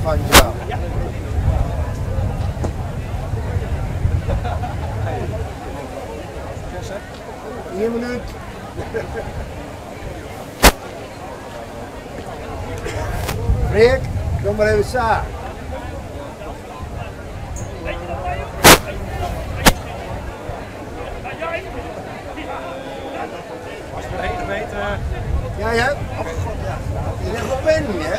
Van jou. Ien minuut. Freark, kom mar even sa. Ja, ja. Oh god, ja. Je ligt wel binnen, hè?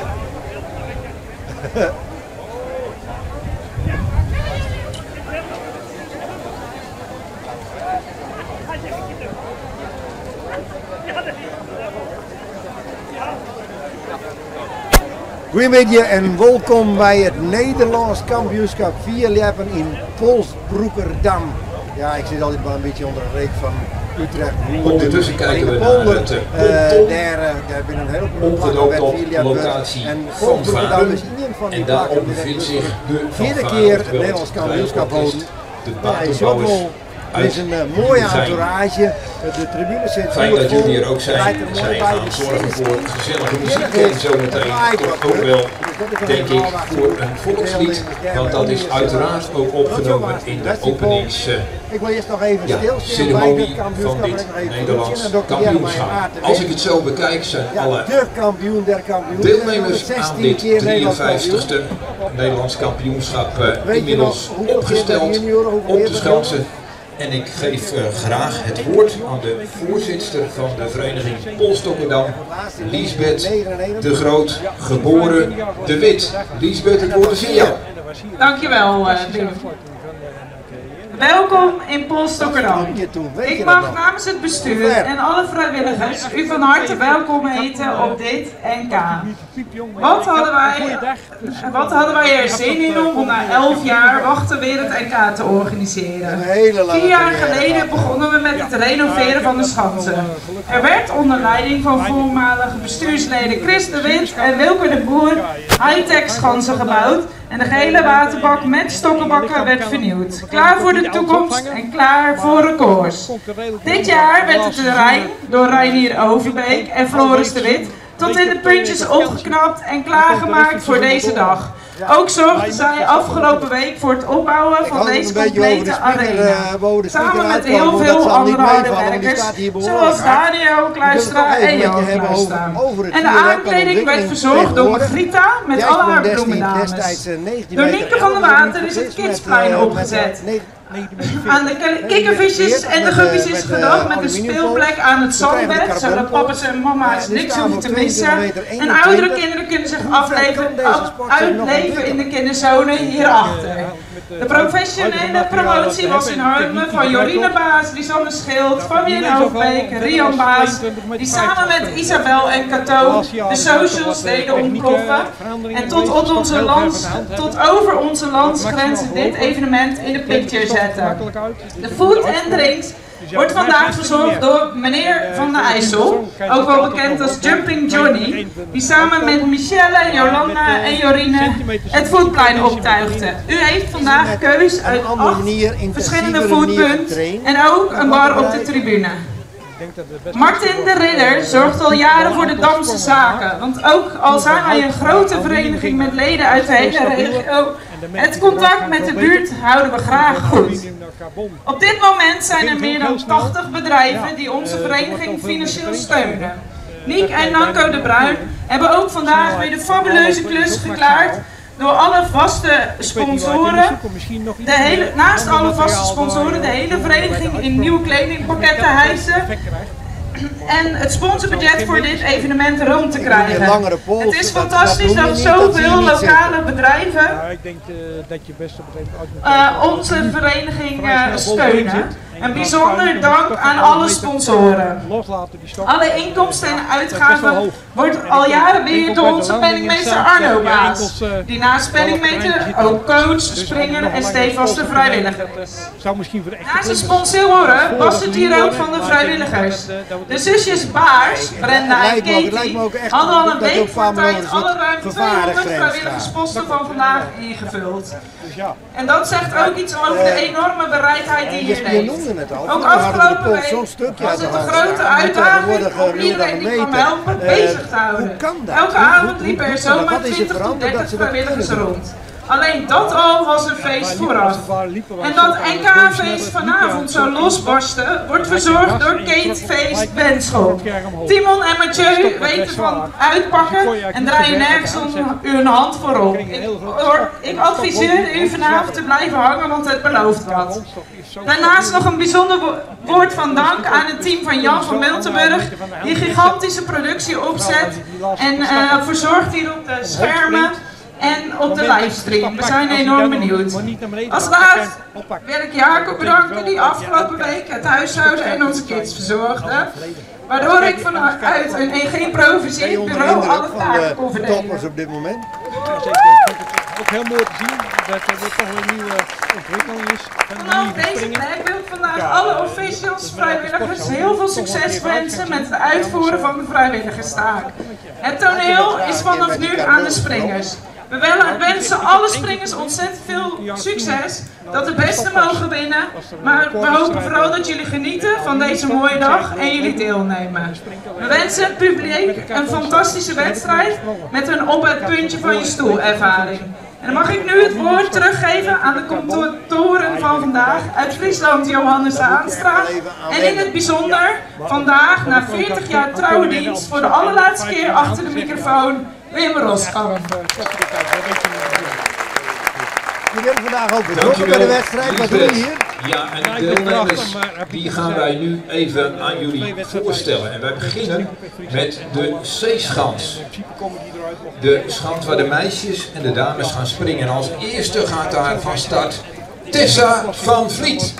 Goeiemiddei en wolkom by it Nederlânsk kampioenskap fierljeppen yn Polsbroekerdam. Ja, ik sit altyd mar in bytsje ûnder de reek fan Utrecht, Woerden. Ondertussen Mar yn kijken de we naar polder, het ponton, dêr, dêr binne in hiele protte plakken opgedoopt wêr't op fierljept wurdt. locatie En Polsbroekerdam Fanfaren. is ien fan dy En plakken. daarop Dêr bevindt wurdt zich foar de de fjirde fanfare, kear it oftewel het Nederlânsk kampioenskap dweilorkest, holden. de Ja, je sjocht batenbouwers wol, it is uit in mooie Nieuwegein. entourage. De tribune sit Fijn goed dat fol. jullie er ook It leit zijn. der moai Zij by. gaan De zorgen sinne voor skynt. gezellige It muziek iennige en is, it zometeen waait toch wat ook hurd. wel, Dus dat is nog denk even ik, ôfwachtsjen voor hoe't een de volkslied. deelnemers Want dêrmei dat is omgean sille. uiteraard ook Dat zo opgenomen waard in in de wedstrijdpol. openings Ik wil earst noch even ja, stilstean by dit ceremonie van kampioenskap en dit ek noch even foarútsjen. Nederlands En dat tegearre mei kampioenschap. Aart de Als Wit. ik het zo bekijk zijn Ja, alle de kampioen der kampioenen. deelnemers aan 116 dit kear Nederlânsk kampioen. 53ste Nederlands kampioenschap Weet je nog inmiddels hoeveel kear bij de opgesteld junioren, hoeveel op kear de bij de schansen. jongens? En ik geef graag het woord aan de voorzitter van de vereniging Polsstokkerdam, En voor het laatst in Liesbeth de 1999. Groot, geboren de Wit. Liesbeth, het woord is aan jou. Dankjewel, Wim. Welkom in Wat Polsstokkerdam. sprong je toen? Weet Ik je dat mag nog? namens het Hoe bestuur ver? en alle vrijwilligers u van harte welkom heten op dit NK. Wat hadden wij er zin in om na 11 jaar wachten weer het NK te Een organiseren. hele 4 lange jaar carrière geleden gehad. begonnen we met het renoveren van de schansen. Er werd onder leiding van voormalige bestuursleden Chris de Wit en Wilke de Boer high-tech schansen gebouwd en de gehele waterbak met stokkenbakken werd vernieuwd. Klaar voor de toekomst en klaar voor records. Dit jaar werd het terrein door Reinier Overbeek en Floris de Wit tot in de puntjes opgeknapt en klaargemaakt voor deze dag. Ook zorgden zij afgelopen week voor het opbouwen Ik van had het deze een beetje boven de complete speaker, arena. boven de speaker Samen met uitkomen, heel want dat veel zal niet andere harde meevallen, want die werkers, staat hier behoorlijk zoals hard. Daniel Ik wil het toch Kluistra even en met je Johan hebben over, Kluistra. over het En de vierlap en aankleding werd ontwikkeling verzorgd door tegenwoordig. Margrieta met Jij alle sprong haar destijds, bloemendames. destijds 19 Door meter Nienke van 11, der als ik me niet Water is het vergis, met, Kidsplein met opgezet. 9, Aan de kikkervisjes 49 en de met, guppies is met gedacht met een aluminiumpols. speelplek aan het Toen kregen we de zandbed, zodat carbonpols. papa's en mama's Nu niks staan we hoeven op te missen. 22 meter En oudere 21. kinderen kunnen zich Hoe ver afleven, kan deze sport zich nog uitleven in de ontwikkelen? kinderzone hierachter. De professionele promotie was in handen van Jorine Baas, Lisanne Schild, Fabienne Hoofdbeek, Rian Baas, die samen met Isabel en Cato de socials deden ontploffen. En tot, op onze lands, tot over onze landsgrenzen dit evenement in de picture zetten. De food en drinks wordt vandaag verzorgd door meneer Van der IJssel, ook wel bekend als Jumping Johnny, die samen met Michelle, Jolanda en Jorine het foodplein optuigde. U heeft Is er vandaag met keus een uit andere 8 manier, verschillende intensievere manier foodpunten getraind? en ook Dan een wat bar op de bedrijven? tribune. Martin de Ridder zorgt al jaren voor de Damse zaken. Want ook al zijn wij een grote vereniging met leden uit de hele regio, het contact met de buurt houden we graag goed. Op dit moment zijn er meer dan 80 bedrijven die onze vereniging financieel steunen. Niek en Nanko de Bruin hebben ook vandaag weer de fabuleuze klus geklaard door alle vaste sponsoren, de hele, naast alle vaste sponsoren, de hele vereniging in nieuwe kledingpakketten hijsen en het sponsorbudget voor dit evenement rond te Ik noem je krijgen. langere Het polsen, is dat, dat fantastisch noem je dat niet, dat zie je zoveel niet zitten. lokale bedrijven onze vereniging steunen. Een bijzonder dank aan alle sponsoren. Alle inkomsten en uitgaven wordt al jaren beheerd door onze penningmeester Arno Baas. Die naast penningmeester ook coach, springer en stevaste vrijwilliger is. Naast de sponsoren was het hier ook van de vrijwilligers. De zusjes Baars, Het Brenda en lijkt me ook, het lijkt Katie, me ook echt hadden al een dat je week op een voor paar tijd manieren alle een soort ruim 200 gevarengrens gaat. vrijwilligersposten enthousiasme van vandaag ingevuld. En dat zegt ook iets over de enorme bereidheid die hier Je leeft. noemde het al. Ook Vroeger hadden we de afgelopen pols week zo'n stukje was uit de het een hand grote slaan. En uitdaging tegenwoordig, om wil je iedereen dan die kwam meten. helpen bezig te houden. Hoe kan dat? Elke avond Hoe liepen er doet men dat? zomaar Wat is er 20 tot veranderd dat 30 ze dat vrijwilligers kunnen doen? rond. Alleen dat al was een feest vooraf. En dat NK-feest vanavond zo losbarstte, wordt verzorgd door Kate Feest Benschop. Timon en Mathieu weten van uitpakken en draaien nergens om hun hand voorop. Ik adviseer u vanavond te blijven hangen, want het belooft wat. Daarnaast nog een bijzonder woord van dank aan het team van Jan van Miltenburg, die gigantische productie opzet en verzorgt hier op de schermen en op de livestream. We zijn enorm benieuwd. Als laatst wil ik Jacob bedanken die afgelopen week het huishouden en onze kids verzorgde. Waardoor ik vanuit een Ben je geïmproviseerd onder de bureau indruk alle van taken de kon verdelen. toppers op dit moment? Ja, zeker. Ik vind het ook heel mooi te zien dat er toch een nieuwe ontwikkeling is. Van de Vanaf nieuwe deze springen. plek wil ik vandaag Ja, alle dat officials, is met elke vrijwilligers sport zo. heel veel Toch wel een succes keer vooruit wensen gaan met het zien. uitvoeren van de vrijwilligerstaak. Het toneel is vanaf nu aan de springers. We wensen alle springers ontzettend veel succes, dat de beste mogen winnen. Maar we hopen vooral dat jullie genieten van deze mooie dag en jullie deelnemen. We wensen het publiek een fantastische wedstrijd met een op het puntje van je stoel ervaring. En dan mag ik nu het woord teruggeven aan de commentatoren van vandaag uit Friesland, Johannes Haanstra. En in het bijzonder vandaag, na 40 jaar trouwe dienst, voor de allerlaatste keer achter de microfoon, Wim Roskamp. Je bent vandaag ook betrokken bij de wedstrijd. Wat doe je hier? Ja, en de deelnemers die gaan wij nu even aan jullie voorstellen. En wij beginnen met de C-schans. De schans waar de meisjes en de dames gaan springen. En als eerste gaat daar van start Tessa van Vliet.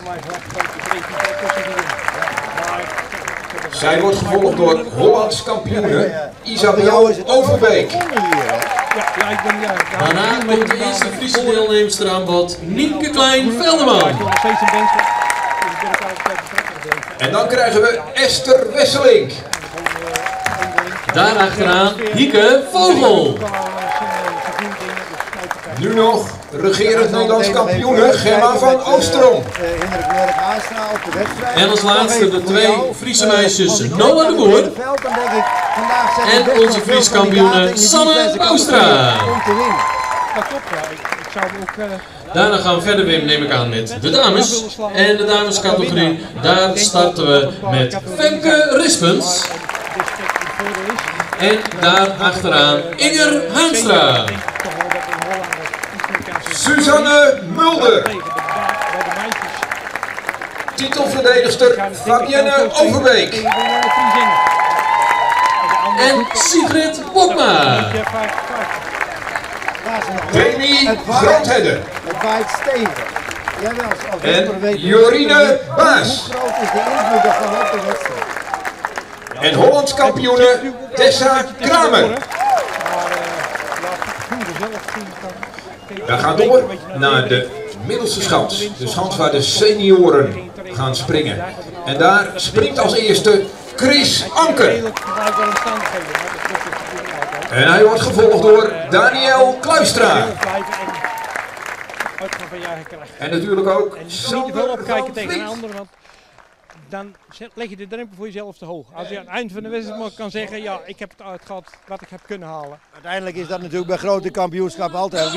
Zij wordt gevolgd door Hollands kampioene Bij jou Isabel is het Overbeek. begonnen hier, hè? Ja, ik ben, ja, Daarna komt de eerste Friese deelnemster aan bod, Nienke Klein-Velderman. Ik wil nog steeds een bench. Dus ik ben ook altijd betrokken gebleven. En dan krijgen we Esther Wesselink. Daarachteraan Hieke Vogel. Nu nog regerend Nederlands kampioene Gemma van Oostrom. Hendrik Merk Haanstra op de wedstrijd. En als laatste Nog de even voor twee jou. Friese meisjes Als ik Noah kijk de naar het Boer. hele veld, dan denk ik, vandaag zijn er En best wel onze veel Fries kampioene kandidaten in de Sanne diverse Boustra. categorieën Om te winnen. Dat klopt, ja. Ik zou hem ook... Daarna gaan we verder, Wim, neem ik aan, met de dames. En de damescategorie, daar starten we met Femke Rispens. En daar achteraan Inger Haanstra. Suzanne Mulder. Titelverdedigster Fabienne Overbeek. En Sigrid Bokma. Daar is nog wel. Demi Het waait. Groothedde. Het waait stevig. Jij wel, als En wieler weet Jorine Baas. Hoe groot is de invloed daarvan op de wedstrijd? En Hollands kampioene Tessa Kramer. We gaan door naar de middelste schans. De schans waar de senioren gaan springen. En daar springt als eerste Chris Anker. En hij wordt gevolgd door Daniel Kluistra. En natuurlijk ook En niet te veel Sander van opkijken tegen een Vliet. ander, want dan leg je de drempel voor jezelf te hoog. Als je aan het eind van de wedstrijd maar kan zeggen, ja, ik heb het uitgehad wat ik heb kunnen halen. Uiteindelijk is dat natuurlijk bij grote kampioenschappen altijd.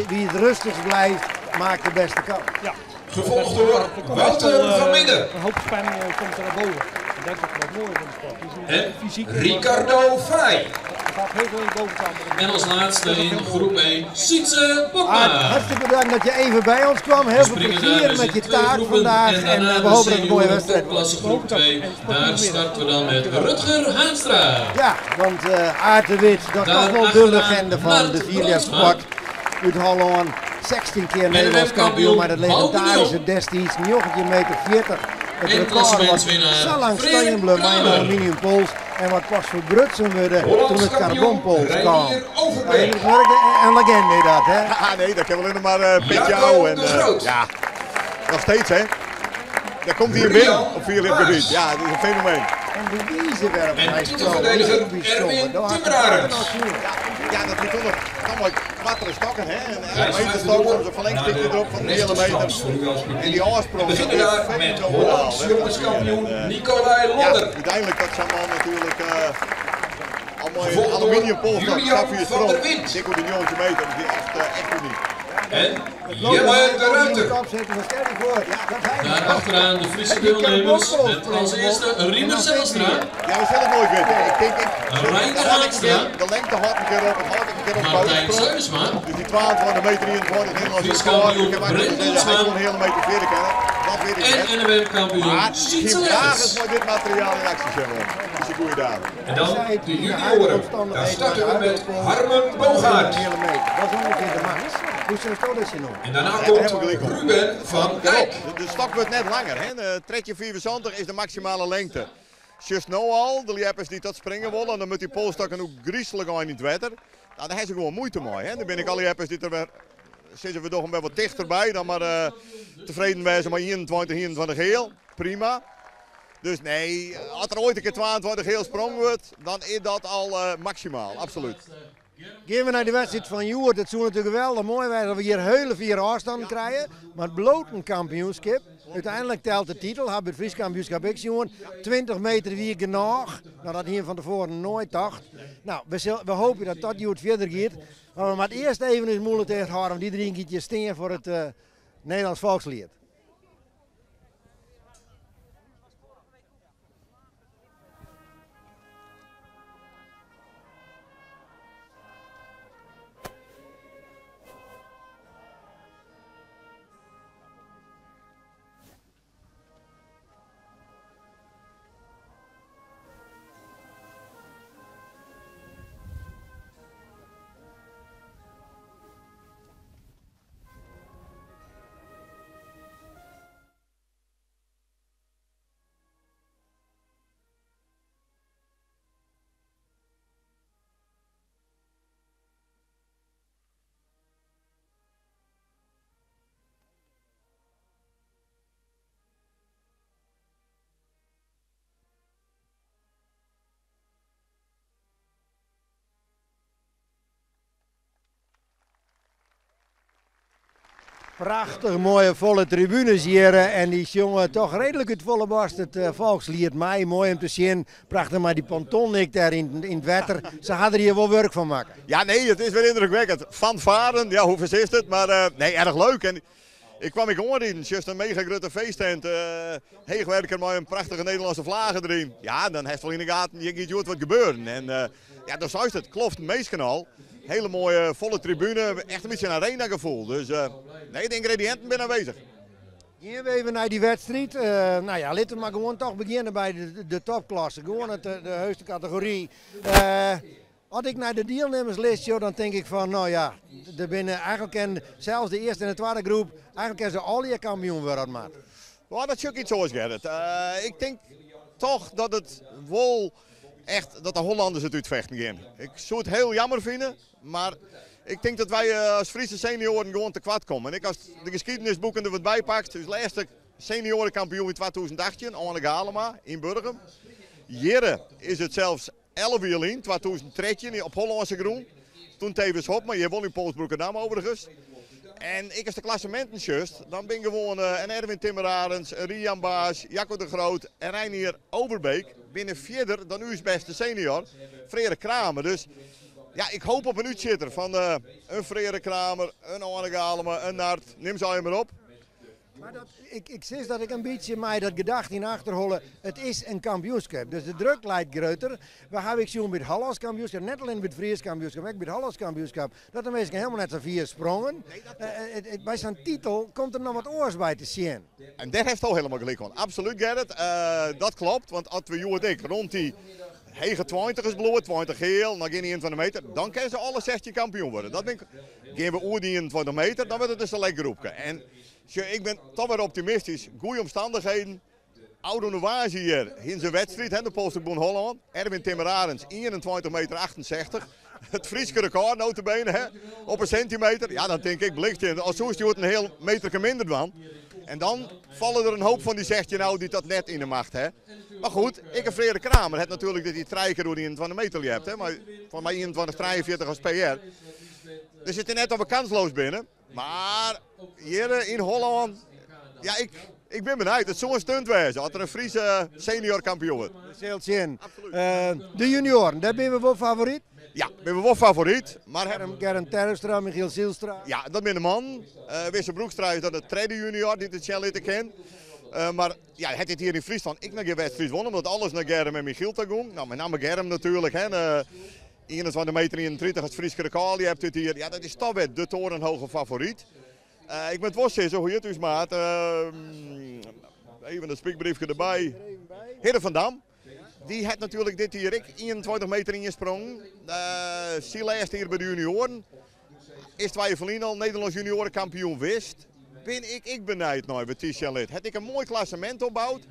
Wie het rustigst blijft, maakt de beste kans. Ja. Gevolgd door Er komt best Wouter wel, van Midden. Een hoop spanning komt er naar boven. En dat is ook wat mooi van de sport. Het is een En fysiek, Ricardo Fay. Er gaat heel veel in de bovenkant. En als laatste in groep 1 Sietse Aart, Bokma. hartstikke bedankt dat je even bij ons kwam. Heel We veel springen daar plezier dus met in je twee taak groepen vandaag. en En daarna we de hopen dat het een mooie senioren wedstrijd wordt. topklasse groep 2. Daar starten we dan met Rutger Haanstra. Ja, want Aart de Wit, dat is Daar toch wel de achteraan legende van Nart de vierjaarssport uit Holland. 16 keer Nederlands kampioen, maar dat kampioen legendarische destijds 19 meter 40. Het En record wat klassementswinnaar zo lang Freek staan bleef met een Kramer. aluminium pols en wat pas verbrutsen worden toen Hollands het kampioen carbonpols kwam. Reinier Ja, Overbeek. dat werkte een legende dat, hè? Ah, nee, dat kan alleen nog maar petje Jacco houden. En, de Groot. ja, nog steeds hè. Daar komt hij in binnen Rian op vierlipgebied. Baas. Ja, dat is een fenomeen. En de wize wêrop En hy sprong wie titelverdediger ek bysûnder. Erwin Do hast it amper Timmerarends. noch sjoen. Ja, dat moet toch nog, nog maar kwartere stokken, hè? En Wij 11 meter schuiven stok, door soms een naar verlengstukje de erop van een hele meter. rechterschans voor u als En die publiek. En afsprong, dat beginnen is daar met fenomenaal. Hollands Hè? jongenskampioen En, Nicolai ja, Lodder. uiteindelijk dat zo'n man natuurlijk allemaal in Gevolgd door aluminium polstok, Julian Safir van der sprong. Wind. Dik op de 9 meter, dat is echt, echt uniek. En Het loopt Jelle er de in de Ruiter. kop zitten, maar stel je voor dat hij Daar achteraan de Friese deelnemers met als eerste En Riemer dan zit hij Zijlstra, hier. Ja, we zullen het nooit weten. Ik denk, ik, Reinder de hard ik een Haanstra, keer, de lengte had een keer op, het hard een keer op Martijn buitensprong. Zuidersma, Dus die 22 meter 21 Nederlandse Fries record. kampioen Ik heb eigenlijk Brent gezegd, hij Boelsma kon een hele meter verder kennen. Dat weet ik en net. NWM-kampioen Maar Sietse geen vraag Leggers. is maar dit materiaal in actie zetten. Dat is een goede daad. En Hij dan zei het de in de huidige junioren. Daar omstandigheden starten waar we de met huidige Harmen een Bogaert. hele meter. Dat is ongeveer de max. Hoe zou dat je noemen? En daarna Ja, komt helemaal gelijk op. Ruben van Dijk. De, de stok wordt net langer. Hè? De trekje 74 is de maximale lengte. Just nou al, de lieppers die dat springen willen, dan moet die polstok ook griezelig aan in het wetter. Nou, daar hebben ze gewoon moeite mee. Hè? Dan ben ik al die lieppers die er weer, zitten we toch een beetje wat dichterbij, dan maar tevreden wijzen, maar 21, 21 heel. Prima. Dus nee, als er ooit een keer 22 heel sprong wordt, dan is dat al maximaal, absoluut. Gaan we naar de wedstrijd van Joert. Het zou natuurlijk wel mooi zijn dat we hier hele vier afstanden krijgen. Maar het bloot een kampioenschap. Uiteindelijk telt de titel. Hebben het Fries kampioenschap ik jongen. 20 meter wie genoeg. Nou, dat hier van tevoren nooit dacht. Nou, we hopen dat dat Joert verder gaat. Maar we moeten eerst even eens moeilijk tegen houden. Want iedereen gaat hier steen voor het Nederlands volkslied. Prachtig mooie volle tribunes hier. En die jongen toch redelijk het volle borst. Het volkslied mij, mooi om te zien. Prachtig, maar die ponton ik daar in het water. Ze hadden hier wel werk van maken. Ja, nee, het is weer indrukwekkend. Fanfaren, ja, hoe verzist het? Maar nee, erg leuk. En ik kwam ik hoor in, just een mega grote feesttent. Heegwerker met een prachtige Nederlandse vlaggen erin. Ja, dan heeft wel in de gaten, je gaat wat gebeuren. En ja, dan is het, klopt meestal. Hele mooie volle tribune, echt een beetje een arena gevoel. Dus nee, de ingrediënten zijn aanwezig. Gaan we even naar die wedstrijd. Nou ja, laten we maar gewoon toch beginnen bij de topklasse. Gewoon de hoogste categorie. Als ik naar de deelnemerslist joh, dan denk ik van, nou ja, er binnen eigenlijk en zelfs de eerste en de tweede groep, eigenlijk kan ze al je kampioen worden, maat. Nou, dat is ook iets zoals Gerrit. Ik denk toch dat het wel echt, dat de Hollanders het uitvechten gaan. Ik zou het heel jammer vinden, maar ik denk dat wij als Friese senioren gewoon te kwart komen. En ik als de geschiedenisboeken er wat bij pakt, dus laatste seniorenkampioen in 2018, Arne Galema in Burgum. Jere is het zelfs 11 jaar in, 2013 op Hollandse groen. Toen tevens hop, maar je won in Polsbroekerdam overigens. En ik als de klassementen just, dan ben ik gewoon en Erwin Timmerarends, Rian Baas, Jacco de Groot en Reinier Overbeek binnen verder dan uw beste senior, Frere Kramer. Dus ja, ik hoop op een uitzitter van een Frere Kramer, een Arne Galema, een Nart, neem ze al maar op. Maar dat, ik zie dat ik een beetje mij dat gedacht in achterholen. Het is een kampioenschap, dus de druk lijkt groter. We hebben ik zien bij het Hollands kampioenschap, net alleen bij het Fries kampioenschap, maar ook bij het Hollands kampioenschap, dat de mensen helemaal net zo vier sprongen. Nee, dat klopt. Bij zo'n titel komt er nog wat oors bij te zien. En daar heeft al helemaal gelijk van. Absoluut, Gerrit. Dat klopt, want als we jou en ik rond die hege 20 is bloed, 20 geel, dan geen 21 meter, dan kunnen ze alle 16 kampioen worden. Dat denk ik. Gaan we oer die 21 meter, dan wordt het een select groepje. En tje, ik ben toch weer optimistisch. Goeie omstandigheden. Oude Novazie hier in zijn wedstrijd, hè, de Polsbroek Holland. Erwin Timmerarends, 21 meter 68. Het Frieske record, notabene, hè, op een centimeter. Ja, dan denk ik, blikt in. Als zo is die wordt een heel meter minder dan. En dan falle der in hoop fan dy 16 ôf dy't dat net yn de macht ha. Mar goed, ek in Freark Kramer hat natuerlik dit jier trije kear oer de 21 meter ljept, hè, mei foar my 21,43 as PR. Dus it is net of we kansloos binne, mar hjir yn Hollân, ja, ik, ik bin benijd. It soe in stunt wêze as der in Friese senior kampioen wurdt. We sille sjen. De junioaren, dêr binne we wol favoryt? Ja, binne we wol favoryt. Mar Germ Terpstra, Michiel Zijlstra. Ja, dat binne de mannen. Wisse Broekstra is dan de tredde junior dy't it sjen litte kin. Mar ja, hat dit jier yn Fryslân ek noch gjin wedstriid wûn, omdat alles nei Germ en Michiel ta gong. No, mei namme Germ natuerlik, hè. 21 meter 31 it Fryske rekôr ljept dit jier. Ja, dat is toch wer de torenhoge favoryt. Ik moat wol sizze, hoe hjit ús maat? Even it spykbriefke derby. Hidde van Dam. Dy hat natuerlik dit jier ek 21 meter ynsprongen. Syn lêste jier by de junioaren. Is twa jier ferlyn al Nederlânsk junioarenkampioen west. Bin ik ek benijd nei wat dy sjen lit. Hat ek in moai klassemint opboud.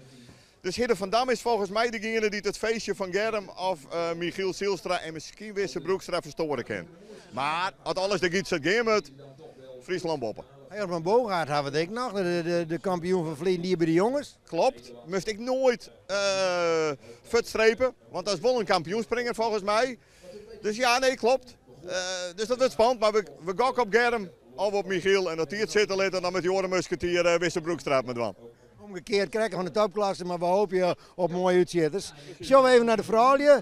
Dus Hidde van Dam is folgens my degene dy't it feestje fan Germ of Michiel Zijlstra en miskien Wisse Broekstra ferstoare kin. Mar as alles der giet sa't gean moat, Fryslân boppe. Herman Boogaard hawwe we ek noch, de kampioen fan ferleden jier by de jonges. Klopt, moast ik noait fuortstrepe, want dat is wol in kampioenspringer folgens my. Dus ja, nee, klopt. Dus dat wurdt spannend, mar we gokke op Germ of op Michiel en as dy it sitte litte, dan moat dy oare musketier Wisse Broekstra it mar dwaan. Omgekeard krekt fan de topklasse, mar we hoopje op moaie útsjitters. Sjogge we even nei de froulju.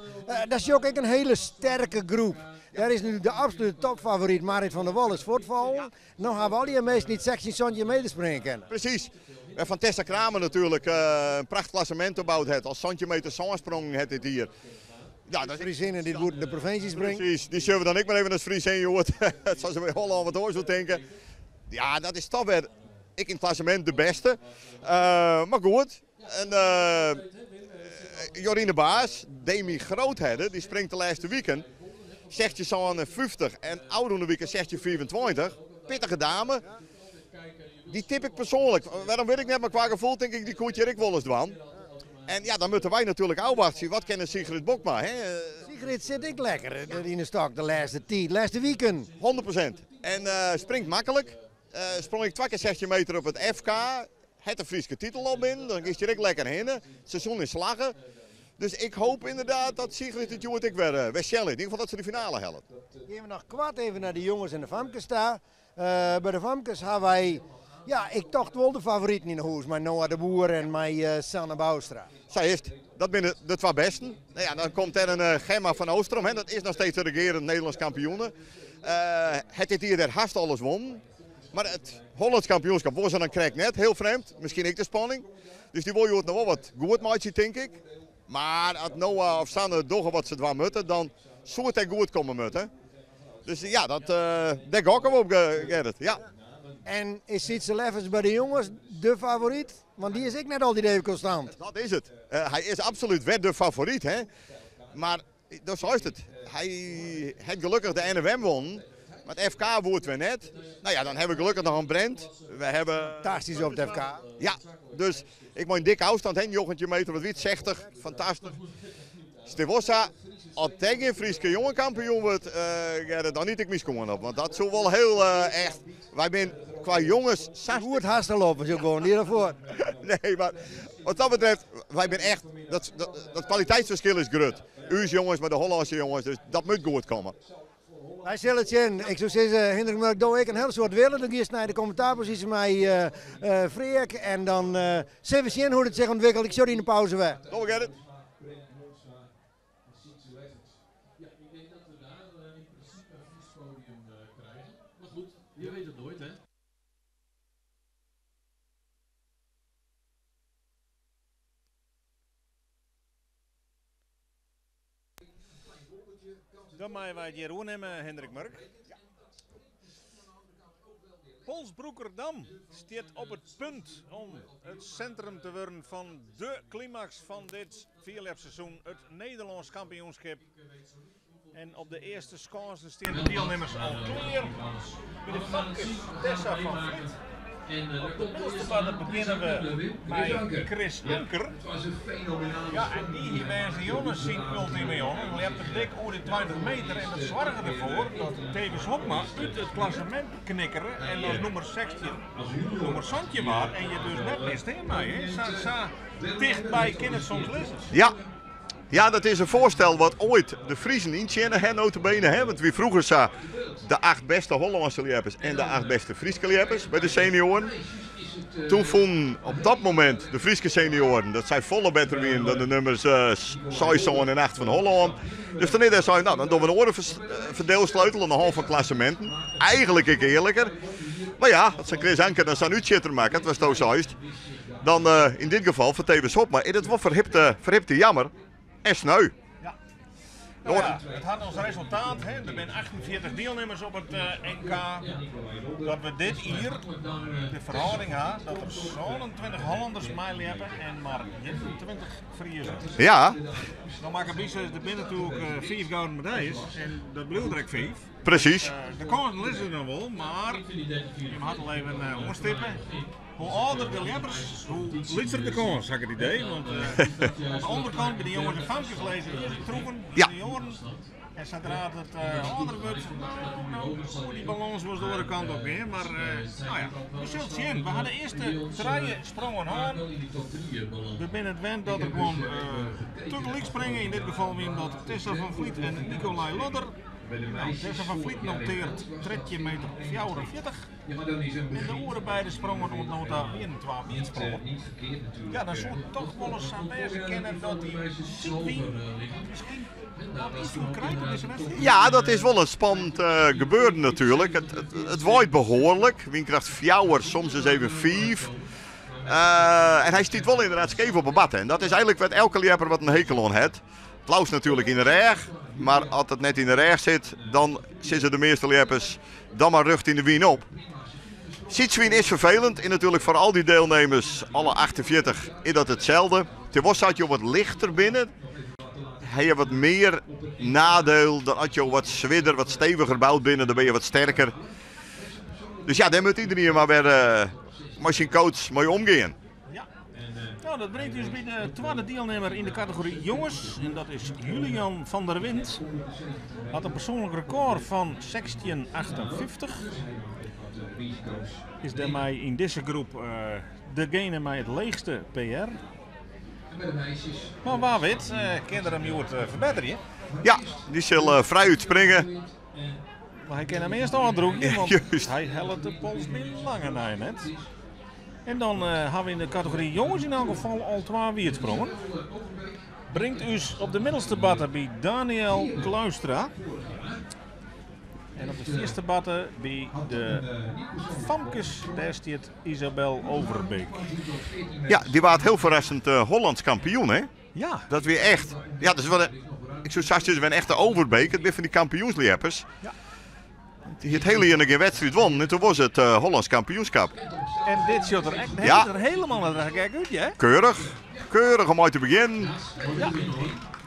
Daar sjoch ik ek in hiele sterke groep. Dêr is nu de absolute topfavoryt Marit van der Wal is fuortfallen. No hawwe we allegear minsken dy't 16, 17 meter springe kinne. Presys. Wêrfan Tessa Kramer natuerlik in prachtklassement opboud hat. Al 17 meter sânsprongen hat dit jier. Ja, dat is Friezinnen dy't bûten de provinsje springe. Presys. Dy sjogge we dan ek mar even as Friesin hjoed. Sa se by Hollân wat oars oer tinke. Ja, dat is toch wer ek yn it klassemint de bêste. Mar goed. En Jorine Baas, Demi Groothedde, dy springt de lêste wiken 16,57 en ôfrûne wike 16,25. Pittige dame. Dy tip ik persoanlik. Wêrom wit ik net, mar kwa gefoel tink ik dy koe it hjir ek wolris dwaan. En ja, dan moatte wy natuerlik ôfwachtsje. Wat kin Sigrid Bokma? Hè? Sigrid sit ek lekker yn de stok de lêste tiid, lêste wiken. 100%. En springt maklik. Sprong ek twa kear 16 meter op it FK. Hat de Fryske titel al binnen, dan giest hjir ek lekker hinne. It seizoen is slagge. Dus ik hoop ynderdaad dat Sigrid it hjoed ek wer wer sjen lit. Yn ieder gefal dat se de finale hellet. Gean we noch koart even nei de jonges en de famkes ta. By de famkes ha wy, ja, ik tocht wol de favoriten yn 'e hûs mei Noa de Boer en mei Sanne Bouwstra. Sa is it. Dat binne de twa bêsten. No ja, dan komt der in Gemma van Oostrom, hè, dat is noch steeds de regearend Nederlânsk kampioene. Hat dit jier dêr hast alles wûn. Mar it Hollânsk kampioenskap wol se dan krekt net, hiel frjemd. Miskien ek de spanning. Dus dy wol hjoed noch wol wat goed meitsje, tink ik. Mar as Noa of Sanne dogge wat se dwaan moatte, dan soe it ek goed komme moatte. Dus ja, dat, dêr gokke we op, Gerrit. Ja. En is Sietse Leffers by de jonges de favoryt? Want dy is ek net altyd even konstant. Dat is it. Hy is absolút wer de favoryt, hè. Mar do seist it, hy hat gelokkich de NFM wûn, mar it FK woe it wer net. No ja, dan hawwe we gelokkich noch in Brent. We hawwe. Fantastysk op it FK. Ja, dus ek mei in dikke ôfstân, hè, 19 meter, wat wie it, 60, fantastysk. Stivosa, as dêr gjin Fryske jongenkampioen wurdt, Gerrit, dan yt ik myn skoan op. Want dat soe wol hiel echt. Wy binne kwa jonges sa. Goed hast al op, zo gewoon niet ervoor. Nee, mar wat dat betreft, wy binne echt. Dat, dat kwaliteitsferskil is grut. Us jonges mei de Hollânske jonges, dus dat moat goed komme. Wy sille it sjen. Ik soe sizze, Hindrik Murk, do ek in hiel soad wille. Dan giest nei de kommentaarposysje mei Freark en dan sille we sjen hoe't it sich ûntwikkelt. Ik sjoch dy yn de pauze wer. Doe Gerrit. Dan meie wy it hjir oernimme, Hendrik Murk. Polsbroekerdam stiet op it punt om it sintrum te wurden fan de klimaks fan dit fierljepseizoen, it Nederlânsk kampioenskip. En op de earste skânsen stean de dielnimmers al klear. By de famkes Tessa van Vliet. Op de middelste batte begjinne we mei Chris Anker. Ja, en dy hie woansdeitejûn syn ultime jûn. Hy ljepte dik oer de 20 meter en dat soarge derfoar dat Thewis Hobma út it klassemint knikkere en as nûmer 16 nûmer 17 waard en je dus net mear stean mei. Hè? Sa, sa tichtby kin it soms lizze. Ja. Ja, dat is in foarstel wat oait de Friezen yntsjinne ha, nota bene. Hè? Want wie froeger sa de acht bêste Hollânske ljeppers en de acht bêste Fryske ljeppers by de senioaren. Toen fûnen op dat momint de Fryske senioaren dat sy folle better wienen dan de nummers 6, 7 en 8 fan Hollân. Dus dan is der sein, nou dan dogge we in oare ferdielsleutel oan de hân fan klasseminten. Eigenlik ek earliker. Mar ja, as sa'n Chris Anker dan sa'n útsjitter makket, watsto seist, dan yn dit gefal foar Thewis Hobma is it wol ferhipte, ferhipte jammer en sneu. Ja. Nou ja, it hat as resultaat, hè, der binne 48 dielnimmers op it NK, dat we dit jier de ferhâlding ha dat der 27 Hollanders meiljeppe en mar 21 Friezen. Ja. No makke by der binne natuerlik 5 gouden medaljes en dat bliuwt der ek 5. Presys. De kânsen lizze der noch wol, mar je moatte al even oanstippe. Hoe âlder de ljeppers, hoe lytser de kâns, ha ik it idee. Want oan de ûnderkant by de jonges en famkes lizze de troeven, de junioaren. En sadra't it âlder wurdt, no, soe dy balâns wolris de oare kant op gean. Mar no ja, we sille it sjen. We ha de earste trije sprongen hân. We binne it wend dat der gewoan tagelyk springe. Yn dit gefal wienen dat Tessa van Vliet en Nicolai Lodder. Nou, Tessa van Vliet noteart 13 meter 44. En de oare beide sprongen oant no ta wienen twa wietsprongen. Ja, dan soe it toch wolris sa wêze kinne dat dy sydwyn miskien wat ynfloed krijt op dizze wedstriid. Ja, dat is wol in spannend gebeuren natuerlik. It, it, it waait behoarlik, wynkracht 4, soms ris even 5. En hy stiet wol ynderdaad skeef op 'e batte. En dat is eigenlik wat elke ljepper wat in hekel oan hat. It leafst natuerlik yn de rêch, mar as it net yn de rêch sit, dan sizze de measte ljeppers dan mar rjocht yn de wyn op. Sydswyn is ferfelend en natuerlik foar al dy deelnemers, alle 48, is dat itselde. It wol sa as jo wat lichter binne, ha je wat mear nadeel dan as jo wat swierder, wat steviger boud binne, dan binne je wat sterker. Dus ja, dêr moat iederien mar wer mei syn coach mei omgean. Ja. Nou, dat bringt ús by de twadde dielnimmer yn de kategory jonges. En dat is Julian van der Wind. Hat in persoanlik rekôr fan 16,58. Is dêrmei yn dizze groep uh, degene mei it leechste PR. Mar wa wit, uh, kin er him hjoed uh, ferbetterje. Ja, dy sil frij útspringe. Mar hy kin him earst ôfdrûgje, want hy hellet de pols by lange nei net. En dan uh, ha we yn de kategory jonges yn elk gefal al twa wietsprongen. Bringt ús op de middelste batte by Daniel Kluistra. En op de fierste batte by de famkes, dêr stiet Isabel Overbeek. Ja, dy waard hiel ferrassend uh, Hollands kampioen, hè? Ja. Dat wie echt. Ja, dat is wol in, ik soe sa sizze, in echte Overbeek. It binne fan dy kampioensljeppers. Ja. Dy hie it hiele jier noch gjin wedstriid wûn en toen was it uh, Hollands kampioenskap. En dit sjocht der echt ja. der helemaal net gek út, hè? Keurig. Keurig om mei te begjinnen. Ja.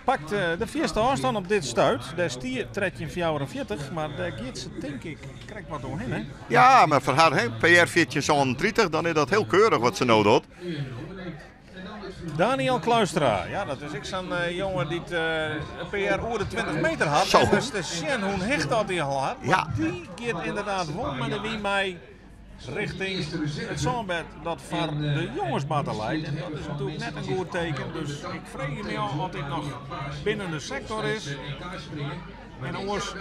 Pakt uh, de fierste ôfstân op dit stuit. Dêr stie 13,44, mar dêr giet se tink ik krekt wat oerhinne. Ja, mar foar har, hè, PR 14,37, dan is dat hiel keurich wat se no docht. Daniel Kluistra, ja, dat is ek sa'n uh, jonge dy't uh, in PR oer de 20 meter hat. Zo. En dus te sjen hoe heech dat hy al hat. Ja. Dy giet ynderdaad wol mei de wyn mei richting it sânbed dat foar de jongesbatte leit. En dat is natuerlik net in goed teken. Dus ik freegje my ôf oft dit noch binnen de sektor is. En oars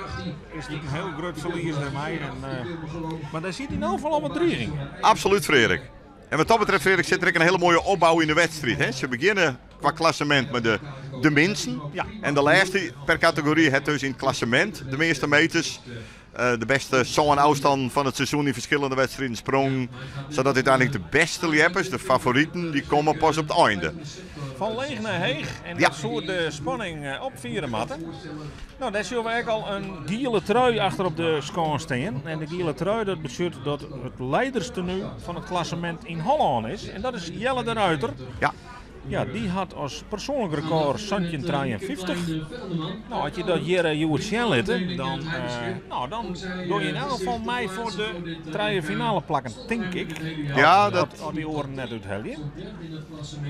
is dit in hiel grut ferlies dêrmei. En, uh, mar dêr sit yn elk gefal al wat driging. Absoluut, Frederik. En wat dat betreft, Frederik, sit der ek in hiele moaie opbou yn de wedstriid. Hè? Se begjinne kwa klassemint mei de, de minsten. Ja. En de lêste per kategory hat dus yn it klassemint de measte meters. Uh, de bêste sân ôfstannen fan it seizoen yn ferskillende wedstriden sprongen. Sadat úteinlik de bêste ljeppers, de favoriten, dy komme pas op it einde. Fan leech nei heech en Ja. dat soe de spanning eh, opfiere moatte. Nou, dêr sjogge we ek al in giele trui achter op de skâns stean. En de giele trui dat betsjut dat it leiderstenu fan it klassemint yn Hollân is. En dat is Jelle de Ruiter. Ja. Ja, dy hat as persoanlik rekôr 1753. No, as je dat hjir hjoed sjen litte, dan, no, dan doch je yn elk gefal mei foar de trije finale plakken, tink ik. Ja, dat... As dy oaren net úthelje.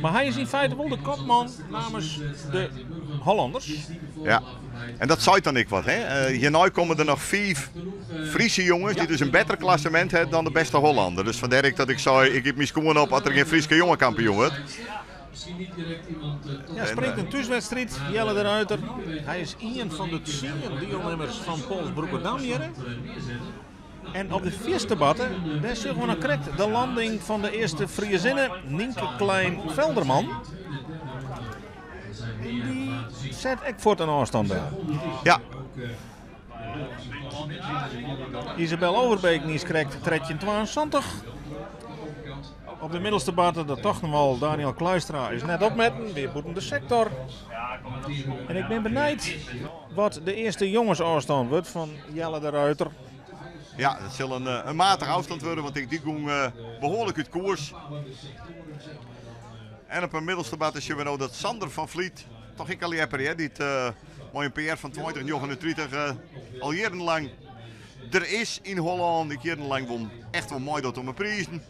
Mar hy is yn feite wol de kopman namens de Hollanders. Ja, en dat seit dan ek wat, hè? Hjirnei komme der noch fiif Friese jonges dy't dus in better klassemint ha dan de beste Hollander. Dus fandêr ek dat ik sei, ik geef myn skoan op as der gjin Fryske jonge kampioen wurdt. Ja, springt in thúswedstriid, Jelle de Ruiter. Hy is ien fan de tsien dielnimmers fan Polsbroekerdam hjirre. En op de fierste barte, dêr sjogge we noch krekt de landing fan de earste Friezinne, Nynke Klein Velderman. En dy set ek fuort in ôfstân del. Ja. Isabel Overbeek niis krekt 1372. Op de middelste barte, dat tochten we al, Daniel Kluistra is net opmetten, wie bûten de sektor. En ik bin benijd wat de earste jongensôfstân wurdt fan Jelle de Ruiter. Ja, dat sil in, eh, in matige ôfstân wurde, want ik dy gong eh, behoarlik út koers. En op 'e middelste barte sjogge we no dat Sander van Vliet, toch ek in ljepper, hè, dy't uh, mei in PR fan 2039 uh, al jierrenlang der is yn Hollân, dy't jierrenlang wol echt wol meidocht om 'e prizen.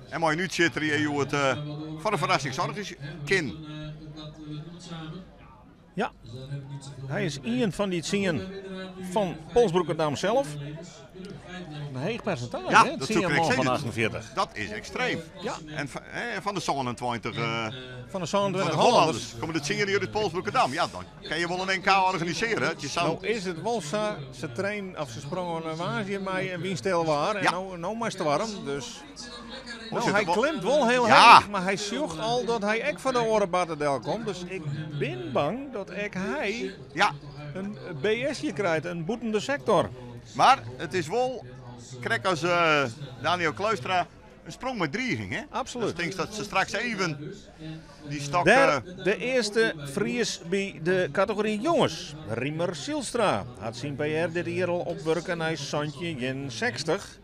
En mei in útsjitter hjoed uh, foar in ferrassing soargje kin. Ja, hy is ien fan dy tsien fan Polsbroekerdam sels. In heech persintaazje, Ja, hè? dat Tsien soe ik man krekt fan sizze. 48. Dat is ekstreem. Ja. En fan de 27 Fan de fan 27 de Hollanders. Hollanders komme de tsien hjir út Polsbroekerdam. Ja, dan kin je wol in NK organisearje. As je sa'n No is it wol sa, se trainen of se sprongen woansdei mei in wynstil waar en Ja. no, no mei stoarm. Dus no, zit hy er wol- klimt wol hiel Ja. heech, mar hy sjocht al dat hy ek foar de oare barte del komt. Dus ik bin bang dat ek hy Ja, in BS'je krijt, in bûten de sektor. maar it is wol, krekt as eh, Daniel Kluistra, in sprong mei driging. Hè? Absoluut. Dus tinkst dat se straks even dy stok... Dêr eh, de earste Fries by de kategory jonges. Riemer Zylstra hat syn PR dit jier al opwurke nei 1761.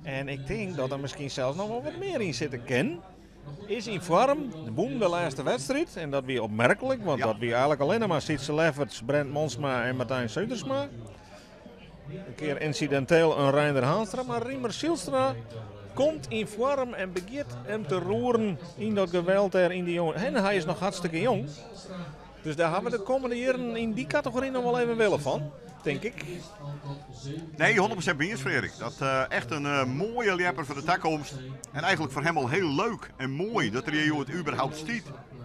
En ik tink dat der miskien sels noch wol wat mear yn sitte kin. Is yn foarm, wûn de lêste wedstriid. En dat wie opmerklik, want Ja. dat wie eigentlik allinnich mar Sietse Lefferts, Brent Monsma en Martijn Södersma. In kear ynsidinteel in Reinder Haanstra, mar Riemer Zylstra komt yn foarm en begjint him te roeren yn dat geweld dêr yn dy jongen. En hy is noch hartstikke jong. Dus dêr hawwe we de kommende jierren yn dy kategory noch wol even wille fan, tink ik. Nee, 100% mei iens, Frederik. Dat eh, echt in eh, moaie ljepper foar de takomst. En eigentlik foar him al hiel leuk en moai dat er hjir it überhaupt stiet.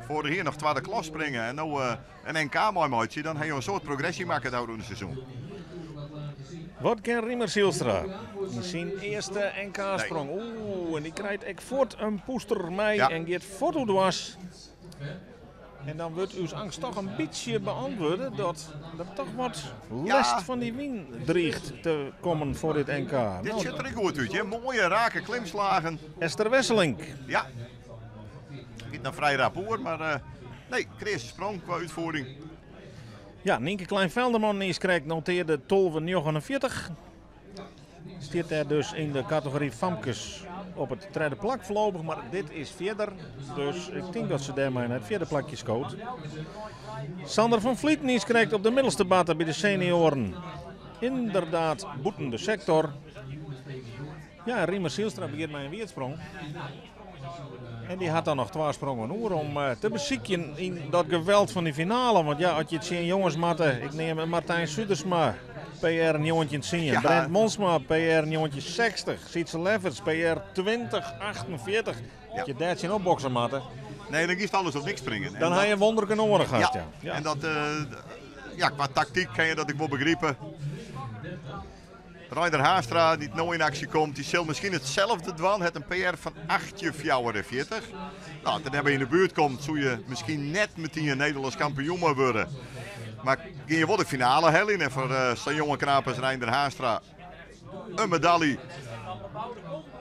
Foarich jier noch twadde klas springe en no eh, in NK meimeitsje, dan ha je in soad progresje makke it ôfrûne seizoen. Wat kin Riemer Zylstra yn syn earste NK-sprong? Oeh, en dy krijt ek fuort in poester mei Ja. en giet fuort oer dwars. En dan wurdt ús eangst toch in bytsje beäntwurde dat der toch wat Ja. lêst fan dy wyn driget te kommen foar dit NK. Dit No, sjocht der ek goed út, hè? Moaie, rake klimslagen. Esther Wesselink. Ja. Giet noch frij rap oer, mar eh, nee, kreaze sprong kwa útfiering. Ja, Nynke Klein-Velderman is krekt notearde 12,49. Stiet dêr dus yn de kategory famkes op it tredde plak foarlopich, mar dit is fierder. Dus ik tink dat se dêrmei nei it fjirde plakje skoot. Sander van Vlieten is krekt op de middelste barte by de senioaren. Ynderdaad bûten de sektor. Ja, Riemer Zylstra begjint mei in wierdsprong. En dy hat dan noch twa sprongen oer om eh, te besykjen yn dat geweld fan dy finale. Want ja, as je tsjin jonges moatte, ik neam Martijn Sudersma, PR 1910, Ja. Brent Monsma, PR 1960, Sietse Lefferts, PR 2048. Ja. As je dêr tsjin opbokse moatte, Nee, dan giest alles of niks springen. En dan dat- ha je in wonderke nedich gehad. Ja. Ja. En dat, eh, ja, kwa taktyk kin je dat ek wol begripe. Reinder Haanstra, dy't no yn aksje komt, dy sil miskien itselde dwaan. Hat in PR fan 18,44. No, as er dêrby yn de buert komt, soe je miskien net metien Nederlânsk kampioen mar wurde. Mar gean je wol de finale heljen. En foar eh, sa'n jonge knaap as Reinder Haanstra in medalje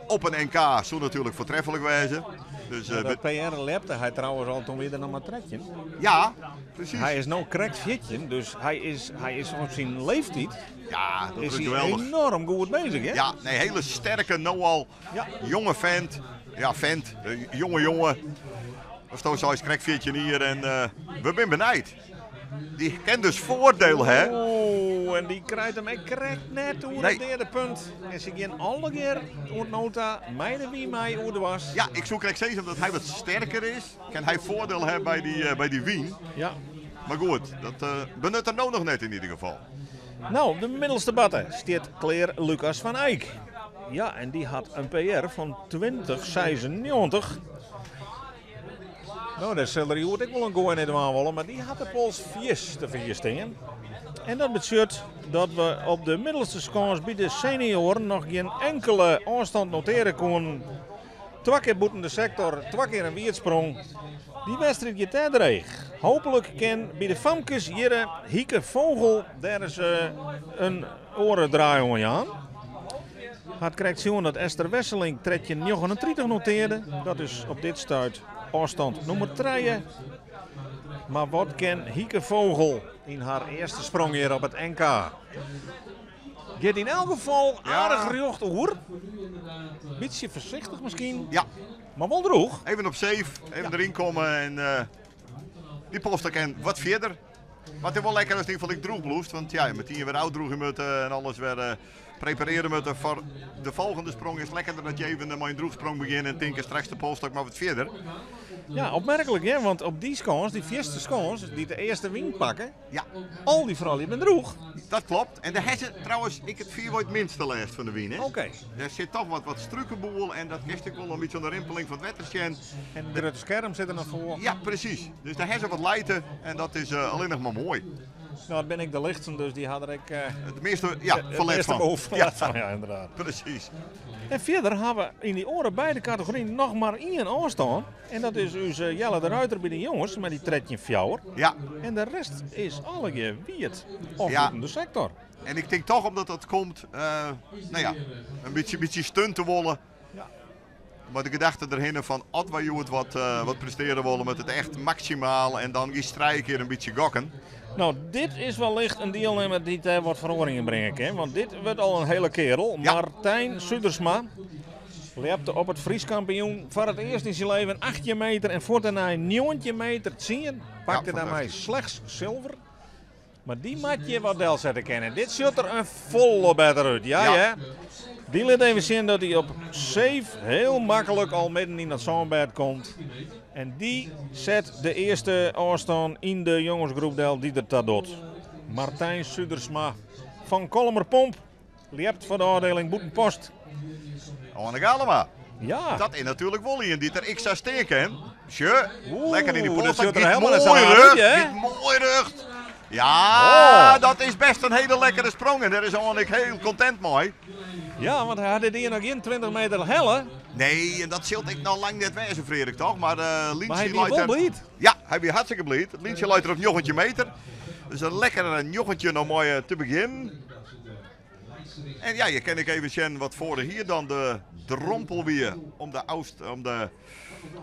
op in NK soe natuerlik foartreflik wêze. Dus, eh, Dat PR lepte hy trouwens al toen wie er noch mar 13. ja, presys. Hy is no krekt 14, dus hy is, hy is op syn leeftiid Ja, dat is is hy geweldig. enoarm goed beuzich. Hè? Ja, nee, hiele sterke, no al Ja. jonge vent. Ja, vent, eh, jonge jonge. Asto seist krekt 14 jier en we binne benijd. Dy kin dus foardiel ha. Oeh, en dy krijt him ek krekt net oer it deade punt. En se gean allegear oant no ta mei de wyn mei oer dwars. Ja, ik soe krekt sizze, omdat hy wat sterker is, kin hy foardiel ha by dy, by dy wyn. Ja. Mar goed, dat benut er no noch net yn ieder gefal. No, op de middelste batte stiet klear Lucas van Eyck. Ja, en dy hat in PR fan 20,96. No, dêr sil er hjoed ek wol in goai nei dwaan wolle, mar dy hat de pols fierste te fier stean. En dat betsjut dat we op de middelste skâns by de senioaren noch gjin inkele ôfstand notearje koenen. Twa kear bûten de sektor, twa kear in wietsprong. Dy wedstriid giet dêr dreech. Hooplik kin by de famkes hjir Hieke Vogel dêr ris in oare draai oan jaan. Hat krekt sjoen dat Esther Wesseling 13,39 notearde. Dat is op dit stuit ôfstand nûmer trije. Mar wat kin Hieke Vogel yn har earste sprong hjir op it NK? Giet yn elk gefal aardich rjocht oer. Bytsje foarsichtich miskien. Ja. Mar wol droech. Even op safe, even deryn komme en dy polsstôk en wat fierder. Mar it is wol lekker as it yn ieder gefal ek droech bliuwt, want ja, je moatte ien wer ôfdroegje moatte en alles wer preparearje moatte foar de folgjende sprong. Is lekkerder dat je even mei in droechsprong begjinne en tinke straks de polsstôk mar wat fierder. Ja, opmerklik hè, want op dy skâns, dy fierste skâns, dy't de earste wyn pakke, Ja. Al dy froulju binne droech. Dat klopt. En dêr ha se trouwens ek it fierwei it minste lêst fan de wyn. Hè? Oké. Dêr sit toch wat, wat strukenboel en dat kinst ek wol in bytsje oan de rimpeling fan it wetter sjen. En it grutte skerm sit der noch foar. Ja, presys. Dus dêr ha se wat lijte en dat is uh, allinnich mar moai. No, it binne ek de lichtsten, dus dy ha der ek uh, it measte ja, ferlet fan. Ja. ja, ynderdaad. Presys. En fierder ha we yn dy oare beide kategoryen noch mar ien ôfstân. En dat is ús Jelle de Ruiter by de jonges mei dy 13-4. Ja. En de rest is allegear wiet of Ja. bûten de sektor. En ik tink toch omdat dat komt, uh, no ja, in bytsje, bytsje stunte wolle. Ja. Mar de gedachte derhinne fan as wy hjoed wat, uh, wat prestearje wolle moat it echt maksimaal en dan giest trije kear in bytsje gokken. No, dit is wellicht in dielnimmer dy't dêr wat feroaringen bringe kin, want dit wurdt al in hiele keardel. Ja. Martijn Sudersma ljepte op it Frysk kampioen foar it earst yn syn leven 18 meter en fuort dêrnei 19 meter 10. Pakte Ja, dêrmei fantastysk. slechts silver. Mar dy moat hjir wat delsette kinne. Dit sjocht der in folle better út. Ja, Ja. ja. Dy lit even sjen dat hy op safe hiel maklik al midden yn dat sânbêd komt. En dy set de earste ôfstân yn de jongesgroep del dy't der ta docht. Martijn Sudersma fan Kollumerpomp ljept foar de ôfdieling Bûtenpost. Anne Galema. Ja. Dat is natuerlik wol ien dy't der ek sa stean kin. Sjoch, Oeh, lekker yn dy dat polsstôk. sjocht der Giet helemaal net sa moai raar rjocht, út, hè? giet moai rjocht. Ja, Oh. dat is best in hiele lekkere sprong en dêr is Anne ek hiel kontent mei. Ja, want hy hat dit jier noch gjin 20 meter helle. Nee, en dat sil ek noch lang net wêze, Frederik, toch? Mar uh, Mar hy Lientsje wie leit wol er- bliid. Ja, hy wie hartstikke bliid. It lyntsje leit er op 19 meter. Dus in lekkere 19 om mei te begjinnen. En ja, je kin ek even sjen wat foarich jier dan de drompel wie om de, Oost, om de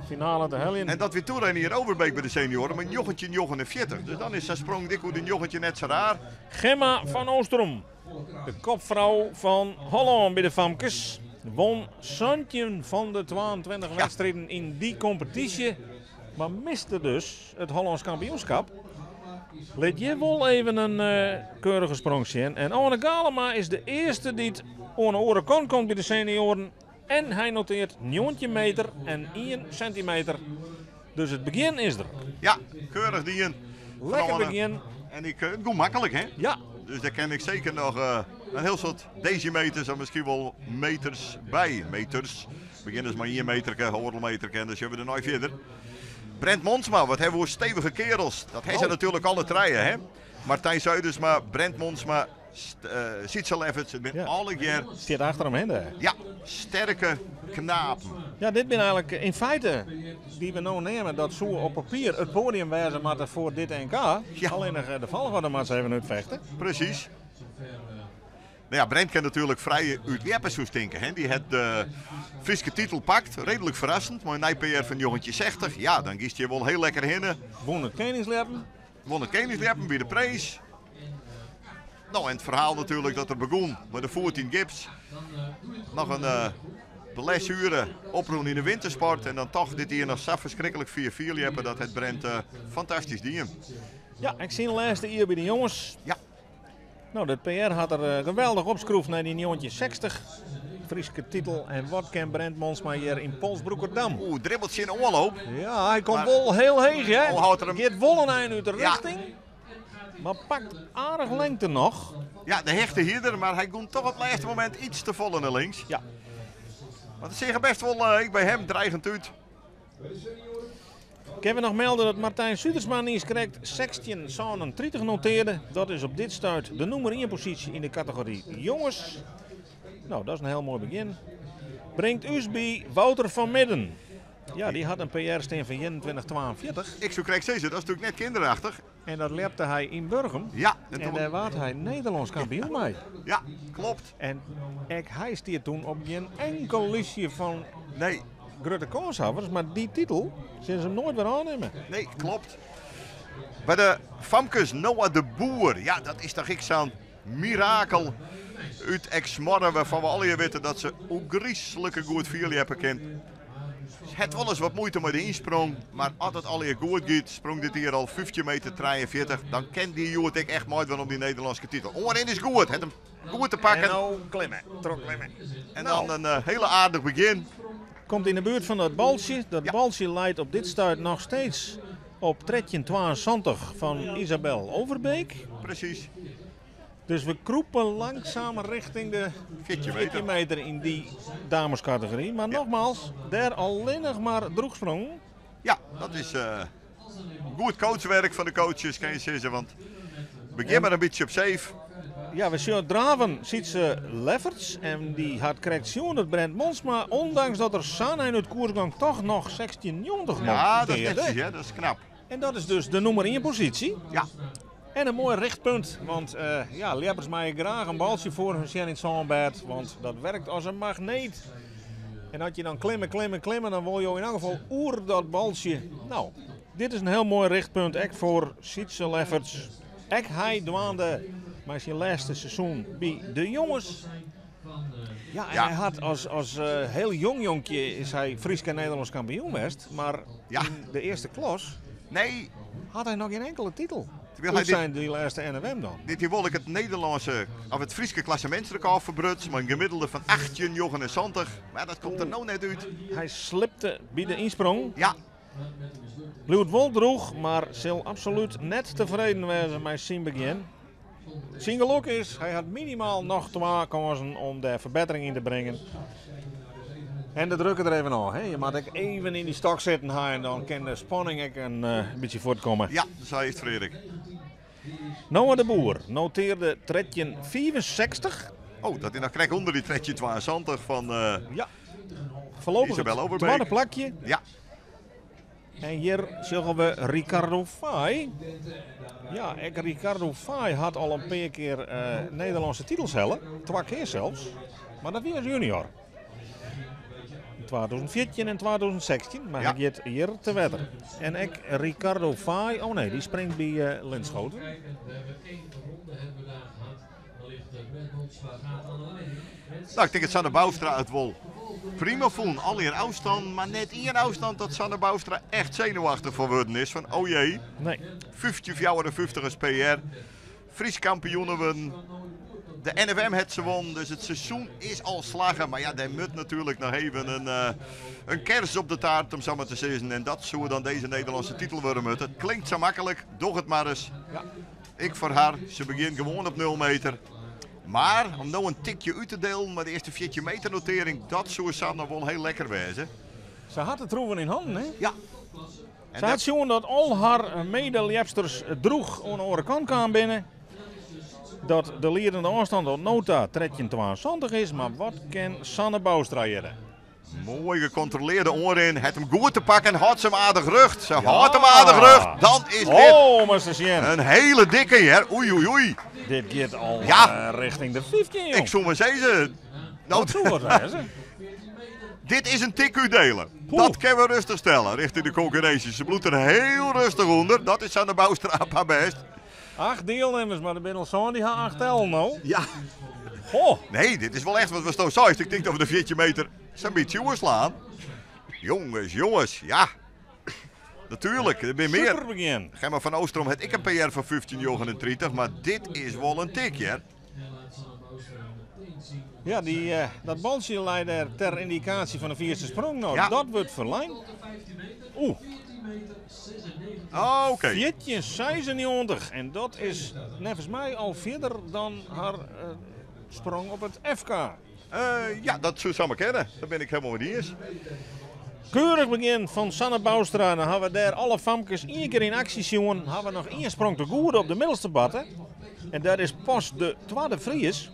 Finale te heljen. En dat wie toen Reinier Overbeek by de senioaren mei 1949. Dus dan is sa'n sprong dik oer de 19 net sa raar. Gemma van Oostrom, de kopfrou fan Hollân by de famkes, won 17 fan de 22 wedstriden yn dy kompetysje, mar miste dus it Hollânsk kampioenskap. Lit hjir wol even in keurige sprong sjen. En Arne Galema is de earste dy't oan de oare kant komt by de senioaren. En hy noteart 19 meter en 1 sentimeter. Dus it begjin is der. Ja, keurich dien. Lekker Arne. begjin. En ik, it gie maklik, hè? Ja. Dus dêr kin ik seker noch in hiel soad desimeters of miskien wol meters by. Meters. Begjinne ris mei ien meterke, oardel meterke en dan sjogge we dêrnei fierder. Brent Monsma, wat hawwe we oer stevige keardels. Dat ha se Oh. natuerlik alle trije, hè? Martijn Zuidersma, Brent Monsma, uh, Sietse Lefferts, it binne Ja. allegear Stiet achter him hinne dêr. Ja, sterke knapen. Ja, dit binne eigenlik yn feite dy't we no neame, dat soe op papier it poadium wêze moatte foar dit NK. Ja. Allinnich de folchoarder moat se even útfechte. Presys. No ja, Brent kin natuerlik frij útljeppe, soest tinke. Hè? Dy hat de Fryske titel pakt, reedlik ferrassend, mei in nij PR fan 1960. Ja, dan giest hjir wol hiel lekker hinne. Wûn it keningsljeppen. Wûn it keningsljeppen by de prins. No, en it ferhaal natuerlik dat er begûn mei de foet yn gips. Noch in uh, Blessuere oprûn yn de wintersport en dan toch dit jier noch sa ferskriklik fier fierljeppe dat hat Brent fantastysk dien. Ja, ek syn lêste jier by de jonges. Ja. No, dat PR hat er geweldich opskroefd nei dy 1960 Fryske titel. En wat kin Brent Monsma hjir yn Polsbroekerdam? Oeh, dribbelt tsjin de oanloop. Ja, hy komt wol hiel heech, hè? Oh, hâldt er him- Giet wol in ein út de Ja. rjochting. Mar pakt aardich lengte noch. Ja, de hechte hierder, mar hy gong toch op het lêste momint iets te folle nei links. Ja. Want it seach er best wol ek by him dreigend út. Kinne we noch melde dat Martijn Sudersma niiskrekt 16,37 notearde. Dat is op dit stuit de nûmer 1 posysje yn de kategory jonges. No, dat is in hiel moai begjin. Bringt ús by Wouter van Midden. Ja, dy hat in PR stean fan 21,42. Ik soe krekt sizze, dat is natuerlik net kinderachtig. En dat ljepte hy yn Burgum. Ja, en dêr waard hy Nederlânsk kampioen mei. Ja, klopt. En ek hy stiet toen op gjin enkel listje fan nee. grutte kânshawwers, mar dy titel sille se him noait wer ôfnimme. Nee, klopt. By de famkes Noah de Boer. Ja, dat is toch ek sa'n mirakel út Eksmoarre, wêrfan we allegear witte dat se ôfgryslike goed fierljeppe kin. Se hat wolris wat muoite mei de ynsprong, mar as it allegear goed giet, sprong dit jier al 15 meter 43, dan kin dy hjoed ek echt meidwaan om dy Nederlânske titel. Oanrin is goed, hat him goed te pakken. En no klimme, trochklimme. En dan in hiele aardich begjin. Komt yn de buert fan dat baltsje. Dat baltsje leit op dit stuit noch steeds op 13,72 fan Isabel Overbeek. Presys. Dus we krûpe langsaam richting de 14 meter yn dy dameskategory. Mar nogmaals, dêr allinnich mar droechsprongen. Ja, dat is goed coachwerk fan de coaches, kin je sizze. Want begjin mar in bytsje op safe. Ja, we sjogge draven Sietse Lefferts. En dy hat krekt sjoen dat Brent Monsma, ondanks dat er sa'n ein út koers gong, toch noch 16,90 Ja, dat is netsjes, hè? Dat is knap. En dat is dus de nûmer 1 posysje. Ja. En in moai richtpunt, want ja, ljeppers meie graach in baltsje foar hun sjen yn it sânbêd, want dat werkt as in magneet. En as je dan klimme, klimme, klimme, dan wol jo yn elk gefal oer dat baltsje. No, dit is in hiel moai richtpunt, ek foar Sietse Lefferts. Ek hy dwaande mei syn lêste seizoen by de jonges. Ja, en hy hat as, as hiel jong jonkje is hy Frysk en Nederlânsk kampioen west, mar yn de earste klas nee. hat hy noch gjin inkele titel. Terwyl hy Útsein dy lêste NFM dan. Dit jier wol ek it Nederlânske of it Fryske klassemintsrekôr ferbruts mei in gemiddelde fan 18,79. Mar dat komt der no net út. Hy slipte by de ynsprong. Ja. Bliuwt wol droech, mar sil absolút net tefreden wêze mei syn begjin. Syn gelok is, hy hat minimaal noch twa kânsen om dêr ferbettering yn te bringen. En de druk der even ôf. Hè? Je moat ek even yn dy stok sitten ha en dan kin de spanning ek in bytsje fuortkomme. Ja, sa is it Frederik. Noah de Boer notearde 13,65. Oh, dat is noch krekt ûnder dy 13,72 fan ja. Foarlopich Isabel it Overbeek. twadde plakje. Ja. En hjir sjogge we Ricardo Faaij. Ja, ek Ricardo Faaij hat al in pear kear Nederlânske titels helle. Twa kear sels. Mar dat wie as junior. Yn 2014 en 2016, mar hy giet hjir te wetter. En ek Ricardo Faaij, oh nee, dy springt by Linschoten. No, ik tink dat Sanne Bouwstra it wol prima fûn. Allegear ôfstannen, mar net ien ôfstân dat Sanne Bouwstra echt senuwachtich fan wurden is. Fan oh jee, nee. 15,54 as PR, Frysk kampioene wurden. De NFM hat se wûn, dus it seizoen is al slagge. Mar ja, dêr moat natuerlik noch even in, in kers op de taart, om sa mar te sizzen. En dat soe dan dizze Nederlânske titel wurde moatte. It klinkt sa maklik, doch it mar ris. Ja. Ek foar har, se begjint gewoan op 0 meter. Mar om no in tikje út te delen mei de earste 14 meter notering, dat soe Sanne wol hiel lekker wêze. Se hat de troeven yn hannen, hè? Ja. Se hat sjoen dat al har medeljepsters droech oan de oare kant kaam binne. Dat de liedende ôfstân oant no ta 13,72 is, mar wat kin Sanne Bouwstra hjirre? Moai gekontrolearde oanrin, hat him goed te pakken, hâldt se him aardich rjocht. Se hâldt him aardich rjocht, dan is dit Oh, mar se sjen. in hiele dikke hear. Oei, oei, oei. Dit giet al Ja. richting de 15, jong. Ik soe mar sizze. No, Dat soe wat wêze. Dit is in tik útdelen. Dat kinne we rêstich stelle richting de konkurrinsje. Se bliuwt der hiel rêstich ûnder. Dat is Sanne Bouwstra op har bêst. Acht deelnemers, maar er binne al sân dy ha acht tellen no. Ja. Goh. Nee, dit is wel echt wat we zo zeist. Ik denk dat we de 14 meter zo'n beetje slaan. Jongens, jongens, ja. Natuurlijk, er zijn meer. Super begin. Gemma van Oostrom had ik een PR van 15,39, maar dit is wel een tikje. hè. Ja, die, dat baltje leidt er ter indicatie van de vierste sprong. Nou, Ja. dat wordt verlengd. Oeh. Oh, Oké. 14,96. En dat is volgens mij al verder dan haar sprong op het FK. Ja, dat zou ik kennen. Daar ben ik helemaal met eens. Keurig begin van Sanne Bouwstra. Dan hebben we daar alle famkes één keer in actie zien. Hebben we nog één sprong te goed op de middelste batten. En daar is pas de tweede Fries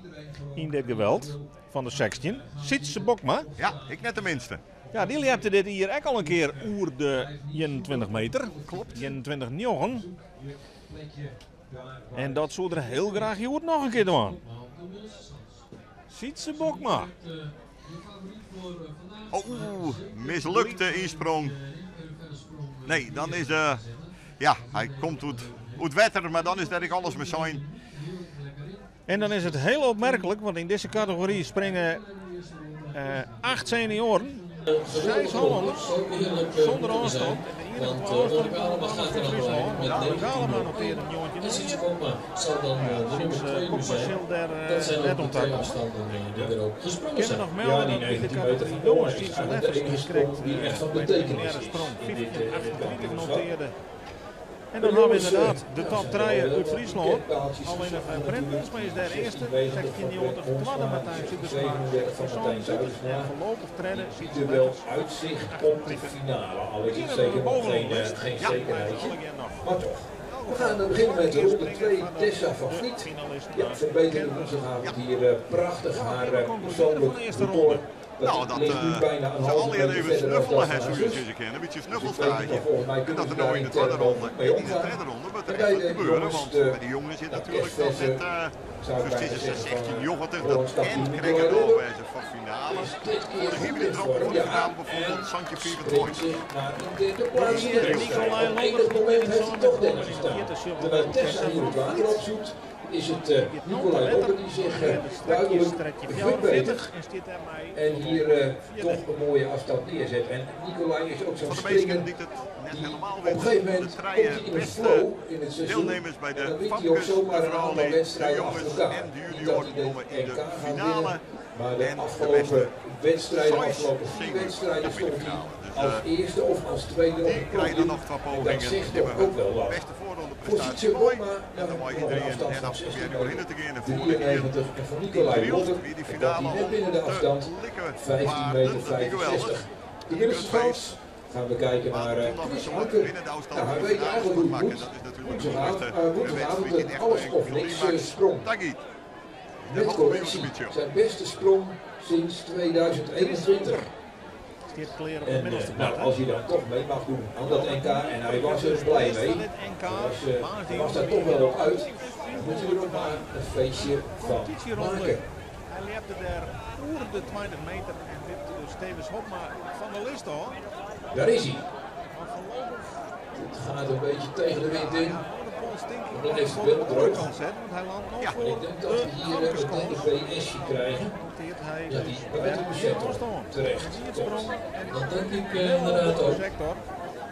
in dit geweld van de 16. Sietse Bokma. Ja, ik net de minste. Ja, die liep dit hier ook al een keer oer de 21 meter. Klopt. 21,9. En dat zou er heel graag hier nog een keer doen. Sietse Bokma. Oh, mislukte insprong. Nee, dan is de. Ja, hij komt uit het wetter, maar dan is dat ik alles met zijn. En dan is het heel opmerkelijk, want in deze categorie springen 8 senioren. 6 Hollanders zonder afstand. En de enige Want twee afstand Ulrich Alema gaat er aan de lijn met Ja, 19 Galema noteert een jongetje En Sietse Bokma zal dan de nummer 2 nu Bokma zijn. zal daar, Dat zijn net ook de ontduiken. twee afstanden die er ook gesprongen Kunnen zijn. nog melden Ja, die dat in de 19 meter categorie van jongens Oorlog is Sietse eigenlijk de Leffers enige die krijgt sprong die echt van bij de betekenis preliminaire is sprong in dit, in dit 15,38 kampioenschap. noteerde. En De dan hebben we jongens, inderdaad de ja, top zijn 3 wel uit wat Friesland. piketpaaltjes Alleen nog gezocht Brent natuurlijk. Bonsma is daar eerste. 16,90 van 16,90 Brent tweede Bonsma, Martijn Zuidersma. 16,37 van Martijn Zuidersma. En voorlopig trainen Sietse Er wel Leffers. uitzicht op de finale, al is het zeker nog geen zekerheidje. Maar toch. We gaan beginnen met ronde 2, Tessa van Vliet. Ja, verbeterde woensdagavond hier prachtig haar persoonlijk record. Nou, Dat dat ligt nu bijna een ze halve alweer meter even verder dan snuffelen, dat hè, van haar zoals zus. je ze kennen. Een beetje Dus ik weet niet snuffelstage. of volgens mij En kunnen dat ze er nou daar in de intern tweede wel ronde. mee In de omgaan. derde ronde moet er En echt bij wat de gebeuren, jongens, want de bij de jongens zit nou, natuurlijk dan kerstverse, net, zou ik dus bijna het is zeggen, van, 16 90, Hollands dat en kampioen krijgt het Nicolai Lodder. alweer van finale. Is dit keer Voor de goed in hybride vorm, voor de ja. finale bijvoorbeeld, En Santje springt 24. zich naar een derde plaats in de wedstrijd. Nicolai Op Lodder enig moment heeft hij toch derde in de gestaan. vierde zilver Terwijl met Tessa Tessa hier het van water Vliet. opzoekt, is het Nicolai Lodder die zich duidelijk Strekje verbetert. 44 en zit daarmee En hier toch een mooie afstand neerzet. En Nicolai is ook zo'n Van de meesten springer die het net die helemaal op een wint. gegeven De moment drie komt hij in een beste flow in het seizoen. deelnemers bij En dan de wint hij ook famkes, de zomaar een aantal vrouwen, de wedstrijden achter jongens elkaar. en de Niet dat junioren hij de komen in NK de gaat finale. winnen, maar de En de afgelopen beste wedstrijden, Sois afgelopen vier senior wedstrijden in de stond hij finale. Dus, als eerste of als tweede op Die het krijgen dan podium. nog twee En dat pogingen. zegt Die toch hebben ook wel wat. Beste voorronde Voor prestatie Sietse mooi. Bokma En dan mag nog een iedereen afstand en van dan 16 probeer je doorheen te gaan. En meter, vorige keer 93 en voor Nicolai Driel, Lodder. wie die En dat finale hij net binnen de om te afstand likken 15 meter waarden. Dat is geweldig. 65. De middelste schans gaan we kijken Maar naar toen Chris ze moeten Anker. binnen de afstand Nou, hij van de weet finale eigenlijk hoe het maken. moet. Dat is natuurlijk Woensdagavond, de eerste woensdagavond wedstrijd een in alles echt of niks climax. sprong. Dankie. Met correctie. Zijn beste sprong sinds 2021. Stiert kleren op de En middelste nou, plaats. als hij dan toch mee mag doen aan dat NK, en hij was er blij mee, hij was daar toch wel op uit, dan moet hij er ook maar een feestje van Competitieronde. maken. Hij liep daar oer de 20 meter en wipte dus Stevens Hopma van de list hoor. Daar is hij. Maar voorlopig Het gaat een beetje tegen de wind in. ja, de Pols denk ik Blijft voor wel de andere droog. kant zetten, want hij landt nog Ja. voor Ik denk dat we de hier een Famkeskans. BS'je krijgen. Noteert hij Dat dus hij buiten de meer sector afstand. terecht Hier komt. sprong en Dat denk ik inderdaad ook. sector.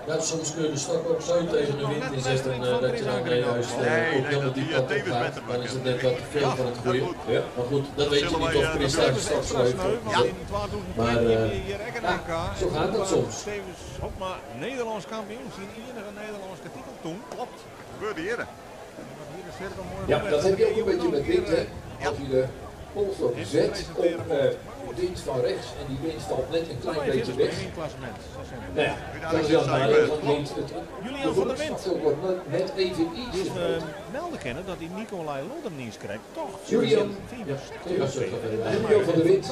Ja, soms kun je de stok ook zo tegen de wind inzetten dat je dan juist Nee, ook nee, helemaal dat die die, kant op tevens gaat. beter Dan is het maken. net wat te veel van het dat goede. moet. Ja. Maar goed, dat weet je zullen niet wij, of Chris daar Dat de is stok extra schuift. sneu, want Ja. in 2013 Maar, wie hier ook een ja, NK. zo En gaat toen dat was soms. Stevens Hopma Nederlands kampioen, zijn enige Nederlandse titel toen. Klopt. Gebeurde eerder. Wat hier de cirkel mooi Ja, dat heb je ook een beetje met wind, hè. Ja. Als je de polstok zet op wind van rechts en die wind valt net een klein beetje weg. In klassement. Zo simpel. Nou ja, dat is wel nadeel van wind. Het, Julian de van der Wind. geluksfactor wordt net even iets Dus te we groot. melden kennen dat die Nicolai Lodder niet krijgt. Toch? Julian, Ja, zo gaat het. Julian van der Wind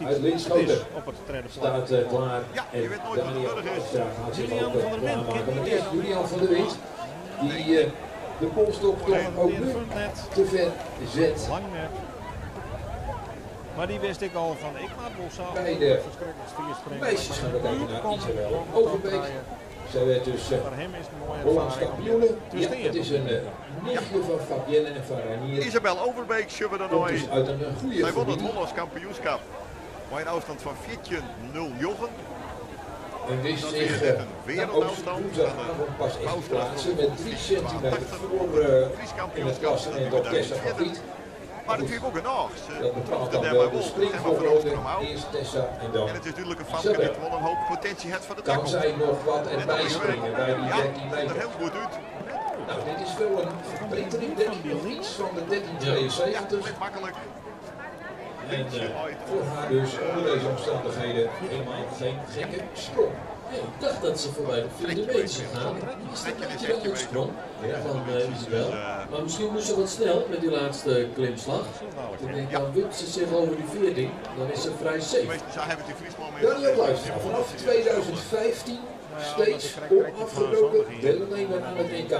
uit Linschoten Op het tweede vlak. staat klaar. Ja, En je weet nooit wat er Daniel nodig is. Hoekstra gaat zich Julian ook van der Wind, klaarmaken. kent Maar niet eerst Julian van der Wind, die de polstok toch ook nu te ver zet. Lang net. Maar die wist ik al van, ik maak wel zo Bij de verschrikkelijk vier springen. Meisjes gaan we kijken naar Isabel Overbeek. Zij werd dus Foar him is it in moaie Hollands erfaring om kampioene. te Ja, stean het is op een dit WK. nichtje van Fabienne en van Reinier. Isabel Overbeek, zullen we dan Komt nog dus uit een goede Zij won het familie. Hollands kampioenschap. Maar een afstand van 14,09. En wist Dat zich is dit een nou, ook wereldafstand. woensdagavond pas echt te Bouwstra plaatsen met 3 centimeter 82 voor Fries in het kampioenschap. klassement op Tessa van Vliet. Maar natuurlijk ook een oog. Ze Dat bepaalt troefde dan daarbij wel de wel. Zeg maar van springvolgorde. Oosterom out. Eerst Tessa en dan En het is natuurlijk een famke Isabel. die wel een hoop potentie heeft voor de Kan tackle. zij nog wat En erbij dan is springen bij die Ja, 13 ziet er meter? heel goed uit. Nou, dit is wel een verbetering, denk ik, nog iets van de Ja, 1372. net makkelijk. En voor haar dus onder deze omstandigheden helemaal geen gekke sprong. Ja, ik dacht dat ze voorbij de vierde meter zou gaan. Is dat net wel een sprong van Isabel. Maar misschien moest ze wat snel met die laatste klimslag. Ik denk, dan wipt ze zich over die 14. Dan is ze vrij safe. Zij hebben het in Friesland Daniel Luistra, vanaf 2015 steeds onafgebroken deelnemer aan het NK.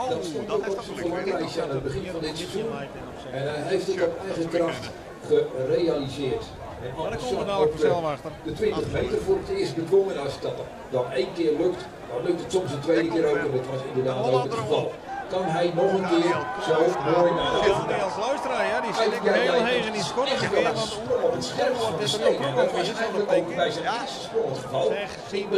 Dat stond ook op zijn verlanglijstje aan het begin van dit seizoen. En hij heeft het op eigen kracht gerealiseerd. En Maar daar anders komen we zat dadelijk ook vanzelf achter. de 20 meter voor het eerst bedwongen. En als dat dan één keer lukt, dan lukt het soms een tweede keer ook. En dat was inderdaad ook het geval. Kan hij nog een keer zo mooi naar de Daniel overkant? Luistra, ja, die zit Ai, ik ja, heel ja, heeg in die dat schort is echt weer, wel een want sprong op het scherpst van de dit er snee. ook En nog dat was is, dat eigenlijk ook denk bij ik. zijn eerste sprong het geval. Zeg, Ik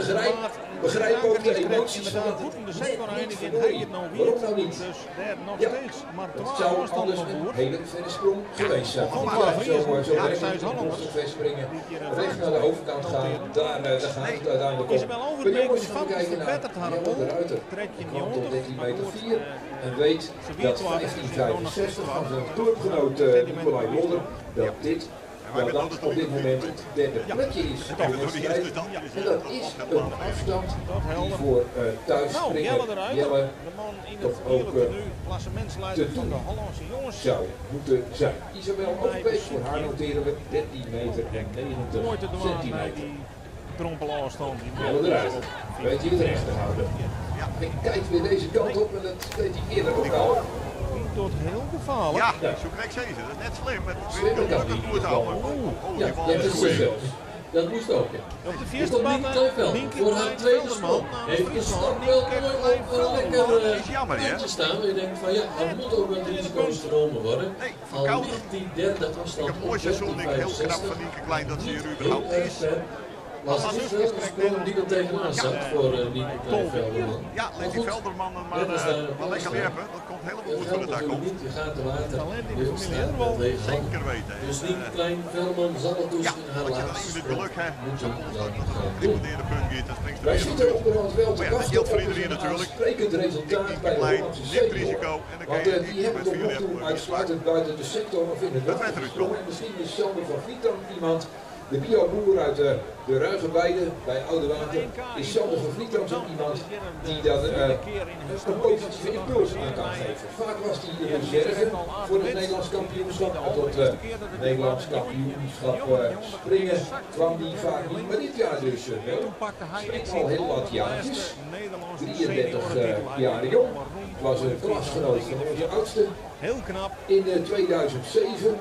begrijp ook de emoties van inderdaad het goed in de net sector niet eindigt in verloren. hij het nou Waarom weer. nou niet? Dus daar nog Ja, steeds maar Het 12 zou afstanden anders van een boord. hele verre sprong geweest zijn. Van Ja, Klaver zo, is zo ja, werkt zij het is in Hollanders. het verspringen. Die hier een Recht naar de overkant gaan, daar gaat het uiteindelijk om. Isabel De Overbeek, jongens de gaan Famke kijken naar verbetert haar Jelle de rol. Ruiter. Trekje Hij kwam tot 90, 13 maar meter goed, 4 en weet ze weer dat 12, 15,65 van zijn dorpgenoot Nicolai Wolder, dat dit dat dat op dit moment het derde plekje is in de wedstrijd. En dat is een afstand die voor Nou, thuisspringer Jelle de Ruiter, Jelle de man in het toch ook gele tenue, klassementsleider te van de doen Hollandse jongens. zou moeten zijn. Isabel Overbeek, voor haar noteren we 13 meter en 90 Mooi te doen bij centimeter. die drompelafstand. Die Jelle de Ruiter, weet hij het recht te houden. Hij kijkt weer deze kant op en dat deed hij eerder ook al. Tot heel gevaarlijk. Ja, zo krijg ze. Dat is net slim. Het Slimmer kan gelukkig hij goed houden. niet. Oh, Ja, die bal dat is is goed. het zelfs. Dat moest ook, ja. Op de Er vierde komt Nienke baan, Kleinveld Nienke voor haar tweede Velderman sprong. namens Heeft de Friesland. stap wel Nienke mooi op een Kleinvelderman. lekker is jammer, hè? puntje staan. Je denkt van ja, er moet ook wat risico's genomen worden. Nee, Al verkouden. ligt die derde afstand Ik heb mooi op seizoen. Ik heel knap 13,65. van Nienke Klein dat ze hier Niet überhaupt heel erg is. ver. Was dit wel een sprong die er tegenaan zat voor Nienke Kleinvelderman. Ja, Maar Lady goed, Velderman maar, net als daar maar lekker Polstra. werpen. Dat komt helemaal Het goed voor de geldt dak natuurlijk komt. niet, je gaat te water. Talent in de Je familie staat met Herwal. lege handen. Zeker weten. Dus Nienke Klein-Velderman zal het dus Ja, in haar als je dan laatste even het sprong geluk hebt, moeten zo'n dan dat het gaan op doen. de punt gaat, dan springt ze Wij weer zitten op. onderhand wel te Maar ja, dat wachten geldt op voor iedereen een natuurlijk. aansprekend resultaat Nienke bij de Klein Hollandse neemt senioren. risico en dan Want kan je die niet hebben met tot nog vier toe hebben. uitsluitend buiten de sector of in het Dat water werd er gesprongen. En misschien is Sander van Vliet dan iemand, de bioboer uit de Ruige Weide bij Oudewater, is Sander van Vliet dan zo iemand die dat een positieve impuls aan kan geven. Vaak was hij de reserve voor het Nederlands kampioenschap, maar tot Nederlands kampioenschap springen kwam die vaak niet. Maar dit jaar dus wel. Toen pakte hij Springt al heel wat de jaartjes. laatste Nederlandse 33 seniorentitel. Hij jaar won jong. rond Was een klasgenoot van onze oudste. Heel knap. In 2007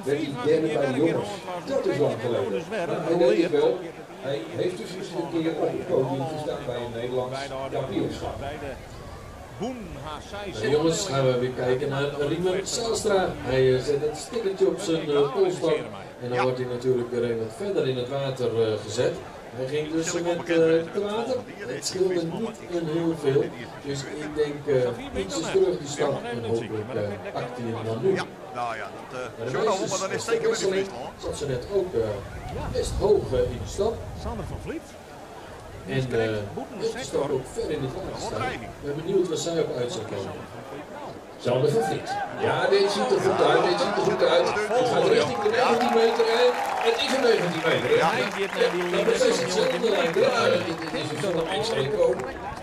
werd hij 2004 derde bij de jongens. Dat is lang geleden. Maar hij deed het wel. Hij heeft dus eens een keer op het podium gestaan bij een Nederlands kampioenschap. De jongens gaan we weer kijken naar Riemer Zijlstra. Hij zet het stickertje op zijn polstok. En dan wordt hij natuurlijk weer even wat verder in het water gezet. Hij ging dus met te water. Het scheelde niet een heel veel. Dus ik denk iets is terug die stap. En hopelijk pakt hij hem dan nu. Ja, nou ja, dat Maar de zo dan, meisjes, maar dan is Esther zeker met de Wesseling Friesland. zat ze net ook best hoog in de stap. Sander van Vliet. En heeft de stap ook ver in het water staan. Ik ben benieuwd waar zij op uit zal komen. Sander van Vliet. Ja, dit ziet er goed uit. Dit ziet er goed uit. Het gaat richting de 19 meter en het is een 19 meter. Ja, hij gaat naar die Dat lijn. is hetzelfde lijkt. Ja, dit is een soort ex-eco.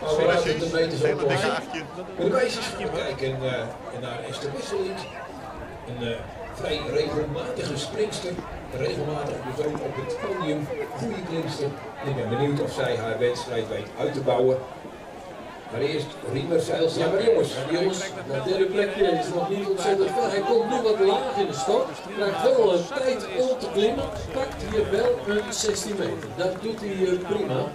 Maar we laten het de meters Hele dikke oplossen. 18. Maar de meisjes gaan kijken naar Esther Wesseling. Een vrij regelmatige springster. Regelmatig dus ook op het podium. Goede klimster. Ik ben benieuwd of zij haar wedstrijd weet uit te bouwen. Maar eerst Riemer Zijlstra bij de jongens. Ja, de jongens, dat derde plekje is nog niet ontzettend ver. Hij komt nu wat laag in de stok. Krijgt wel tijd om te klimmen. Pakt hier wel een 16 meter. Dat doet hij prima.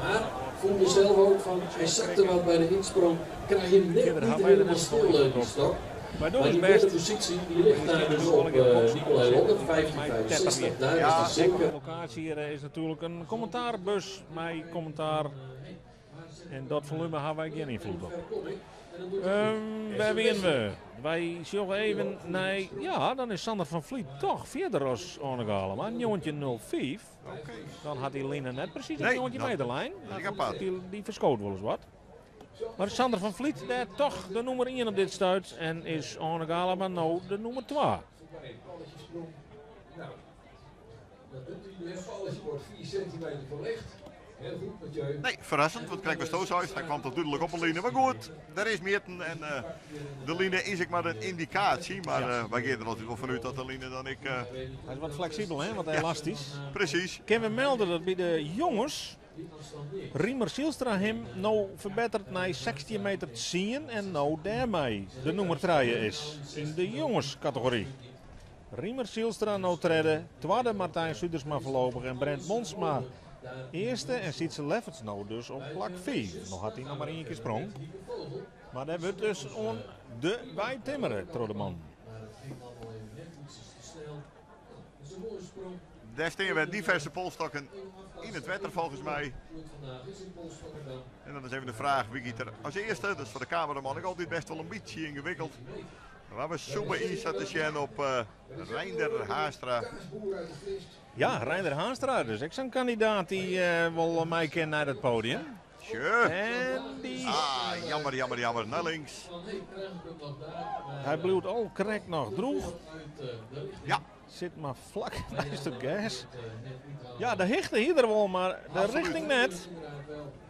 Maar voelde zelf ook van, hij zakte wat bij de insprong. Krijg je hem net niet helemaal stil, die stok. Maar doe Maar eens die derde best. positie die ligt daar dus op Nicolai Lotte, 15,65. Daar is de zeker. De locatie hier is natuurlijk een commentaarbus met commentaar. En dat volume hebben wij geen invloed op. Waar winnen we? Wij zullen even naar... Ja, dan is Sander van Vliet toch verder als Arne Galema. 19.05. Dan had die Line net precies een Nee, jongetje meterlijn. dat is apart. Die verschoot wel eens wat. Maar Sander van Vliet, daar toch de nummer 1 op dit stuit. En is Arne Galema nou de nummer 2. Nou, dat doet hij. Het palletje wordt 4 centimeter verlicht. Heel goed, Mathieu. Nee, verrassend, want kijk, was Hij kwam toch duidelijk op een line. Maar goed, daar is Meerten en de line is ik maar een indicatie. Maar wij gaan er altijd wel vanuit dat de line dan ik... Hij is wat flexibel, hè? Wat elastisch. Precies. Kunnen we melden dat bij de jongens Riemer Zijlstra hem nou verbeterd naar 16 meter 10 en nou daarmee de nummer 3 is in de jongenscategorie. Riemer Zijlstra nou treden, tweede Martijn Sudersma voorlopig en Brent Monsma eerste en Sietse Lefferts nou dus op plak 4. Nog had hij nog maar één keer sprong. Maar daar wordt dus on de bij timmeren, Trodeman. Daar staan we diverse polstokken in het wetter volgens mij. En dan is even de vraag wie giet er als eerste. Dat is voor de cameraman ook altijd best wel een beetje ingewikkeld. Maar we zoomen in staat te zien op Reinder Haastra. Ja, Reinder Haastra dus. Ik zo'n kandidaat die wel mij kent naar het podium. Tjö. En die... Ah, jammer, jammer, jammer. Naar links. Hij bloedt al correct nog droeg. Ja. Zit maar vlak naast het gas. Ja, de hichte hier er wel, maar de richting net.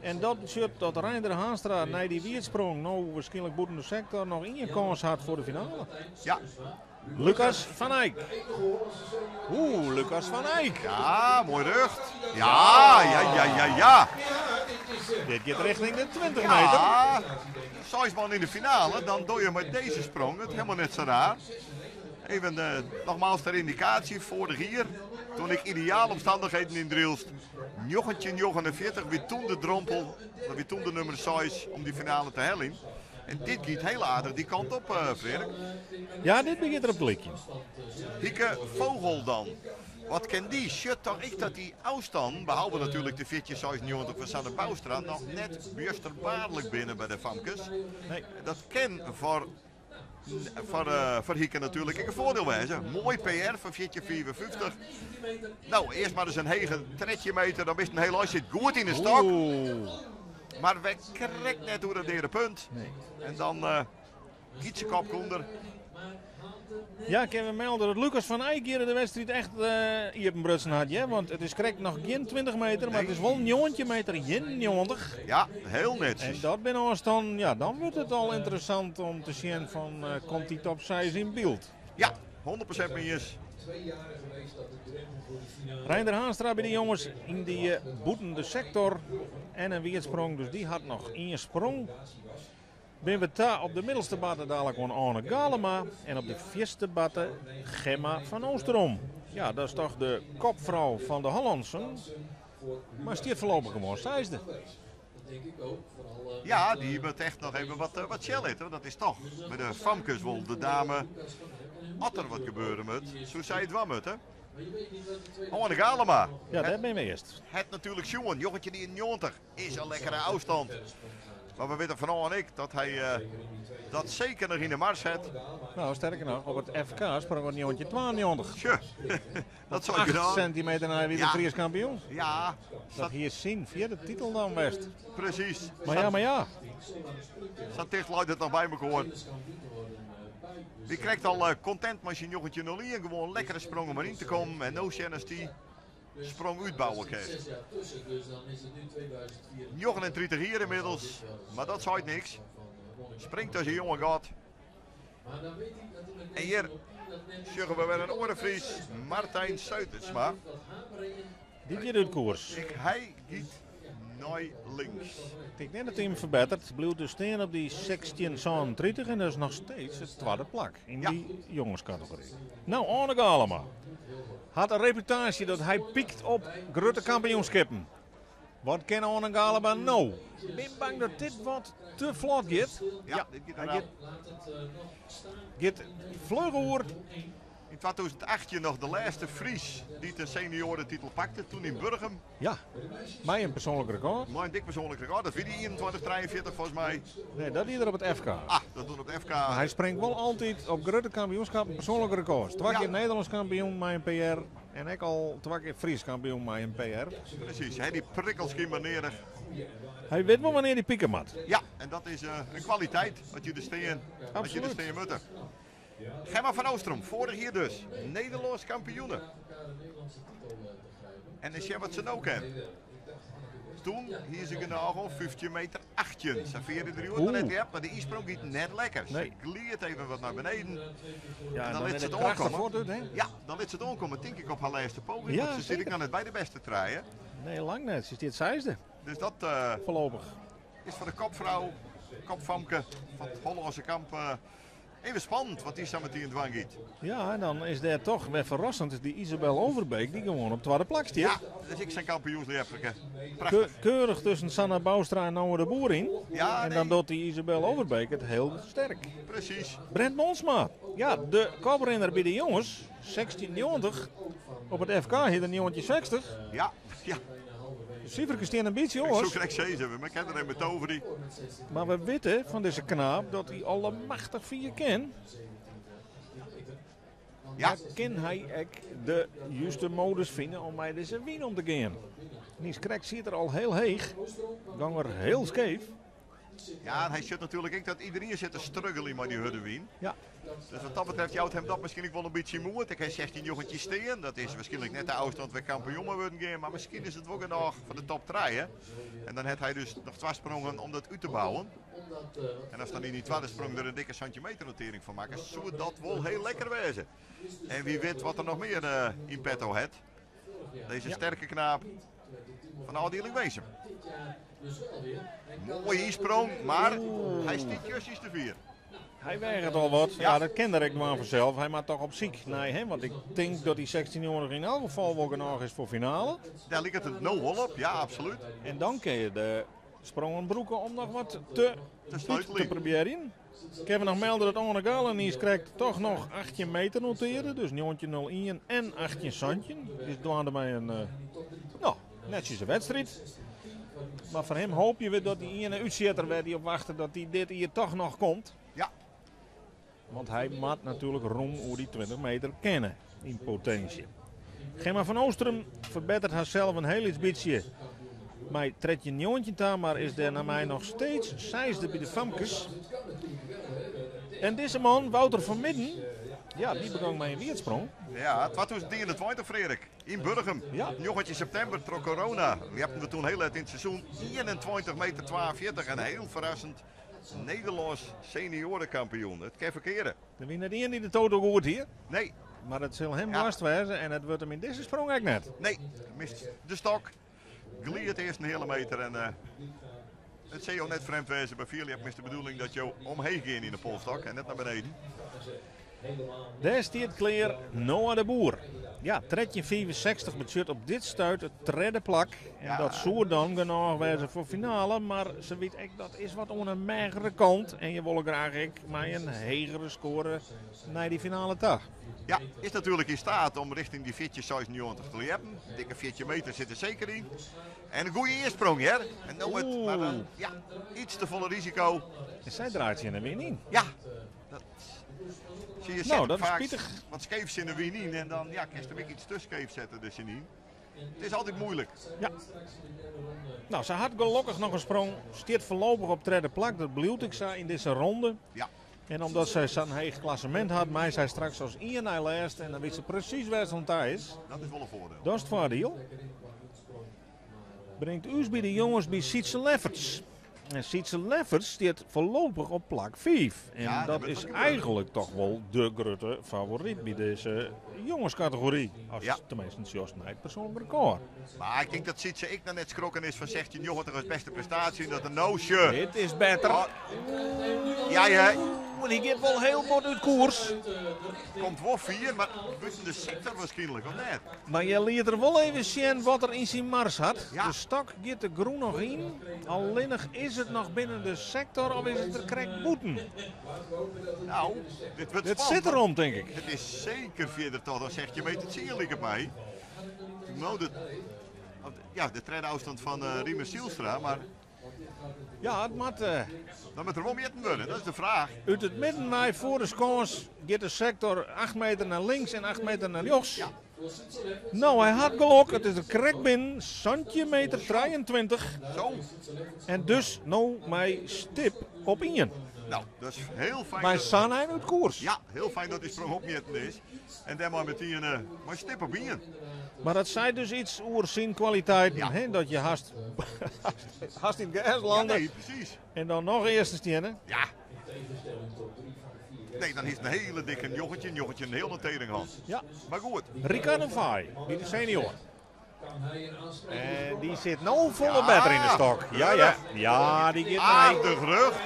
En dat zit dat Reinder Haastra naar die wiertsprong nou waarschijnlijk boeten de sector nog één kans had voor de finale. Ja. Lucas van Eyck. Oeh, Lucas van Eyck. Ja, mooi rug. Ja, ja, ja, ja, ja. Dit gaat richting de 20 meter. Ja, Zeisman in de finale, dan doe je met deze sprong het helemaal net zo raar. Even nogmaals ter indicatie, vorig jaar, toen ik ideale omstandigheden in Drielst, 1949, weer toen de drompel, weer toen de nummer 6 om die finale te hellen. En dit gaat heel aardig die kant op, Frederik. Ja, dit begint er op het likje. Hieke Vogel dan. Wat ken die? Shit toch ik dat die afstand, behalve natuurlijk de 1496 van Sanne Bouwstra, nog net busterbaarlijk binnen bij de famkes. Nee. Dat ken voor Hieke natuurlijk een voordeel wezen. Mooi PR van 1454. Nou, eerst maar eens een hege tretje meter, dan is het een heel zit goed in de stok. Oeh. Maar we krek net door het derde punt. Nee. En dan Gietse kop onder. Ja, kunnen we melden dat Lucas van Eyck hier in de wedstrijd echt hier op een brutsen had. Hè? Want het is correct nog geen 20 meter, maar het is wel een jongetje meter, geen 90. Ja, heel netjes. En dat binnen ons dan, ja, dan wordt het al interessant om te zien van, komt die top 6 in beeld. Ja, 100% mee eens. Reinder Haastra bij de jongens in die boetende sector en een weersprong, dus die had nog één sprong. Ben we daar op de middelste batten dadelijk gewoon Arne Galema en op de vierste batten Gemma van Oosterom. Ja, dat is toch de kopvrouw van de Hollandsen. Maar stiert voorlopig gewoon zesde. Ja, die moet echt nog even wat shell eten. Dat is toch met de famkes wel de dame. Als er wat gebeuren moet, zo zei het wel moet, hè? Arne Galema. Ja, daar ben we eerst. Het natuurlijk jongen, jochetje die in 90 is een lekkere afstand. Maar we weten van Arne en ik dat hij dat zeker nog in de mars heeft. Nou, sterker nog, op het FK sprong het jongetje 92. Tje, dat zou ik 8 gedaan. centimeter naar wie de Ja. Fries kampioen. Ja. Dat hier zien, via de titel dan best. Precies. Maar ja, maar ja. Zat dicht luidt het nog bij elkaar. Die krijgt al content met zijn jongetje 01. Gewoon lekkere sprong om erin te komen. En no chance die sprong uitbouwen kan. 39 hier inmiddels, maar dat zei niks. Springt als een jonge god. En hier zeggen we weer een orenvries, Martijn Suitersma. Die doet koers. Hij giet Nei links. Ik tink net dat hy him ferbetteret. Bliuwt dus stean op dy 16,37 en dat is noch steeds it twadde plak yn dy jongeskategory. No, Oane Galema hat in reputaasje dat hy pykt op grutte kampioenskippen. Wat kin Oane Galema no? Ik bin bang dat dit wat te flot giet. Ja, dit giet hy giet fluch oer. Yn 2018 noch de lêste Fries dy't in senioaretitel pakte, toen yn Burgum. Ja, mei in persoanlik rekôr. Mei in dik persoanlik rekôr, dat wie dy 21,43 folgens my. Nee, dat wie er op it FK. Ah, dat doe op it FK. Mar hy springt wol altyd op grutte kampioenskappen persoanlike rekôrs. Twa kear Nederlânsk kampioen mei in PR en ek al twa kear Frysk kampioen mei in PR. Presys, hy dy prikkels skynber nedich. Hy wit wol wannear hy pike moat. Ja, en dat is in kwaliteit, as je der stean, as je der stean moatte. Gemma van Oostrom, foarich jier dus Nederlânsk kampioene. En eens sjen wat se no kin. Toen hie se genôch oan 15 meter 18. Sa fier is der hjoed noch net hear, mar de ynsprong giet net lekker. Se gliidt even wat nei beneden. Ja, en dan lit se it oankomme. Ja, dan lit se it oankomme, tink ik, op har lêste poging. Want se sit ek noch net by de bêste trije. Nee, lang net. Se stiet seisde. Dus dat Voorlopig. is foar de kopfrou, kopfamke fan it Hollânske kamp Even spannend wat dy sa metien dwaan giet. Ja, en dan is dêr toch wer ferrassend dy Isabel Overbeek dy't gewoan op twadde plak stiet. Ja, dat is ek sa'n kampioensljepperke. Prachtich. Keurich tusken Sanne Bouwstra en Noah de Boer yn. Ja, en dan docht dy Isabel Overbeek it hiel sterk. Presys. Brent Monsma, ja, de koprinner by de jonges, 16,90. Op it FK hie er 1960. Ja, ja. De siferkes stean in bytsje oars. Ik soe krekt sizze, we kinne der even toverje. Mar we witte fan dizze knaap dat hy allemachtich fier kin. Ja. Mar kin hy ek de juste modus fine om mei dizze wyn om te gean? Niis krekt siet er al hiel heech, gong er hiel skeef. Ja, en hy sjocht natuerlik ek dat iderien sit te struggeljen mei dy hurde wyn. Ja. Dus wat dat betreft jout him dat miskien ek wol in bytsje moed. Ik ha 16,19 stean. Dat is wierskynlik net de ôfstân wêr kampioen mei wurden gean, mar miskien is it wol genôch foar de top trije. En dan hat hy dus noch twa sprongen om dat út te bouwen. En as dan yn dy twadde sprong der in dikke sintimeter notering fan makke, soe dat wol hiel lekker wêze. En wie wit wat er noch mear yn petto hat. Deze sterke knaap fan de ôfdieling Winsum. Moaie ynsprong, mar hy stiet justjes te fier. Hy weaget al wat. Ja, dat kin er ek dwaan fansels. Hy moat toch op syk nei him, want ik tink dat dy 16,90 yn elk gefal wol genôch is foar finale. Dêr liket it no wol op, ja, absolút. En dan kin je de sprongen brûke om noch wat te, te, te probearjen. Kinne we noch melde dat Oane Galenius krekt toch noch 18 meter notearde, dus 19.01 en 18.17. Is dwaande mei in no, netsjese wedstriid. Mar foar him hoopje we dat dy iene útsjitter wêr't hy op wachte, dat dy dit jier toch noch komt. Ja. Want hy moat natuerlik rûm oer dy 20 meter kinne yn potinsje. Gemma van Oostrum ferbettert harsels in hiel lyts bytsje mei 13,19 ta, mar is dêr nei my noch steeds seisde by de famkes. En dizze man, Wouter van Midden, ja, dy begong mei in wierdsprong. Ja, 2021, Freark, yn Burgum. Ja. 19 septimber troch corona. Ljepten we toen hiel let yn it seizoen 21 meter 42 en hiel ferrassend Nederlânsk senioarekampioen. It kin ferkeare. Der wie net ien dy't de toto goed hie. Nee. Mar it sil him woarst wêze en it wurdt him yn dizze sprong ek net. Nee, mist de stok. Gliidt earst in heale meter en it sil jo net frjemd wêze by fierljeppen is de bedoeling dat jo omheech gean yn de polstok en net nei beneden. Dêr stiet klear Noah de Boer. Ja, 13,65 betsjut op dit stuit it tredde plak. En dat soe dan genôch wêze foar finale, mar se wit ek dat is wat oan 'e meagere kant. En je wolle graach ek mei in hegere skoare nei dy finale ta. Ja, is natuerlik yn staat om richting dy 14,96 te ljeppen. Dikke 14 meter sit der seker yn. En in goede earsprong, hear. En no it, mar dan, ja, iets te folle risiko. En sy draait tsjin de wyn yn. Ja, dat zie je Nou, dat is vaak spitich. Wat skeef tsjin de wyn yn en dan ja, kinst him ek iets te skeef sette der tsjin yn. It is altyd moeilik. Ja. Nou, se hat gelokkich noch in sprong. Stiet foarlopich op tredde plak. Dat bliuwt ek sa yn dizze ronde. Ja. En omdat sy sa'n heech klassemint hat, mei sy straks as ien nei lêst en dan wit se presys wêr't se oan ta is. Dat is wol in foardiel. Dat is it foardiel. Bringt ús by de jonges by Sietse Lefferts. En Sietse Lefferts stiet foarlopich op plak 5. En Ja, dat dat wurdt is wat gebeuren. eigenlik toch wol de grutte favoryt by dizze jongeskategory. As Ja. teminsten sjochst nei it persoanlik rekôr. Mar ik tink dat Sietse ek noch net skrokken is fan 16,90 as bêste prestaasje. En dat er no sjoch. Dit is better. Oh. Ja, ja. Oeh, dy giet wol hiel bot út koers. Komt wol fier, mar bûten de sektor wierskynlik, of net? Mar je liet er wol even sjen wat er yn syn mars hat. Ja. De stok giet de grûn noch yn. Allinnich is it noch binnen de sektor of is it der krekt bûten? Nou, dit wurdt Dit spannend. sit derom, tink ik. It is seker fierder toch dan 16 meter 10, liket my. No, de, ja, de tredde ôfstân fan Riemer Zijlstra, mar Ja, it moat dan moat der wol mjitten wurde, dat is de fraach. Ut it midden nei foar de skâns giet de sektor 8 meter nei links en 8 meter nei rjochts. No, hy hat gelok, it is der krekt binnen, 17 meter 23. Zo. En dus no mei stip op ien. Nou, dat is hiel fijn. Mei sa'n ein út koers. Ja, hiel fijn dat dy sprong opmjitten is. En dêrmei metien mei stip op ien. Mar dat seit dus yts oer syn kwaliteiten, Ja. hè? Dat je hast yn it gers lande. Ja, nee, presys. En dan noch earste steane. Ja. Nee, dan is it in hiele dikke njoggentjin, njoggentjin, in hiele tering hân. Ja. Mar goed. Ricardo Fay, by de senior. En dy sit no folle Ja. better yn de stok. Ja, ja. Ja, dy giet mei. Aardich rjocht.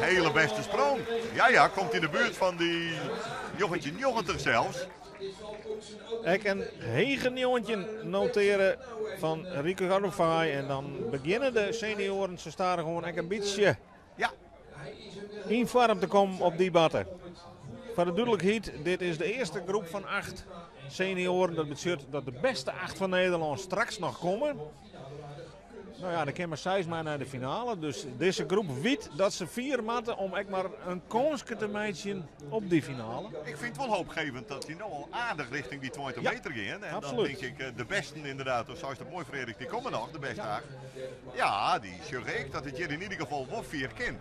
Hiele bêste sprong. Ja, ja, komt yn de buert fan dy 1990 sels. Ek in hege 19 notearre fan Ricardo Fay. En dan begjinne de senioaren se stadichoan ek in bytsje Ja. yn foarm te kommen op dy batte. Foar de dúdlikheid, dit is de earste groep fan 8 senioaren. Dat betsjut dat de bêste 8 fan Nederlân straks noch komme. No ja, dan kinne mar 6 mei nei de finale. Dus dizze groep wit dat se fier moatte om ek mar in kânske te meitsjen op dy finale. Ik fyn it wol hoopgevend dat dy no al aardich rjochting dy 20 Ja, meter gean. En dan absoluut. tink ik, de bêsten ynderdaad, do seist it moai Frederik, dy komme noch, de bêste 8. Ja, dy sjoch ik dat it hjir yn ieder gefal wol fier kin.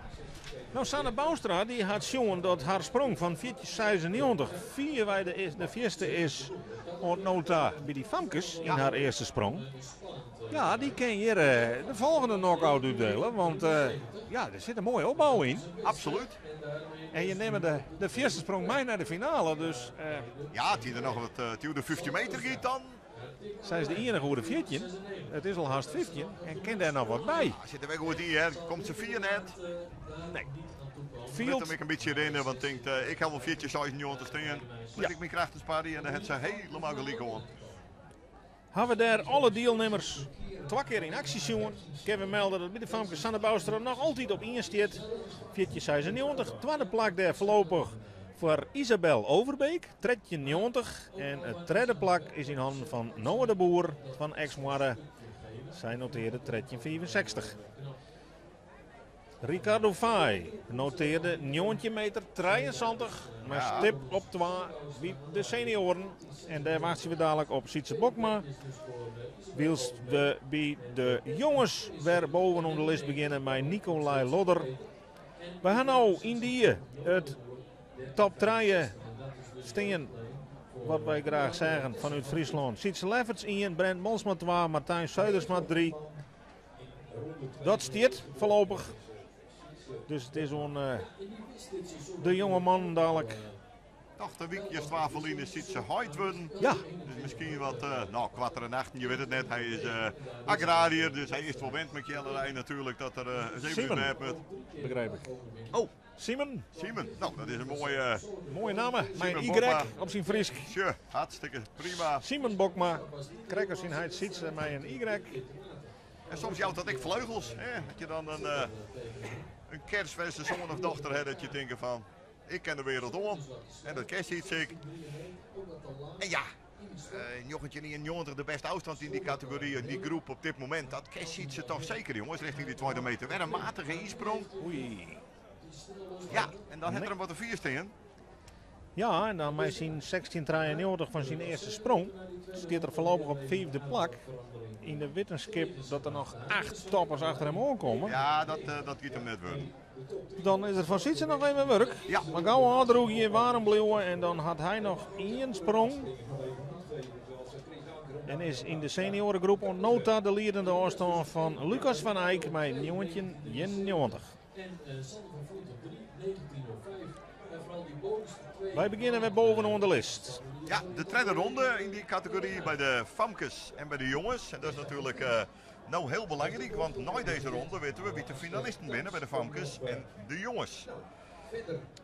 No, Sanne Bouwstra dy hat sjoen dat har sprong fan 1496 fierwei de fierste is oant no ta by dy famkes yn Ja. har earste sprong. Ja, dy kin hjir de folgjende knock-out útdiele, want ja, der sit in moaie opbou yn. Absoluut. En je nimme de fierste sprong mei nei de finale, dus Ja, as dy der noch wat, as dy oer de 15 meter giet dan. Sy is de iennige oer de 14. It is al hast 15 en kin dêr noch wat by. Ja, sit der wer goed yn, hè. Komt se fier net? Nee. Lit Field. him ek in bytsje rinne, want tinkt, ik ha wol 1496 stean. Lit Ja. ik myn krachten sparje en dan hat se hielendal gelyk oan. Ha we dêr alle dielnimmers twa kear yn aksje sjoen. Kinne we melde dat by de famkes Sanne Bouwstra noch altyd op ien stiet. 1496. Twadde plak dêr foarlopich foar Isabel Overbeek, 1390. En it tredde plak is yn hannen fan Noah de Boer fan Eksmoarre. Sy notearde 1365. Ricardo Fay notearde 19 meter 73, mar Ja. stip op 2 by de senioaren. En dêr wachtsje we dalik op Sietse Bokma. Wylst we by de jonges wer bovenom de list begjinne mei Nicolai Lodder. We ha no yn dy it top 3 stean, wat wy graach seagen fanút Fryslân. Sietse Lefferts 1, Brent Monsma 2, Martijn Zuidersma 3. Dat stiet foarlopich. Dus it is oan de jonge man dalik. Toch de weekjes 12 verliezen ziet ze huid worden. Ja. Dus misschien wat, nou, kwart er en achten, je weet het net. Hij is agrariër, dus hij is wel wend met jellerij natuurlijk dat er eens even Simon. uit moet. Begrijp ik. Oh. Simon. Simon, nou dat is een mooie, Mooie naam, mijn Simon Y Bokma. op zijn Frysk. Tje, hartstikke prima. Simon Bokma, Krekkers in Heid Sietse met een Y. En soms jouwt dat ik vleugels, hè? Dat je dan een kerstverse zoon of dochter hebt dat je denkt van, ik ken de wereld om. En dat kerst iets ik. En ja, 1991 de beste afstand in die categorie, in die groep op dit moment. Dat kerst iets ze toch zeker, jongens, richting die 20 meter. Weer een matige insprong. Oei. Ja, en dan heeft er een wat de vier staan. Ja, en dan met zijn 1693 van zijn eerste sprong staat er voorlopig op 5e plak. In de wetenschap dat er nog 8 toppers achter hem aankomen. Ja, dat gaat hem net worden. Dan is er van Sietse nog even werk. Ja. Maar gauw aandroeg je warm blijven en dan had hij nog 1 sprong. En is yn de senioaregroep oant no ta de liedende ôfstân fan Lucas van Eyck mei 1991. Wy begjinne wer bovenoan de list. Ja, de tredde ronde yn dy kategory by de famkes en by de jonges. En dat is natuerlik eh, no hiel belangryk, want nei dizze ronde witte we wie't de finalisten binne by de famkes en de jonges.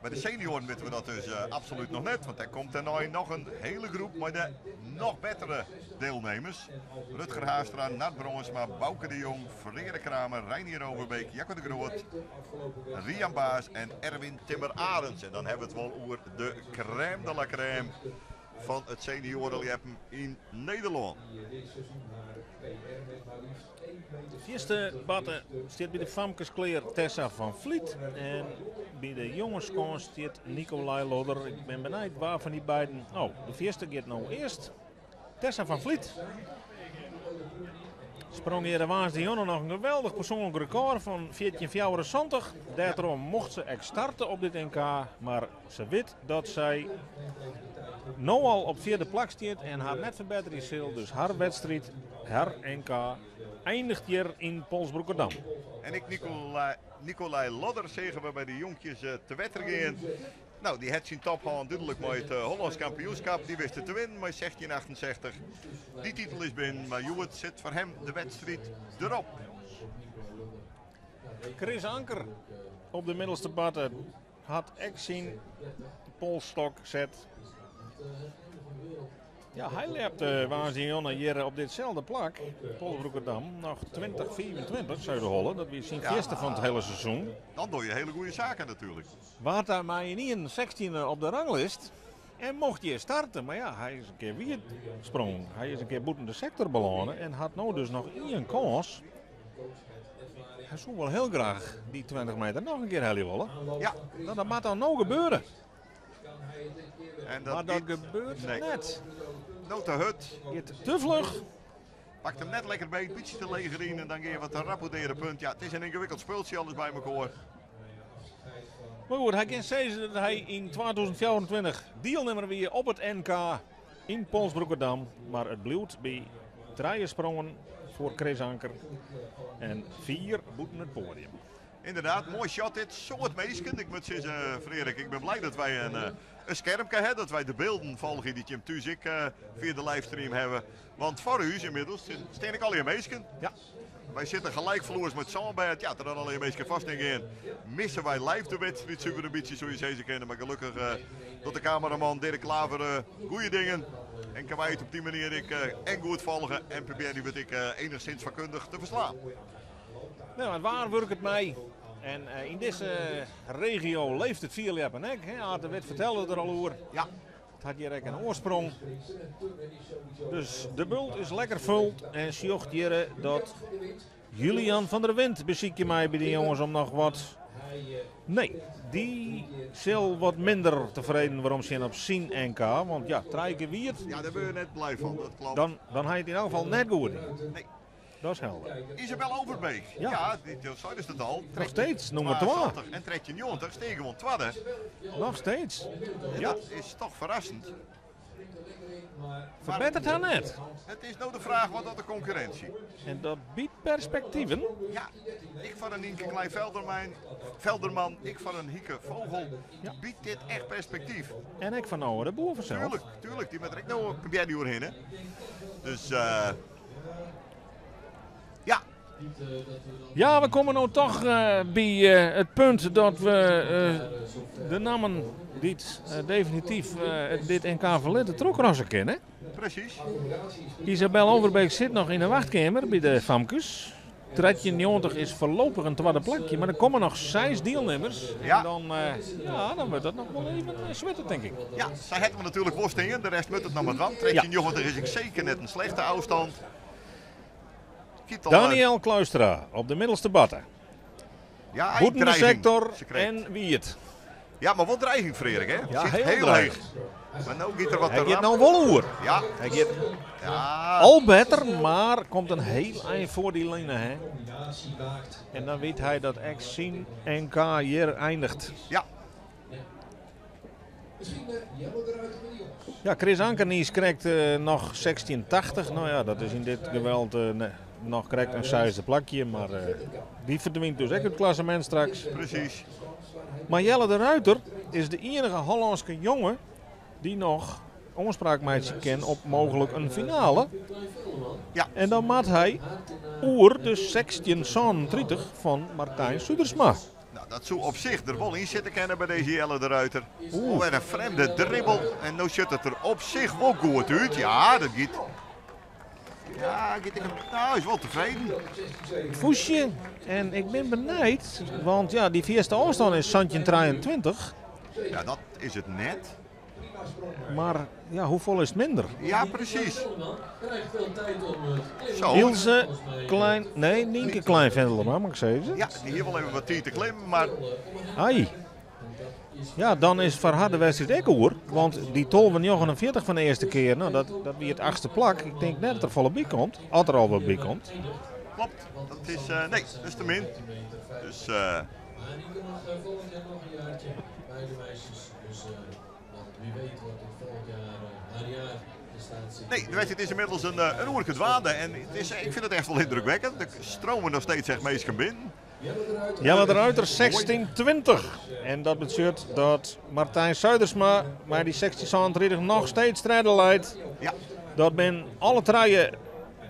By de senioaren witte we dat dus eh, absolút noch net, want dêr komt dêrnei noch in hiele groep mei de noch bettere deelnemers. Rutger Haastra, Nard Bronsma, Bouke de Jong, Freark Kramer, Reinier Overbeek, Jacco de Groot, Rian Baas en Erwin Timmer Arends. En dan hawwe we it wol oer de crème de la crème fan it senioareljeppen yn Nederlân. Fierste parte stiet by de famkes klear Tessa van Vliet. En by de jongeskant stiet Nicolai Lodder. Ik bin benijd wa fan dy beiden. Oh, de fierste giet no earst. Tessa van Vliet. Sprong hjir woansdeitejûn noch in geweldich persoanlik rekôr fan 14,74. Dêrtroch mocht se ek starte op dit NK. Mar se wit dat sy no al op fjirde plak stiet en har net ferbetterje sil. Dus har wedstriid, har NK, einiget hjir yn Polsbroekerdam. En ek Nicolai, Nicolai Lodder seagen we by de jonkjes eh, te wetter gean. No, dy hat syn top hân dúdlik mei it eh, Hollânsk kampioenskip. Dy wist it te winnen mei 1668. Dy titel is binnen, mar hjoed sit foar him de wedstriid derop. Chris Anker op de middelste parte hat ek syn polsstok set. Ja, hy ljepte woansdeitejûn hjir op ditselde plak, Polsbroekerdam, noch 2025, Zuiderholle. Dat wie syn fierste fan it hiele seizoen. Dan doch je hiele goede saken natuerlik. Waard dêrmei ynienen 16e op de ranglist en mocht hjir starte. Mar ja, hy is in kear wiet sprongen. Hy is in kear bûten de sektor belâne en hat no dus noch ien kâns. Hy soe wol hiel graach dy 20 meter noch in kear helje wolle. Ja. No, dat moat dan no gebeure. En dat Mar dat giet- gebeurt Nee. net. No te hurd. Giet te fluch. Pakt him net lekker by, in bytsje te leech deryn en dan gean je wat te rap oer de punt. Ja, it is in yngewikkeld spultsje alles by mekoar. Mar goed, hy kin sizze dat hy yn 2024 dielnimmer wie op it NK yn Polsbroekerdam. Mar it bliuwt by trije sprongen foar Chris Anker en fier bûten it poadium. Ynderdaad, moai shot dit. Soad minsken. Ik moat sizze, Freark, ik bin bliid dat wy in, eh, in skermke hawwe. Dat wy de bylden folgje dy't jim thús ek eh, fia de livestream hawwe. Want foar ús ynmiddels steane ek allegear minsken. Ja. Wy sitte gelykfloers mei it sânbêd. Ja, as der dan allegear minsken foar gean, misse wy live de wedstriid suver in bytsje, soe je sizze kinne. Mar gelokkich eh, docht de kameraman Dirk Klaver eh, goede dingen. En kinne wy it op dy manier ek eh, en goed folge en probearje we it ek eh, enigszins fakkundich te ferslaan. No, it waar wurket mei. En eh, yn dizze regio leeft it fierljeppen ek. Hè? Aart de Wit fertelde der al oer. Ja. It hat hjir ek in oarsprong. Dus de bult is lekker fuld en sjocht hjir dat Julian van der Wind besykje mei by de jonges om noch wat. Nee, dy sil wat minder tefreden weromsjen op syn NK. Want ja, trije kear wiet, Ja, dêr wurde je net blij fan, dat kloppet. dan, dan ha je it yn elk gefal net goed. Nee. Dat is helder. Isabel Overbeek, Ja. ja, dy, dy sei dus it al. Noch steeds, nûmer 2. 72 en 1390 stean gewoan twadde. Noch steeds. En Ja. dat is toch ferrassend. Ferbetteret har net. It is no de fraach wat docht de konkurrinsje. En dat biedt perspektiven. Ja, ek foar in Nienke Klein Velderman, Velderman, ek foar in Hieke Vogel. Biedt dit echt perspektyf. En ek foar Noah de Boer fansels. Tuurlijk, tuurlijk, dy moat der ek no probearje oerhinne. Dus eh, ja, Ja, we komme no toch eh, by eh, it punt dat we eh, de nammen dy't eh, definityf eh, dit NK ferlitte trochkrasse kinne. precies. Isabel Overbeek sit noch yn de wachtkeamer by de famkes. 1390 is foarlopich in twadde plakje, mar der komme noch seis dielnimmers. Ja. En dan, eh, ja, dan wurdt dat noch wol even eh, switte, tink ik. Ja, sy hat him natuerlik wol stean, de rest moat it noch mar dwaan. 1390 is ek seker net in slechte ôfstân. Kiet al, eh, Daniel Kluistra op de middelste batte. ja, Bûten de dreiging. sektor Ze krijgt. en wiet. Ja, mar wol dreiging, Freark, hè? Ja, Sit hiel hiel dreigend. heech. Mar no giet er wat Hy te giet rap. no wol oer. Ja, Hy giet ja. al better, mar komt in hiel ein foar dy line. Hè? En dan wit hy dat ek syn NK hjir einiget. Ja. Ja, Chris Ankernies krijgt noch 16,80. Nou ja, dat is yn dit geweld noch krekt in seisde plakje. Mar dy ferdwynt dus ek út it klassemint straks. Presys. Mar Jelle de Ruiter is de iennige Hollânske jonge dy't noch oanspraak meitsje kin op mooglik in finale. Ja. En dan moat hy oer de 16,37 fan Martijn Sudersma. Nou, dat soe op sich der wol yn sitte kinne by dizze Jelle de Ruiter. Oeh, wer in frjemde dribbel. En no sjocht it der op sich wol goed út. Ja, dat giet. Ja, giet ik, nou, is wol tefreden. Foesje. En ik bin benijd, want ja, dy fierste ôfstân is 17,23. Ja, dat is it net. Mar ja, hoefolle is it minder? Ja, presys. Zo. Ilse Klein, nee, Nienke Klein Vendelema, moat ik sizze. Ja, dy hie wol even wat tiid te klimmen, mar... Ai. Ja, dan is foar har de wedstriid ek oer. Want dy 12,49 fan de earste kear, nou, dat wie it achtste plak. Ik tink net dat der folle by komt, as der al wat by komt. Klopt, dat is, nee, dat is te min. Dus, Nee, de wedstrijd is inmiddels in oerke dwaande en it is, ik fyn it echt wol yndrukwekkend. Der streame noch steeds echt minsken binnen. Jelle de Ruiter 16,20. En dat betsjut dat Martijn Zuidersma mei dy 16,37 noch steeds tredde leit. Ja. Dat binne alle trije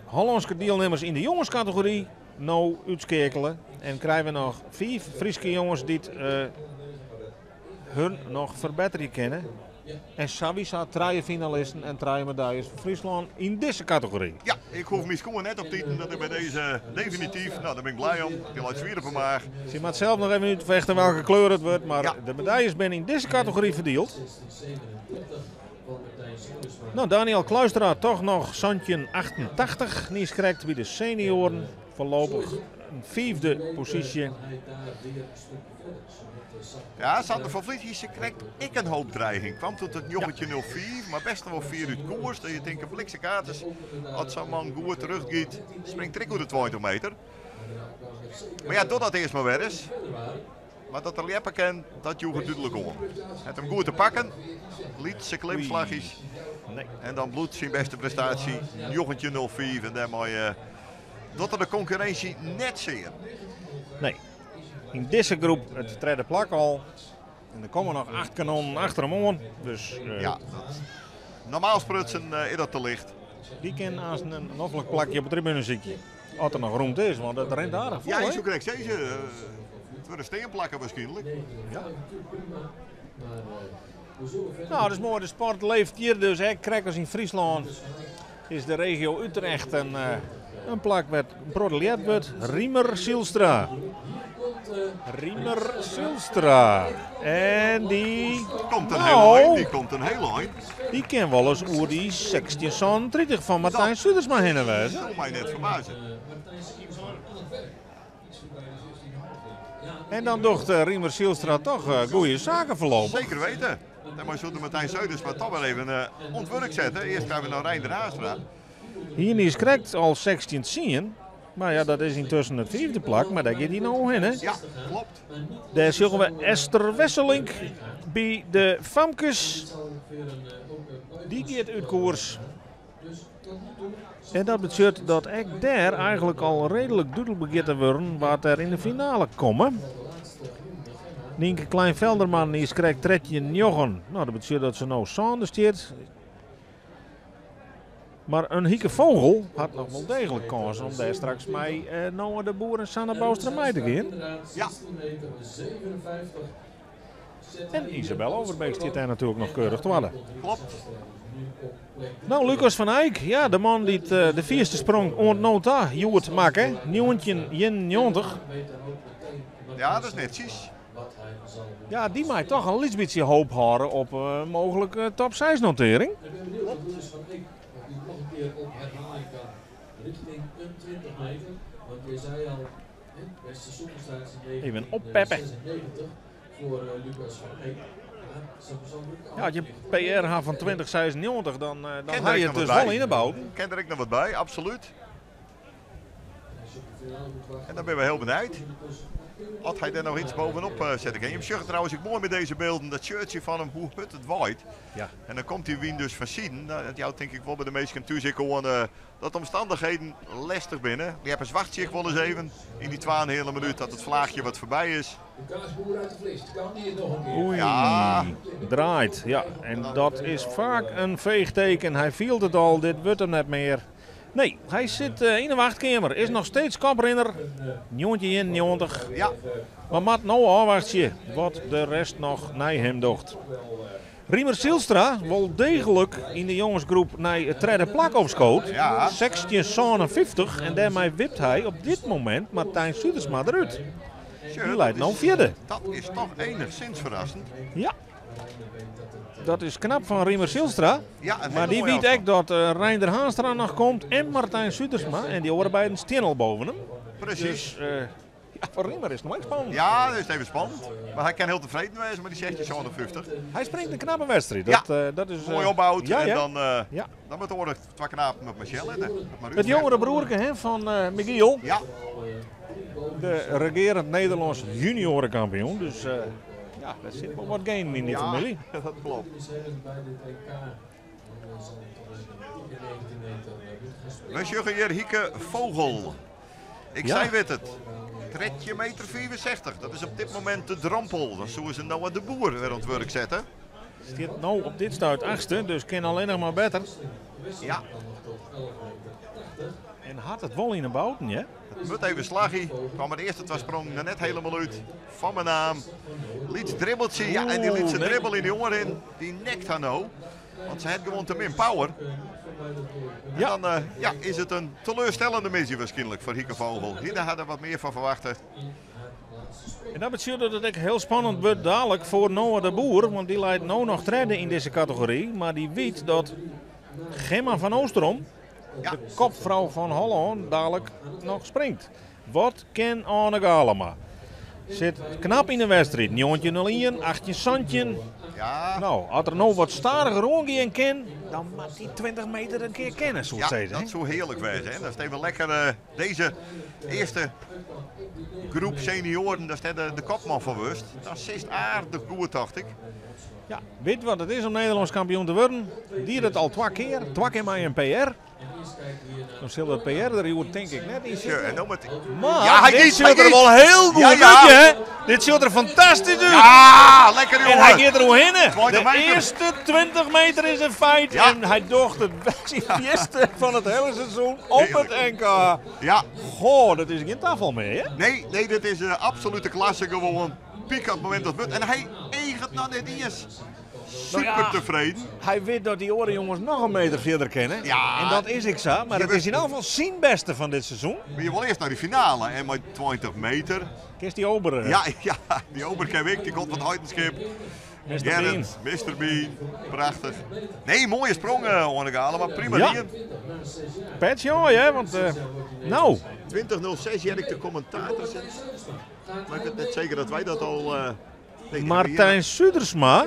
Hollânske dielnimmers yn de jongeskategory no útskeakele. En krije we noch 5 Fryske jonges dy't hun noch ferbetterje kinne. En sawiesa trije finalisten en trije medaljes foar Fryslân yn dizze kategory. Ja, ik hoech myn skoen net op te iten, dat is by dizze definityf. Nou, dêr bin ik blij om. Dy leit swier op 'e maach. Sy moat sels noch even útfechte welke kleur it wurdt, mar Ja. de medaljes binne yn dizze kategory ferdield. Nou, Daniel Kluistra toch noch 17,88. Nies krekt by de senioaren foarlopich in fiifde posysje. Ja, Sander van Vliet hie krekt ek in hoop dreiging. Kwam tot it 19.05, mar bêst noch wol fier út koers. Dat je tinke, bliksemkaarters, as sa'n man goed teruggiet, springt er ek oer de 20 meter. Mar ja, doch dat earst mar wer ris. Mar dat er ljeppe kin, dat joech it dúdlik oan. Hat him goed te pakken, lytse klimslachjes. Nee. En dan bliuwt syn bêste prestaasje 19.05 en dêrmei docht er de konkurrinsje net sear. Nee. Yn dizze groep it tredde plak al. En der komme noch 8 kanonnen achter him oan. Dus, Ja, dat, normaal sprutsen is dat te licht. Dy kin aanst in noflik plakje op de tribune sykje. As der noch romte is, want it rint aardich fol, Ja, ik hè? soe krekt sizze, it wurde steanplakken waarskynlik. Ja. Nou, dat is moai. De sport leeft hjir dus, hè. Krekt as yn Fryslân is de regio Utrecht in plak wêr't in protte ljept wurdt. Riemer Zylstra. Riemer Zylstra. En dy Komt in Nou. hiel ein, dy komt in hiel ein. Dy kin wolris oer dy 16,37 fan Martijn Sudersma hinne wêze. Dat soe my net ferbaze. En dan docht Riemer Zylstra toch goede saken foarlopich. Zeker weten. En maar zullen Martijn Zuidersma toch wel even oan it wurk sette. Earst krije we noch Reinder Haanstra. Hier is krekt al 16-10. Mar ja, dat is yntusken it fiifde plak, mar dêr giet hy no hinne. Ja, klopt. Dêr sjogge we Esther Wesselink by de famkes. Dy giet út koers. En dat betsjut dat ek dêr eigentlik al reedlik dúdlik begjint te wurden wa't der yn de finale komme. Nienke Klein-Velderman is krekt 13-9. Nou, dat betsjut dat se no sânde stiet. Mar in Hieke Vogel hat noch wol deeglik kâns om dêr straks mei Noah de Boer en Sanne Bouwstra mei te gean. Ja. En Isabel Overbeek stiet dêr natuerlik noch keurich twadde. Klopt. Nou, Lucas van Eyck, ja, de man dy't de fierste sprong oant no ta hjoed makke, 1991. Ja, dat is netsjes. Ja, dy mei toch in lyts bytsje hoop hâlde op mooglike top 6 notering. Even oppeppen. Ja, as je PR ha fan 2096, dan Ken ha der je ek it noch dus wat wol by. yn de bou. Ken der ek noch wat by, absoluut. En dan binne we hiel benijd. As hy der noch iets bovenop sette kin. Jim sjogge trouwens ek moai met deze bylden dat shirtsje fan him, hoe hurd it waait. Ja. En dan komt dy wyn dus fan siden. Nou, dat jout tink ik wol by de minsken thús ek oan dat de omstannichheden lestich binne. Ljeppers wachtsje ek wol ris even yn dy twa-en-in-heale minút dat it flaachje wat foarby is. De kaasboer uit de Vlist, kan die het nog een keer? Oei, Ja. draait. Ja, en dat is faak in feechteken. Hy fielt it al, dit wurdt him net mear. Nee, hy sit yn de wachtkeamer. Is noch steeds koprinner. 1991. Ja. Maar moat no ôfwachtsje wat de rest noch nei him docht. Riemer Zijlstra wol deeglik yn de jongesgroep nei it tredde plak opskood. Ja. 16,57 en dêrmei wipt hy op dit momint Martijn Sudersma derút. Dy leit no fjirde. Dat is toch enigszins ferrassend. Ja. Dat is knap fan Riemer Zijlstra. Ja, een Maar hele die mooie weet afstand. ek dat Reinder Haanstra noch komt en Martijn Sudersma. En dy oare beiden stean al boven him. Precies. Dus ja, foar Riemer is it noch ek spannend. Ja, dat is even spannend. Maar hy kin hiel tefreden wêze mei dy 16,57. Hy springt in knappe wedstriid. Ja. Dat is Moai opboud. Ja, en ja. dan moat de oare twa knapen op Michel lette. Maar It jongere broerke, hè, fan Michiel. Ja. De regearend Nederlânsk juniorenkampioen. Dus ja, dêr sit wol wat genen yn dy Ja, famylje. dat klopt. We sjogge hjir Hieke Vogel. Ik Ja. sei wit it. Tretjin meter 65, dat is op dit momint de drompel. Dan soene se Noah de Boer wer oan it wurk sette. Stiet no op dit stuit achtste, dus kin allinnich mar better. Ja. En hat it wol yn de bouten, ja? Het moet even slagje. Kwam de earste twa sprongen der net hielendal út. Fan myn naam. Lyts dribbeltsje. Ja, en dy lytse Oeh, nee. dribbel yn de oar yn. Dy nekt har no. Want se hat gewoan te min power. En Ja. dan is it in teleurstellende missie waarskynlik foar Hieke Vogel. Hier had er wat mear fan ferwachte. En dat betsjut dat it ek hiel spannend wurdt dalik foar Noah de Boer. Want dy leit no noch tredde yn dizze kategory. Mar dy wit dat Gemma van Oosterom, de kopfrou fan Hollân, dalik noch springt. Wat kin Arne Galama? Sit knap yn de wedstriid. 19-01, 18-17. Ja. Nou, as er no wat stadiger oangean kin, dan moat dy 20 meter in kear kinne, soe ik Ja, sizze, dat hè? soe hearlik wêze. Hè? Dat is even lekker, dizze earste groep senioaren, dêr stiet de kopman fan wurdst. Dat is aardich goed, tocht ik. Ja, wit wat it is om Nederlânsk kampioen te wurden. Die it al twa kear. Twa kear mei in PR. Dan sil dat PR der hjoed tink ik net yn Ja, sitte. en dan met Maar Ja, hy dit giet, sjocht hy der giet. wol hiel goed Ja, ja. út, hè? Dit sjocht der fantastysk út. Ja, lekker En hy jongen. giet der oerhinne. 20 De meter. earste 20 meter is in feit. Ja. En hy docht it bêste fan it hiele seizoen op it Hearlik. NK. Ja. Goh, dat is gjin tafel mear, hè? Nee, nee, dit is absolute klasse gewoan. Piek op it momint dat wurdt. En hy eaget noch net iens. Super Nou ja. tefreden. Hy wit dat dy oare jonges noch in meter fierder kinne. Ja. En dat is ek sa, mar Je it is yn elk gefal syn bêste fan dit seizoen. Mar je wol earst nei de finale en mei 20 meter. Kinst dy ober? Ja, ja, dy ober ken ik, dy komt fan Heidenskip. Mr. Gerrit, Bean. Mr. Bean, prachtich. Nee, moaie sprong, Arne Galema, maar prima Ja. dien. Petje hoor, hè, want, nou. 20.06 had ik de commentator zitten. Maar ik weet net zeker dat wij dat al, nee, die hebben Martijn hier Sudersma.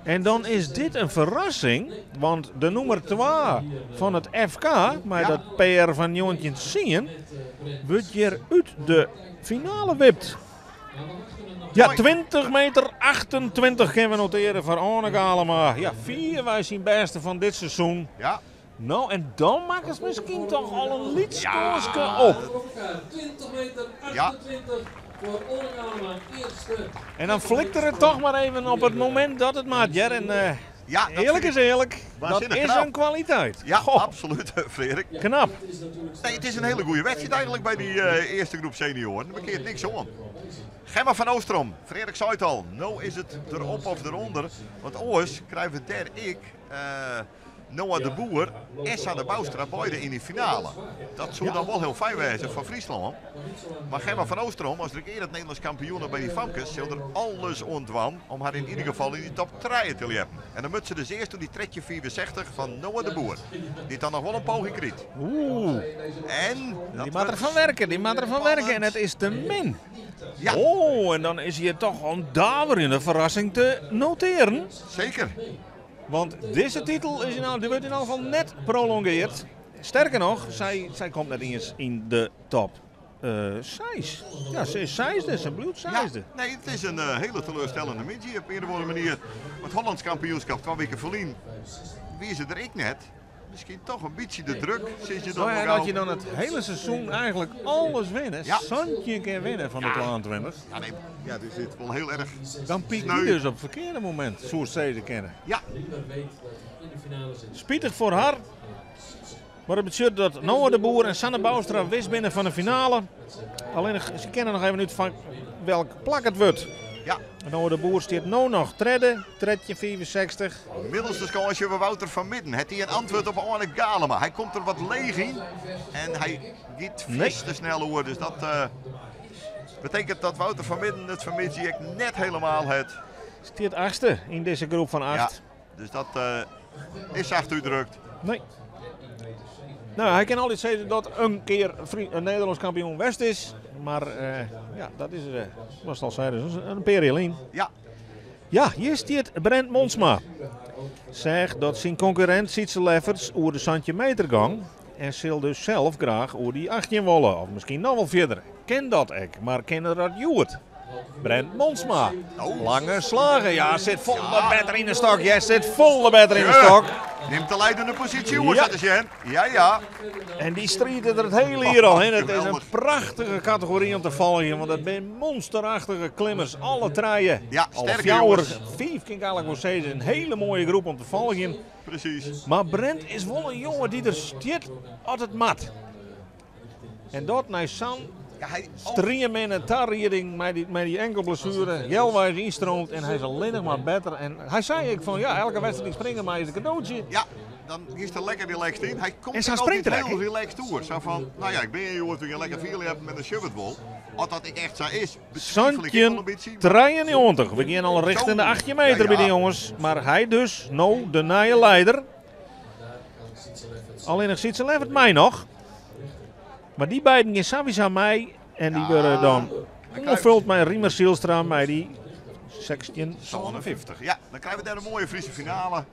En dan is dit in ferrassing, want de nûmer 2 fan it FK, mei Ja. dat PR fan 1910, wurdt hjir út de finale wipt. Ja, Moai. 20 meter 28 kinne we notearje foar Arne Galema. Ja, 4 wij syn bêste fan dit seizoen. Ja. Nou, en dan makke se miskien toch al in lyts Ja. kânske op. 20 meter Ja. 28 foar Arne Galema, earste. En dan flikt er it toch mar even op it momint dat it moat, Jer. En, Ja, dat eerlijk vind ik is eerlijk, dat waanzinnig is knap. in kwaliteit. Ja, Goh. absoluut, Frederik. Knap. Nee, it is in hiele goede wedstriid eigentlik by dy earste groep senioaren. Der keart niks oan. Gemma van Oostrom, Frederik sei it al, no is it derop of derûnder. Want oars krije we dêr ek Noah de Boer en Sanne Bouwstra beide yn de finale. Dat soe dan wol hiel fijn wêze foar Fryslân. Mar Gemma van Oostrom, as regearend Nederlânsk kampioen by dy famkes, sil der alles oan dwaan om har yn ieder gefal yn dy top 3 te ljeppen. En dan moat se dus earst oer dy 13,64 fan Noah de Boer, dy't dan noch wol in poging kriget. Oeh. En dat Die moet wurdt ervan werken, die moet ervan werken. En het is te min. Ja. Oh, en dan is hier toch een daverende verrassing te noteren. Zeker. Want deze titel is in al, die wordt in elk geval net prolongeerd. Sterker nog, zij komt net eens in de top Seis. Ja, se is seisde. Se bliuwt seisde. Ja, nee, it is in hiele teleurstellende middei op ien of oare manier. It Hollânsk kampioenskip twa wiken ferlyn wie se der ek net. Miskien toch in bytsje de druk, sis je dan Nou ja, dat je dan it hiele seizoen eigentlik alles winne, 17 kear winne fan de 22. Ja, nee, ja, dus it wol hiel erch Dan piekt dy dus op it ferkearde momint, soest sizze kinne. Ja. Spitich foar har. Mar dat betsjut dat Noah de Boer en Sanne Bouwstra wis binne fan de finale. Allinnich, se kinne noch even út fan welk plak it wurdt. Ja. Noah de Boer stiet no noch tredde, 13,65. Middelste skânsje foar Wouter van Midden. Hat hy in antwurd op Arne Galema? Hy komt der wat leech yn en hy giet nee. te snel oer. Dus dat uh, betekent dat Wouter van Midden it fanmiddei ek net helemaal hat. Stiet achtste yn dizze groep fan acht. Ja. Dus dat uh, is zacht útdrukt. Nee. Nou, hy kin altyd sizze dat in kear in Nederlânsk kampioen west is. Mar uh, ja, dat is, uh, was al sei, dus in pear jier lyn. Ja. Ja, hjir stiet Brent Monsma. Seach dat syn konkurrint Sietse Lefferts oer de 17 meter gong. En sil dus sels graach oer dy 18 wolle, of miskien noch wol fierder. Kin dat ek, mar kin er dat hjoed? Brent Monsma. Lange slagen. Ja, sit folle better yn de stok. Ja, sit folle better yn de stok. Nimt de leidende posysje oer, ja. sjen. Ja, ja. En dy striidt der it hiele jier al hinne. It is in prachtige kategory om te folgjen, want it binne monsterachtige klimmers. Alle trije. Ja, alle fjouwer, fiif kin ik eigentlik wol sizze. In hiele moaie groep om te folgjen. Presys. Mar Brent is wol in jonge dy't der stiet as it moat. En dat nei sa'n strieminne tarieding mei dy, mei dy enkelblessuere, healweis ynstroomd en hy is allinnich mar better. En hy sei ek fan ja, elke wedstriid dy't ik springe mei is in kadootsje. Ja, dan giest der lekker relaxed yn. Hy komt en sa springt er hiel relaxed oer. Sa fan, nou ja, ik bin hjir hjoed, we gean lekker fierljeppen en dan sjogge we it wol. Oft dat ek echt sa is, betwivel ik ek wol in bytsje. 93, we gean al richting de 18 meter by de jonges. Mar hy dus no de nije leider. Allinnich Sietse Leffert mei noch. Mar dy beiden gean sawiesa mei. En dy wurde dan oanfuld mei Riemer Zijlstra mei dy 1657. Ja, dan krije we dêr in moaie Friese finale.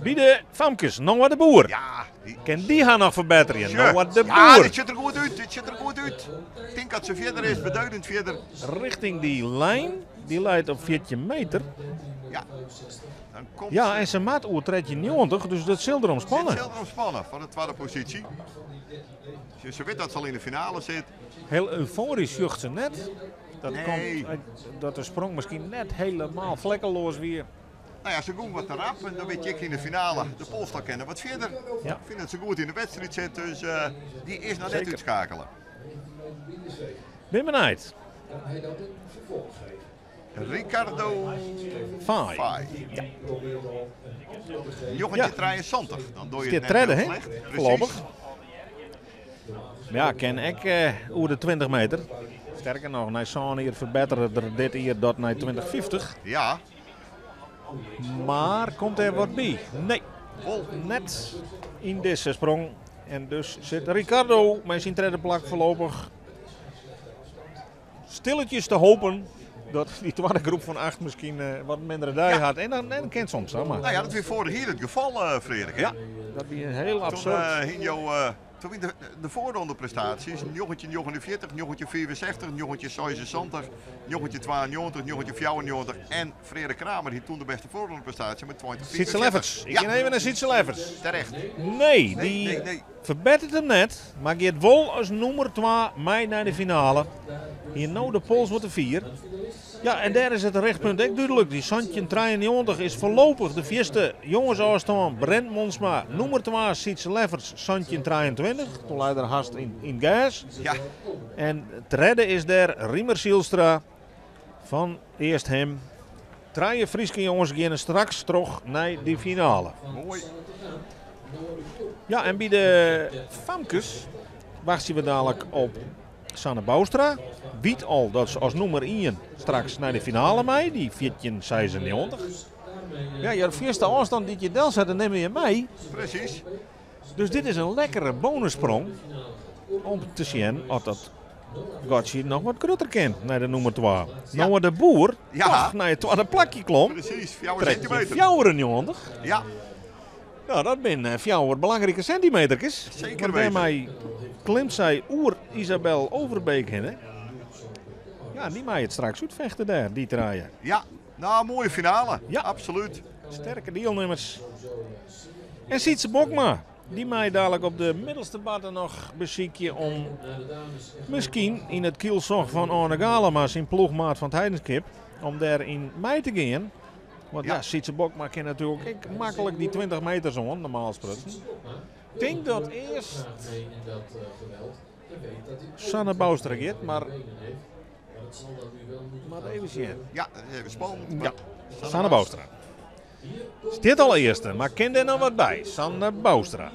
By de famkes, Noah de Boer. Ja, dy... Kin dy har noch ferbetterje? Noah de Boer. Ja, dit sjocht der goed út. Dit sjocht der goed út. Ik tink dat se fierder is, beduidend fierder. Richting dy lijn. Dy leit op 14 meter. Ja. Dan komt ja, en se moat oer 13,90, dus dat sil derom spanne. Dat sil derom spanne foar de twadde posysje. Se wit dat se al yn de finale sit. Hiel euforysk sjocht se net. Dat nee. komt dat de sprong miskien net hielendal flekkeloas wie. Nou ja, se gong wat te rap en dan wit je ek yn de finale. De polsstok kin wat fierder. Ja. Ik fyn dat se goed yn de wedstriid sit, dus uh, dy is noch net útskakele. Bin benijd. Ricardo Fai. Fai. Ja. 1973, dan doe je het net tredde, heel hè? slecht. Voorlopig. Ja, kin ek oer de 20 meter. Sterker noch, nei sân jier ferbettere er dit jier dat nei 2050. Ja. Mar komt der wat by? Nee, Wol. net yn dizze sprong. En dus sit Ricardo mei syn tredde plak foarlopich stilletjes te hopen dat dy twadde groep fan acht miskien wat mindere dei Ja. hat. En dan, en kin soms samar. Nou ja, dat wie foarich jier it gefal, uh, Frederik. hè? Ja, dat wie in hiel Toen absurd. uh, hie jo, uh, toen wie de, de voorrondeprestaties 1949, 1964, 1976, 1992, 1994 en Frederik Kramer hie toen de beste voorrondeprestatie met 20. Sietse Lefferts. Ik Ja. gean even nei Sietse Lefferts. Terecht. Nee, Nee, dy nee, nee. ferbetteret him net, mar giet wol as nûmer 2 mei nei de finale. Hjir no de pols wat te fier. Ja, en dêr is it richtpunt ek dúdlik. Dy 1793 is foarlopich de fierste jongesôfstân. Brent Monsma, nûmer 2, Sietse Lefferts, 1723. Toen lei er hast yn gers. Ja. En tredde is dêr Riemer Zijlstra fan Easthim. Trije Fryske jonges geane straks troch nei dy finale. Moai. Ja, en by de famkes wachtsje we dalik op Sanne Bouwstra. Wit al dat se as nûmer 1 straks nei de finale mei, dy 1496. Ja, je fierste ôfstân dy't je delsette, nimme je mei. Presys. Dus dit is in lekkere bonussprong om te sjen oft dat gatsje noch wat grutter kin nei de nûmer 2. Noah de Boer, Ja. toch nei it twadde plakje klom. Presys, 4 centimeter. 94. Ja. Nou, dat binne fjouwer belangrike sentimeterkes. Zeker Want weten. dêrmei Klimt sy oer Isabel Overbeek hinne. Ja, dy meie it straks útfechte dêr, dy trije. Ja, nou, moaie finale. Ja. Absolút. Sterke dielnimmers. En Sytse Bokma, dy mei dadlik op de middelste barte noch besykje om miskien yn it kielzog fan Arne Galama, syn ploechmaat fan it Heidenskip, om dêr yn mei te gean. Want ja, Sytse Bokma kin natuerlik ek maklik dy 20 meters oan, normaal sprutsen. Tink dat earst Sanne Bouwstra giet, mar moat even sjen. Ja, dat is even spannend. Ja, Sanne Bouwstra. Stiet al earste, mar kin dêr noch wat by? Sanne Bouwstra.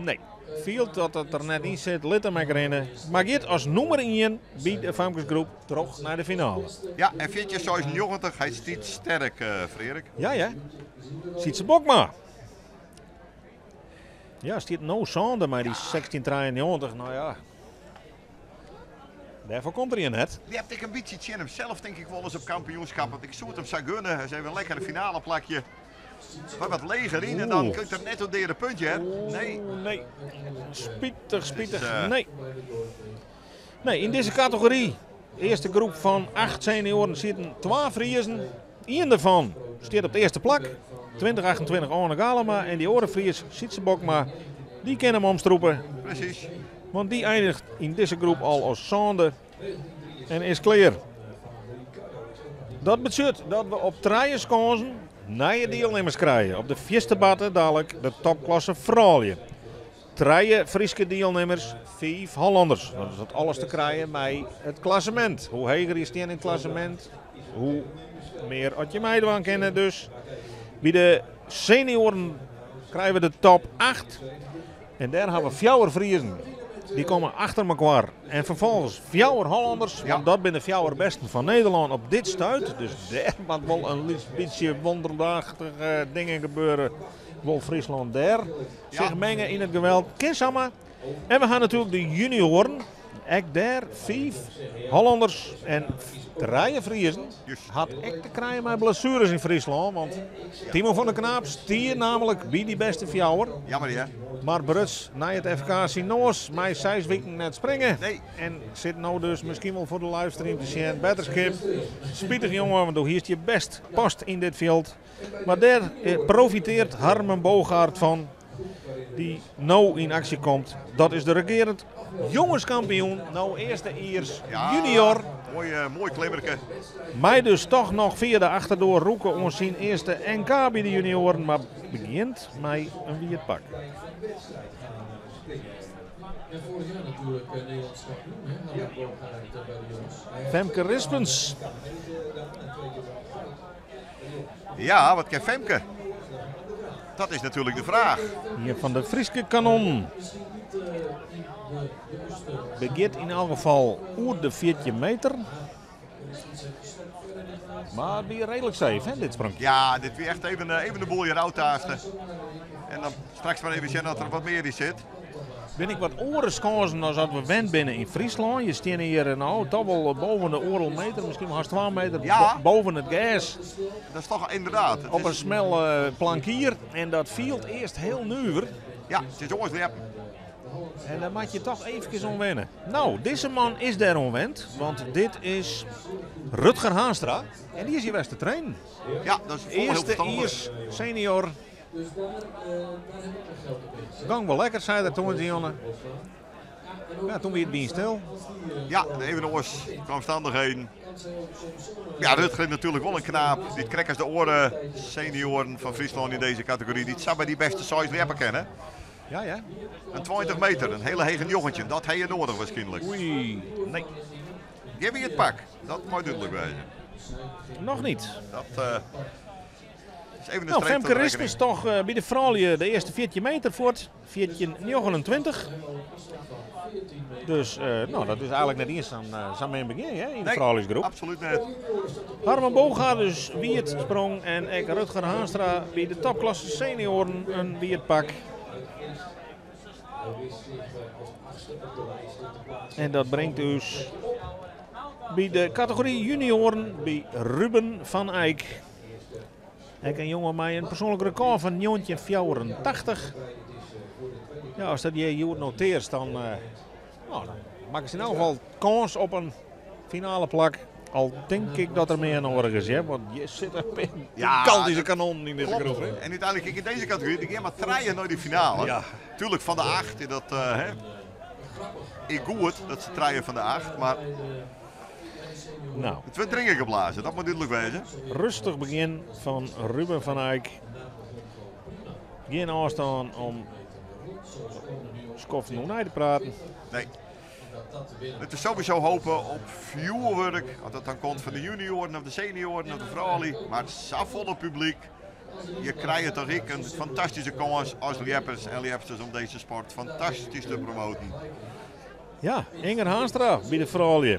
Nee, fielt dat it der net yn sit, lit him ek rinne. Mar giet as nûmer ien by de famkesgroep troch nei de finale. Ja, en 1496, hy stiet sterk, Freark. Ja, ja. Sytse Bokma. Ja, stiet no sânde mei dy 1693. Nou ja, dêrfoar komt er hjir net. Die heeft ik in bytsje tsjin himsels, tink ik wol ris op kampioenskap. Want ik soe it him sa gunne. Hy is even lekker in finale plakje. Mar wat leger yn en dan kunt er net op deade puntje, hè? Nee. Nee. Spitich, spitich. Dus, Nee. Nee, yn dizze kategory, earste groep fan 8 senioaren, sieten 2 Friezen. Ien derfan stiet op it earste plak, 2028 Arne Galama. En dy oare Fries, Sytse Bokma, dy kin him omstrûpe. Precies. Want dy eindigt yn dizze groep al as sânde en is klear. Dat betsjut dat we op trije skânsen nije dielnimmers krije. Op de fierste barte dadlik de topklasse froulju. Trije Fryske dielnimmers, 5 Hollanders. Dat is alles te krijen mei it klassemint. Hoe heger je stean yn it klassemint, hoe mear at je meidwaan kinne. Dus by de senioaren krije we de top 8. En dêr hawwe we fjouwer Friezen. Dy komme achter mekoar. En ferfolgens fjouwer Hollanders, want dat binne de fjouwer besten fan Nederlân op dit stuit. Dus dêr moat wol in lyts bytsje wonderachtige dingen gebeure. Wol Fryslân dêr sich menge yn it geweld? Kin samar. En we ha natuerlik de junioaren. Ek dêr 5 Hollanders en 3 Friezen. Hat ek te krijen mei blessueres yn Fryslân, want Timo van der Knaap stie namelijk by dy beste fjouwer. Jammer, hè? Mar bruts nei it FK syn noas mei 6 wiken net springe. Nee. En sit no dus miskien wol foar de livestream te sjen. Betterskip. Spitich jonge, want do hiest je best past yn dit fjild. Mar dêr profiteert Harmen Bogaert fan, dy no yn aksje komt. Dat is de regearend jongeskampioen, no earste jiers junior. Moai, moai klimmerke. Mei dus toch noch fia de achterdoar rûke oan syn earste NK by de junioaren, mar begjint mei in wiet pak. Femke Rispens. Ja, wat kin Femke? Dat is natuerlik de fraach. Ien fan de Fryske kanonnen begjint yn elk gefal oer de 14 meter. Mar it wie reedlik safe, hè, dit sprongje. Ja, dit wie echt even de boel hjir ôftaaste. En dan straks mar even sjen oft der wat mear yn sit. Bin ik wat oare skânsen as dat we wend binne yn Fryslân. Je steane hjir nou toch wol boven de oardel meter, miskien wol hast 2 meter boven it gers. Dat is toch inderdaad. Het Op in is smelle plankier en dat fielt earst hiel nuver. Ja, it is oars ljeppen. En dêr moat je toch eefkes oan wenne. Nou, dizze man is dêr oan wend, want dit is Rutger Haanstra. En dy is hjir west te trainen. Ja, dat is heel Earste verstandig. jiers senior. Gong wol lekker, sei er toen, Dionne. Ja, toen wie it bien stil. Ja, even oars qua omstandigheden. Ja, Rutger is natuerlik wol in knaap. Dy't krekt as de oare senioaren fan Fryslân yn dizze kategory, dy't sa by dy bêste 6 ljeppe kinne. Ja, ja. Een 20 meter, in hiele hege njoggentjin. Dat ha je nedich waarskynlik. Oei, nee. Gjin wiet pak, dat mei dúdlik wêze. Noch net. Dat is even de streep Femke door de Rispens rekening. toch by de froulju de earste 14 meter fuort. 14,29. Dus dat is eigentlik net iens sa'n min begjin, hè, yn de Nee, frouljusgroep. Absoluut net. Harmen Bogaert dus wiet sprong en ek Rutger Haanstra by de topklasse senioaren in wiet pak. En dat bringt ús by de kategory junioaren by Ruben van Eyck. Ek in jonge mei in persoanlik rekôr fan 1984. Ja, ast dat hjir hjoed notearst, dan, uh, nou, dan makkest yn elk gefal kâns op in finale plak. Al tink ik dat der mear nedich is, hè? Want hjir sitte in pear gigantyske kanonnen yn dizze groep. Hè? En úteinlik ek yn dizze kategory, der gean mar trije nei de finale. Ja. Tuerlik fan de acht is dat uh, hè, is goed dat se trije fan de acht, mar Nou. it wurdt dringen geblazen, dat moat dúdlik wêze. Rêstich begjin fan Ruben van Eyck. Gjin ôfstân om skoften oer nei te praten. Nee. It is sowieso hoopje op fjoerwurk, of dat dan komt fan de junioaren of de senioaren of de froulju, mar safolle publyk. Je krije toch ek in fantastyske kâns as ljeppers en ljepsters om dizze sport fantastysk te promoaten. Ja, Inger Haanstra by de froulju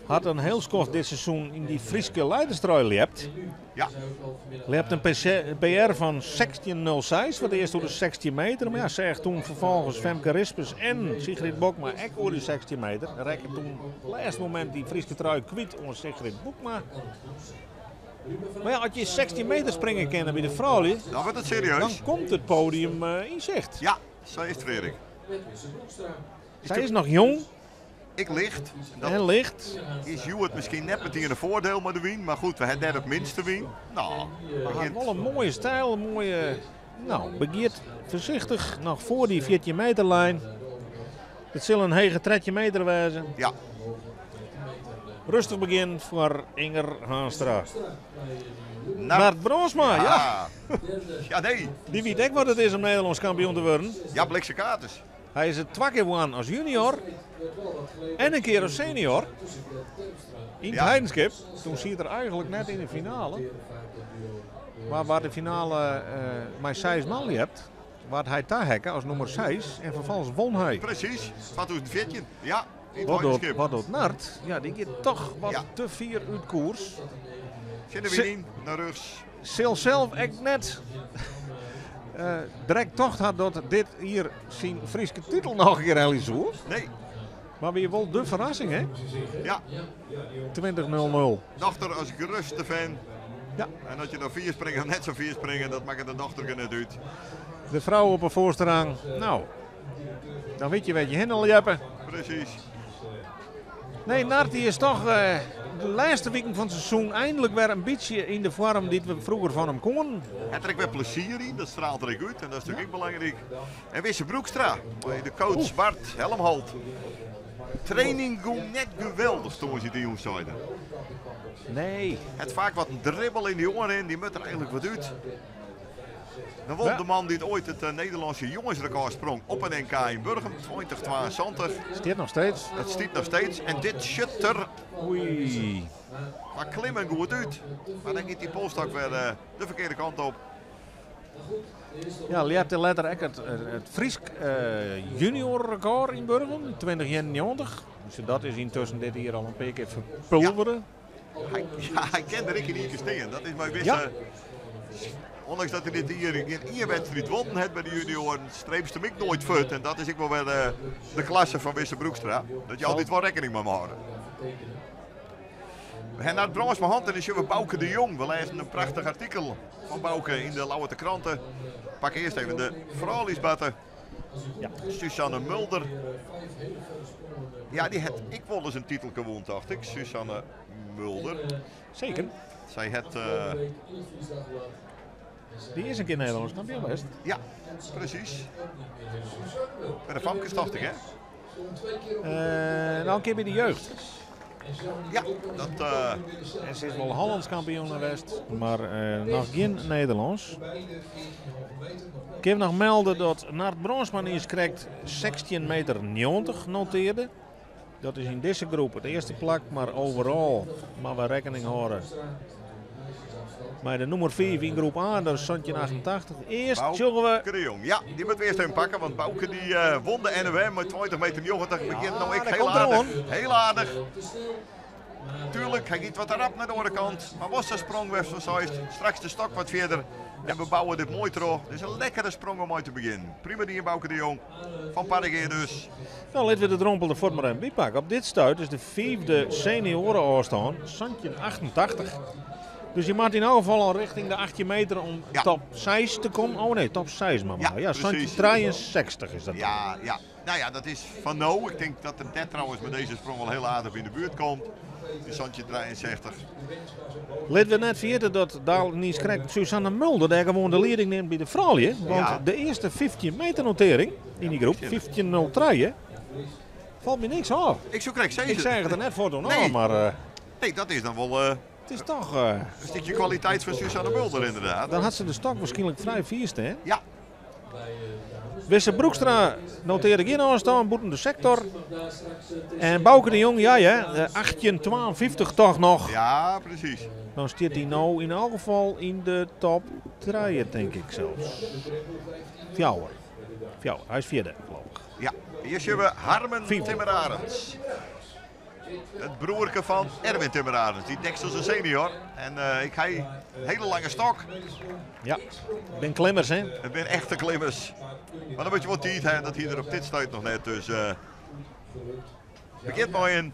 hat in hiel skoft dit seizoen yn dy Fryske leiderstrui ljept. Ja. Ljept in PC, PR fan 16.06 foar it earst oer de 16 meter. Mar ja, seach doe ferfolgens Femke Rispens en Sigrid Bokma ek oer de 16 meter. Rekke doe op it lêste momint dy Fryske trui kwyt oan Sigrid Bokma. Mar ja, as je 16 meter springe kinne by de froulju, Dan wurdt it serieus. Dan komt it poadium yn sicht. Ja, sa is it, Frederik. Sy is noch jong. Ek licht. Dat En licht. Is hjoed miskien net metien in foardiel mei de wyn, mar goed, we ha dêr it minste wyn. No, Maar hat wol in moaie styl, in moaie. No, begjint foarsichtich noch foar dy 14 meter lyn. It sil in hege 13 meter wêze. Ja. Rêstich begjin foar Inger Haanstra. Nard Bronsma, ja. Ja, nee. Dy wit ek wat it is om Nederlânsk kampioen te wurden. Ja, blikse kaarters. Hy is it twa kear wûn as junior en in kear as senior. Yn it Heidenskip. Doe siet er eigentlik net yn de finale. Mar waard de finale uh, mei seis man ljept, waard hy taheakke as nûmer 6 en ferfolgens wûn hy. Presys, 2014, ja. Yn it Wat docht, Heidenskip. wat docht Nard? Ja, dy giet dochs wat te fier út koers. Tsjin de wyn yn, nei rjochts. Sil sels ek net uh, direkt tocht ha dat dit jier syn Fryske titel noch in kear helje soe. Nee. Mar wie wol de ferrassing, hè? Ja. 20-0-0. Dochter as grutste fan. Ja. En as je dan fier springe of net sa fier springe, dat makket de dochter net út. De frou op 'e foarste rang. No, dan witte je wêr't je hinne ljeppe. Presys. Nee, Nard dy is dochs uh, de lêste wiken fan it seizoen einlik wer in bytsje yn de foarm dy't we froeger fan him koenen. Hat der ek wer plezier yn, dat strielt der ek út en dat is natuerlik ek belangryk. En Wisse Broekstra, de coach Bart Helmholt. Training gie net geweldich tongersdeitejûn, sei er. Nee. Hat faak wat in dribbel yn de jongerein, dy moat der eigentlik wat út. Dan wol de man dy't oait it Nederlânske jongesrekôr sprong op in NK yn Burgum, 2072. Stiet noch steeds. Dat stiet noch steeds. En dit sjocht der Oei. Mar klimmen goed út. Mar dan giet dy polsstok wer uh, de ferkearde kant op. Ja, ljepte letter ek it Frysk uh, juniorrekôr yn Burgum, 2091. Dus dat is yntusken dit jier al in pear kear ferpulvere. Ja. Hy, ja, hy kin der ek yn ien kear stean. Dat is mei wisse. Ja. Ûndanks dat hy dit jier gjin ien wedstriid wûn hat by de junioaren, streepst him ek noait fuort. En dat is ek wol wer de klasse fan Wisse Broekstra. Dat je altyd wol rekkening mei him hâlde. We ha Nard Brânsma hân en dan sjogge we Bauke de Jong. We lêzen in prachtich artikel fan Bauke yn de Ljouwerter Krante. Pak earst even de frouljusbarte. Ja. Suzanne Mulder. Ja, dy hat ek wolris in titel wûn, tocht ik. Suzanne Mulder. Seker. Sy hat... Uh, Dy is in kear Nederlânsk kampioen west. Ja, presys. By de famkes tocht ik, hè? Uh, no, in kear by de jeugd. Ja, dat... Uh... En se is wol Hollânsk kampioen west, mar uh, noch gjin Nederlânsk. Ik ha noch melde dat Nard Bronsma niiskrekt 16 meter 90 notearde. Dat is yn dizze groep it earste plak, mar overal moatte we rekkening hâlde. Mei de nûmer 5 yn groep A, dat is 1788. Earst sjogge we... Bauke de Jong, ja, dy moatte we earst even pakke, want Bauke dy uh, wûn de NOM mei 20 meter 90. Begjint no ek hiel aardich. Hiel aardich. Tuerlik, hy giet wat rap nei de oare kant. Mar was de sprong wer sa seist. Straks de stok wat fierder. En we bouwe dit moai troch. Dit is in lekkere sprong om mei te begjinnen. Prima dien, Bauke de Jong. Fan Parregea dus. No, litte we de drompel der fuort mar even by pakke. Op dit stuit is de fiifde senioare-ôfstân 1788. Dus je moat yn elk gefal al richting de 18 meter om Ja. top 6 te kommen. Oh nee, top 6 maar. Ja, maar. Ja, precies. 63 is dat. dan. Ja, ja. Nou ja, dat is van nou. Ik denk dat er net trouwens met deze sprong wel heel aardig in de buurt komt. Die Santje 63. Laten we net vergeten dat daar niet krijgt Susanne Mulder daar gewoon de leiding neemt bij de vrouwen. Want Ja. de eerste 15 meter notering in die groep, 15.03, hè, valt me niks af. Ik zou krijg Ik zei het er net voor toen al, Nee. maar Nee, dat is dan wel het is toch... een stukje kwaliteit van Susanne Mulder inderdaad. dan had ze de stok waarschijnlijk vrij vierste, hè? Ja. Wisse Broekstra noteerde geen afstand, boeten de sector. En Bouke de Jong, ja, ja, 1852 toch nog. Ja, precies. Dan zit hij nou in elk geval in de top 3, denk ik zelfs. Fjouwer. Fjouwer, hij is vierde, geloof ik. Ja, hier zien we Harmen Vierde. Timmerarends. Het broerke van Erwin Timmerarends, die Dekselse senior. En ik hij een hele lange stok. Ja, ik ben klimmers, hè? Het zijn echte klimmers. Maar dan moet je wel tijd hebben dat hij er op dit stuit nog net. Dus begint mooi een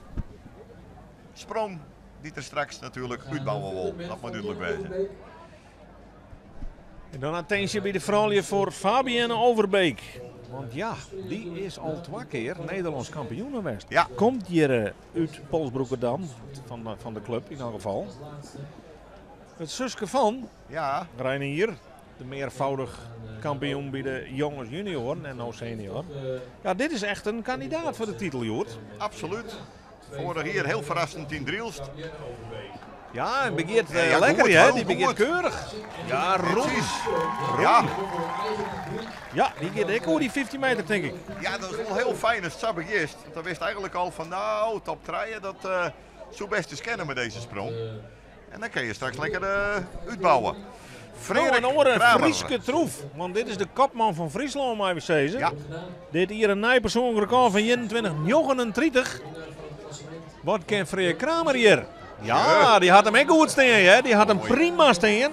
sprong die er straks natuurlijk uitbouwen wil. Dat moet duidelijk wezen. En dan attentie bij de vrouwen voor Fabienne Overbeek. Want ja, die is al twee keer Nederlands kampioen geweest. Ja. Komt hier uit Polsbroekerdam, van de club in elk geval. Het zuske van Ja, Reinier, de meervoudig kampioen bij de jongens junior en nou senior. Ja, dit is echt een kandidaat voor de titel, Joert. absoluut. Vorig hier heel verrassend in Drielst. Ja, en begeert Ja, ja, lekker, goed, hè? heel Die begeert goed. keurig. Ja, rond. Precies. Ja, Ja, die gaat ik hoor die 15 meter, denk ik. ja, dat is wel heel fijn als het zo begint. Want dan wist eigenlijk al van nou, top 3, dat zo best te scannen met deze sprong. En dan kun je straks lekker uitbouwen. Nou, Frederik en oren, Kramer. Frieske troef. Want dit is de kopman van Friesland, maar even zeggen. Ja. Dit hier een nieuw persoonlijk record van 21,39. Wat kan Freer Kramer hier? Ja, die had hem ook goed staan, hè? Die had hem Mooi. prima staan.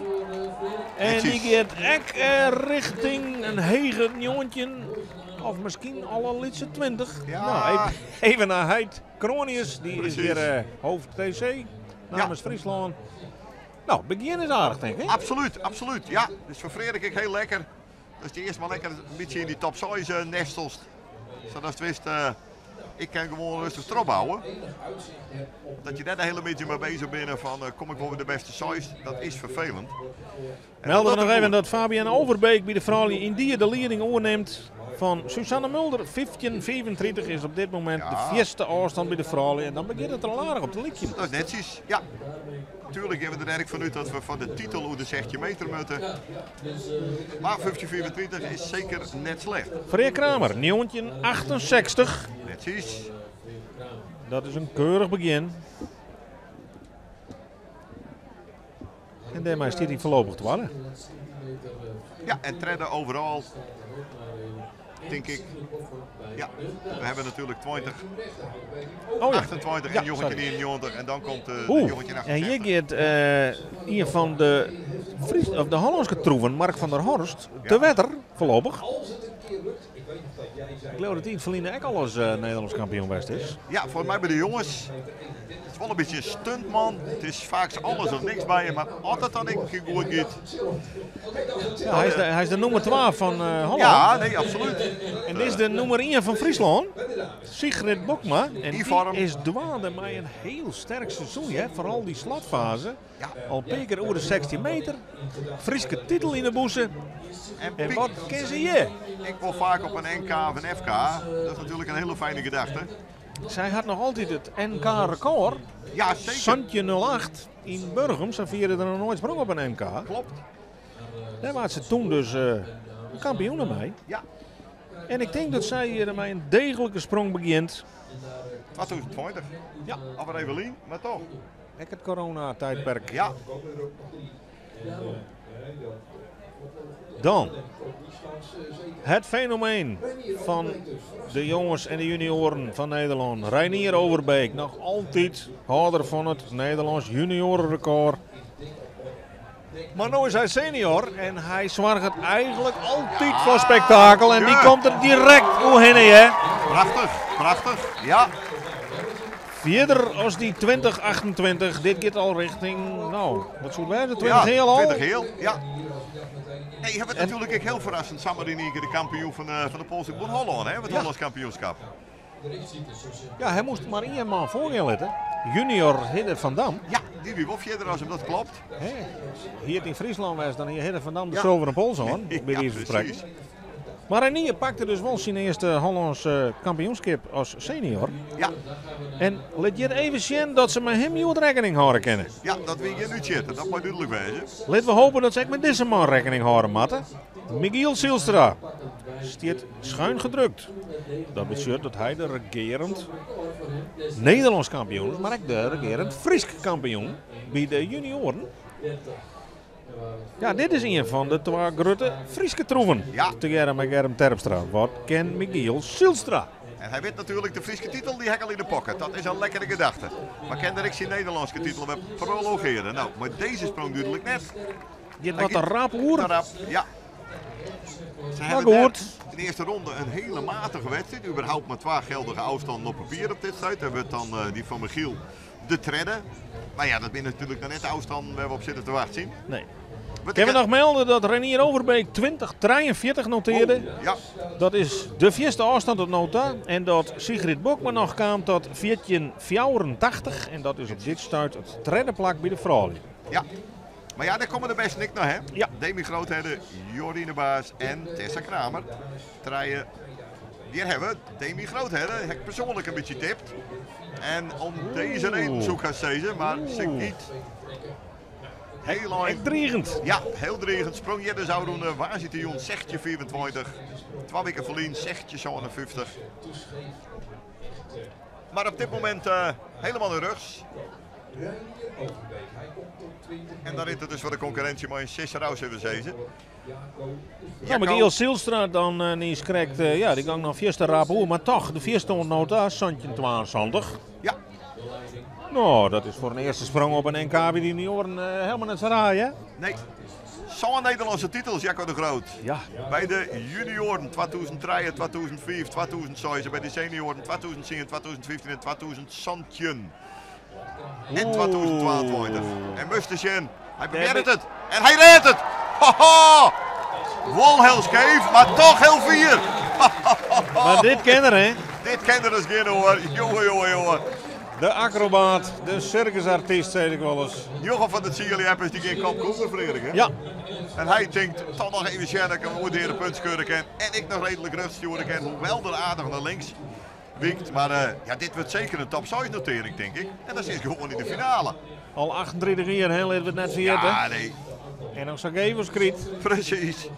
En die Netjes. gaat ook richting een hege jongetje. Of misschien al een lietse 20. Ja. Nou, even, even naar Heid Kronius. Die is Precies. weer hoofd TC namens Friesland. Nou, begin is aardig, denk ik. Absoluut, absoluut. Ja, dus voor Frederik ik heel lekker. Dus die eerst maar lekker een beetje in die top 6 nestelt. Zodat het wist, ik kan gewoon rustig erop houden. Dat je daar de hele beetje mee bezig bent van kom ik wel weer de beste size, dat is vervelend. En Melden we dat nog even goed. dat Fabian Overbeek bij de vrouwen in die de leiding oorneemt van Susanne Mulder. 15,35 is op dit moment Ja. de vierste afstand bij de vrouwen. En dan begint het er al aardig op te liedje. Dat is netjes, ja. Tuurlijk hebben we er erg vanuit dat we van de titel hoe de 16 meter moeten. Maar 15,24 is zeker net slecht. Freer Kramer, 1968. Netjes. Dat is een keurig begin. En daarmee staat hij voorlopig te warren. Ja, en tredden overal, denk ik. Ja, we hebben natuurlijk 20, Oh ja. 28 Ja, en jongetje sorry. 99 en dan komt de Oeh, jongetje en hier 68. gaat een van de, Fries, of de Hollandse troeven, Mark van der Horst, te Ja. wetter, voorlopig. Ik geloof dat hij in het verleden ook al eens Nederlands kampioen geweest is. Ja, voor mij bij de jongens. Het is wel een beetje een stuntman. Het is vaak alles of niks bij je, maar altijd dan een keer goed gaat. Ja, hij is de nummer 12 van Holland. Ja, nee, absoluut. En dit is de nummer 1 van Friesland, Sigrid Bokma. En die vorm. is dwaande met een heel sterk seizoen, hè? Vooral die slotfase. Ja. Al een keer over de 16 meter. Frieske titel in de boezen. En, En Piek, wat ken ze hier? ik wil vaak op een NK of een FK. Dat is natuurlijk een hele fijne gedachte. Zij had nog altijd het NK-record. Ja, zeker. Santje 08 in Burgum. Ze vierde er nog nooit sprong op een NK. Klopt. Daar was ze toen dus kampioen mee. Ja. En ik denk dat zij hier met een degelijke sprong begint. 2020. Ja. Alweer even lean, maar toch. Lekker het coronatijdperk. Ja, Dan het fenomeen van de jongens en de junioren van Nederland. Reinier Overbeek, nog altijd houder van het Nederlands juniorenrecord. Maar nu is hij senior en hij zorgt het eigenlijk altijd voor spektakel. En die ja. komt er direct omheen, hè? prachtig, prachtig. Ja, Fierder as dy 2028, dit giet al richting, no, wat soe it wêze, 20 Ja, heal al? 20 heal, ja. Nee, je hebt het natuurlijk ook heel verrassend samar in één keer de kampioen van de Poolse Bond Holland, hè, het Hollands kampioenschap. Ja, hij moest maar één man voor je letten. Junior Hidde van Dam. Ja, die wie wel verder als hem, dat klopt. Hè? Hier in Friesland was dan hier Hidde van Dam de Ja. zilveren pols aan, bij Ja, wijze van spreken. precies. Maar Reinier pakte dus wel zijn eerste Hollandse kampioenschap als senior. Ja. En laat je even zien dat ze met hem niet rekening houden kennen. Ja, dat wil je nu zitten, dat moet duidelijk wezen. Laten we hopen dat ze ook met deze man rekening houden, matten. Michiel Zijlstra stiert schuin gedrukt. Dat betekent dat hij de regerend Nederlands kampioen is, maar ook de regerend Fries kampioen bij de junioren. Ja, dit is een van de twee grote Frieske troeven. Ja. Together met Germ Terpstra. Wat ken Michiel Zijlstra? En hij wint natuurlijk de Frieske titel, die hek al in de pocket. Dat is een lekkere gedachte. Maar kende ik zijn Nederlandse titel we prolongeren. Nou, maar deze sprong duidelijk net. Dit wat een rap hoer. Te rap, ja. Ze Maar hebben goed. net in de eerste ronde een hele matige wedstrijd. Überhaupt maar 2 geldige afstanden op papier op dit site. Hebben we dan die van Michiel de tredde. Maar ja, dat zijn natuurlijk nog net de afstanden waar we op zitten te wachten. Zien. Nee. Wat Kunnen we ik- nog melden dat Reinier Overbeek 20:43 noteerde? Oh, ja. Dat is de vierste afstand tot nota. En dat Sigrid Bokma nog kwam tot 14:84. En dat is op dit stuit het derde plak bij de vrouwen. Ja. Maar ja, daar komen de beste niks nog, hè? Ja. Demi Groothedde, Jorine Baas en Tessa Kramer. Treien. Hier hebben we Demi Groothedde. Heb ik persoonlijk een beetje tipt. En om deze reden zoek gaan ze, maar ze niet. Heel lang. Echt dreigend. Ja, heel dreigend. Sprong je de zou doen. Waar zit de jong? Zegt je 24. 2 weken verlien, zegt je zo'n 50. Maar op dit moment helemaal in rugs. En daar is het dus voor de concurrentie maar in Cicero zullen we zeggen. Ja, maar Giel Zijlstra dan niet krijgt, ja, die gang nog vierste raap hoe, maar toch, de vierste nota, Santje 72. Ja. Nou, dat is voor een eerste sprong op een NK bij de junioren helemaal net zo raar, hè? Nee. Zo'n Nederlandse titels, Jacco de Groot. Ja. Bij de junioren 2003, 2005, 2006, bij de senioren 2010, 2015 en 2017. En 2022. En Mustersen, hij probeert het. En hij redt het. Hoho! Wol heel scheef, maar toch heel vier. Maar dit kennen hè? Dit kennen dus geen hoor. Jongen, jongen, jongen. De acrobaat, de circusartiest, zei ik wel eens. Jochem van het Sierlijp is die geen kop koeker, Frederik, hè? Ja. En hij denkt, toch nog even zien dat ik hem ooit de punt scheuren kan. En ik nog redelijk rust sturen kan, hoewel er aardig naar links wiekt. Maar ja, dit wordt zeker een top 6 notering, denk ik. En dat zit gewoon in de finale. Al 38 jaar, hè, laten we het net vergeten. Ja, nee. En nog zo'n gevels kriet. Precies.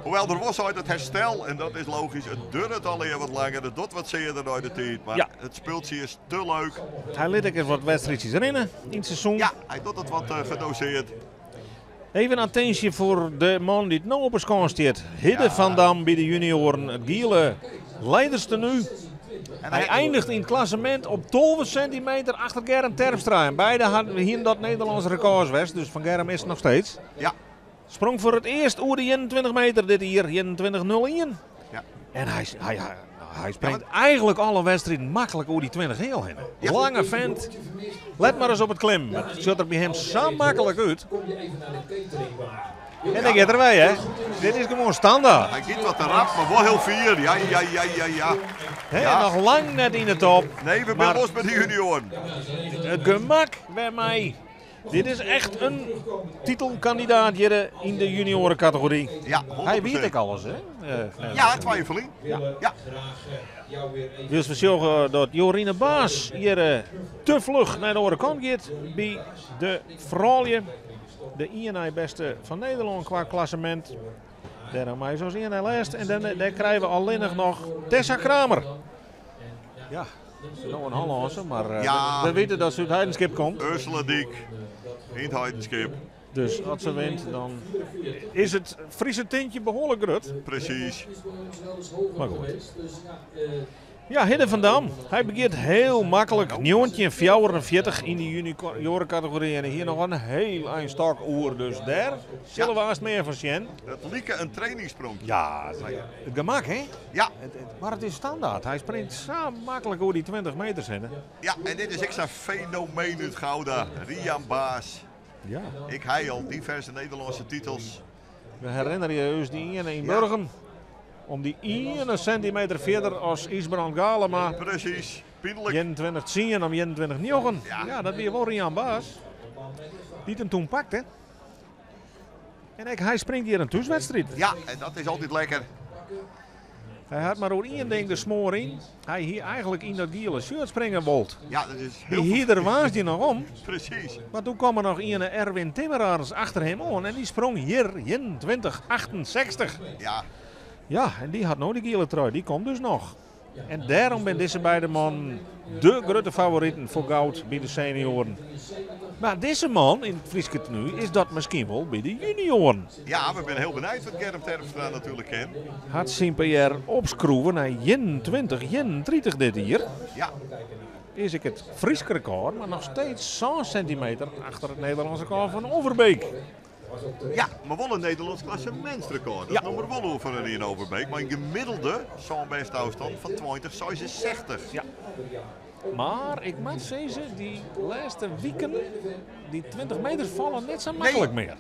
Hoewel er was uit het herstel, en dat is logisch, het duurt alweer wat langer, het doet wat zeerder uit de tijd. Maar Ja. het speeltje is te leuk. Hij liet ook eens wat wedstrijdjes rennen in het seizoen. Ja, hij doet het wat gedoseerd. Even attentie voor de man die het nou op een schoon staat. Hidde van Dam bij de junioren, het giele leiderstenu. En Hij eindigt in het klassement op 12 centimeter achter Germ Terpstra. En beide hadden hier dat Nederlands record was, dus van Germ is het nog steeds. Ja. Sprong voor het eerst oer de 21 meter dit hier, 21.01. Ja. En hij springt eigenlijk alle wedstrijden makkelijk oer die 20 heel heen. Lange vent. Let maar eens op het klim. Het zit er bij hem zo makkelijk uit. En dan gaat er wij, hè. Dit is gewoon standaard. Hij gaat wat te rap, maar wel heel fier. Ja, ja, ja, ja, ja. Hè, Ja. Nog lang net in de top. Nee, we zijn Maar los met de junioren. Het gemak bij mij. Dit is echt een titelkandidaat hier in de juniorencategorie. Ja, Hij weet 100%. ik alles, hè? Nee. Ja, twijfeling. Ja. Ja. Dus we zorgen dat Jorine Baas hier te vlug naar de andere kant gaat bij de vrouwen. De INI beste van Nederland qua klassement. Daarom hij zoals INI laatst. En dan daar krijgen we alleen nog Tessa Kramer. Ja, dat is nog een Hollandse, maar Ja. we weten dat ze uit Heidenskip komt. Ursula Diek in het Heidenskip. Dus als ze wint, dan is het Friese tintje behoorlijk grut. Precies. Maar goed. Ja, Hidde van Dam. Hy begjint hiel maklik 1944 yn de juniorenkategory en hier noch in hiel ein stok oer. Dus dêr sille we aanst mear fan sjen. Dat like in trainingssprong. Ja, it gemak hè? Ja. Mar it is standaard. Hy springt sa maklik oer dy 20 meters hinne. Ja, en dit is ek sa'n fenomeen út Gouda. Rian Baas. Ja. Ek hy al diverse Nederlânske titels. We herinnerje ús dy iene yn Burgum. Om dy iene sintimeter fierder as Ysbrand Galema. Presys, pynlik. 21-10 om 21-9. Ja. Ja, dat wie wol Rian Baas. Dy't him toen pakte. En ek hy springt hjir in thúswedstriid. Ja, en dat is altyd lekker. Hy hat mar oer ien ding de smoar yn. Hy hie eigentlik yn dat giele shirt springe wold. Ja, dat is Dy hiel hie der woansdei noch om. Presys. Mar doe kaam der noch iene Erwin Timmerarens achter him oan en dy sprong hjir 21-68. Ja. Ja, en dy hat no dy giele trui. Dy komt dus noch. En dêrom binne dizze beide mannen de grutte favoriten foar goud by de senioaren. Mar dizze man yn it Fryske tenue is dat miskien wol by de junioaren. Ja, we binne hiel benijd wat Germ Terpstra natuerlik kin. Hat syn PR opskroeven nei 21-31 dit jier. Ja. Is ek it Frysk rekôr, mar noch steeds sân sintimeter achter it Nederlânsk rekôr fan Overbeek. Ja, mar wol in Nederlânsk klassemintsrekôr. Dat noch mar wol oer fan Rien Overbeek, mei in gemiddelde sânbêste ôfstân fan 20,66. Ja. Mar ik moat sizze, dy lêste wiken, dy 20 meter falle net sa maklik mear.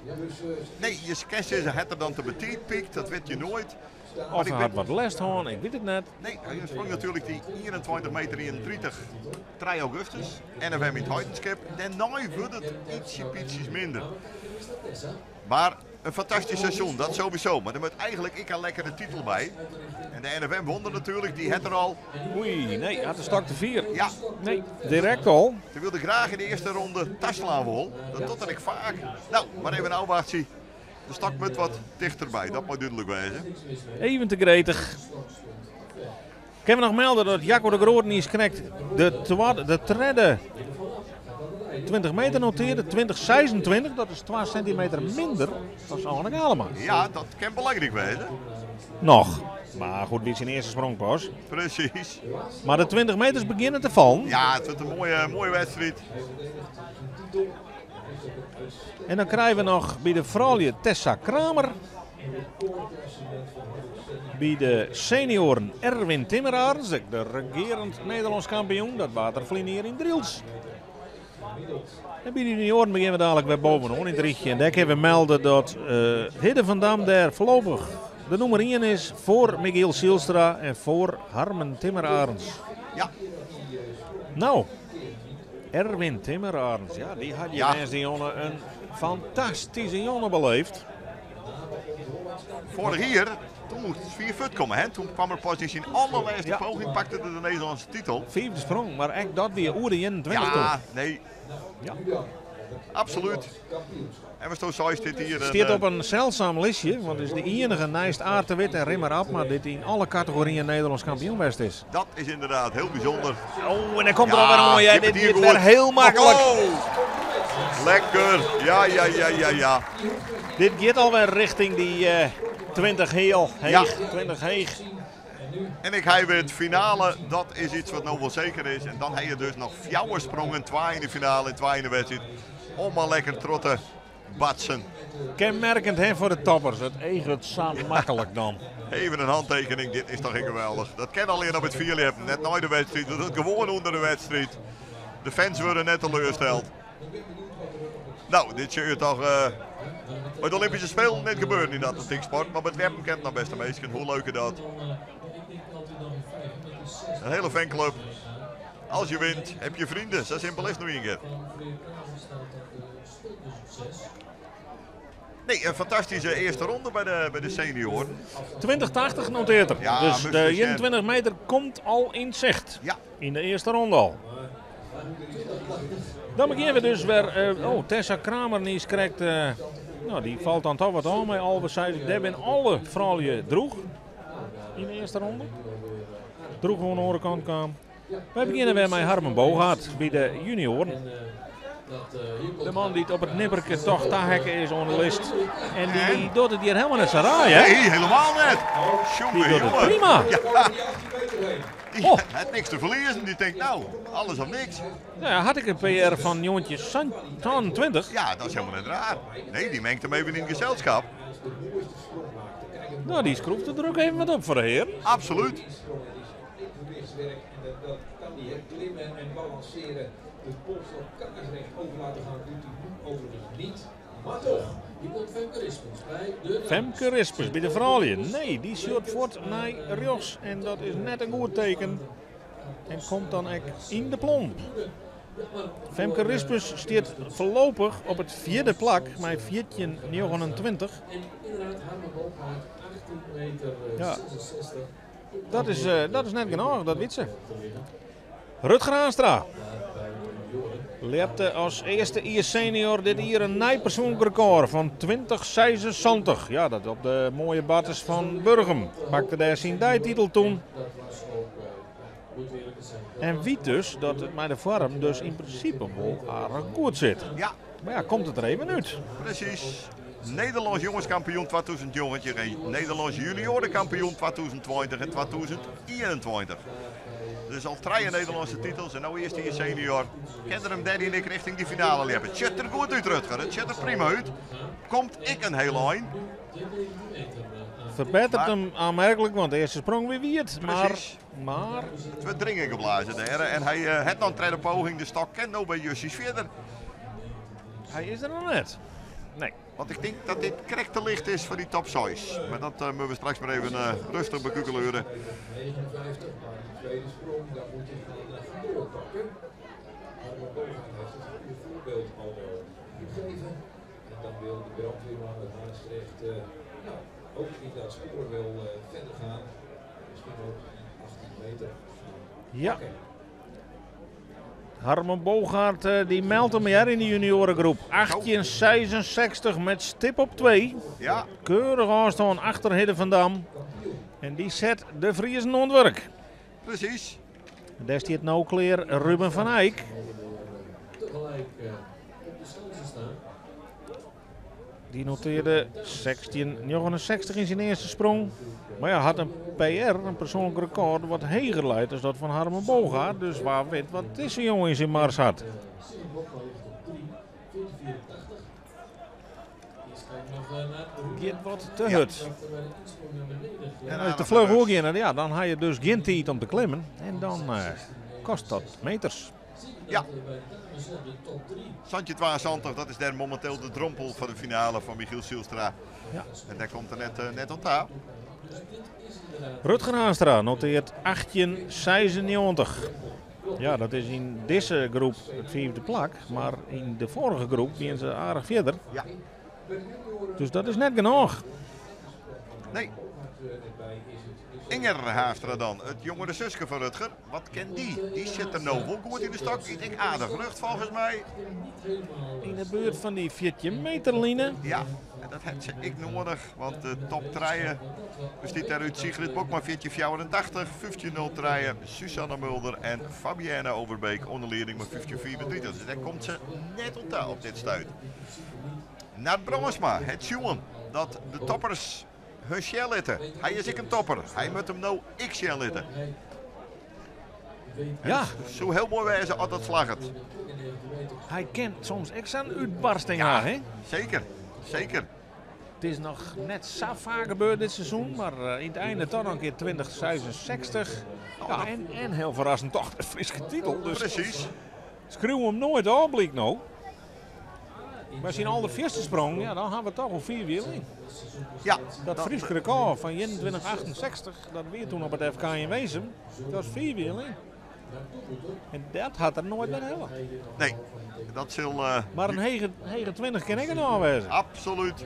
Nee, je kinst sizze, hat er dan te betiid pykt, dat wit je noait. Of hy hat wat lêst hân, ik wit it net. Nee, hy sprong natuerlik dy 21 meter 31 trije augustus, NFM yn it Heidenskip. Dêrnei wurdt it ytsje bytsjes minder. Mar in fantastysk seizoen, dat sowieso. Mar der moat eigentlik ek in lekkere titel by. En de NFM won der natuerlik, dy hat er al. Oei, nee, hat de stok te fier. Ja. Nee, direkt al. Se wilde graach yn de earste ronde taslaan wol. Dat docht er ek faak. No, mar even ôfwachtsje. De stok moat wat tichterby, dat mei dúdlik wêze. Even te gretich. Kinne we noch melde dat Jacco de Groot niis krekt de twadde, de tredde 20 meter notearde, 20,26. Dat is 2 sintimeter minder as Arne Galema. Ja, dat kin belangryk wêze. Noch. Mar goed, wie syn earste sprong pas. Presys. Mar de 20 meters begjinne te fallen. Ja, it wurdt in moaie, moaie wedstriid. En dan krije we noch by de froulju Tessa Kramer. By de senioaren Erwin Timmerarens, de regearend Nederlânsk kampioen. Dat waard er ferline jier yn Drylts. En by de junioaren begjinne we dadlik wer bovenoan yn it rychje. En dêr kinne we melde dat Hidde van Dam dêr foarlopich de nûmer ien is foar Michiel Zijlstra en foar Harmen Timmerarens. Ja. No, Erwin Timmerarens, ja, dy hat hjir woansdeitejûn in fantastyske jûn beleefd. Foarich jier, toen moast it fier fuort komme, hè? Toen kwam er pas yn syn allerlêste poging, pakte er de Nederlânske titel. Fiifde sprong, mar ek dat wie oer de 21 Ja, nee. Absolút. En watsto seist dit jier. Stiet op in seldsum listje, want is de iennige neist Aart de Wit en Rimmer Abma dy't yn alle kategoryen Nederlânsk kampioen west is. Dat is ynderdaad hiel bysûnder. Oh, en dan komt er alwer oan. Ja, dit giet wer hiel maklik. Oh, lekker. Ja, ja, ja, ja, ja. Dit giet alwer rjochting dy 20 heal heech. 20 heech. En ek hy wit, finale, dat is iets wat no wol seker is. En dan ha je dus noch fjouwer sprongen, twa yn de finale en twa yn de wedstriid. Om mar lekker troch te batsen. Kenmerkend hè, foar de toppers. It eaget sa maklik dan. Even in hantekening, dit is toch geweldich. Dat kin allinnich op it fierljeppen, net nei de wedstriid, dat it gewoan ûnder de wedstriid. De fans wurde net teleursteld. No, dit sil je toch by de Olympyske Spelen net gebeuren yn de atletyksport, mar by it ljeppen kin it noch bêste minsken. Hoe leuk is dat? In hiele fanclub. Als je wint, heb je vrienden. Sa simpel is it no ien kear. Nee, in fantastyske earste ronde by de senioaren. 2080 noteart er. Ja, dus de moast je sjen. 21 meter komt al yn sicht. Ja. Yn de earste ronde al. Dan begjinne we dus wer. Oh, Tessa Kramer niis krekt. No, dy falt dan toch wat oan mei 11 seis. Dêr binne alle froulju droech yn de earste ronde. Droech oan de oare kant kaam. Wy begjinne wer mei Harmen Boogaard by de junioaren. De man dy't op it nipperke toch taheakke is oan de list. En dy docht it hjir helemaal net sa raar, hè? Nee, helemaal net. Die Jonge, docht it jonge. prima. Ja. Die oh. hat niks te ferliezen. Die tinkt nou, alles of niks. Nou ja, had ik een PR van 1927. Ja, dat is helemaal niet raar. Nee, die mengt hem even in het gezelschap. Nou, die schroeft er ook even wat op voor de heer. Absoluut. Dat kan hij klimmen en balanceren. De polstok kaarsrecht over laten gaan, doet hij nu overigens niet. Maar toch, hier komt Femke Rispens bij de Femke Rispens bij de vrouwen. Nee, die short voort naar rechts. En dat is net een goed teken. En komt dan ook in de plomp. Femke Rispens staat voorlopig op het vierde plak met 14,29. En inderdaad, Harmen Boogaard, 18 meter 66. Dat is, dat is net genoeg, dat weet ze. Rutger Haanstra. Lepte als eerste IS senior dit hier een nieuw persoonlijk record van 20,76. Ja, dat op de mooie batters van Burgum. Pakte daar zijn dijtitel toen. En wie dus dat het met de vorm dus in principe wel aardig goed zit. Ja. Maar ja, komt het er even uit. Precies. Nederlands jongenskampioen 2019 en Nederlands juniorenkampioen 2020 en 2021. Dus al drie Nederlandse titels en nou eerst die senior. Kende hem derde en ik richting die finale liepen. Het zit er goed uit, Rutger. Het zit er prima uit. Komt ik een heel eind. Verbetert hem aanmerkelijk, want de eerste sprong weer wierd. Maar, maar... Het werd dringen geblazen daar. En hij had dan tweede poging. De stok kent nou bij Jussies verder. Hij is er nog net. Nee. Want ik denk dat dit correct te licht is voor die top 6. Maar dat moeten we straks maar even rustig bekukeleuren. 59, maar die tweede sprong, daar moet je gaan doorpakken. Harmen Boogaard heeft het goede voorbeeld al wel gegeven. En dan wil de brandweerman uit Haastrecht nou, ook in dat spoor wel verder gaan. Misschien ook die 18 meter. Ja. Harmen Boogaard die meldt hem hier in de juniorengroep. 18,66 met stip op 2. Ja. Keurig afstand achter Hidde van Dam. En die zet de Friesen aan het werk. Precies. En daar staat nou kleer Ruben van Eyck. Tegelijk op de schansen staan. Die noteerde 16,69 in zijn eerste sprong. Maar ja, had een PR, een persoonlijk record, wat heger leidt dan dat van Harmen Boogaard. Dus waar weet wat deze jongen in zijn mars had. Gaat wat te hut. En als de vleugel ook in, ja, dan had je dus geen tijd om te klimmen. En dan kost dat meters. Ja. Santje 72, dat is daar momenteel de drempel voor de finale van Michiel Zijlstra. Ja. En daar komt er net, net op aan. Rutger Haanstra noteert 18,96. Ja, dat is in deze groep het vierde plak, maar in de vorige groep zijn ze aardig verder. Ja. Dus dat is net genoeg. Nee. Inger Haanstra dan, het jongere zusje van Rutger. Wat kent die? Die zit er nou wel goed in de stok. Ik denk aardig lucht volgens mij. In de buurt van die 14 meterline. Ja, en dat heeft ze ik nodig, want de top treien bestaat daaruit Sigrid Bokma 1484, 15-0 treien, Susanne Mulder en Fabienne Overbeek onder leiding met 1534. Dus daar komt ze net op, op dit stuit. Naar Brongersma, het jongen dat de toppers hun shell litten. Hij is ik een topper. Hij moet hem nou ik shell litten. Ja. Zo heel mooi wijze als dat slaget. Hij kent soms echt een uitbarsting ja, hè? Zeker, zeker. Het is nog net zo vaak gebeurd dit seizoen, maar in het einde toch nog een keer 2066. Ja, en heel verrassend toch de Friese titel. Dus precies. Schreeuw hem nooit op, blijkt nou. Maar als hij al de eerste sprong, ja, dan gaan we toch al 4 wiel in. Ja, dat Friese record van 2168, dat weer toen op het FK in Wezem, dat was 4 wiel in. En dat had er nooit meer helpen. Nee, dat zal... maar een hege 20 kan ik er nog wezen. Absoluut.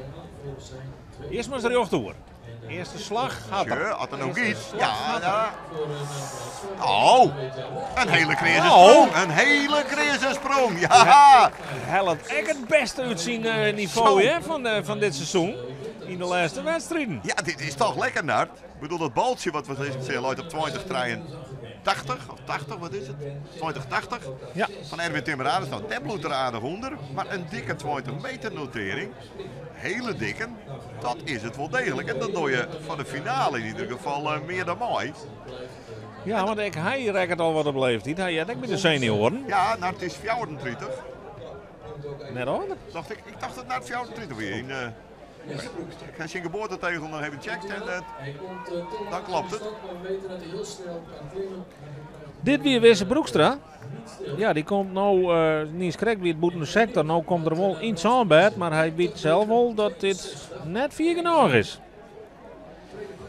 Eerst maar eens rechtdoor. Eerste slag had er. Had er nog iets. Ja, ja. Oh, een hele crisissprong. Een hele crisissprong. Ja. Hij had echt het beste uit zijn niveau hè, van dit seizoen. In de laatste wedstrijden. Ja, dit is toch lekker, Nart. Ik bedoel, dat baltje wat we zeggen loopt op 2083 of 80, wat is het? 2080? Ja. Van Erwin Timmerades. Nou, dat bloedt er aardig onder. Maar een dikke 20 meter notering. Hele dikke. Dat is het wel degelijk. En dan doe je van de finale in ieder geval meer dan mooi. Ja, want ek hy rekket al wat op leeftiid. Hy heart ek by de senioaren. Ja, Nart is 34. Net âlder. Dacht ik, ik dacht dat Nart 34 wie. In, ik ha syn geboartetegel noch even checkt en dan klopt it. Dit wie Wisse Broekstra. Ja, dy komt no niiskrekt wie it bûten de sektor. No komt er wol yn it sânbêd, mar hy wit sels wol dat dit net fier genôch is.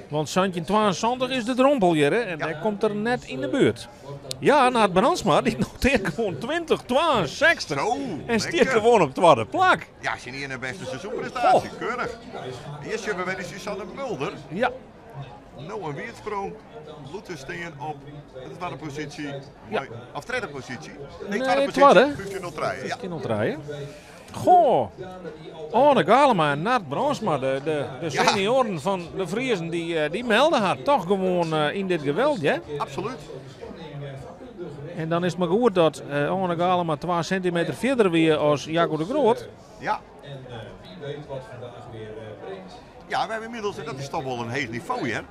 Want 1772 is de drompel hjir en dêr komt er net yn de buert. Ja, Nard Brandsma dy noteert gewoan 2062 en stiet gewoan op twadde plak. Ja, syn iene bêste seizoenprestaasje. Keurich. Hjir sjogge we wer dy Suzanne Mulder. Ja. No in wiedsprong. Bliuwt te stean op de twadde posysje. Ja. Of tredde posysje. Nee, twadde Nee, twadde. posysje. 15.03. Ja. 15.03. Goh. Oane Galema en Nard Brandsma, de senioaren fan de Friezen, dy melde har toch gewoan yn dit geweld, hè? Absoluut. En dan is it mar goed dat Oane Galema 2 sintimeter fierder wie as Jacco de Groot. Ja. Ja, we hawwe ynmiddels, en dat is toch wol in heech nivo hear,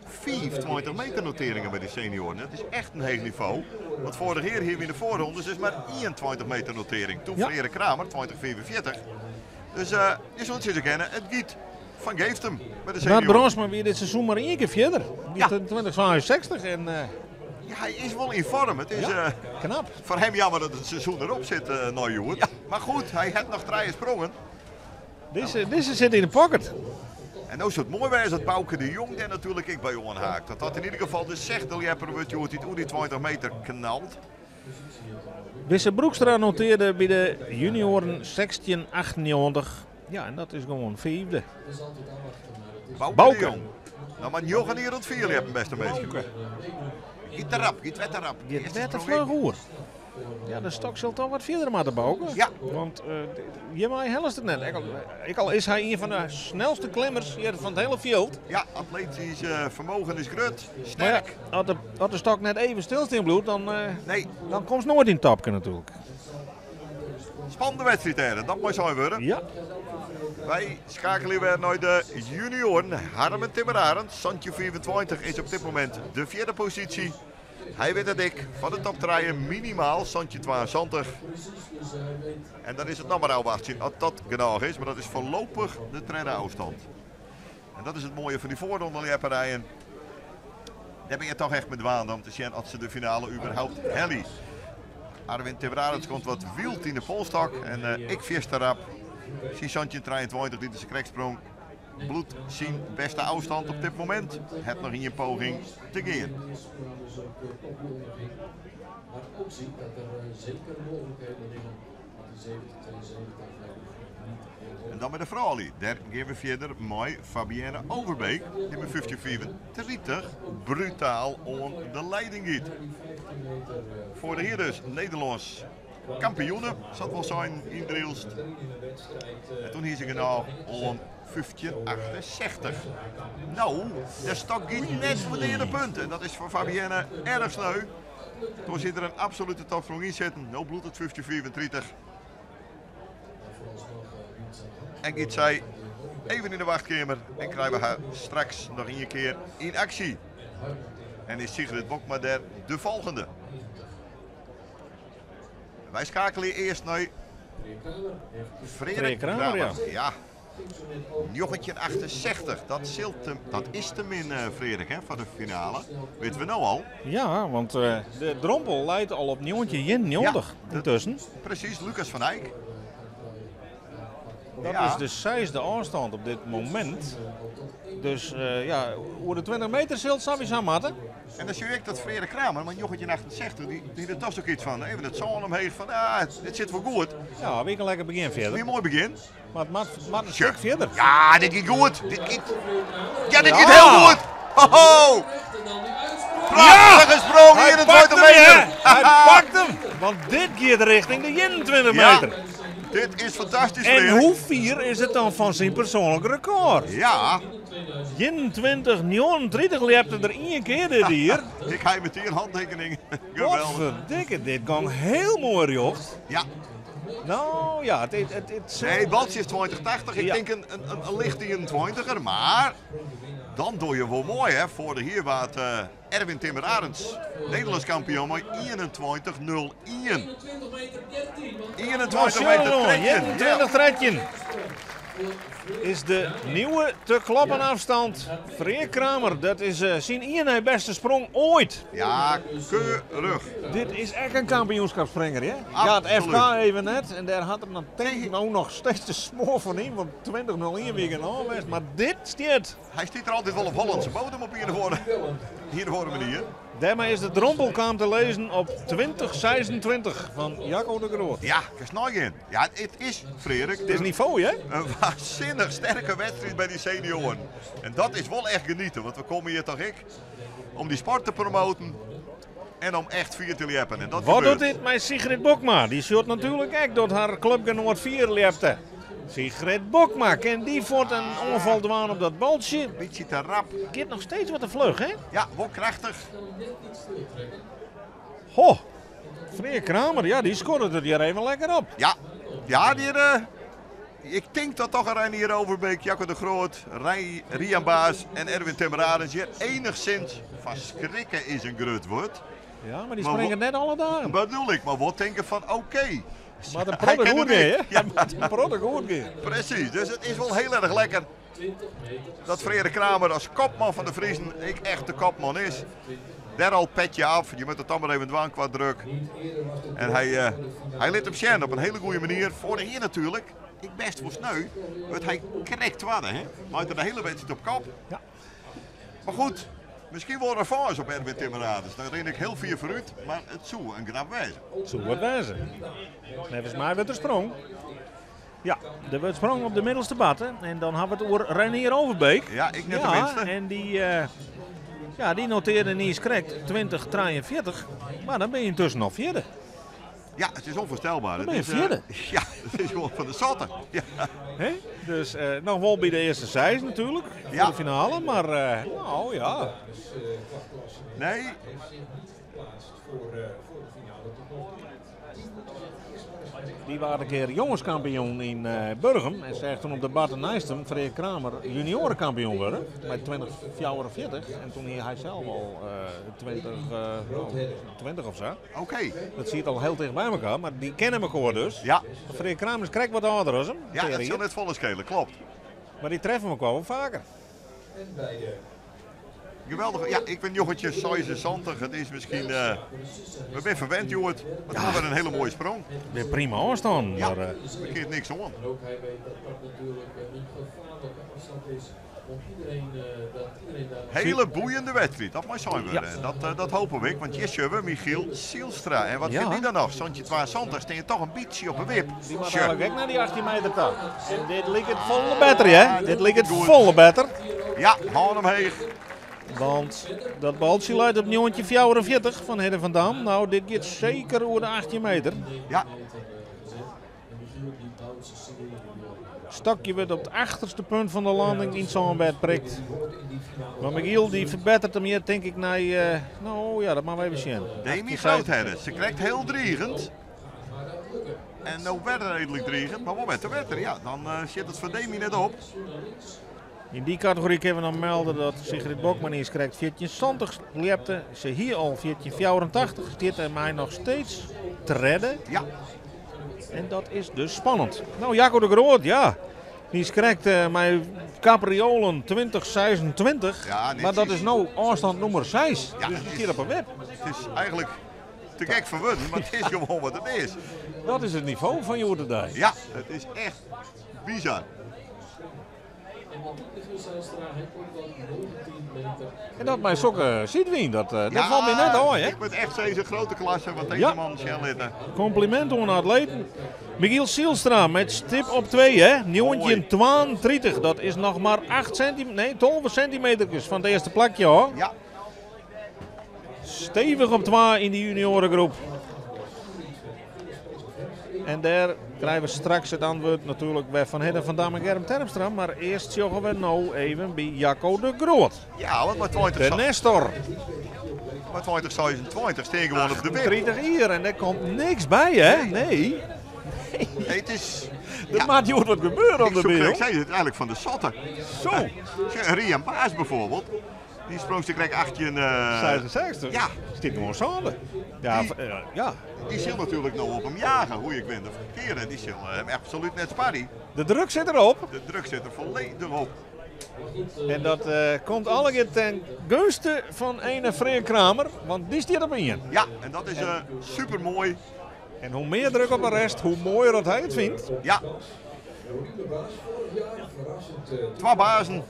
25 meter noteringen by de senioaren. Dat is echt in heech nivo. Want foarich jier hiene we yn de foarrondes dus mar 21 meter notering. Toen Freark Kramer, 2045. Dus je soe sizze kinne, it giet fan geeftum by de Nard senioaren. Brandsma wie dit seizoen mar ien kear fierder. Ja. 2062 en Ja, hy is wol yn foarm. It is Ja, knap. foar him jammer dat it seizoen derop sit nei hjoed. Ja. Mar goed, hy hat noch 3 sprongen. Dizze sit yn de pocket. En no soe it moai wêze dat Bauke de Jong dêr natuerlik ek by oanhaakt. Dat dat yn ieder gefal de sechde ljepper wurdt hjoed dy't oer dy 20 meter knalt. Wisse Broekstra notearde by de junioaren 16,98. Ja, en dat is gewoan fiifde. Bauke de Bauke. Jong. No mar njoggen jier oan it fierljeppen, bêste minsken. Giet te rap, giet wer te rap. Giet Earste wer te sprong fluch ek. oer. Ja, de stok sil toch wat fierder moatte, Bauke. Ja. Want hjirmei hellest it net. Ek al is hy ien fan de snelste klimmers hjir fan it hiele fjild. Ja, atletysk fermogen is grut, Mar ja, sterk. as de stok net even stilstean bliuwt, Nee. dan komst noait yn it topke natuerlik. Spannende wedstriid dêr, dat mei sein wurde. Ja. Wy skeakelje wer nei de junioaren. Harmen Timmerarend, 1725 is op dit momint de fjirde posysje. Hy wit it ek, fan de top trije minimaal 1772. En dan is it noch mar ôfwachtsjen oft dat genôch is, mar dat is foarlopich de tredde ôfstân. En dat is it moaie fan dy foarrondeljeperijen. Dêr binne je toch echt mei dwaande om te sjen oft se de finale überhaupt helje. Arwin Timmerarend komt wat wyld yn de polstok en ek fierste rap. Syn 1723 dy't se krekt sprong, bliuwt syn bêste ôfstân op dit momint. Hat noch ien poging te gean. En dan by de froulju. Dêr gean we fierder mei Fabienne Overbeek, dy't mei 1535 brutaal oan de leiding giet. Foarich jier dus Nederlânsk kampioene, sa't wol sein yn Drylst. En toen hie se genôch oan 1568. No, de stok giet net foar de earste punt. En dat is foar Fabienne erch sneu. Toen sit der in absolute topsprong yn sitten. No bliuwt it 1535. En giet sy even yn de wachtkeamer en krije we har straks noch ien kear yn aksje. En is Sigrid Bokma dêr de folgjende. Wy skeakelje earst nei Freark Freark Kramer, Kramer. ja. Ja. 1968, dat is te min, Freark, hè, foar de finale. Witte we no al. Ja, want de drompel leit al op 1991 Ja, yntusken. Presys, Lucas van Eyck. Dat Ja. is de seisde ôfstân op dit momint. Dus ja, oer de 20 meter sil it sawiesa moatte. En dan sjoch ik dat Freark Kramer, mar 1968, dy der toch ek iets fan. Even it sân omheech fan, ah, dit sit wol goed. Ja, wie in lekker begjin fierder. Wie in moai begjin. Mar it moat in stik fierder. Ja, dit giet goed. Dit giet, ja, dit Ja. giet hiel goed. Ho, ho. Prachtige sprong, Hy 21 pakt him, meter. hè. Hy pakt him, want dit giet richting de 21 Ja. meter. Dit is fantastysk, En Freark. hoe fier is it dan fan syn persoanlik rekôr? Ja. 21,39 ljepte er ien kear dit jier. Ik ha meteen handtekening. Geweldig. Potverdikke, dit gong hiel moai rjocht. Ja. No ja, it Nee, Baltje is 2080. Ik Ja. tink in lichte 21er, mar... Dan doe je wol moai hè, foarich jier waard Erwin Timmer Arends Nederlânsk kampioen mei 21-01. 21 meter 13. 21 13 is de nieuwe te kloppen afstand. Freark Kramer, dat is syn ien nei bêste sprong oait. Ja, keurig. Dit is ek in kampioenskapsspringer, hè? Ja, it FK even net. En dêr hat er dan tink ik no noch steeds de smoar fan yn, want 20-01 wie genôch west. Mar dit stiet. Hy stiet der altyd wol op Hollandse bodem op ien of oare, ien of oare manier. Dêrmei is de drompel kaam te lizzen op 20-26 fan Jacco de Groot. Ja, kinst neigean. Ja, it is, Freark. It is nivo, hè? In waansinnich sterke wedstriid by dy senioaren. En dat is wol echt genieten, want we komme hjir toch ek om dy sport te promoten en om echt fier te ljeppen. En dat Wat gebeurt. docht dit mei Sigrid Bokma? Dy sjocht natuerlik ek dat har klupgenoat fier ljepte. Sigrid Bokma, kin dy fuort in oanfal dwaan op dat baltsje? Bytsje te rap. Giet noch steeds wat te fluch, hè? Ja, wol krachtich. Ho, Freark Kramer, ja, dy skoddet it hjir even lekker op. Ja, ja, dy, ik tink dat toch Reinier Overbeek, Jacco de Groot, Rian Baas en Erwin Timmer Arends hjir enigszins fan skrikke is in grut wurd. Ja, mar dy springe net alle dagen. Bedoel ik, mar wol tinke fan oké. Moat in protte goed gean, hè? Ja, moat in protte goed gean. Precies, dus it is wol hiel erch lekker dat Freark Kramer as kopman fan de Friezen ek echt de kopman is. Dêr al petje af, je moatte it dan mar even dwaan kwa druk. En hy, hy lit him sjen op in hiele goede manier. Foarich jier natuerlik, ek bêst wol sneu, wurdt hy krekt twadde. Hè? Leit er de hiele wedstriid op kop. Ja. Mar goed, miskien wol revanche op Erwin Timmerades. Dan rin ik hiel fier foarút, mar it soe in grap wêze. It soe wat wêze. Neffens my wurdt der sprong. Ja, der wurdt sprong op de middelste batte. En dan ha we it oer Reinier Overbeek. Ja, ek net de Ja, minste. en dy, ja, dy notearde niiskrekt 20-43. Mar dan binne je yntusken al fjirde. Ja, it is ûnfoarstelber. Dan binne je It is, fjirde. Ja, it is gewoan fan de sotte. Ja. Hè? Dus noch wol by de earste seis natuerlik, foar Ja. de finale, mar no ja. Nee. Dy waard in kear jongeskampioen yn Burgum en seach toen op de batte neist him Freark Kramer junioarekampioen wurde mei 20-44. En toen hie hy sels al 20, 20 of sa. Oké. Dat siet al hiel ticht by elkoar, mar dy kenne elkoar dus. Ja. Freark Kramer is krekt wat âlder as him. Ja, dat sil net folle skele, klopt. Mar dy treffe elkoar wol faker. Geweldich. Ja, ik bin 1976. It is miskien. We binne ferwend, hjoed. Mar it is wer in hiele moaie sprong. Wer prima ôfstân. Ja, Mar, der keart niks oan. En ook hij weet dat dat natuurlijk een gevaarlijke afstand is. Om iedereen, dat iedereen daar Hiele boeiende wedstriid, dat mei sein wurde. Ja. Dat hoopje we, want hjir sjogge we Michiel Zijlstra. En wat Ja. fynt dy dan noch? 1772 stean je toch in bytsje op 'e wip. Dy moat Sure. eigenlik ek nei dy 18 meter ta. En dit liket folle better, hè? Dit liket Goed. folle better. Ja, hân omheech. Want dat baltsje leit op 1944 fan Hidde van Dam. No, dit giet seker oer de 18 meter. Ja. Stokje wurdt op it achterste punt fan de landing yn it sânbêd prikt. Mar Michiel dy ferbetteret him hjir, tink ik, nei, no ja, dat moatte we even sjen. Demi Groothedde, se krekt hiel driigjend. En no wer reedlik driigjend, mar wol wer te wetter. Ja, dan sit it foar Demi net op. Yn dy kategory kinne we noch melde dat Sigrid Bokma niiskrekt 1470 ljepte. Se hie al 1484, stiet dêrmei noch steeds tredde. Ja. En dat is dus spannend. No, Jacco de Groot, ja. Niiskrekt mei Capriolen 2026. Ja, netjes. Mar dat is no ôfstân nûmer 6. Ja, dus het it is stiet op 'e wip. It is eigenlik te gek foar wurden, mar it is gewoan wat it is. Dat is it nivo fan hjoed-de-dei. Ja, it is echt bizar. En dat mei sokke sydwyn, dat falt my net ôf, hè? Ik moat echt sizze, grutte klasse wat dizze Ja. man sjen litte. Kompliment oan de atleten. Michiel Zijlstra met stip op 2, hè? 1932, dat is noch mar 8 centimeter, nee, 12 centimeter fan it earste plakje, hoor. Ja. Stevich op 2 yn de juniorengroep. En dêr krije we straks it antwurd natuerlik wer fan Hidde van Dam en Germ Terpstra. Mar earst sjogge we no even by Jacco de Groot. Ja, want mei 20 De Nestor. Mei 2026 stean gewoan op de wip. 30 jier en dêr komt niks by, hè? Nee. Nee, it is Der moat hjoed wat gebeure op de Ik beeld. Ik zei het eigenlijk van de zotte. Zo. Rian Baas bijvoorbeeld. Die sprong zich krek 18... 66? Ja. Stiet gewoon zonde. Ja, Die- ja. Die zal natuurlijk nou op hem jagen, hoe ik ben of verkeerd. Die zal hem absoluut net sparren. De druk zit erop. De druk zit er volledig op. En dat komt alle keer ten gunste van ene Freer Kramer, want die staat op één. Ja, en dat is super mooi. En hoe meer druk op de rest, hoe mooier dat hij het vindt. Ja. Twee bazen.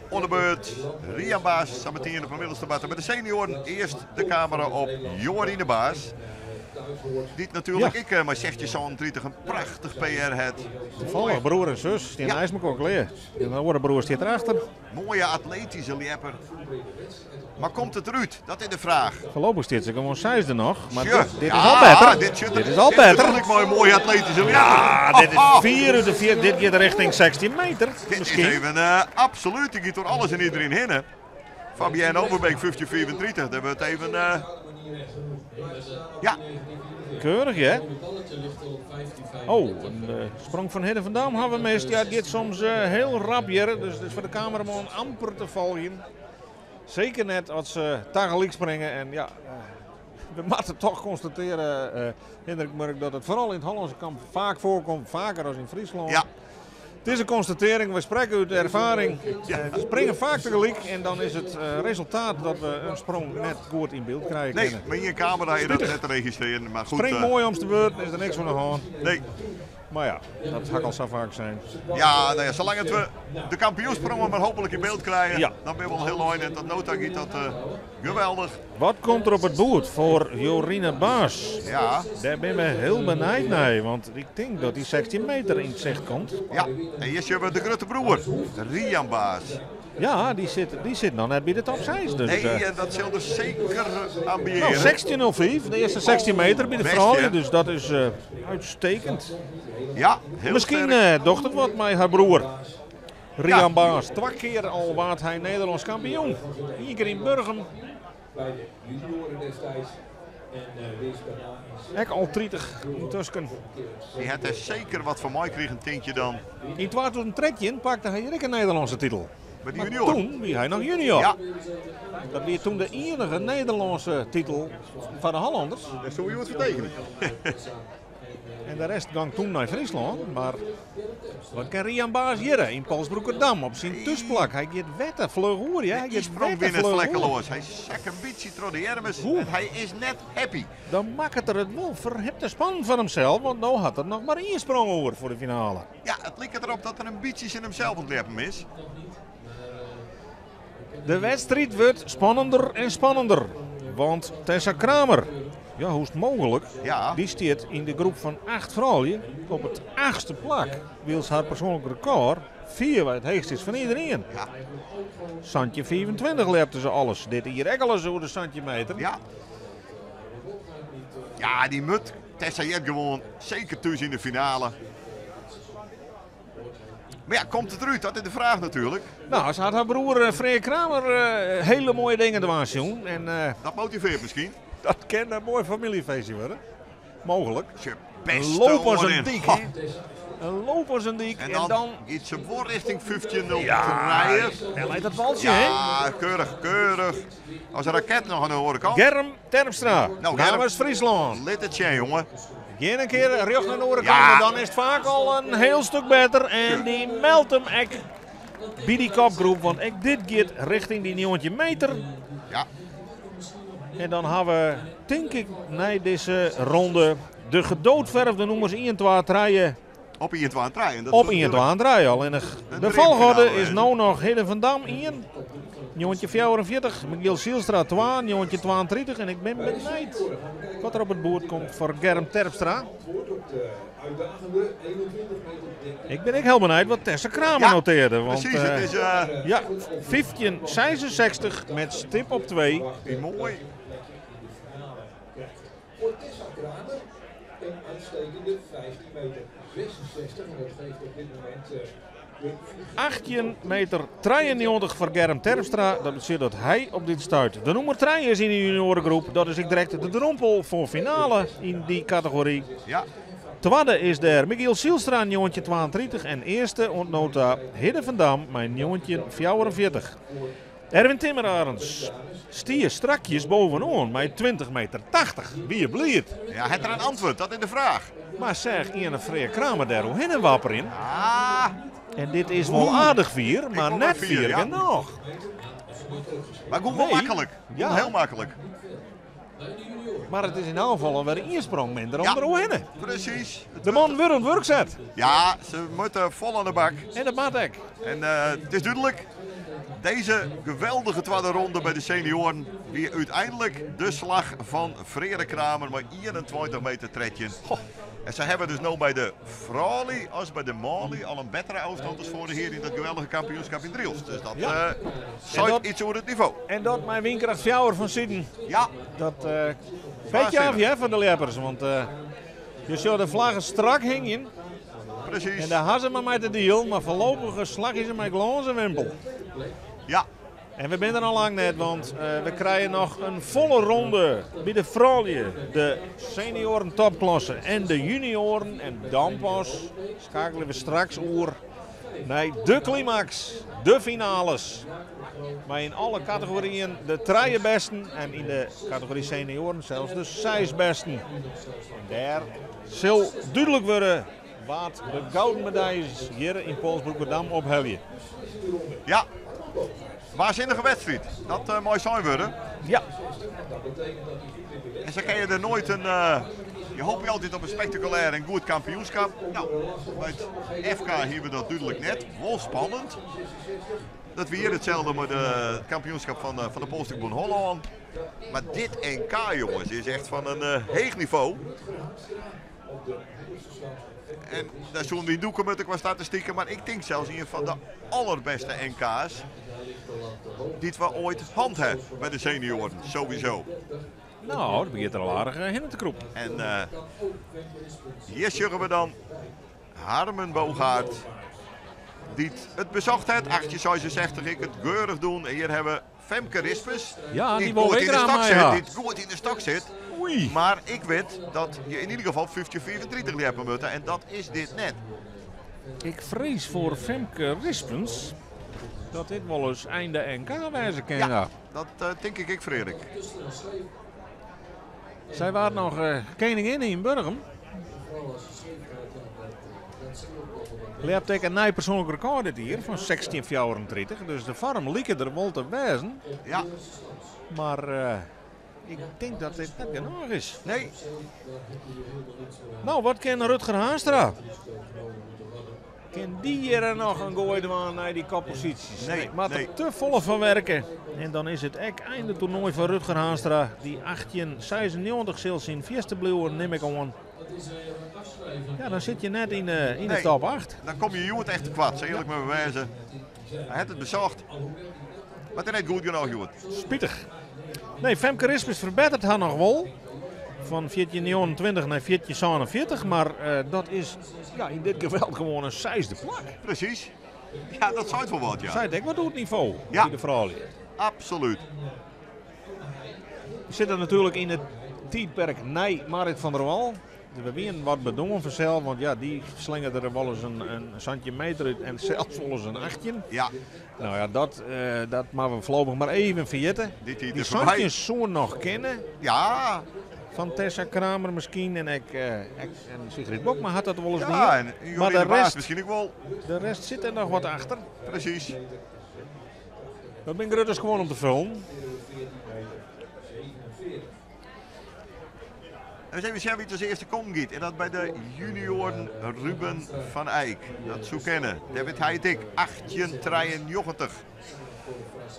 Onder beurt. Rian Baas, Sabatini op de middelste batten. Bij de senioren eerst de camera op Jorine Baas. Die natuurlijk, Ja. ik maar zegt je zo'n 30 een prachtig PR het. Toevallig, broer en zus, die Ja. ja. me ook leer. En dan worden broer zit erachter. Mooie atletische lepper. Maar komt het eruit? Dat is de vraag. Voorlopig zit ze gewoon zesde nog, maar Tja. dit is Ja, al beter. Dit, zit er- Dit is al dit beter. bedoel ik maar een mooie atletische lepper. Ja, dit is 4 uit de 4. Dit gaat richting 16 meter. Dit Misschien. is even absoluut. Die gaat door alles en iedereen heen. hè. Fabienne Overbeek, 1534. Daar hebben we het even. Ja. Keurig, hè? Oh, een sprong van Hidde van Dam hebben we mist. Ja, het gaat soms heel rap hier. Dus het is voor de cameraman amper te volgen. Zeker net als ze tegelijk springen. En ja, we moeten toch constateren, Hendrik Murk, dat het vooral in het Hollandse kamp vaak voorkomt. Vaker dan in Friesland. Ja. Het is een constatering, we spreken uit ervaring. Ze springen vaak tegelijk en dan is het resultaat dat we een sprong net goed in beeld krijgen. Nee, kunnen. maar je camera is dat Spijtig. net te registreren. Maar goed, Spring mooi om de beurt, is er niks van de hand. Nee. Maar ja, dat had al zo vaak zijn. Ja, nou ja, zolang het we de kampioensprongen maar hopelijk in beeld krijgen, Ja. dan ben we al heel mooi. En dat nota giet dat geweldig. Wat komt er op het boerd voor Jorine Baas? Ja. Daar ben we heel benieuwd naar, want ik denk dat die 16 meter in het zicht komt. Ja, en hier zien we de grote broer, Rian Baas. Ja, die zit nog net bij de top 6. Dus, Nee, dat zal er zeker ambiëren. Nou, 16.05, de eerste 16 meter bij de Best, vrouwen, hè? dus dat is uitstekend. Ja, heel Misschien sterk. docht het wat met haar broer. Rian Baas, 2 keer al waard hij Nederlands kampioen. 1 keer in Burgum. Bij de junioren destijds. En winst daarna in Ek al 30 intussen. Die had er zeker wat van mij kreeg een tintje dan. In 2013 pakte hij ook een Nederlandse titel. Bij de Maar junior. toen wie hij nog junior. Ja. Dat was toen de enige Nederlandse titel van de Hollanders. Daar zullen we wat vertekenen. En de rest ging toen naar Friesland. Maar wat kan Rian Baas hier in Polsbroekerdam op zijn tussenplak? Hij gaat wetten, vlug hoor. Ja. Hij Die gaat sprong wetten, binnen het vlug oer. vlekkeloos. Hij zak een beetje door de ermes en hij is net happy. Dan maakt het er het wel verhipte span van hemzelf, want nou had er nog maar één sprong over voor de finale. Ja, het lijkt erop dat er een beetje in hemzelf ontlepen is. De wedstrijd wordt spannender en spannender. Want Tessa Kramer, ja, hoe is het mogelijk? Ja. Die staat in de groep van 8 vrouwen op het 8e plak. Wils haar persoonlijk record 4 waar het heegst is van iedereen. Ja. Santje 24 lepte ze alles. Dit hier ook alles over de Santje meter. Ja. Ja, die mut. Tessa Jet gewoon zeker thuis in de finale. Maar ja, komt het eruit? Dat is de vraag natuurlijk. Nou, ze had haar broer Freer Kramer hele mooie dingen te doen. En, dat motiveert misschien. Dat kan een mooi familiefeestje worden. Mogelijk. Ze beste Een loop als hoor een in. dik, Ha. hè? Een loop als een dik. En dan, iets ze voor richting 15-0 Ja, rijden. hij leidt dat walsje, Ja, keurig, keurig. Als een raket nog aan de andere kant. Germ Terpstra, Nou, Germ. namens Friesland. Let het zijn, jongen. Geen een keer recht naar de andere Ja. kant, maar dan is het vaak al een heel stuk beter. En die meldt hem echt bij die kopgroep, want ik dit gaat richting die 900 meter. Ja. En dan hebben we, denk ik, na deze ronde de gedoodverfde nummers 1, 2, 3. Op 1, 2, 3. En dat Op is 1, 2, 3 al. En de Een volgorde dreamfinale, is hè. nou nog Hidde van Dam 1, Jontje 44, Michiel Zielstra 2, Jontje 32. En ik ben benieuwd wat er op het boord komt voor Germ Terpstra. Uitdagende 21 meter. Ik ben ook heel benieuwd wat Tessa Kramer Ja, noteerde. Want, precies, het is, ja, 15,66 met stip op 2. Mooi. Voor Tessa Kramer een uitstekende 15 meter 66. En dat geeft op dit moment 18 meter 93 foar Germ Terpstra. Dat betsjut dat hy op dit stuit de nûmer trije is yn de junioaregroep. Dat is ek direkt de drompel foar finale yn dy kategory. Ja. Twadde is dêr Michiel Zylstra 1932 en earste oant no ta Hidde van Dam mei 1944. Erwin Timmerarends stie strakjes bovenoan mei 20 meter 80. Wie bliid. Ja, hat er in antwurd? Dat is de fraach. Mar seach ien Freark Kramer dêr oerhinne wapperjen. Ah. En dit is wol aardich fier, mar wol net fier, fier ja. genôch. Mar goed, wol Nee. maklik. Ja. Hiel maklik. Mar it is yn elk gefal alwer ien sprong minder om Ja. der oerhinne. Presys. De man wurdt oan it wurk set. Ja, se moatte fol oan de bak. En dat moat ek. En it is dúdlik, dizze geweldige twadde ronde by de senioaren wie úteinlik de slach fan Freark Kramer mei 21 meter 13. En se hawwe dus no by de froulju as by de manlju al in bettere ôfstân as foarich jier yn dat geweldige kampioenskip yn Drylts. Dus dat Ja. seit En dat- iets oer it nivo. En dat mei wynkrêft 4 fan suden. Ja. Dat petje af, hè, fan de ljeppers. Want je sjogge de flaggen strak hingjen. Presys. En dêr ha se mar mei te dealen, mar foarlopich slagje se mei glâns en wimpel. Ja. En we binne der al lang net, want we krije noch in folle ronde by de froulju, de senioaren topklasse en de junioaren. En dan pas skeakelje we straks oer nei de klimaks, de finales. Mei yn alle kategoryen de trije bêsten en yn de kategory senioaren sels de seis bêsten. En dêr sil dúdlik wurde wa't de gouden medaljes hjir yn Polsbroekerdam ophelje. Ja, waansinnige wedstriid. Dat mei sein wurde. Ja. En sa kinne je der noait in. Je hoopje altyd op in spektakulêr en goed kampioenskip. No, by it FK hiene we dat dúdlik net. Wol spannend. Dat wie hjir itselde mei it kampioenskip fan de Polstokbûn Hollân. Mar dit NK, jonges, is echt fan in heech nivo. En dêr soene we yn dûke moatte kwa statistiken, mar ik tink sels ien fan de alderbêste N K's dy't we oait hân ha by de senioaren, sowieso. No, dat begjint der al aardich hinne te krûpen. En hjir sjogge we dan Harmen Bogaert, dy't it besocht hat, 1866 ek it keurich doen. En hjir hawwe we Femke Rispens, Ja, dy't die wol goed ek yn de graach stok mei sit, ha. dy't goed yn de stok sit. Oei. Mar ik wit dat je yn ieder gefal 1534 ljeppe moatte en dat is dit net. Ik frees foar Femke Rispens dat dit wolris einde NK wêze kin. Ja, dat tink ik ek, Freark. Sy waard noch koningin yn Burgum. Ljept ek in nij persoanlik rekôr dit jier fan 1634. Dus de foarm like der wol te wêzen. Ja. Mar ik tink dat dit net genôch is. Nee. No, wat kin Rutger Haanstra? Kin dy hjir noch in goai dwaan nei dy kopposysjes? Nee, Nee, moat er nee. te folle fan werke. En dan is it ek einde toernoai foar Rutger Haanstra. Dy 1896 sil syn fierste bliuwe, nim ik oan. Ja, dan sit je net yn de Nee. top 8. Dan kom je hjoed echt tekoart, sil earlik mar wêze. Hy hat it besocht. Mar it is net goed genôch hjoed. Spitich. Nee, Femke Rispens ferbetteret har noch wol. Fan 1429 nei 1447, mar dat is yn dit gefal gewoan in seisde plak. Presys. Ja, dat seit wol wat, ja. Seit ek wat oer it nivo Ja. by de froulju. Absoluut. We sitte natuerlik yn it tiidperk nei Marit van der Wal. We wienen wat bedoarn fansels, want ja, dy slingerde der wolris in sintimeter út en sels wolris in 18. Ja. No ja, dat moatte we foarlopich mar even ferjitte. Die tiid Die is foarby. santjin soe noch kinne. Ja. Fan Tessa Kramer miskien en ek en Sigrid Bokma hat dat wolris Ja, dien. en Jorien Maar de Baas miskien ek wol. de rest sit der noch wat achter. Presys. Dat binne grutte skuon om te foljen. En we even sjen wie't as earste kommen giet. En dat by de junioaren Ruben van Eyck. Dat soe kinne. Dêr wit hy it ek. 1893.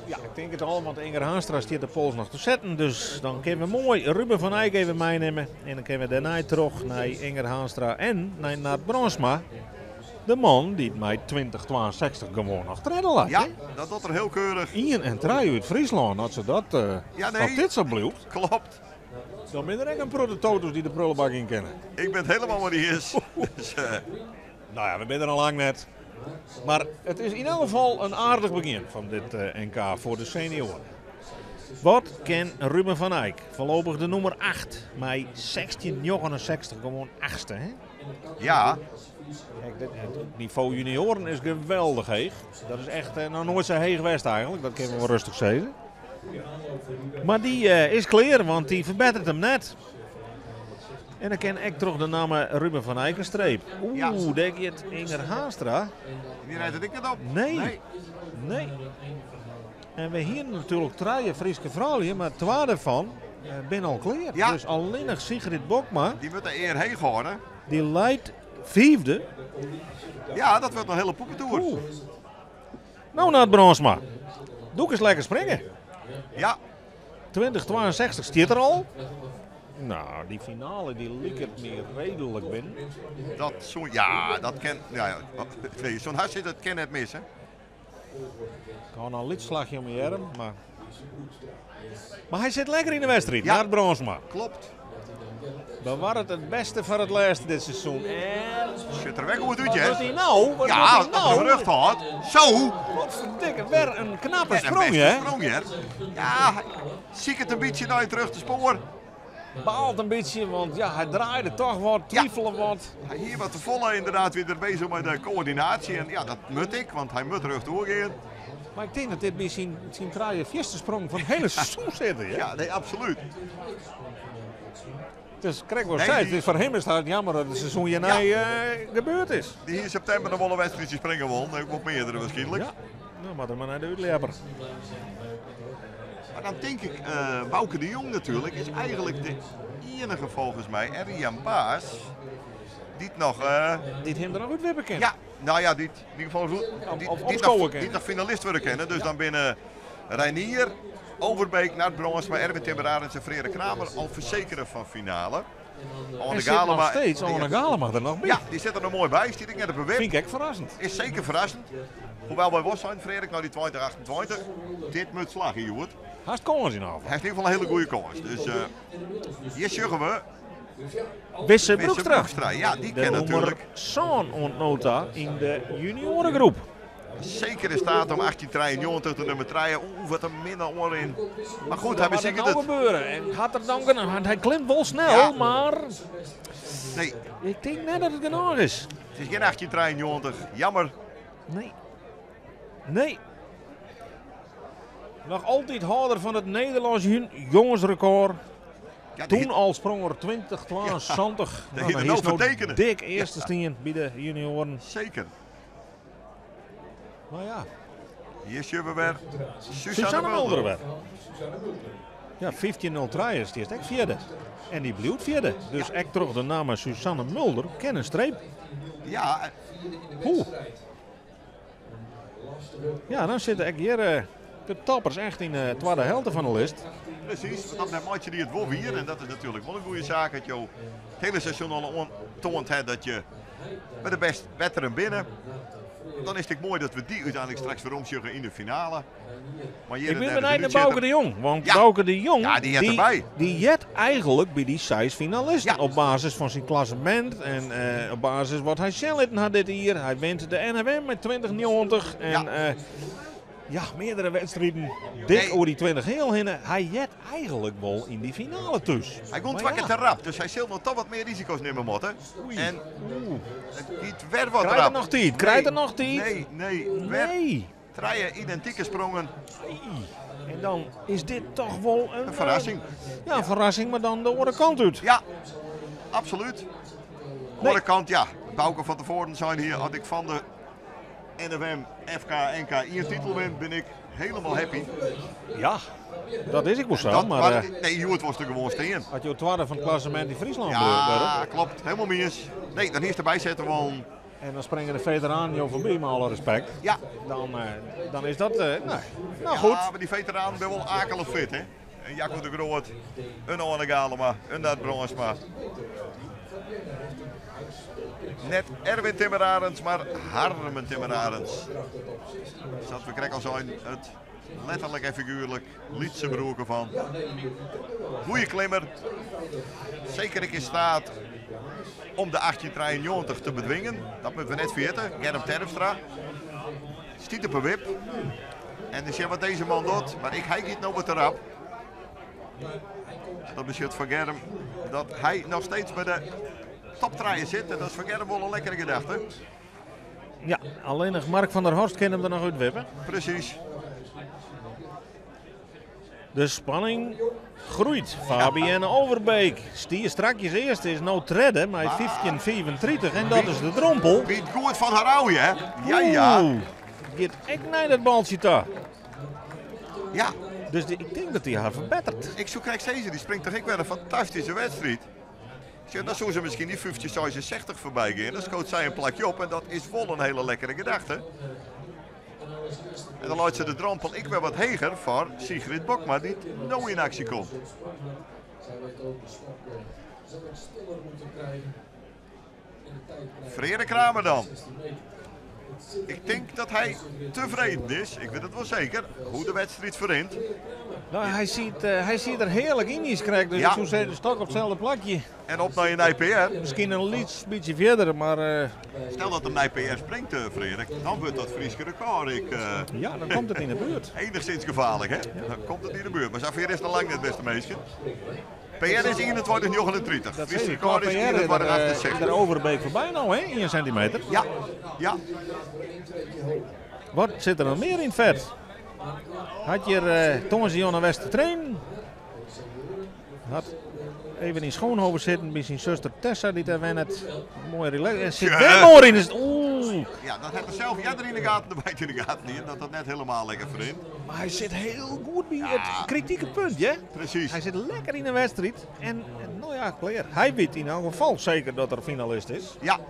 Ja, ik tink it al, want Inger Haanstra stiet de pols noch te setten. Dus dan kinne we moai Ruben van Eyck even meinimme. En dan kinne we dêrnei troch nei Inger Haanstra en nei Nard Brandsma. De man dy't mei 2062 gewoan noch tredde leit, Ja, hè? dat docht er hiel keurich. Ien en trije út Fryslân, as se dat, Ja, nee. dat dit sa bliuwt. Klopt. Dan binne der ek in protte toto's dy't de prullenbak yn kinne. Ik ben het helemaal mei dy iens. Dus No ja, we binne der al lang net. Mar it is yn elk gefal in aardich begjin fan dit NK foar de senioaren. Wat kin Ruben van Eijk, foarlopich de nûmer 8, mei 16,69 gewoan achtste, hè? Ja. Kijk, dit, het nivo junioaren is geweldich heech. Dat is echt noch noait sa heech west eigenlik, dat kinne we wol rêstich sizze. Mar dy is klear, want dy ferbetteret him net. En dan kin ek troch de namme Ruben van Eijk in streep. Oeh, dêr giet Inger Haanstra. Dy rêdt it ek net op. Nee. Nee. En we hienen natuerlik trije Fryske froulju, mar twa dêrfan binne al klear. Ja. Dus allinnich Sigrid Bokma. Dy wurdt de ear heech hâlde. Dy leit fiifde. Ja, dat wurdt in hiele poepetoer. Oeh. No, Nard Brandsma. Doe kinst lekker springe. Ja. 2062 stiet der al. Nou, dy finale dy liket my reedlik binnen. Dat soe, ja, dat kin, ja, ja. Nee, zo'n hartstikke, dat kin net mis, hè. Ik hâld noch in lyts slachje om 'e earm, mar... Mar hy sit lekker yn de wedstriid, Ja. Nard Brandsma. Klopt. Bewarret it bêste foar it lêste dit seizoen. En... Sjocht der wer goed út, Wat hè? docht hy no? Wat Ja, docht hy as er no? rjocht hâldt. Zo! Wat ferdikke, wer in knappe Wer in sprong, bêste hè? sprong, hè? Ja, siket in bytsje nei it rjochte spoar. Baalt in bytsje, want ja, hy draaide toch wat, Ja. twifele wat. Hy hie wat te folle ynderdaad wie er beuzich mei de koördinaasje. En ja, dat moat ek, want hy moat rjocht oergean. Mar ik tink dat dit by syn, syn trije fierste sprong fan it hiele seizoen sit. Hè? Ja, nee, absolút. Dus krekt wat Nee, sei, die- het is foar him is it jammer dat it seizoen hjirnei gebeurd is. Dy hie yn septimber noch wol in wedstriidsje springe wollen, ek wol meardere wierskynlik. Ja, no moat er mar nei de útljeppers. Mar dan tink ik, Bauke de Jong natuerlik is eigenlik de iennige folgens my en Rian Baas dy't noch... Dy't him der noch útwippe kin. Ja, no ja, dy't yn ieder gefal dy't, Of dy't, opskowe noch, kin. dy't noch finalist wurde kinne. Dus dan binne Reinier, Overbeek, Nard Brandsma, Erwin Timmer-Arendz en Freark Kramer al fersekere fan finale. Anne En sit noch Galema- steeds Anne Galema der noch by. Ja, dy sit der noch moai by. Stiet ek net op 'e wip. Fyn ik ek ferrassend. Is seker ferrassend. Hoewol wy wol seinen, Freark, nei dy 2028, dit moat slagje, hjoed. Hast kâns yn elk gefal. Hy hat yn ieder gefal in hiele goede kâns. Dus hjir sjogge we Wisse Wisse Broekstra. Broekstra. Ja, dy De ken nûmer natuerlik sân oant no ta yn de junioaregroep. Zeker in staat om 1893 de nummer 3. Oeh, wat in minne oanrin. Mar goed, hy Wat moat der besiket no it. gebeuren? En hat er dan genôch? Want hy klimt wol snel, Ja. mar Nee, ik tink net dat it genôch is. it is gjin 1893. Jammer. Nee. Nee. Noch altyd hâlder fan it Nederlânsk jongesrekôr. Ja, die- Toen al sprong er 2072. Ja, Nou, die dan er nou is no vertekenen. dik earste stean by de junioaren. Zeker. Maar ja, Hjir sjogge we wer Suzanne Suzanne Mulder. Mulder wer. Ja, 15.03 is dy ek fjirde. En dy bliuwt fjirde. Dus ek troch de namme Suzanne Mulder kin in streep. Ja, Oeh. Ja, dan sitte ek hjir de toppers echt yn de twadde helte fan de list. precies. Want dan meitsje dy it wol wier. En dat is natuerlik wol in goede saak. Dat jo it hiele seizoen al oantoand ha dat je by de bêst betteren binne. Dan is it ek moai dat we dy úteinlik straks weromsjogge yn de finale. Mar hjir Ik en bin dêr benijd is nei de Bauke útsjitter. de Jong. Want Ja. Bauke de Jong, Ja, dy heart derby. dy heart eigenlik by dy seis finalisten. Ja. Op basis fan syn klassemint en op basis wat hy sjen litten hat dit jier. Hy wint de NFM mei 2090 en Ja. ja, meardere wedstriden dik Nee. oer dy 20 heal hinne. Hy heart eigenlik wol yn dy finale thús. Hy komt Mar twa ja. kear te rap, dus hy sil noch toch wat mear risiko's nimme moatte. En it giet wer wat Krijt er rap. noch tiid? Krijt er noch tiid? Nee, nee. Wer Nee. trije identike sprongen. En dan is dit toch wol in, In ferrassing. Ja, in ferrassing, mar dan de oare kant út. Ja, absolút. Oare kant, ja. Bauke van tevoaren sei hjir, as ik fan de NFM, FK, NK ien titel win, bin ik hielendal happy. Ja, dat is ek wol sa, Dat, mar, mar, nee, hjoed was der gewoan stean. as jo twadde fan it klassemint yn Fryslân Ja, wurde, klopt. Hielendal mei iens. Nee, dan hiest derby setten wollen. en dan springe de veteranen jo foarby, mei alle respekt. Ja. Dan, dan is dat, nee. No goed. Ja, mar dy veteranen binne wol akelich fit, hè. En Jacco de Groot, in Arne Galema, in Nard Brandsma. Net Erwin Timmer-Arends, mar Harmen Timmer-Arends. Sa't we krekt al seinen, it letterlik en figuerlik lytse broerke fan. Goeie klimmer. Seker ek yn steat Om de 1893 te bedwingen. Dat moatte we net ferjitte. Germ Terpstra stiet op 'e wip. En dan sjen wat dizze man docht. Mar ik, hy giet no wat te rap. Dat betsjut foar Germ dat hy noch steeds by de top 3 sit. En dat is foar Germ wol in lekkere gedachte. Ja, allinnich Mark van der Horst kin him der noch útwippe. Presys. De spanning groeit. Fabienne Overbeek stie strakjes earste, is no tredde mei 15,35 en dat is de drompel. Byt goed fan har ôf, hè? Ja, ja. Oeh, giet ek nei dat baltsje ta. Ja. Dus dy, ik tink dat dy har ferbetteret. Ik soe krekt sizze, dy springt toch ek wer in fantastyske wedstriid. Sjoch, dan soe se miskien dy 15,66 foarby gean. Dan skoot sy in plakje op en dat is wol in hiele lekkere gedachte. En dan leit se de drompel ek wer wat heger foar Sigrid Bokma, dy't no yn aksje komt. Freark Kramer dan. Ik tink dat hy tefreden is, ik wit it wol seker, hoe't de wedstriid ferrint. No, hy siet, hy siet der hearlik yn, niiskrekt, dus ik soe sizze, stok op itselde plakje. En op nei in nij PR. Miskien in lyts bytsje fierder, mar. Stel dat er nij PR springt, Freark, dan wurdt dat Fryske rekôr ek. Ja, dan komt it yn de buert. Enigszins gefaarlik, hè? Dan komt it yn de buert. Mar safier is it noch lang net, bêste minsken. PR is 21,39. Dat Fryske sis ik, rekôr is PR is 21,68. der Overbeek foarby no, hè? Ien sintimeter. Ja, ja. Wat sit der noch mear yn it fet? Hat hjir tongersdei oan de West te trainen. Hat even yn Schoonhoven sitten by syn suster Tessa dy't dêr wennet. Moai relax. En sit wer moai yn de Oeh. Ja, dat hat er sels earder yn de gaten, de byt yn de gaten hier, dat dat net helemaal lekker ferrint. Mar hy sit hiel goed by it kritike punt, hè? Presys. Hy sit lekker yn de wedstriid. En, no ja, klear. Hy wit yn elk gefal seker dat er finalist is. Ja.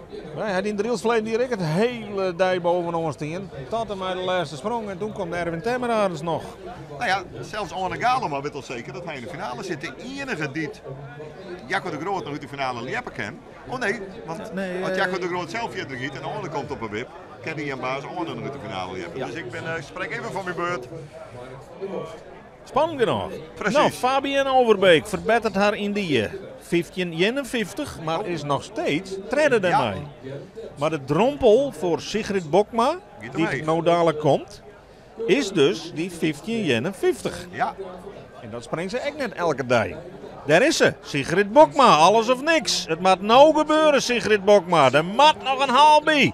Hy hat yn Drylts ferleden jier ek it hiele dei bovenoan stien. Tot en mei de lêste sprong en toen komt Erwin Temmerarens noch. No ja, sels Arne Galema wit al seker dat hy yn de finale sit. De iennige dy't Jacco de Groot noch út de finale ljeppe kin. Oh nee, want Nee, as Jacco de Groot sels fierder giet en Arne komt op 'e wip, kin hy en baas Arne noch út de finale ljeppe. Ja. Dus ik sprek even foar myn beurt. Spannend genôch. Presys. No, Fabienne Overbeek ferbetteret har yn dy 15,51, mar is noch steeds tredde dêrmei. Mar de drompel foar Sigrid Bokma, Giet dy't omheech. no dalik komt, is dus dy 15,51. Ja. En dat springt se ek net elke dei. Dêr is se, Sigrid Bokma, alles of niks. It moat no gebeure, Sigrid Bokma. Der moat noch in haal by.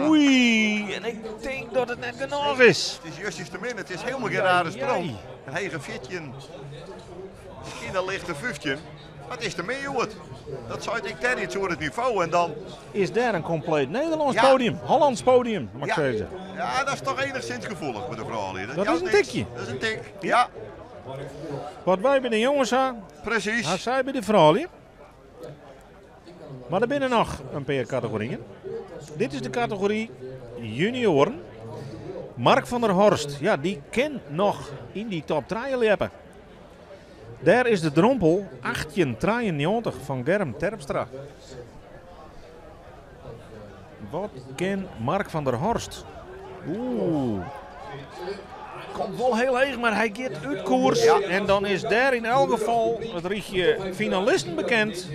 Oei, en ik tink dat it net genôch is. It is justjes te min, it is hielendal gjin rare sprong. Jei. In hege 14, miskien in lichte 15. Mar it is te min, hjoed. Dat seit ek dêr iets oer it nivo en dan... Is dêr in kompleet Nederlânsk Ja. podium, Hollands podium, moat ik Ja. sizze. Ja, dat is toch enigszins gefoelich by de froulju. Dat Dat jout is in niks. tikje. Dat is in tik, ja. Wat wy by de jonges ha, Presys. ha sy by de froulju. Mar der binne noch in pear kategoryen. Dit is de kategory junioaren. Mark van der Horst, ja, dy kin noch yn dy top trije ljeppe. Dêr is de drompel 18,93 fan Germ Terpstra. Wat kin Mark van der Horst? Oeh. Komt wol hiel heech, mar hy giet út koers. En dan is dêr yn elk gefal it rychje finalisten bekend.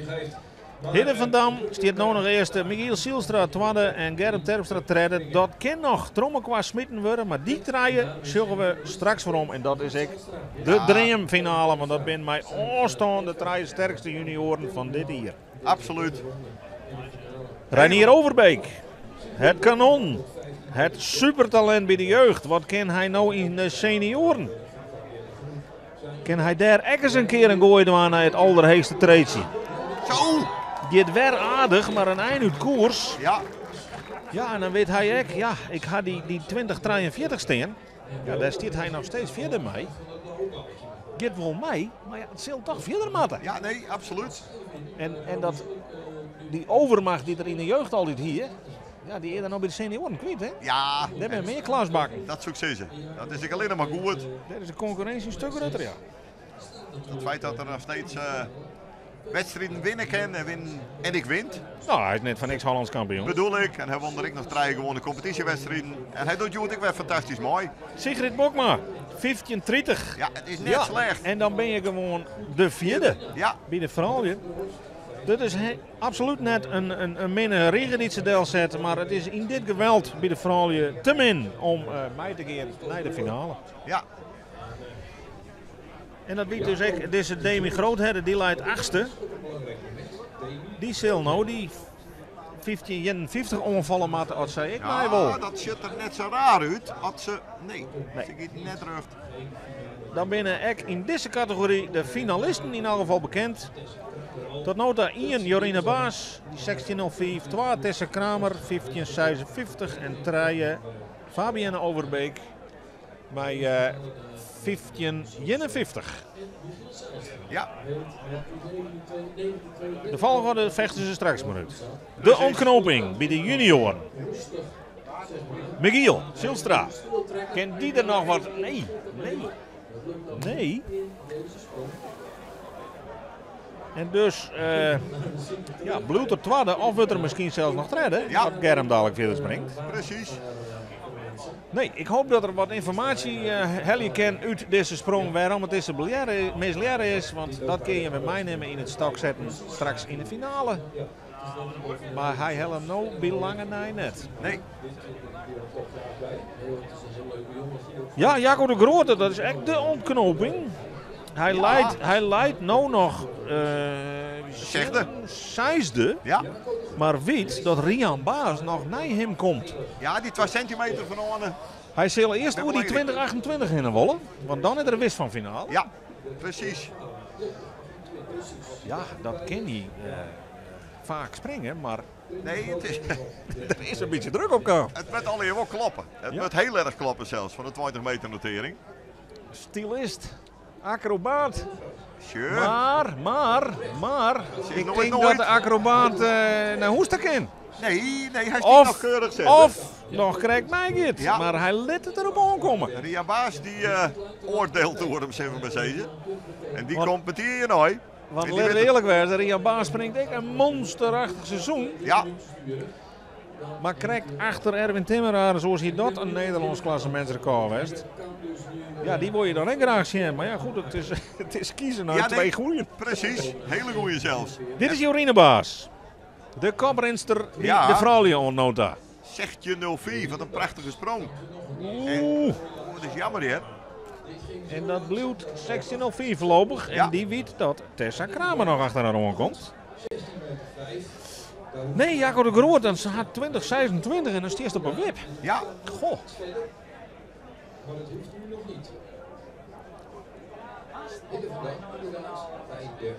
Hidde van Dam stiet no noch earste, Michiel Zijlstra twadde en Germ Terpstra tredde. Dat kin noch troch smiten wurde, mar dy trije sjogge we straks werom. En dat is ek de dreamfinale, want dat binne mei ôfstân de trije sterkste junioaren fan dit jier. Absoluut. Reinier Overbeek, it kanon, it supertalint by de jeugd. Wat kin hy no yn de senioaren? Kin hy dêr ek ris in kear in goai dwaan nei it alderheechste treedsje? Zo! Giet wer aardich, mar in ein út koers. Ja. Ja, en dan wit hy ek, ja, ik ha dy 2043 stean. Ja, dêr stiet hy noch steeds fierder mei. Giet wol mei, mar ja, it sil toch fierder moatte. Ja, nee, absoluut. En dat, dy overmacht dy't er yn de jeugd altyd hie, ja, dy is er no by de senioaren kwyt, hè? Ja. Dêr binne mear klasbakken. Dat soe ik sizze. Dat is ek allinnich mar goed. Dêr is de konkurrinsje in stik grutter, ja. Het feit dat er noch steeds Wedstriden winne kin en winnen en ek wint. No, hy is net foar niks Hollânsk kampioen. Bedoel ik. En hy won der ek noch trije gewoane kompetysjewedstriden. En hy docht hjoed ek wer fantastysk mei. Sigrid Bokma, 15:30. Ja, it is net slecht. En dan bin je gewoan de fjirde by de froulju. Dat is absolút net in minne rige dy't se delsette, mar it is yn dit geweld by de froulju te min om mei te gean nei de finale. En dat wie dus ek dizze Demi Groothedde, dy leit achtste. Dy sil no dy 1551 oanfalle moatte as sy ek mei wol. Ja, dat sjocht der net sa raar út as se. Nee, se giet net rjocht. Dan binne ek yn dizze kategory de finalisten yn elk gefal bekend. Tot no ta ien Jorine Baas, dy 16.05, twa Tessa Kramer, 15.56 en trije Fabienne Overbeek mei 15.51. De folchoarder fechte se straks mar út. De ontknoping by de junioaren. Michiel Zijlstra. Kin dy der noch wat? Nee, nee, nee. En dus ja, bliuwt er twadde of wurdt er miskien sels noch tredde. As Germ dadelijk fierder springt. Precies. Nee, ik hoop dat er wat ynformaasje helje kin út dizze sprong wêrom it dizze mislearre is, want dat kin je wer meinimme yn it stoksetten straks yn de finale. Mar hy helle him no by lange nei net. Nee. Ja, Jacco de Grote, dat is ek de ontknoping. Hy leit, hy leit no noch Sechde. seisde. Mar wit dat Rian Baas noch nei him komt. Ja, dy 2 sintimeter fan oan. Hy sil earst oer dy 2028 hinne wolle, want dan is er wis fan finale. Ja, precies. Ja, dat kin hy faak springe, mar Nee, it is der is in bytsje druk op kaam. It moat allegear wol kloppe. It moat hiel erch kloppe sels fan de 20 meter notering. Stylist, akrobaat. Sure. Maar, maar, maar, Is ik nooit tink nooit. dat de akrobaat nei hûs ta kin. Nee, nee, hy stiet noch keurich sitten. Of noch krekt meigiet, mar hy lit it derop oankomme. Ria Baas die oardeelt oer him, sille we mar sizze. En dy komt metien hjirnei. Want En die laat wit het. earlik wêze, Ria Baas springt ek in monsterachtich seizoen. Mar krekt achter Erwin Timmeraar, soas hie dat in Nederlânsk klassemintsrekôr west. Ja, dy wol je dan ek graach sjen. Mar ja, goed, it is kiezen uit twee goeien. Precies, hele goeie zelfs. Dit is Jorine Baas, de koprinster by de froulju oant no ta. 16.04, wat in prachtige sprong. Oeh. Oh, dat is jammer, hè? En dat bliuwt 16.04 voorlopig. En dy wit dat Tessa Kramer noch achter har oankomt. Nee, Jacco de Groot, dan hat 2026 en dan stiest op in wip. Goh. Maar dat hoeft nu nog niet. Midden vandaag bij de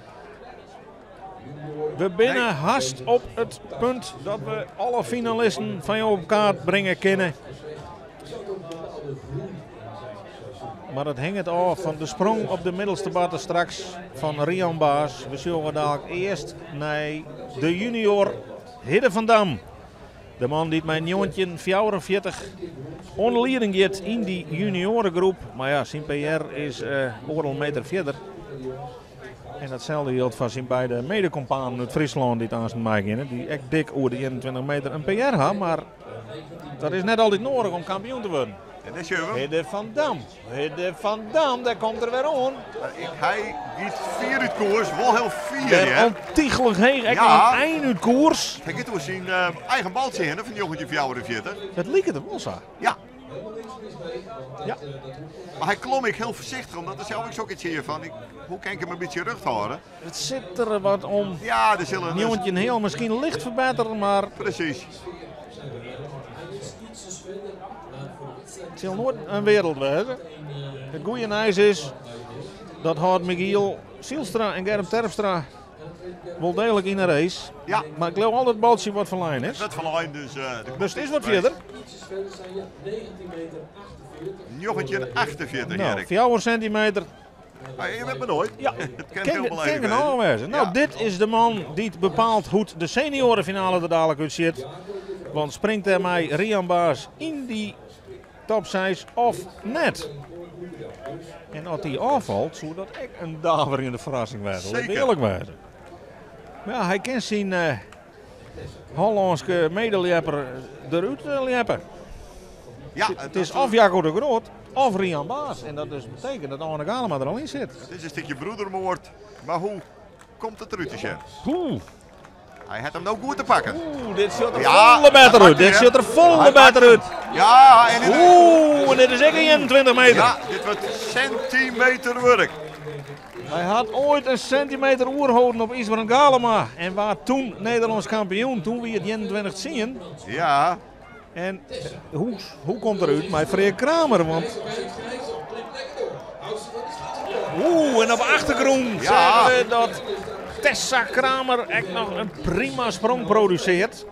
We binne hast op it punt dat we alle finalisten fan jo op kaart bringe kinne. Mar dat hinget ôf fan de sprong op de middelste barte straks fan Rian Baas. We sjogge daalk earst nei de junior Hidde van Dam. De man dy't mei 1944 oan de lieding giet yn dy junioaregroep. Mar ja, syn PR is oardel meter fierder. En datselde jildt foar syn beide medekompanen út Fryslân dy't aansten meigeane, dy't ek dik oer de 21 meter in PR ha, mar dat is net altyd noadich om kampioen te wurden. En dêr sjogge we him. Hidde van Dam, Hidde van Dam, dêr komt er wer oan. Hy giet fier út koers, wol hiel fier, Dêr hear. ontiegelijk heech, ek oan it ein út koers. Hy giet oer syn eigen baltsje hinne fan 1944. Dat liket der wol sa. Ja. Maar hy klom ek hiel foarsichtich, omdat er sels ek sok iets hie fan, hoe kin ik him in bytsje rjocht hâlde? It sit der wat om. Ja, der sille Njoggentjin heal miskien licht ferbettere, mar Precies. It sil noait in wereld wêze. It goede nijs is dat hâldt Michiel Zijlstra en Germ Terpstra wol deeglik yn 'e race. Mar ik leau al dat baltsje wat ferlein is. It wurdt ferlein, dus de Dus it is wat fierder. 1948, Nou, Erik. 4 sintimeter. Ah, je weet maar nooit. Ja. Het kan Kin heel belangrijk kin genôch wezen. wêze. Nou, dit is de man dy't bepaalt hoe't de seniorenfinale der dadelijk útsjit. Want springt dêrmei Rian Baas yn dy top 6 of net? En as dy ôffalt, soe dat ek in daverjende ferrassing wêze. Lit Zeker. earlik wêze. Mar ja, hy kin syn Hollânske medeljepper derút ljeppe. Ja, it is of Jacco de Groot of Rian Baas. En dat dus betekent dat Oane Galema der al yn sit. Het is in stikje broedermoord. Maar hoe komt het eruit te sjen? Oeh. Hy hat him no goed te pakken. Oeh, dit sjocht der folle better út. Dit sjocht der folle better út. Ja, en dit Oeh, en dit is ek in 21 meter. Ja, dit wurdt sentimeter wurk. Hy hat oait in sentimeter oerholden op Ysbrand Galema en waard toen Nederlânsk kampioen. Toen wie it 21-10. Ja. En hoe, hoe komt er út mei Freark Kramer? Want Oeh, en op de achtergrûn Ja. seagen we dat Tessa Kramer ek noch in prima sprong produsearret.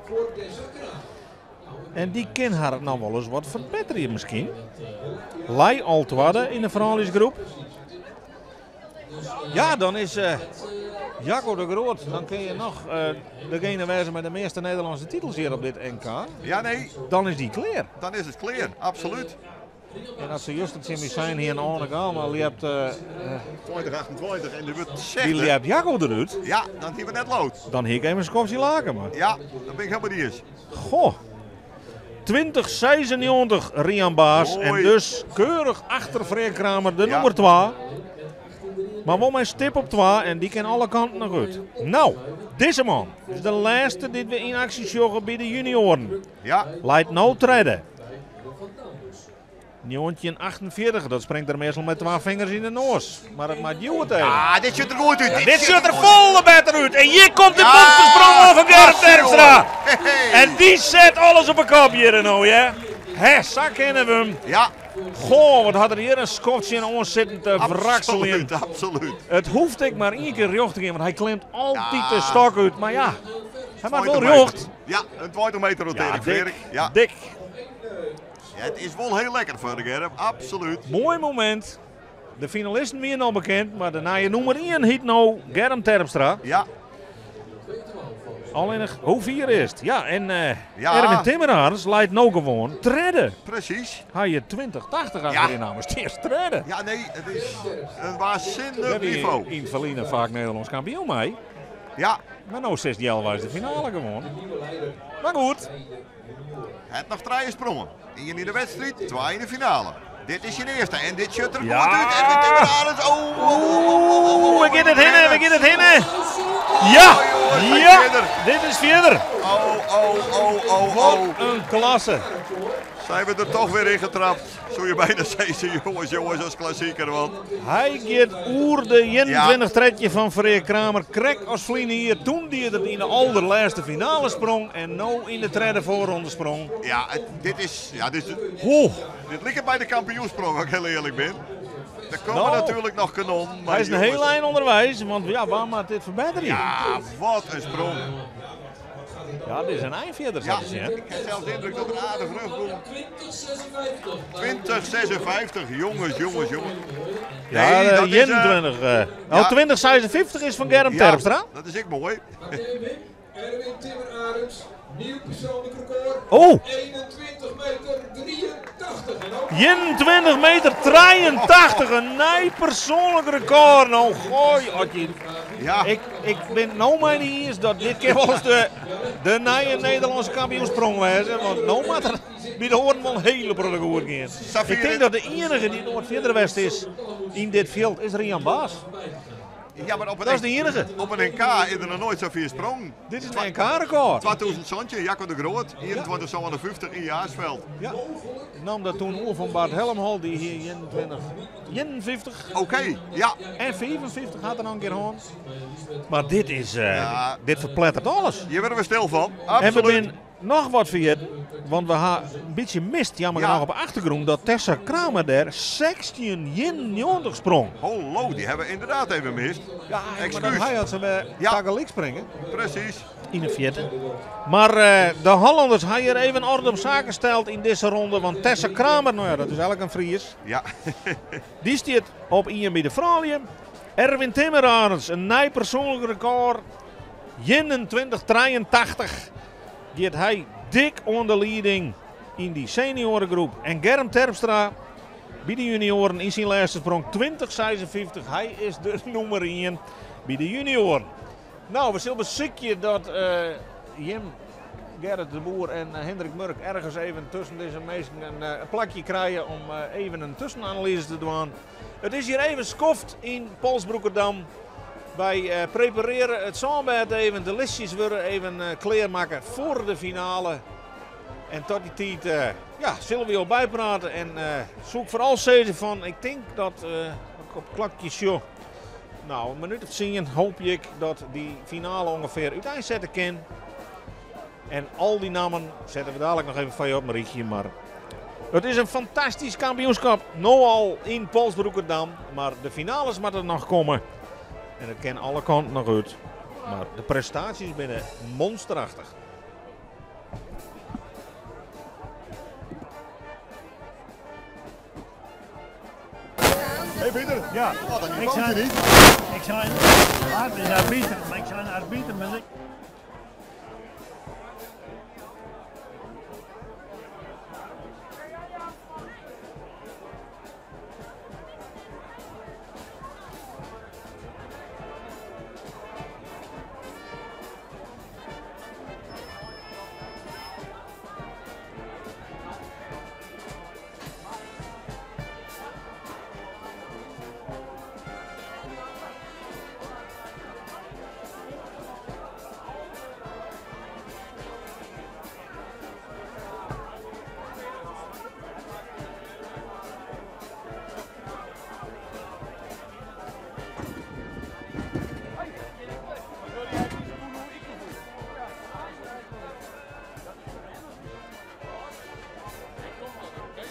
En dy kin har noch wolris wat ferbetterje miskien. Lei al twadde yn de frouljusgroep. Ja, dan is Jacco de Groot. Dan kin je noch degene wêze mei de measte Nederlânske titels hjir op dit NK. Ja, nee. Dan is dy klear. Dan is it klear, absolút. En as se juster tsjin my sein hiene, Oane Galema ljept... 2028 en der wurdt Dy 60. ljept Jacco derút. Ja, dan hie we net lood. Dan hie ik even in skoftsje laken, mar. Ja, dat bin ik hielendal iens. Goh. 2096 Rian Baas. En Mooi. dus keurich achter Freark Kramer de Ja. nûmer 2. Mar wol mei stip op 2 en dy kin alle kanten noch út. No, dizze man is de lêste dy't we yn aksje sjogge by de junioaren. Ja. Leit no tredde. 1948, dat springt der meastal mei twa fingers yn de noas. Mar it moat hjoed even. Ah, dit sjocht der goed út. Ja, dit sjocht der folle better út. En hjir komt de Ja, monstersprong oan fan Gerrit klasse, Terpstra. jongen. Hey. En dy set alles op 'e kop hjir no, hè. Hè, sa kenne we him. Ja. Goh, wat hat er hjir in skoftsje oan sitten te wrakseljen. Absoluut, absoluut. It hoecht ek mar ien kear rjocht te gean, want hy klimt altyd Ja. de stok út. Mar ja, hy moat wol 20 meter. rjocht. Ja, in 20 meter rotering, Ja, dik, Freark. Ja. dik. Ja, it is wol hiel lekker foar de Germ, absoluut. Moai momint. De finalisten wiene al bekend, mar de nije nûmer 1 hyt no Germ Terpstra. Ja. Allinnich, hoe fier is it? Ja, en Ja. Erwin Timmermans leit no gewoan tredde. Presys. Hy hat 2080 Ja. achter de namme, steeds tredde. Ja, nee, it is in waansinnich Dêr wie nivo. yn it ferline faak Nederlânsk kampioen mei. Ja. Mar no sitst healweis de finale gewoan. Mar goed. Hat noch trije sprongen. Ien yn de wedstriid, twa yn de finale. Dit is syn earste en dit sjocht der Ja. goed út. Erwin Timmermans, oh, oh, oh, oh, oh, Oeh, we gean it hinne, we gean it hinne. Ja, Oh, jongens, hij ja, verder. dit is fierder. Oh, oh, oh, oh, Wat oh. in klasse. Zijn we der toch wer yn getrapt. Soe je byna sizze, jongens, jongens, as klassiker. Want Hy giet oer de 21 tredje fan Freark Kramer. Krekt as ferline jier. Doe die er yn de alderlêste finale sprong. En no yn de tredde foarronde sprong. ja, dit is, ja, dit is, Ho. dit liket by de kampioensprong, as ik hiel earlik bin. Der komme No. natuerlik noch kanonnen. Maar Hy is in jongens, hiel ein ûnderweis. Want ja, wêr moat dit ferbetterje? Ja, wat in sprong. Ja, dit is in ein fierder, Ja, sa te sjen. ik ha sels de yndruk dat der aardich rjocht komt. 2056, jongens, jongens, jongens. Ja, Nee, dat is, 21. Oh, ja. 2056 is fan Germ Ja, Terpstra. dat is ek moai. Erwin Timmerarends, nieuw persoonlijk record. Oh. 21 meter 83. En ook 21 meter 83, in nij persoanlik rekôr. No, goai, Otje. Ja. Ik bin no mei dy iens dat dit kin wolris de nije Nederlânske kampioensprong wêze. Want no moat der by de oaren wol in hiele protte goed gean. Ik tink dat de iennige dy't noait fierder west is yn dit fjild is Rian Baas. Ja, mar op in Dat is de iennige. Op in NK is der noch noait sa fier sprongen. Dit is in NK-rekôr. 2017, Jacco de Groot, 21,57 yn Jaarsveld. Ja. Nam dat doe oer fan Bart Helmholt, dy hie 21, 51. Oké, ja. En 55 hat er noch in kear hân. Mar dit is, Ja. dit ferpletteret alles. Hjir wurde we stil fan. En we Absoluut. binne noch wat ferjitten, want we ha in bytsje mist, jammer Ja. genôch op de achtergrûn, dat Tessa Kramer dêr 16,91 sprong. Hallo, dy ha we ynderdaad even mist. Ja, maar Excuus. dat hy hat se wer Ja. tagelyk springe. Presys. Yn de fierte. Mar de Hollanders ha hjir even orde op saken steld yn dizze ronde. Want Tessa Kramer, no ja, dat is eigentlik in Fries. Ja. Dy stiet op ien by de froulju. Erwin Timmermans, in nij persoanlik rekôr. 21,83 giet hy dik oan de lieding yn dy senioaregroep. En Germ Terpstra by de junioaren yn syn lêste sprong 20,56. Hy is de nûmer 1 by de junioaren. No, we sille besykje dat jim, Gerrit de Boer en Hindrik Murk, ergens even tusken dizze minsken in plakje krije om even in tuskenanalyze te dwaan. It is hjir even skoft yn Polsbroekerdam. Wy preparearje it sânbêd even, de listjes wurde even klearmakke foar de finale. En tot dy tiid ja, sille we jo byprate en soe ik foaral sizze fan ik tink dat ik op it klokje sjoch, no in minút of tsien hoopje ik dat dy finale ûngefear úteinsette kin. En al dy nammen sette we dadlik noch even foar je op in rychje, mar it is in fantastysk kampioenskap, no al yn Polsbroekerdam, mar de finales moatte noch komme en it kin alle kanten noch út, mar de prestaasjes binne monsterachtich. Hey Pieter. Ja. Wat een Ik niveautje zei, niet. ik zei, Bart is arbiter, maar ik zei een arbiter met ik.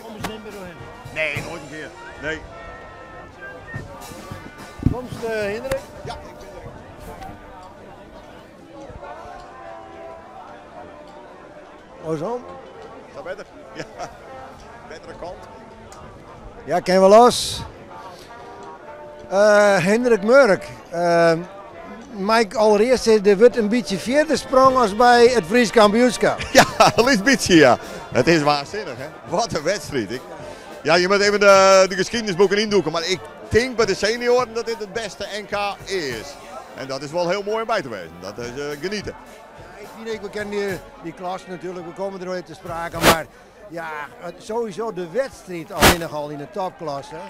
Kom eens net mear doorheen. Nee, nooit in kear. Nee. Komst Hindrik? Ja, ik bin der. Oarsom? Sa better. Ja. Bettere kant. Ja, kin wol los. Hindrik Murk, mei ik allerearst sizze, der wurdt in bytsje fierder sprong as by it Frysk kampioenskip. Ja, in lyts bytsje ja. It is waansinnich hè. Wat in wedstriid. Ik, ja, je moat even de, de geschiedenisboeken yndûke, mar ik tink by de senioaren dat dit it bêste NK is. En dat is wol hiel moai om by te wêzen. Dat is genieten. Ja, ik fyn ek, we kenne dy, dy klassen natuerlik, we komme der noch even te sprake, mar ja, sowieso de wedstriid allinnich al yn de topklasse.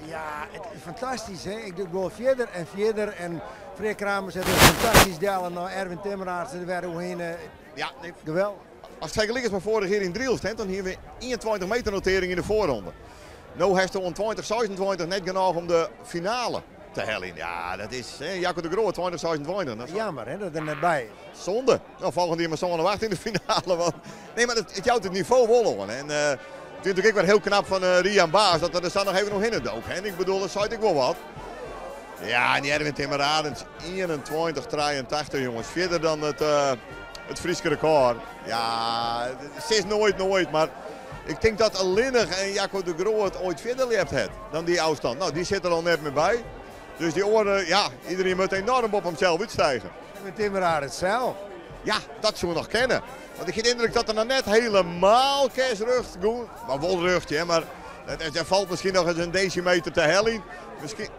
Ja, it is fantastysk hè. Ik doe fierder en fierder en Freark Kramer set in fantastysk del en no Erwin Timmeraars der wer oerhinne. Ja, nee. Geweldig. As it fergelike is mei foarich jier yn Drylst, hè, dan hiene we 21 meter notering yn de foarronde. No hast oan 2026 net genôch om de finale te heljen. Ja, dat is hè, Jacco de Groot 2026. Dat is Jammer hè, dat er net by is. Zonde. No, folgjend jier mar sân of acht yn de finale. Want, nee, mar it jout it nivo wol oan. En it wie natuerlik ek wer hiel knap fan Rian Baas dat er der sa noch even oerhinne dook. Hè. Ik bedoel, dat seit ek wol wat. Ja, en Erwin Timmerarends 21, 83 jongens. Fierder dan it, it Fryske rekôr. Ja, sis noait noait, mar ik tink dat allinnich en Jacco de Groot oait fierder ljept hat dan dy ôfstân. No, dy sit der al net mear by. Dus dy oare, ja, iderien moat enoarm boppe himsels útstige. Erwin Timmeraarts sels? Ja, dat soe noch kinne. Want ik hie de yndruk dat er noch net helemaal kersrjocht gong. Mar wol rjocht, hear, mar der falt miskien noch ris in desimeter te heljen. Miskien.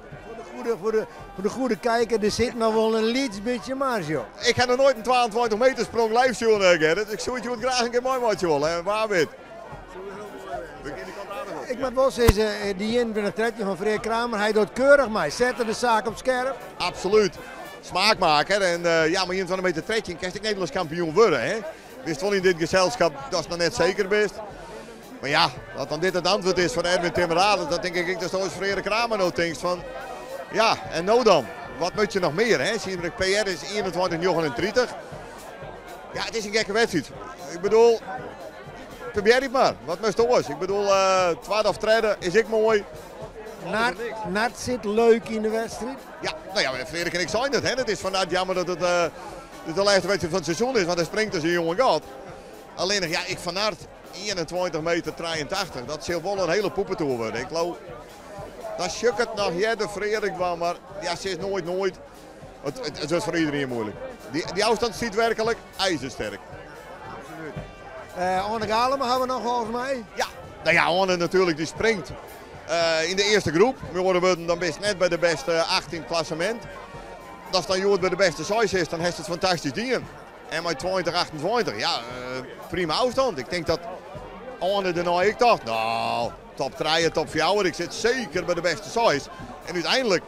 Foar de goede, foar de, foar de goede kijker, der sit noch wol in lyts bytsje marge op. Ik ha noch noait in 22 meter sprong live sjoen, Gerrit. Ik soe it hjoed graach in kear meimeitsje wolle, en wa wit. Ik moat wol sizze, dy 21 13 fan Freark Kramer, hy docht keurich mei. Sette de saak op skerp. Absoluut. Smaakmaker. En ja, mei 21 meter 13 kinst ek Nederlânsk kampioen wurde. Hè? Witst wol yn dit geselskap datst noch net seker bist. Mar ja, dat dan dit it antwurd is fan Erwin Timmerades, dan tink ik ek datsto as Freark Kramer no tinkst fan, ja, en no dan? Wat moat je noch mear? Hè? Syn PR is 21,39. Ja, it is in gekke wedstriid. Ik bedoel, probearje it mar. Wat moatst oars? Ik bedoel, twadde of tredde is ek moai. Nart, Nart sit leuk yn de wedstriid. Ja, no ja, Freark en ik seinen it, hè. It is fan Nart jammer dat it de lêste wedstriid fan it seizoen is, want hy springt as in jonge god. Allinnich, ja, ik fan Nart 21 meter 83, dat sil wol in hiele poepetoer wurde. Ik leau, dan sjoch ik it noch earder Freark dwaan, mar ja, sis noait noait. It, it, it wurdt foar iderien muoilik. Dy, dy ôfstân stiet werklik ijzersterk. Absoluut. Oane Galema ha we noch folgens my. Ja, no ja, Oane natuerlik, dy springt yn de earste groep. Mei oare wurden, dan bist net by de bêste 8 yn it klassemint. Datst dan hjoed by de bêste seis sitst, dan hast it fantastysk dien. En mei 20, 28, ja, prima ôfstân. Ik tink dat Arne dêrnei ek tocht, no, top trije, top fjouwer, ik sit seker by de bêste seis. En úteinlik,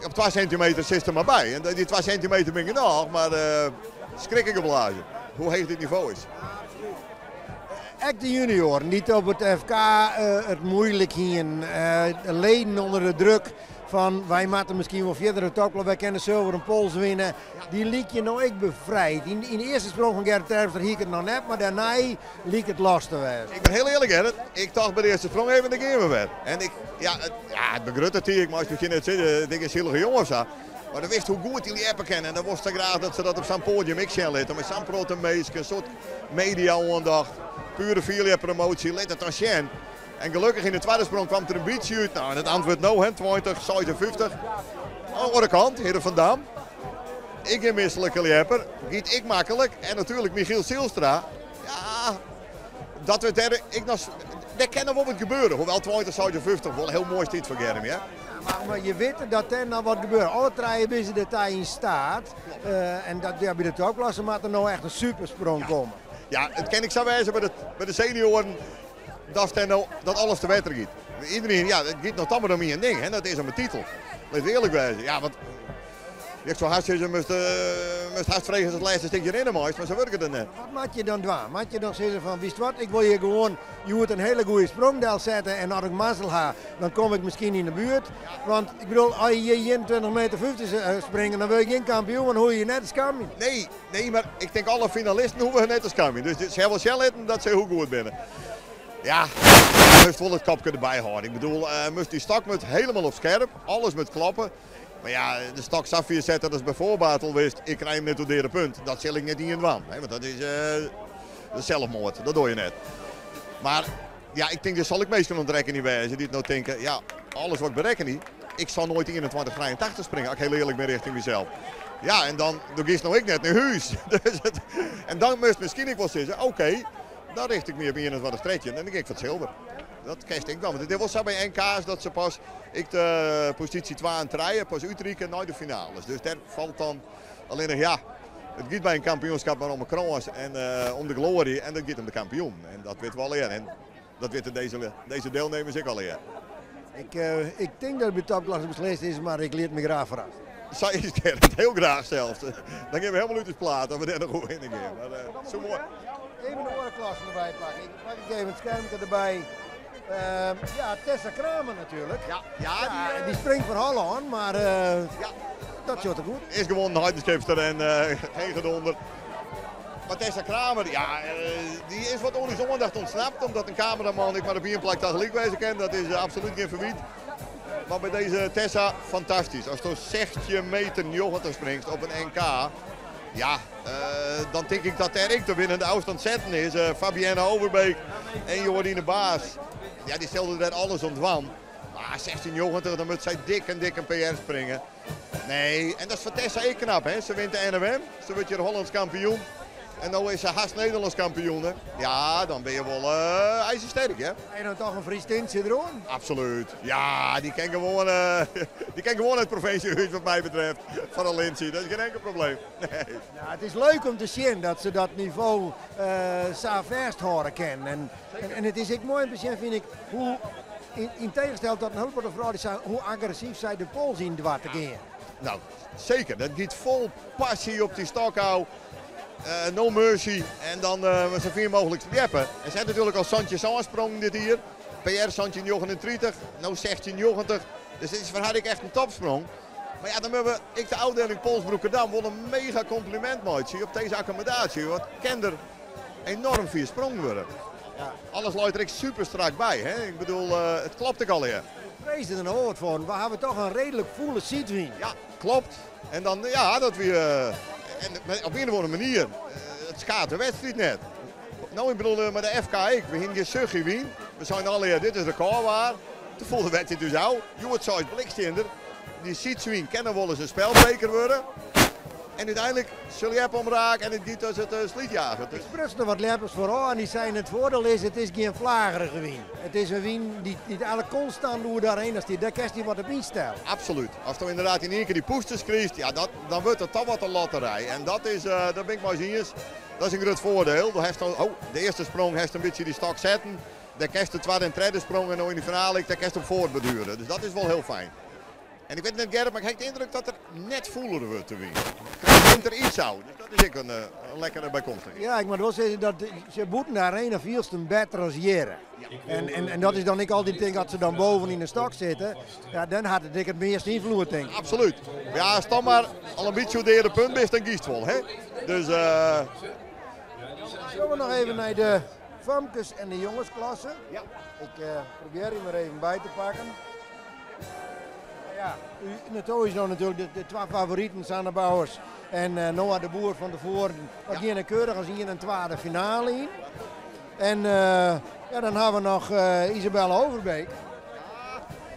op twa sintimeter sitst der mar by. En dy twa sintimeter binne genôch, mar skrikke geblazen hoe heech dit nivo is. Ek de junioaren dy't op it FK it muoilik hienen, leden ûnder de druk fan wy moatte miskien wol fierder de topklub, wy kinne sulveren pols winne, dy lykje no ek befrijd. Yn de earste sprong fan Gerrit Terpstra hie ik it noch net, mar dêrnei like it los te wêzen. Ik bin hiel earlik Gerrit, ik tocht by de earste sprong even, dêr gean we wer. En ik, ja, it, ja, it begrutte it, ik meist miskien net sizze, ik bin sielige jonge of sa. Mar do witst hoe goed dy ljeppe kinne en dan wolst sa graach dat se dat op sa'n poadium ek sjen litte. Mei sa'n protte minsken, in soad media-oandacht, pure fierljeppromoasje, lit it dan sjen. En gelokkich yn de twadde sprong kwam it der in bytsje út. No, en it antwurd no, hè, 20, 56. Oan de oare kant, Hidde van Dam, ek gjin mislike ljepper, giet ek maklik. En natuerlik Michiel Zijlstra, ja, dat wurdt dêr ek noch, dêr kin noch wol wat gebeure. Hoewel 20, 56 wol hiel moai stiet foar Germ, hear. Mar je witte dat der noch wat gebeurt. Alle trije binne se dêrta yn staat. En dat, ja, by de topklasse moat der no echt in supersprong komme. Ja, it kin ek sa wêze by de senioaren dat der no, dat alles te wetter giet. Iedereen, ja, it giet noch toch mar om ien ding, hè, dat is om de titel. Lit earlik wêze. Ja, want ik soe hast sizze, moatst, moatst hast freegje as it lêste stikje rinne meist, mar sa wurket it net. Wat moat je dan dwaan? Moat je dan sizze fan, witst wat, ik wol hjir gewoan hjoed in hiele goede sprong delsette en as ik mazzel ha, dan kom ik miskien yn de buert. Want ik bedoel, as je hjir 21 meter 50 springe, dan wurd je gjin kampioen, want hoege je net te skamjen. Nee, nee, mar ik tink alle finalisten hoege net te skamjen. Dus se hawwe wol sjen litten dat se hiel goed binne. Ja, moatst wol it kopke derby hâlde. Ik bedoel, moatst dy stok moat helemaal op skerp, alles moat kloppe. Mar ja, de stok sa fier sette dat ast by foarbaat al witst, ik krij him net oer de punt. Dat sil ik net ien dwaan, want dat is selsmoard, dat doar je net. Mar ja, ik tink der sil ek minsken oan it rekkenjen wêze dy't no tinke, ja, alles wat ik berekkenje, ik sil noait 21, 83 springe, as ik hiel earlik bin rjochting mysels. Ja, en dan, do giest no ek net nei hûs. Dus it, en dan moatst miskien ek wol sizze, oké, dan richt ik my op 21, 13 en dan gean ik foar it silver. Dat kinst ek dwaan, want it is wol sa by NK's dat se pas ek de posysje twa en trije pas útrikke nei de finales. Dus dêr falt dan allinnich, ja, it giet by in kampioenskip mar om 'e krâns en om de gloarje en dat giet om de kampioen. En dat witte we allegear en dat witte deze, deze deelnemers ek allegear. Ik, ik tink dat it by topklasse beslist is, mar ik lit my graach ferrasse. Sa is it, Gerrit. Hiel graach sels. Dan gean we helemaal út ús plaat as we dêr noch oerhinne gean. Mar uh, sa moai. Even de oare klassen derby pakke. Ik pak ik even it skermke derby. Ja, Tessa Kramer natuerlik. Ja, ja, die, ja, die springt foar Hollân, mar uh, ja, dat sjocht der goed. Is gewoan in heidenskipster en uh, geen gedonder. Mar Tessa Kramer, ja, dy is wat oan ús oandacht ûntsnapt, omdat in kameraman ek mar op ien plak tagelyk wêze kin. Dat is absolút gjin ferwyt. Mar by dizze Tessa, fantastysk. Asto 16 meter 90 springst op in NK, ja, dan tink ik dat dêr ek de winnende ôfstân setten is. Fabienne Overbeek en Jordine Baas, ja, dy sille der alles oan dwaan. Mar 16,90, dan moat sy dik en dik in PR springe. Nee, en dat is foar Tessa ek knap, hè? Se wint de NOM, se wurdt hjir Hollânsk kampioen. En no is se hast Nederlânsk kampioene. Ja, dan binne je wol uh, ijzersterk, hè? En dan toch in Fries tintsje deroan? Absoluut. Ja, dy kin gewoan, uh, dy kin gewoan it provinsjehûs wat my betreft foar in lintsje. Dat is gjin inkel probleem. Nee. Ja, it is leuk om te sjen dat se dat nivo uh, sa fêsthâlde kin. En, en, en it is ek moai om te sjen, fyn ik, hoe yn tegenstelling tot in hiel protte froulju, sa, hoe agressyf sy de pols yn doar te gean. Nou, seker. Dat giet fol passy op dy stok ôf. No mercy. En dan uh, sa fier mooglik ljeppe. En se hat natuerlik al 17 sprongen dit jier. PR 1739, no 1690. Dus dit is foar har ek echt in topsprong. Mar ja, dan moatte we ek de ôfdieling Polsbroekerdam wol in mega kompliment meitsje op dizze akkommodaasje. Want kin der enoarm fier sprongen wurde. Ja. Alles leit der ek super strak by. Hè? Ik bedoel, uh, it klopt ek allegear. Freeze der noch wat foar. We hawwe toch in reedlik fûle sydwyn. Ja, klopt. En dan, ja, dat wie, uh, en op ien of oare manier, uh, it skaat de wedstriid net. No, ik bedoel, mei de FK ek. We hiene gjin suchtje wyn. We seinen allegear, dit is rekôrwaar. Toen foel de wedstriid dus ôf. Hjoed seis blikstiender. Dy sydswyn kin noch wolris in spelbreker wurde. En úteinlik sil Ljep omraak en it giet as it slydjaget. Ik spruts noch wat ljeppers foarôf en dy seinen it foardiel is, it is gjin flagerige wyn. It is in wyn dy't eigentlik konstant oer dêrhinne stiet. Dêr kinst dy wat op ynstelle. Absolút. Asto ynderdaad yn ien kear dy pûsters krijst, ja, dat, dan wurdt it toch wat in lotterij. En dat is, dat bin ik mei iens, dat is in grut foardiel. Do hast al, oh, de earste sprong hast in bytsje dy stok setten. Dêr kinst de twadde en tredde sprong en no yn de finale ek, dêr kinst op foartborduere. Dus dat is wol hiel fijn. En ik wit net Gerrit, mar ik ha de yndruk dat er net fûler wurdt de wyn. Krekt nimt er iets ôf, dus dat is ek in lekkere bykomstichheid. Ja, ik moat wol sizze dat se bûten de arena fielst him better as hjir. En dat is dan ek altyd tink as se dan boven yn de stok sitte, ja, dan hat it ek it meast ynfloed tink ik. Absolút. Ja, ast dan mar al in bytsje oer de earde punt bist, dan giest wol, hè. Dus. Sjogge we noch even nei de famkes en de jongesklasse. Ja. Ik probearje him der even by te pakken. Ja, Nato is no natuerlik de twa favoriten, Sanne Bouwers en Noah de Boer fan tefoaren. Dat geane keurich as ien en twa de finale yn. En ja, dan ha we noch Isabelle Overbeek.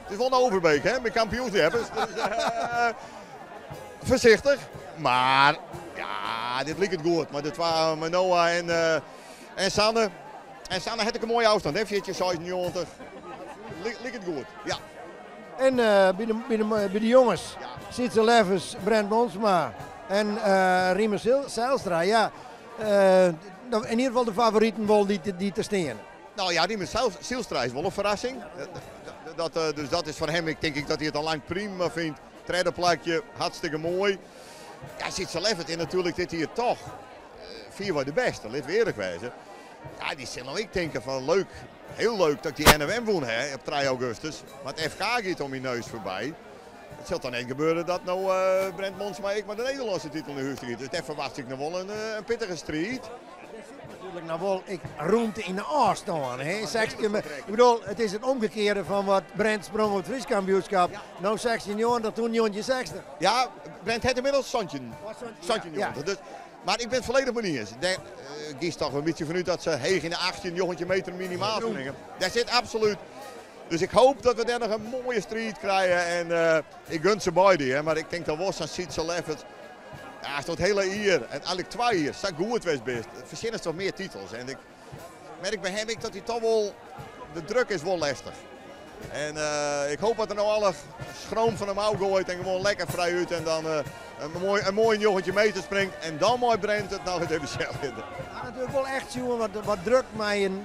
It is wol in Overbeek, hè, mei kampioensljeppers. Dus, foarsichtich, mar ja, dit liket goed. Mei de twa, mei Noah en Sanne. En Sanne hat ek in moaie ôfstân, hè, 14,96. Liket goed, ja. En by de jonges Sietse Leffers, Brent Monsma en Riemer Zijlstra. Ja, yn ieder gefal de favoriten wol dy't der stean. No ja, Riemer Zijlstra is wol in ferrassing. Dus dat is foar him, ik tink ek dat hy it al lang prima fynt. Tredde plakje, hartstikke moai. Ja, Sietse Leffert is natuerlik dit jier toch fierwei de bêste, lit we earlik wêze. Ja, dy sil no ek tinke fan leuk, hiel leuk dat ik dy NOM wûn ha op 3 augustus, mar it FK giet oan myn neus foarby. It sil toch net gebeure dat no Brent Monsma ek mei de Nederlânske titel nei hûs giet. Dus dêr ferwachtsje ik noch wol in pittige striid. Der sit natuerlik noch wol ek rûmte yn de ôfstân. Hè? 16, ik bedoel, it is it omgekearde fan wat Brent sprong op it Frysk kampioenskip. No 1690, toen 1960. Ja, Brent hat ynmiddels 17, 17, Dus, mar ik bin it folledich mei iens. Dêr giest toch in bytsje fanút dat se heech yn de 18, 19 meter minimaal springe. Dêr sit absolút. Dus ik hoop dat we dêr noch in moaie striid krije. En ik gun se beide, hè, mar ik tink dan wol sa'n Sietse Leffert. Ja, ast it hiele jier, en eigentlik 2 jier, sa goed west bist, fersinnest toch mear titels. En ik merk by him ek dat hy toch wol, de druk is wol lestich. En ik hoop dat er no alle schroom fan him ôfgoait en gewoan lekker frij út en dan in moai 19 meter springt en dan mei Brent it noch even sjen litte. Ja, natuerlik wol echt sjoen wat druk mei in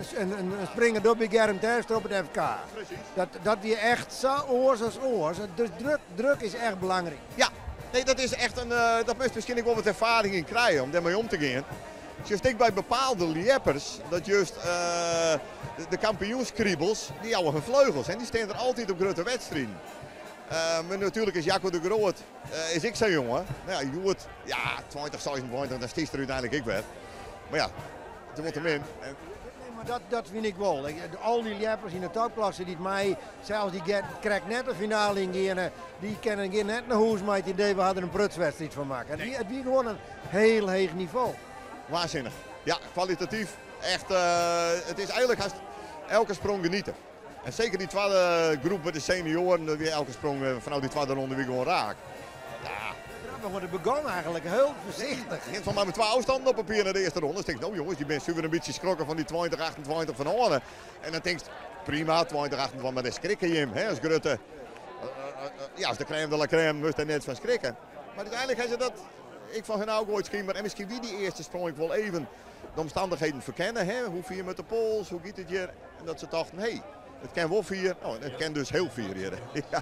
springer docht by Germ Terpstra op it FK. Precies. Dat wie echt sa oars as oars. Dus druk is echt belangryk. Ja, nee, dat is echt in, dat moatst miskien ek wol wat erfaring yn krije om dêrmei om te gean. Just ek by bepaalde ljeppers, dat just de kampioenskribels, dy jouwe hun fleugels en dy stean der altyd op grutte wedstriden. Mar natuerlik is Jacco de Groot is ek sa'n jonge. No ja, hjoed, ja, 20, 26, dan stiest der úteinlik ek wer. Mar ja, it is wol te min. Nee, mar dat fyn ik wol. Al dy ljeppers yn de topklasse dy't mei, sels dy krekt net de finale yn geane, dy kinne gjin net nei hûs mei it idee we ha der in prutswedstriid fan makke. It wie gewoan in hiel heech nivo. Waansinnich. Ja, kwalitatyf. Echt, it is eigentlik hast elke sprong geniete. En seker dy twadde groep mei de senioaren, dat wie elke sprong fanôf dy twadde ronde wie gewoan raak. Ja. Grappich, want it begûn eigentlik hiel foarsichtich. Begint fan mei twa ôfstannen op papier nei de earste ronde. Dan tinkst, no jonges, dy binne suver in bytsje skrokken fan dy 20, 28 fan ôf. En dan tinkst, prima, 20, 28, mar dêr skrikke jim, hè, as grutte. Ja, as de crème de la crème moatst dêr net fan skrikke. Mar úteinlik ha se dat ek fan hun ôfgoaid skynber. En miskien wie dy earste sprong ek wol even de omstannichheden ferkenne. Hè? Hoe fier met de pols, hoe giet it hjir? En dat se tochten, hé, it kin wol fier. No, it kin dus hiel fier hjir. Ja.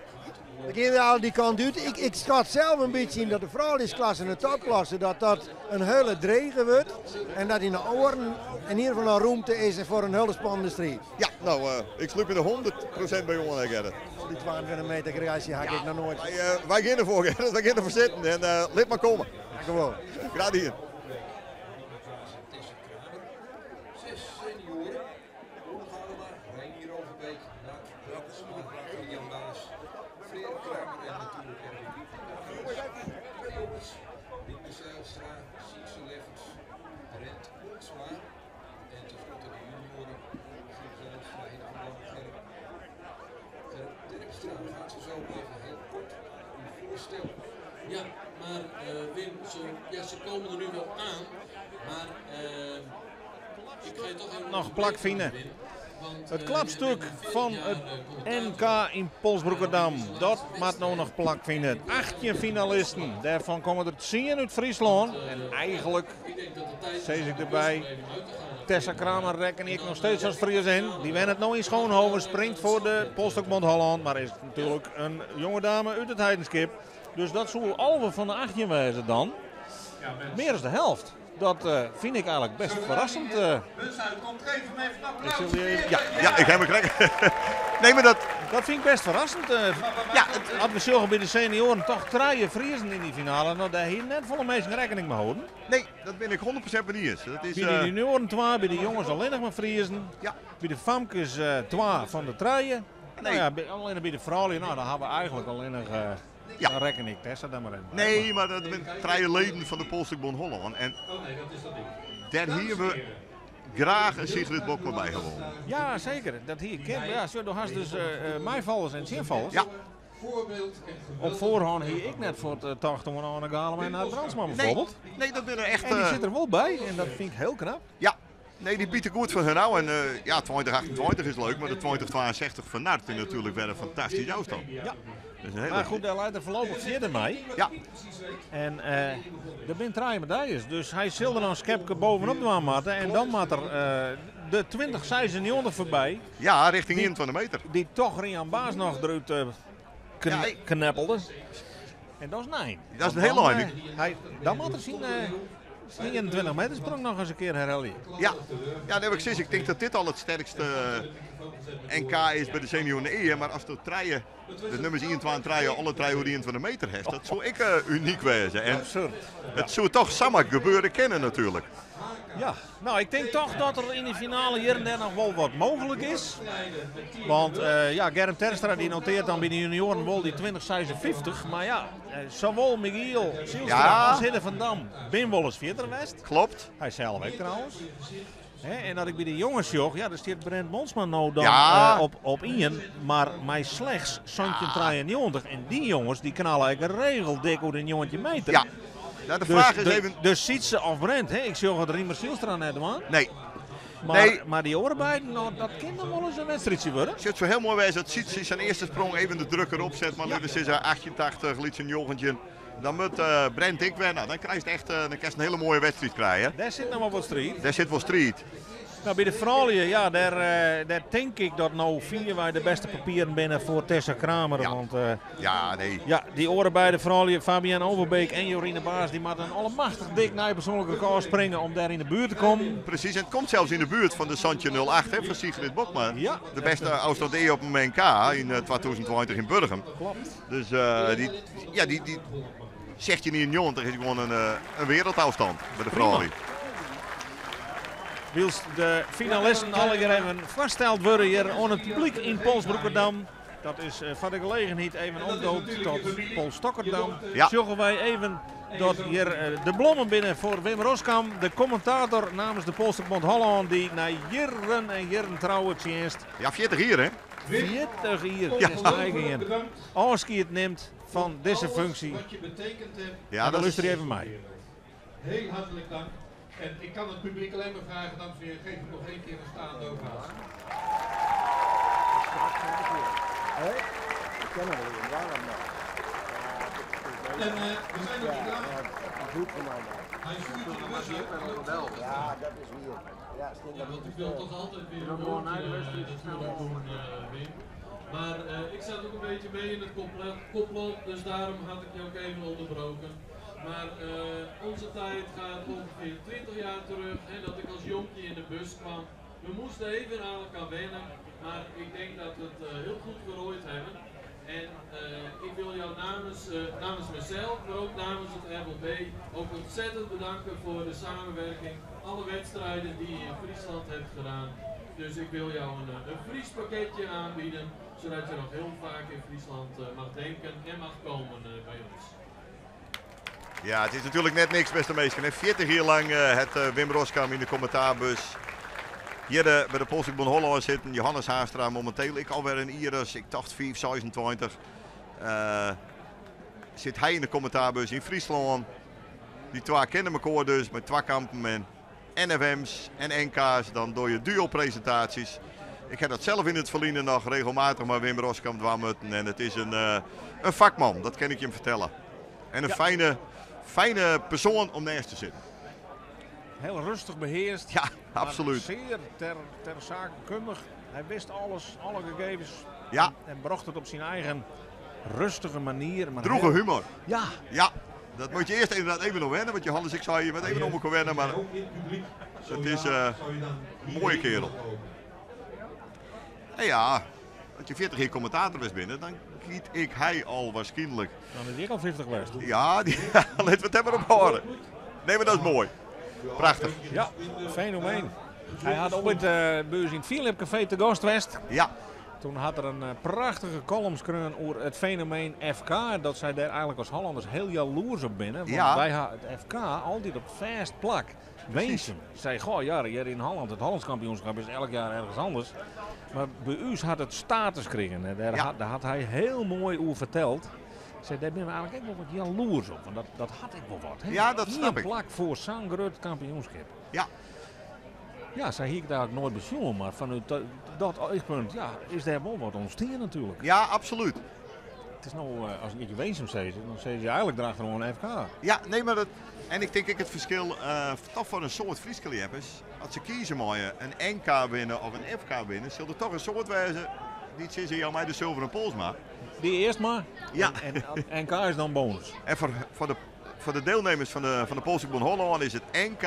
We gean wer al dy kant út. Ik skat sels in bytsje yn dat de frouljusklasse en de topklasse dat dat in hiele drege wurdt. En dat yn de oaren yn ieder gefal noch rûmte is foar in hiele spannende striid. Ja, no, ik slút my der 100% by oan, hè, Gerrit. Al dy 22 meter kreaasje ha ik noch noait. Wy gean derfoar, Gerrit. Wy gean derfoar sitten en lit mar komme. Dankewol. Graach dien. Ja, mar Wim, se Ja, ze komen er nu wel aan, maar ik ga je toch even Noch plak fine. It klapstuk fan it NK yn Polsbroekerdam, dat moat no noch plak fine. 18 finalisten, dêrfan komme der tsien út Fryslân. En eigenlik, sis ik derby, Tessa Kramer rekken ik noch steeds as Friesin. Dy wennet no yn Schoonhoven, springt foar de Polstokbond Hollân, mar is natuerlik in jonge dame út It Heidenskip. Dus dat soe 11 fan de 18 wêze dan. Mear as de helft. Dat fyn ik eigenlik best ferrassend. Ja, ja, ik ha him krekt. Nee, mar dat... Dat fyn ik best ferrassend. Ja, As we sjogge by de senioaren toch trije Friezen yn dy finale. No, dêr hiene net folle minsken rekkening mei holden. Nee, dat bin ik 100% mei iens. Dat is, By de junioaren twa, by de jonges allinnich mar Friezen. Ja. By de famkes twa fan de trije. Nee. No ja, allinnich by de froulju, no, dan ha we eigenlik allinnich, Ja. dan rekken ik Tessa dan mar even by. Nee, mar dat binne trije leden fan de Polstokbond Hollân. En dêr hiene we graach in Sigrid Bokma by gewonnen. Ja, seker. Dat hie ik kind. Ja, sjoch, do hast dus meifallers en tsjinfallers. Ja. Op foarhân hie ik net fuort tocht oan Anne Galema en Nard Brandsma bijvoorbeeld. Nee, nee, dat binne echt, En dy sit der wol by en dat fyn ik hiel knap. Ja, nee, dy bite goed foar har ôf. En ja, 2028 is leuk, mar de 2062 fan Nard is natuerlik wer in fantastyske ôfstân. Ja. Dat is in hele Mar goed, dêr leit er foarlopich fierder mei. Ja. En der binne trije medaljes, dus hy sil der noch in skepke bovenop dwaan moatte. En dan moat er de 2096 foarby. Ja, richting 21 meter. Dy't toch Rian Baas noch derút Ja, ik kneppelde. En dat is nij. Dat is een Want heel dan, eind. hij, dan moat er syn 21 meter sprong noch ris in kear herhelje. Ja, ja, dat heb ik sis. Ik tink dat dit al it sterkste NK is by de senioaren ea. Mar as der trije, de nûmers 1, 2 en 3, alle trije oer 21 meter hast, dat soe ek unyk wêze. En Absurd. it soe toch samar gebeure kinne natuerlik. Ja, no, ik tink toch dat der yn de finale hjir en dêr noch wol wat mooglik is. Want ja, Germ Terpstra dy notearret dan by de junioaren wol dy 2056. Mar ja, sawol Michiel Zijlstra as Hidde van Dam binne wolris fierder west. Klopt. Hy sels ek trouwens. Hè, en as ik by de jonges sjoch, ja, dêr stiet Brent Monsma no dan op ien, mar mei slechts 1793. En dy jonges dy knalle ek geregeld dik oer de 19 meter. Ja. Nou, de fraach is even... Dus Sietse of Brent, hè? Ik sjoch it Riemer Zijlstra net dwaan. Nee. Mar, Nee. mar dy oare beiden, no, dat kin dan wolris in wedstriidsje wurde. Het soe hiel moai wêze dat Sietse syn earste sprong even de druk derop set. Mar litte we sizze 88, lytse 19. Dan moat Brent ek wer. No, dan krijst echt, dan kinst in hiele moaie wedstriid krije. Dêr sit noch wol wat striid. Dêr sit wol striid. No, by de froulju, ja, dêr tink ik dat no fierwei de bêste papieren binne foar Tessa Kramer. Want, Ja, nee. ja, dy oare beide froulju, Fabienne Overbeek en Jorine Baas, dy moatte in allemachtich dik nij persoanlik rekôr springe om dêr yn de buert te kommen. Presys, en it komt sels yn de buert fan de 17.08, hè, fan Sigrid Bokma. De bêste ôfstân ea op in NK yn 2020 yn Burgum. Klopt. Dus dy, ja, dy, dy 1691 is gewoan in wereldôfstân by de froulju. Wylst de finalisten allegear even foarsteld wurde hjir oan it publyk yn Polsbroekerdam. Dat is foar de gelegenheid even omdoopt tot Polstokkerdam. Sjogge wy even dat hjir de blommen binne foar Wim Roskam, de kommentator namens de Polstokbond Hollân, dy't nei jierren en jierren trouwe tsjinst. Ja, 40 jier hè? 40 jier, is neigean. Ôfskied nimt fan dizze funksje. Ja, En dan dat lústerje is even mei. Heel hartelijk dank. En ik kan het publiek alleen maar vragen, dames en heren, geef hem nog één keer een staande ovatie. Hè? Ik ken hem wel, waarom nou? En we zijn nog niet klaar. Goed voor mij. Hij stuurt je de bus op. Ja, dat is weer. Ja, sting Ja, want ik wil toch altijd weer een woordje natuurlijk doen, Wim. Maar ik zat ook een beetje mee in het complot, dus daarom had ik je ook even onderbroken. Maar onze tijd gaat ongeveer 20 jaar terug, hè, dat ik als jonkje in de bus kwam. We moesten even aan elkaar wennen, maar ik denk dat we het heel goed gerooid hebben. En ik wil jou namens mezelf, maar ook namens het RLB ook ontzettend bedanken voor de samenwerking. Alle wedstrijden die je in Friesland hebt gedaan. Dus ik wil jou een Fries pakketje aanbieden, zodat je nog heel vaak in Friesland mag denken en mag komen bij ons. Ja, het is natuerlik net niks, bêste minsken. Hè. 40 jier lang hat Wim Roskam yn de kommentaarbus. Hjir by de Polstokbond Hollân sitten. Johannes Haanstra mominteel ek alwer in jier as, ik tocht 5, 26. Sit hy yn de kommentaarbus yn Fryslân. Dy twa kenne mekoar dus mei twakampen en NFM's en NK's. Dan dogge je duo-presintaasjes. Ik ha dat sels yn it ferline noch regelmatich mei Wim Roskamp dwaan moatten. En it is in, in fakman, dat kin ik jim fertelle. En in fijne, fijne persoan om neist te sitten. Heel rustig beheerst. Ja, absoluut. Zeer ter, ter zake kundig. Hij wist alles, alle gegevens. Ja. En bracht het op zijn eigen rustige manier. Maar Droege heel- humor. Ja. Ja, dat moet je eerst inderdaad even nog wennen. Want Johannes, ik zei je moet even om elkaar wennen. Maar het is een mooie kerel. En ja, als je 40 jaar commentator was binnen, dan kiet ik hij al waarschijnlijk. Dan is ik al 50 geweest. Ja, die, laten we het hebben op horen. Nee, maar dat is mooi. Prachtig. Ja, fenomeen. Hij had ooit bij ons in het Philip Café te gast geweest. Ja. Toen had er een prachtige column geschreven over het fenomeen FK. Dat zij daar eigenlijk als Hollanders heel jaloers op binnen. Want Ja. wij hadden het FK altijd op vast plak. Wensen. Zei, goh, ja, hier in Holland, het Hollands kampioenschap is elk jaar ergens anders. Maar bij ons had het status gekregen. En daar, had, daar had hij heel mooi over verteld. Zei, daar ben we eigenlijk ook wel wat jaloers op. Want dat had ik wel wat. Hè? Ja, dat Hier snap ik. plak voor zo'n groot kampioenschap. Ja. Ja, zij hier daar ook nooit bezoen, maar vanuit dat, dat oogpunt ja, is daar wel wat ontstaan natuurlijk. Ja, absoluut. Het is nou, als ik Weesum zeg, dan zeg je eigenlijk erachter gewoon een FK. Ja, nee, maar dat. En ik denk ik het verschil toch voor een soort Frieske is. Als ze kiezen mooie een NK winnen of een FK winnen, zullen er toch een soort wijze. Niet sinds jou mij de zilveren pols maar. Die eerst maar. Ja. En NK is dan bonus. En voor de deelnemers van de Polsbond Holland is het NK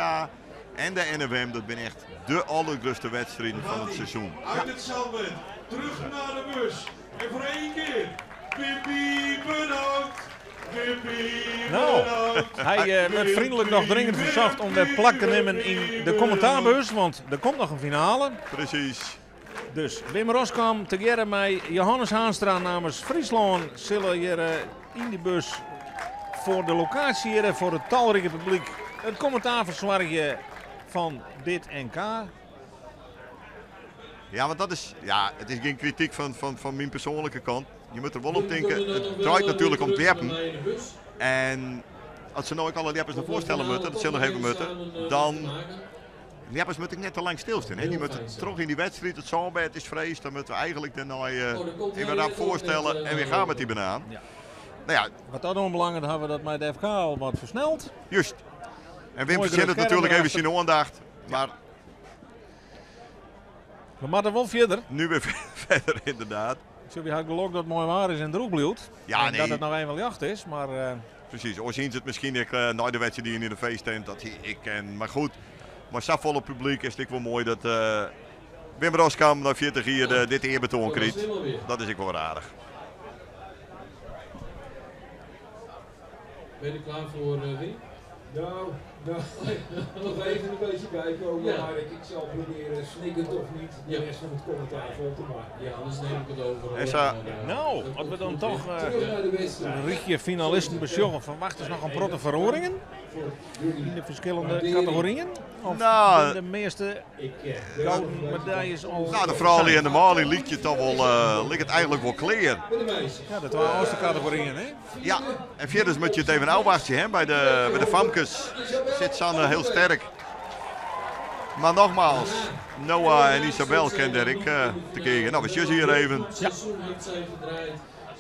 en de NFM. Dat zijn echt de allergrootste wedstrijden van het seizoen. Uit het zandbed, terug naar de bus. En voor één keer, Wimpy bedankt. Wimpy Nou, bedankt. hij werd vriendelijk nog dringend verzocht om weer plak te nemen in de commentaarbus, want er komt nog een finale. Precies. Dus Wim Roskamp together met Johannes Haanstra namens Friesland zullen hier in die bus voor de locatie hier en voor het talrijke publiek het commentaar verzorgen van dit NK. Ja, want dat is, ja, het is geen kritiek van mijn persoonlijke kant. Je moet er wel op denken, het draait natuurlijk om Dieppen. En als ze nou ook alle Dieppers naar voorstellen moeten, dat zullen nog even moeten, dan... Dieppers moeten net te lang stilstaan. Hè? Die moeten terug in die wedstrijd, het zandbed is vrees. Dan moeten we eigenlijk daarna even rap voorstellen en weer gaan met die banaan. Ja. Nou ja. Wat dat onbelangrijk hebben we dat met de FK al wat versneld. Juist. En Wim Mooi verzet het druk natuurlijk even scherm zijn aandacht. Maar we moeten wel verder. Nu weer verder, inderdaad. Ik heb geluk dat het mooi waar is en droeg bloedt. Ja, en nee. dat het nog eenmaal jacht is, maar... Precies, of zien ze het misschien ik, na de wedstrijd die in de feesttent, dat hij, ik ken. Maar goed, maar zo volle publiek is het ook wel mooi dat Wim Roskamp na 40 hier dit eerbetoon krijgt. Dat is ik wel aardig. Ben je er klaar voor, Wim? Nou, nog even een beetje bijkomen, Ja. maar ik zal proberen, snikkend of niet, de rest van het commentaar vol te maken. Ja, anders neem ik het over. En zo- Nou, als we dan toch Terug naar de wedstrijd. een rietje finalisten besjoggen, verwachten ze nog een protte verroeringen? In de verschillende categorieën? Of Nou, de meeste gouden medailles al? Nou, de vrouwen en de Mali liet je toch wel, ligt het eigenlijk wel clear. Ja, dat waren oudste categorieën, hè? Ja, en verder moet je het even afwachten, hè? Bij de famkes zit Sanne heel sterk. Maar nogmaals, Noah en Isabel kende ik te kijken. Nou, we zien hier even. Ja. Seizoen heeft zij gedraaid.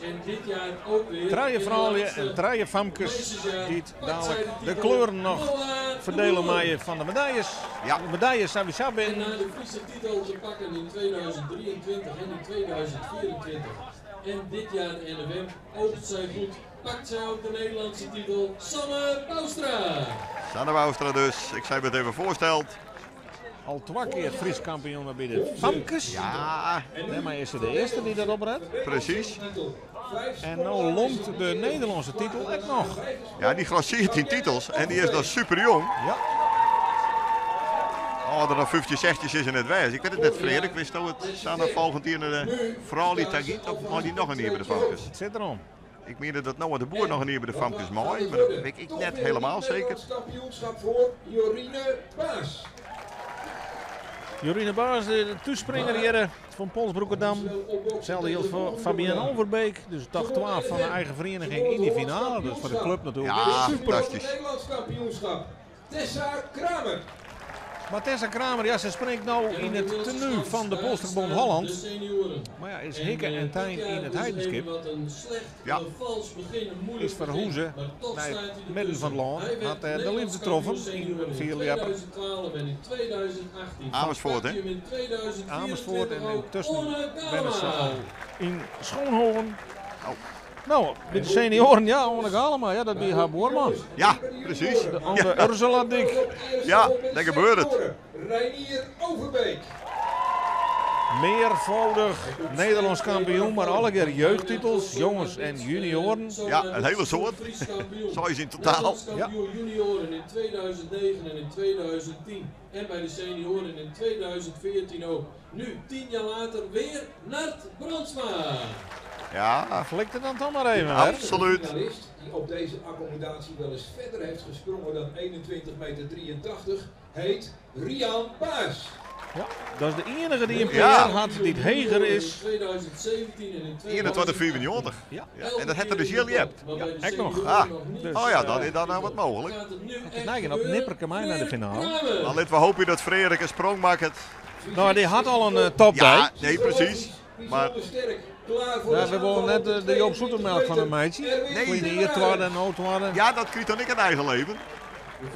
En dit jaar ook weer. Trije vrouwen en trije famkes die het dadelijk de kleuren nog verdelen maaien van de medailles. Ja. De medailles zijn we zo En binnen. na de Friese titel te pakken in 2023 en in 2024. En dit jaar de NFM opent zij goed. Pakt zij ook de Nederlandse titel Sanne Bouwstra. Sanne Bouwstra dus, ik zei het even voorsteld. Al twee keer Fries kampioen bij de famkes. Ja. Nee, maar is ze de eerste die dat opredt? Precies. En nou longt de Nederlandse titel ook nog. Ja, die grasseert in titels en die is nog super jong. Ja. Oh, er nog 15, 16 is in het wijs. Ik weet het net, Freer. Ik wist dat het Sanne volgend jaar naar de vrouw die of maar die nog een hier bij de famkes. Het zit erom. Ik meende dat Noah de Boer nog een hier bij de famkes mooi, maar dat weet ik net helemaal zeker. Nederlands kampioenschap voor Jorine Baas. Jorine Baas, de thússpringer hjir fan Polsbroekerdam. Itselde jildt foar Fabienne Overbeek. Dus toch twa fan de eigen ferieniging yn dy finale. Dus foar de klup natuerlik Ja, super. fantastysk. Nederlands kampioenschap. Tessa Kramer. Maar Tessa Kramer, ja, se springt no yn it tenu fan de Polsstôkbond Holland. Mar ja, is hikke en tein yn it Heidenskip. Ja. Is ferhûze nei it midden fan it lân. Hat dêr de leafde troffen yn in fierljepper. Amersfoort, hè? Amersfoort en yntusken wennet se al yn Schoonhoven. No, by de senioaren, ja, Oane Galema, ja, dat wie har buorman. Ja, presys. De oan de Ursuladyk. Ja, dêr gebeurt it. Reinier Overbeek. Mearfâldich Nederlânsk kampioen, mar allegear jeugdtitels, jonges en junioaren. Ja, in hiele soad. Seis yn totaal. Ja. Junioren in 2009 en in 2010. En bij de senioren in 2014 ook. Nu, 10 jaar later, weer Nard Brandsma. Ja. Flikt it dan toch mar even, hè? Absoluut. Finalist die op deze accommodatie wel eens verder heeft gesprongen dan 21,83 meter, heet Rian Baas. Ja, dat is de iennige dy't in PR Ja. hat dy't heger is. 2017 en in 21,95. Ja. Ja, en dat hat er dus heel jept. Ja, ek noch. Ah. Dus, Oh ja, dan is dat nou wat mooglik. Het lijkt op nipperke mei nei de finale. Dan litte we hoopje dat Freark in sprong makket. No, dy hat al in topdei. Ja, nee, presys. Mar Ja, we wolle net de Joop Zoetemelk fan it meitsjen. Nee. Ferline jier twadde en no twadde. Ja, dat kriget dan ek in eigen leven.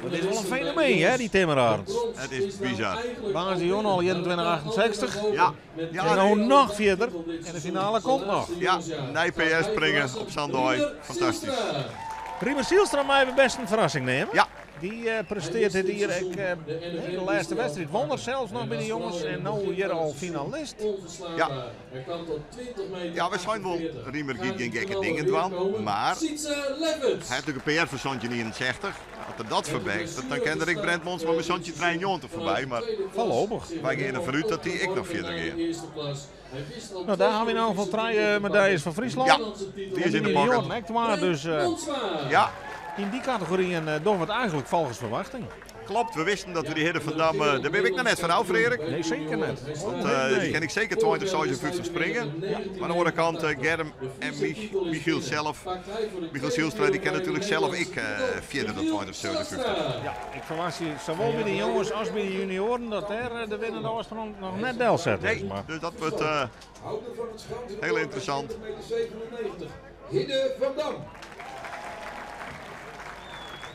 Dat is wol in fenomeen, hè, dy Timmer Arends. It is bizar. Woansdei al 21,68. Ja. Ja, En no noch fierder. En de finale komt noch. Ja, nij PR springe op sa'n dei. Fantastysk. Riemer Zijlstra meie we bêst in ferrassing neame. Ja. Dy prestearret dit jier ek de lêste wedstriid. Wûn er sels noch by de jonges en no hjir al finalist. Ja. Ja, we seinen wol, Riemer giet gjin gekke dingen dwaan, mar hy hat natuerlik in PR fan 1761. As er dat foarby, dan kin er ek Brent Monsma mei 1793 foarby. Mar Foarlopich. wy geane derfan út dat dy ek noch fierder gean. No, dêr ha we yn elk gefal trije medaljes fan Fryslân. Ja, dy is yn de pocket. Ek twa, dus Ja. yn dy kategoryen dogge we it eigentlik folgens ferwachting. Klopt, we wisten dat we dy Hidde van Dam, dêr bin ik noch net fan ôf, Freark. Nee, seker net. Want dy kin ik seker 2056 springe. Mar oan de oare kant, Germ en Michiel sels, Michiel Zijlstra, dy kin natuerlik sels ek fierder dan 2057. Ja, ik ferwachtsje sawol by de jonges as by de junioaren dat dêr de winnende ôfstân noch net delset is. Nee, Mar. dus dat wurdt hiel ynteressant. Hidde van Dam.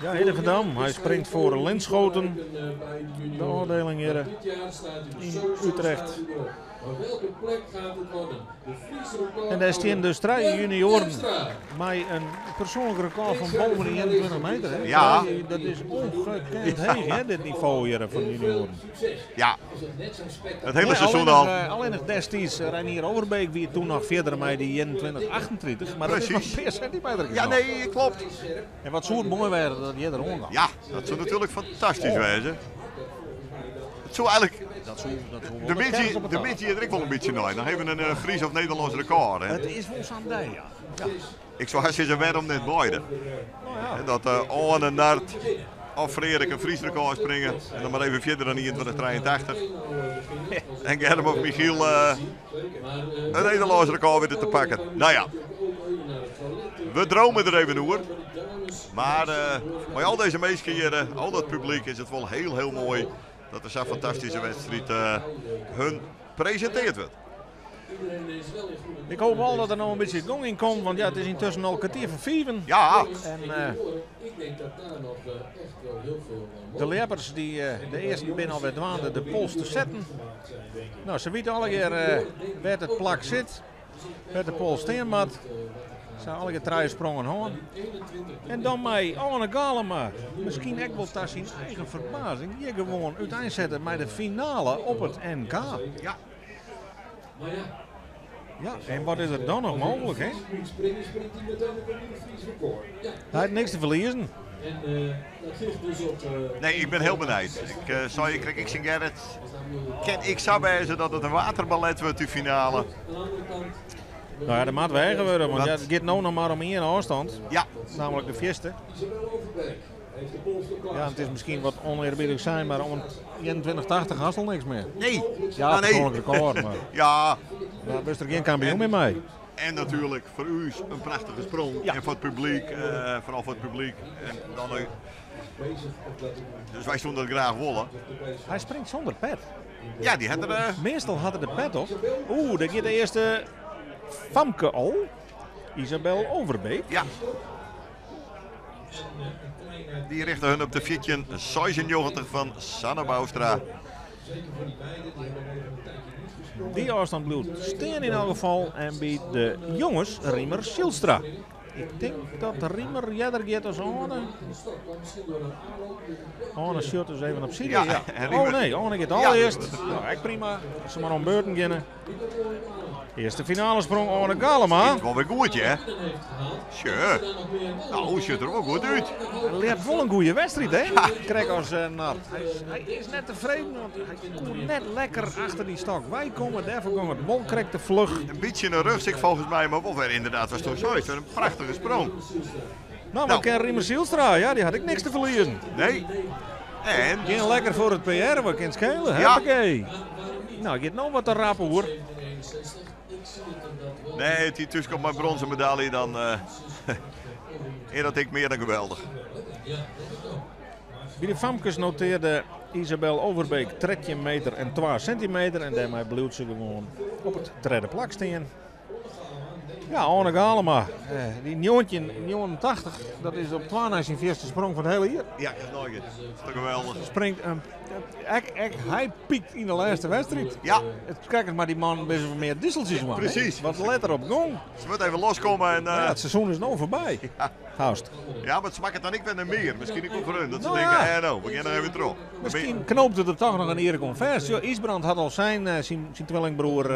Ja, Hidde van Dam, hy springt foar Linschoten, de ôfdieling hjir yn Utrecht. Maar welke plek gaat het worden? De Friese record. En dêr steane dus trije junioaren mei in persoanlik rekôr fan boppe de 21 meter. Hè? Ja. Dat is ongekend heech, hè, dit nivo hjir fan de junioaren. Ja. It hiele Ja, seizoen al. Allinnich destiids Reinier Overbeek wie doe noch fierder mei dy 21,38, mar dat is noch Presys. in pear sintimeter Ja, nee, klopt. En wat soe it moai wêze dat hjir oan Ja, dat soe natuerlik fantastysk wêze. It soe eigentlik. Dat soe wol De de kers middei op 'e de taart. middei der ek wol in bytsje nei. Dan hawwe we in Fries of Nederlânsk rekôr. Hè. It is wol sa'n dei, ja. Ja. Ik soe hast sizze, wêrom net beide? No ja. Hè, dat Oane, Nard of Freark in Fries rekôr springe. En dan mar even fierder dan 21,83. En Germ of Michiel in Nederlânsk rekôr witte te pakken. No ja, we drome der even oer. Mar mei al dizze minsken hjir, al dat publyk, is it wol hiel, hiel moai dat der sa'n fantastyske wedstriid hun presintearre wurdt. Ik hoopje al dat der no in bytsje gong yn komt, want ja, it is yntusken al kertier foar fiven. Ja. En Ik denk dat daar nog echt wel heel veel de ljeppers, dy, de earsten binne alwer dwaande de pols te setten. No, se witte allegear wêr't it plak sit, wêr't de pols stean moat. Se ha allegear trije sprongen hân. En dan mei Oane Galema, miskien ek wol ta syn eigen ferbazing, hjir gewoan úteinsette mei de finale op it NK. Ja. Ja, en wat is der dan noch mooglik, hè? Springen springt hy meteen op in nieuw Fries record. Ja. Hy hat niks te ferliezen. En dat ligt dus op. Nee, ik bin hiel benijd. Ik sei, ik krij tsjin Gerrit. Kin ik sa wêze dat it in waterballet wurdt, dy finale? Aan de andere kant. No ja, dat moat wêze wurde, want Wat? ja, it giet no noch mar om ien ôfstân. Ja. Namelijk de fierste. Isabel Overbeek. Ja, it is miskien wat ûnearbiedich sein, mar oan 21,80 hast al niks mear. Nee. Ja, Ah, nee. persoanlik rekôr, mar Ja. daar wurdst der gjin kampioen mear mei. En natuerlik foar ús in prachtige sprong. En foar it publyk, foaral foar it publyk. En dan, dus wy soene dat graach wolle. Hy springt sûnder pet. Ja, dy hat er. Meastal hat er de pet op. Oeh, dêr giet de earste famke al. Isabel Overbeek. Ja. Dy rjochte him op de 1496 fan Sanne Bouwstra. Dy ôfstân bliuwt stean yn elk gefal. En by de jonges Riemer Zylstra. Ik tink dat Riemer earder giet as Arne. Arne sjocht dus even op side. Ja, Ja. en Riemer- Oh nee, Arne giet Ja. allerearst. Nou, ek prima. As se mar om beurten geane. Earste finalesprong Arne Galema. Wol wer goed, hè? Sjoch. Nou, sjocht der wol goed út. Hy leart wol in goede wedstriid, hè? Krekt as Nart. Hy is net tefreden, want hy koe net lekker achter dy stok weikomme. Dêrfoar gong it wol krekt te fluch. In bytsje in rêchsek folgens my, mar wol wer ynderdaad, watsto seist, wer in prachtige sprong. No, mar ken Riemer Zylstra, ja, dy hat ek niks te ferliezen. Nee. En? Gean lekker foar it PR, wat kin it skele? Ja. Hoppakee. No, giet no wat te rap oer. Nee, as hy thúskomt mei brûnzen medalje, dan is dat ek mear dan geweldich. By de famkes notearde Isabel Overbeek 13 meter en 2 sintimeter. En dêrmei bliuwt se gewoan op it tredde plak stean. Ja, Arne Galema, dy 1989, dat is op twa nei syn fierste sprong fan it hiele jier. Ja, dat is noch Dat is toch geweldich. Springt in, ek, hy piekt yn de lêste wedstriid. Ja. It krekt mar dy man wis mear diseltsjes man. Precies. Wat letter op gong. Se moat even loskomme en... Ja, it seizoen is no foarby. Ja. Hast. Ja, mar it smakket dan ek wer nei mear. Miskien ek wol foar hun. Dat se No tinke, ja. no, we gean noch even troch. Miskien knoopt it der dochs noch in jierke oan fêst. Jo, Ysbrand hat al syn twillingbroer,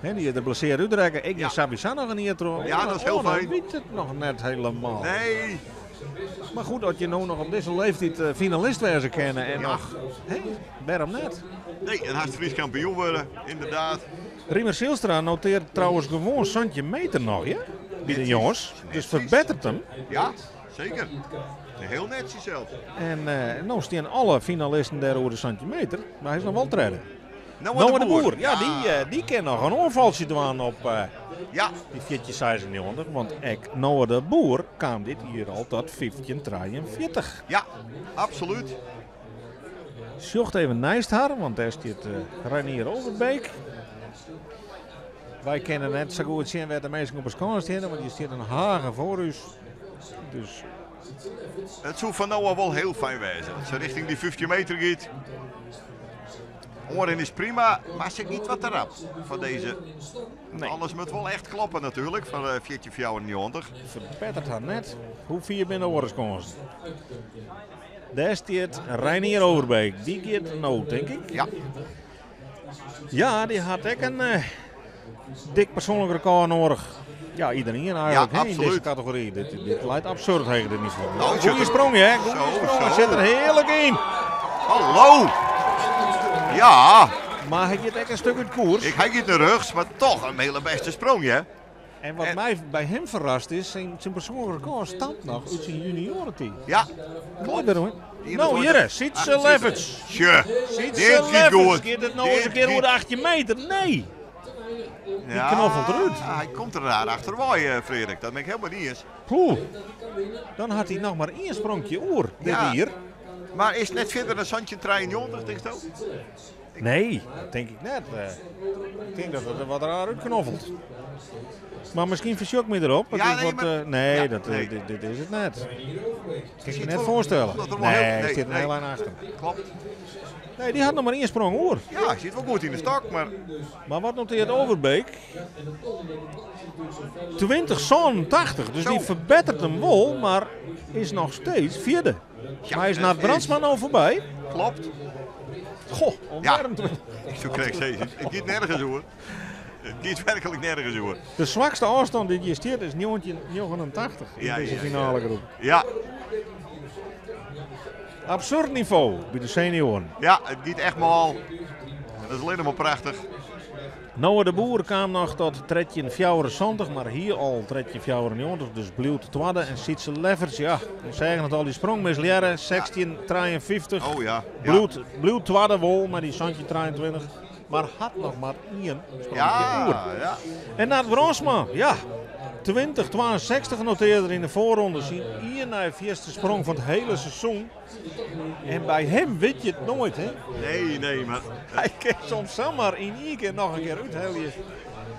hè, dy't der blessearre útrekke. Ik ja. sawiesa noch in jier troch. Ja, dat is hiel Oh, dan fijn. wit it noch net hielendal. Nee. Mar goed, as je no noch op dizze leeftiid finalist wêze kinne en noch, hè, wêrom net? Nee, en hast Frysk kampioen wurde, ynderdaad. Riemer Zylstra notearret trouwens gewoan 17 meter noch, ja? By de jonges. Dus ferbetteret him. Ja, seker. Hiel netsjes sels. En no steane alle finalisten dêr oer de 17 meter, mar hy is noch wol tredde. Noah Noah de de Boer. Boer, ja, dy kin noch in oanfaltsje dwaan op ja. dy 1496, want ek Noah de Boer kaam dit jier al tot 1543. Ja, absolút. Sjocht even neist har, want dêr stiet Reinier Overbeek. Wy kinne net sa goed sjen wêr't de minsken op 'e skâns steane, want der stiet in hage foar ús. Dus It soe foar Noah wol hiel fijn wêze. As se rjochting dy 15 meter giet. Oanrin is prima, mar sit net wat te rap foar dizze. Nee. Alles moat wol echt kloppe natuerlik foar 1494. Ferbetteret har net. Hoe fier binne de oare skânsen? Dêr stiet Reinier Overbeek. Dy giet no, tink ik. Ja. Ja, dy hat ek in dik persoanlik rekôr nedich. Ja, iderien eigentlik Ja, hè, yn dizze absolút. kategory. Dit leit absurd heech, dit nivo. No, Goeie zit er- sprong, hè? Goeie Zo, sprong. Hy zo. sit der hearlik yn. Hallo! Ja! Mar hy giet ek in stik út koers. Hy giet nei rjochts, mar dochs in hiele bêste sprong, hè? En wat my by him ferrast is, syn persoanlik rekôr stamt noch út syn juniorentiid. Ja. Moai dêrom. No, hjir, Sietse Lefferts. Sjoch, Sietse dit giet Lefferts. goed. Giet it no ris in Dit kear oer de giet- 18 meter? Nee. Dy Ja, knoffelt derút. Hy komt der raar achterwei, Frederik. Dat bin ik hielendal net iens. Poeh. Dan hat hy noch mar ien spronkje oer dit Ja. jier. Mar is it net fierder dan 1793, tinksto? Nee, dat tink ik net. Ik tink dat it der wat raar útknoffelt. Mar miskien fersjoch ik my derop. Het Ja, is nee, wat, maar- nee, Ja, dat, nee. dit is it net. Kin ik my Zit net wol- foarstelle. dat er wol Nee, heel- hy stiet in nee. hiel ein achter. Kloppet. Nee, dy hat noch mar ien sprong oer. Ja, hy sit wol goed yn de stok, mar... Mar wat notearret Overbeek? 2087, dus dy ferbetteret him wol, mar is noch steeds fjirde. Ja, Mar hy is dat Nart Brandsma no foarby. Kloppet. Goh, Ja. ontwerp. Ik soe krekt sizze, it giet nergens oer. It giet werklik nergens oer. De swakste ôfstân dy't hjir stiet is 1989 yn Ja, dizze ja, ja. finalegroep. Ja. Absurd nivo by de senioaren. Ja, it giet echt mâl. Dat is allinnich mar prachtich. Noah de Boer kaam noch tot 13,74, mar hie al 13,94, dus bliuwt twadde. En Sietse Lefferts, ja, we seagen it al, dy sprong mislearre, 16,53. Oh ja, ja. Bliuwt, bliuwt twadde wol mei dy 17,23, mar hat noch mar ien sprongje Ja, oer. ja. En Nard Brandsma, ja, 20,62 notearde er yn de foarronde, syn ien nei fierste sprong fan it hiele seizoen. En by him wit je it noait, hè? Nee, nee, mar... Hy kin soms samar yn ien kear noch in kear úthelje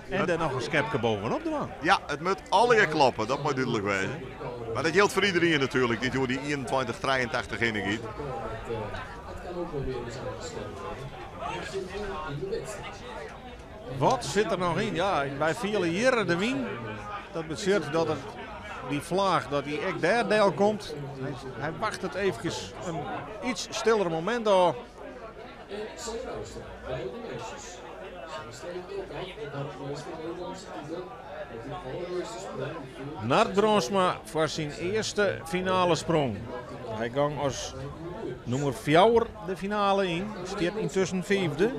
en der noch in skepke bovenop dwaan. Ja, it moat allegear kloppe, dat moat dúdlik wêze. Mar dat jildt foar iderien natuerlik dy't oer dy 21, 83 hinne giet. Wat sit der noch yn? Ja, wy fiele hjir de wyn. Dat betsjut dat it, dy flaach dat dy ek dêr del komt. Hy, hy wachtet eefkes in iets stiller momint ôf. Nard Brandsma foar syn earste finalesprong. Hy gong as nûmer fjouwer de finale yn, stiet yntusken fiifde.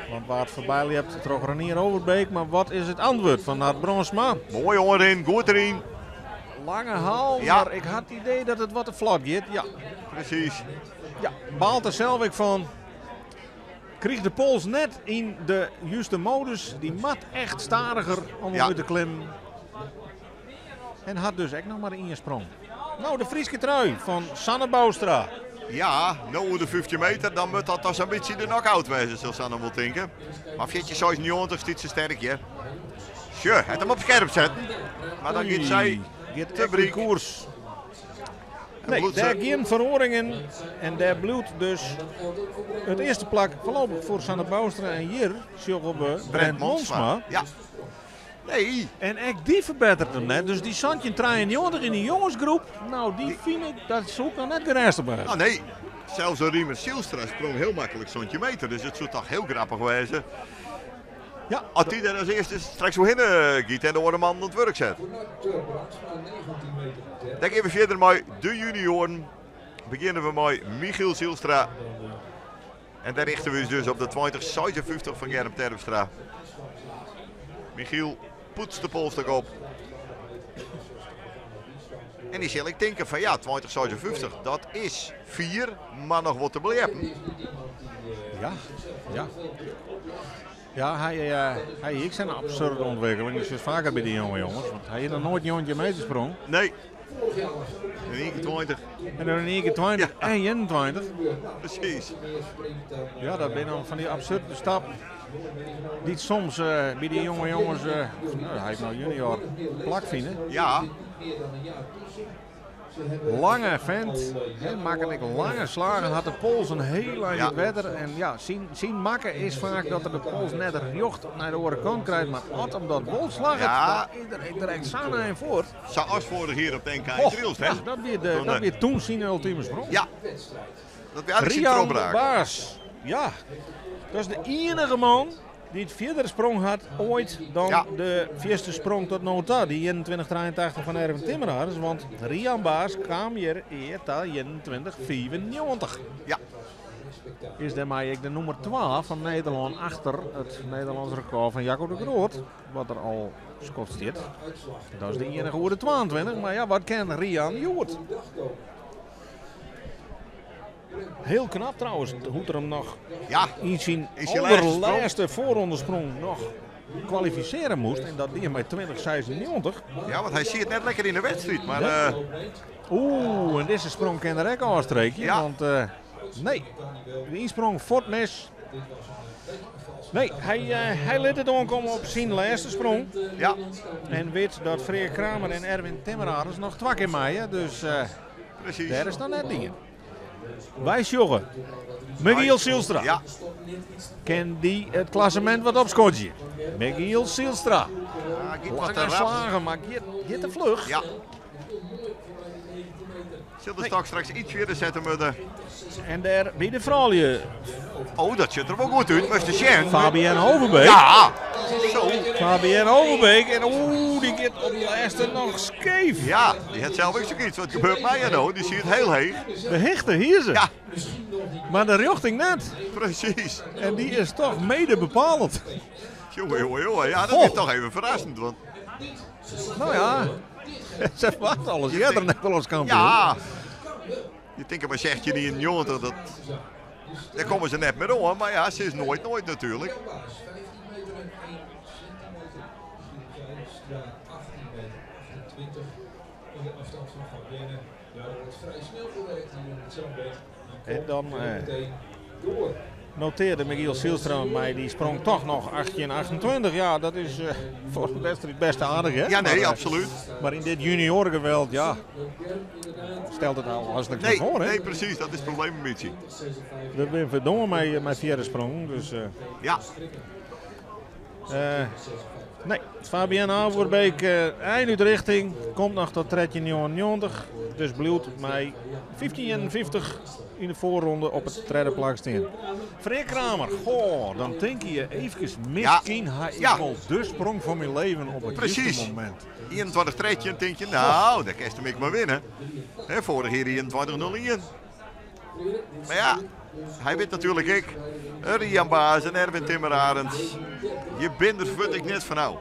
Want waard foarbyljept troch Renier Overbeek. Mar wat is it antwurd fan Nard Brandsma? Moai oanrin, goed deryn. Lange haal, Ja. mar ik ha it idee dat it wat te flot giet. Ja. Presys. Ja, baalt der sels ek fan. Kriget de pols net yn de juste modus. Dy moat echt stadiger om Ja. út te klimmen. En hat dus ek noch mar ien sprong. No, de Fryske trui fan Sanne Bouwstra. Ja, no oer de 15 meter, dan moat dat toch sa'n bytsje de knock-out wêze, sil Sanne wol tinke. Mar 14,96 stiet se sterk, hear. Sjoch, hat him op skerp setten. Mar dan giet sy Oei, giet te ek bryk. koers. En Nee, bloedt dêr ze- gjin feroaringen. En dêr bliuwt dus it earste plak foarlopich foar Sanne Bouwstra. En hjir sjogge we Brent Monsma. Ja. Nee. En ek dy ferbetteret him net. Dus dy 1793 yn de jongesgroep, no dy fyn ik, dat soe ik noch net gerêstich wêze. Nou nee, sels de Riemer Zijlstra sprong hiel maklik 17 meter. Dus it soe toch hiel grappich wêze. Ja. As dy der as earste straks oerhinne giet en de oare man oan it wurk set. Dan gean we fierder mei de junioaren. Begjinne we mei Michiel Zijlstra. En dêr richte we ús dus op de 2056 fan Germ Terpstra. Michiel poetst de polsstok op. En dy sil ek tinke fan ja, 2056, dat is fier, mar noch wat te beljeppen. Ja, ja. Ja, hy, hy hie ek sa'n absurde ûntwikkeling. Dat is faker by dy jonge jonges. Want hy hie noch noait 19 meter sprong. Nee. In ien kear 20. En dan in ien kear 20 en 21. Presys. Ja, dat binne dan fan dy absurde stappen. Dy't soms by dy jonge jonges, no, hy is no junior, plak fine. Ja. Lange vent, hè, makket ek lange slagen, hat de pols in hiel ein Ja. it wetter. En ja, syn makke is faak dat er de pols net rjocht nei de oare kant krijt, mar as him dat wol slagget, Ja. dan is er ek direkt sa nei en fuort. Sa as foarich jier op de NK yn Och, Drylts, hè? ja, dat wie de, Toen, dat wie toen syn ultime sprong. Ja. Dat wie eigentlik syn Rian trochbraak. Baas, ja. Dat is de iennige man dy't fierder sprong hat oait dan Ja. de fierste sprong tot no ta, dy 21,83 fan Erwin Timmermans. Want Rian Baas kaam hjir ear ta 21,95. Ja. Is dêrmei ek de nûmer 2 fan Nederlân achter it Nederlânsk rekôr fan Jaco de Groot, wat der al skoft stiet. Dat is de iennige oer de 22, mar ja, wat kin Rian hjoed? Hiel knap trouwens, hoe't er him noch Ja. yn syn In syn lêste sprong. alderlêste foarrondesprong noch kwalifisearje moast. En dat die er mei 20,96. Ja, want hy siet net lekker yn de wedstriid, mar, Nee. eh, Oeh, en dizze sprong kin er ek ôfstreekje. Ja. Want, nee, de ynsprong fuort mis. Nee, hy lit it oankomme op syn lêste sprong. Ja. En wit dat Freark Kramer en Erwin Timmermans noch twa kear meie. Dus, Presys. dêr is dan net dien. Wy sjogge Michiel Zijlstra. Ja. Kin dy it klassemint wat opskodzje? Michiel Zijlstra. Ja, giet wat te Lange rap. slagen, mar giet te fluch. Ja. Sil de stok straks iets fierder sette moatte. En dêr by de froulju. Oh, dat sjocht der wol goed út, moatst sjen. Fabienne Overbeek. Ja. Zo. Fabienne Overbeek. En oeh, dy giet op de lêste noch skeef. Ja, dy hat sels ek sokyts. Wat gebeurt my no? Dy siet hiel heech. De hichte, hier ze. Ja. Maar de rjochting net. Precies. En die is toch mede bepalend. Jongen, jongen, jongen. Ja, dat is toch even verrassend. Want... Nou ja, ze wacht alles eerder Nederlands kampioen. Ja. Je denkt maar zegt je niet in 90, dat... Daar komen ze net meer om, maar ja, ze is nooit nooit natuurlijk. En dan noteerde Michiel Zijlstra mij die sprong toch nog 18,28. Ja, dat is voor de wedstrijd best aardig, hè? Ja, nee, absoluut. Maar in dit juniorgeweld, ja, stelt het al hartstikke nee, voor, hè? Nee, precies, dat is het probleem een beetje. We zijn verdomme met vierde sprong, dus... ja. Nee, Fabienne Averbeek eind uit de richting, komt nog tot 13,99. Dus bloedt mij 15,50 in de voorronde op het derde plak staan. Freek Kramer, goh, dan denk je eventjes misschien ja. Ja. wel de sprong van mijn leven op het Precies. juiste moment. 21 tredje, denk je, nou, daar kan je ik maar winnen. He, vorig jaar 21-01. Maar ja, hij wint natuurlijk ik. Rian Baas en Erwin Timmerarends. Je bent er vond ik net van nou.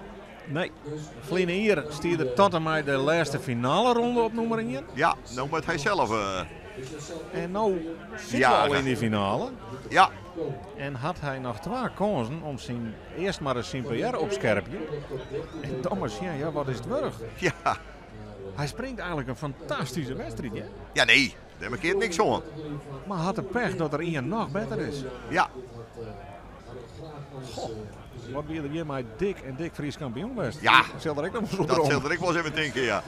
Nee, Vline hier stierde tot en met de laatste finale ronde op nummer 1. Ja, nou moet hij zelf. En nou zit hij al in die finale. Ja. En had hij nog twee kansen om zijn, eerst maar eens zijn PR op scherpje. En dan maar zien, ja, wat is het werk? Ja. Hij springt eigenlijk een fantastische wedstrijd, hè? Ja, nee. Daar heb ik niks aan. Maar had de pech dat er één nog beter is. Ja. Goh, wat ben je hier maar dik en dik Fries kampioen best. Ja. Dat zal er ik nog eens Dat zal er ik wel eens even denken, ja.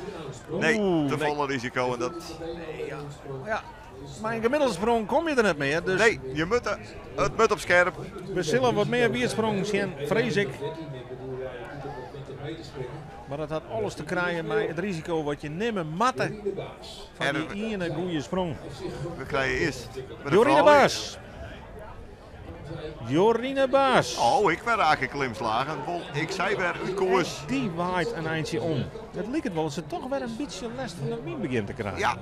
Nee, Oeh, te nee. volle risico en dat... Nee, ja. Ja. Maar in gemiddelde sprong kom je er net meer. Dus nee, je moet, het moet op scherp. We zullen wat meer biersprong zien, vrees ik. Maar dat had alles te krijgen met het risico wat je nemen matten van die ene goede sprong. We krijgen eerst. Jorine Baas. Jorine Baas. Oh, ik ben raak klimslagen. Ik zei weer uit koers. Die waait een eindje om. Het lijkt het wel dat ze toch weer een beetje les van de wind begint te krijgen. Ja.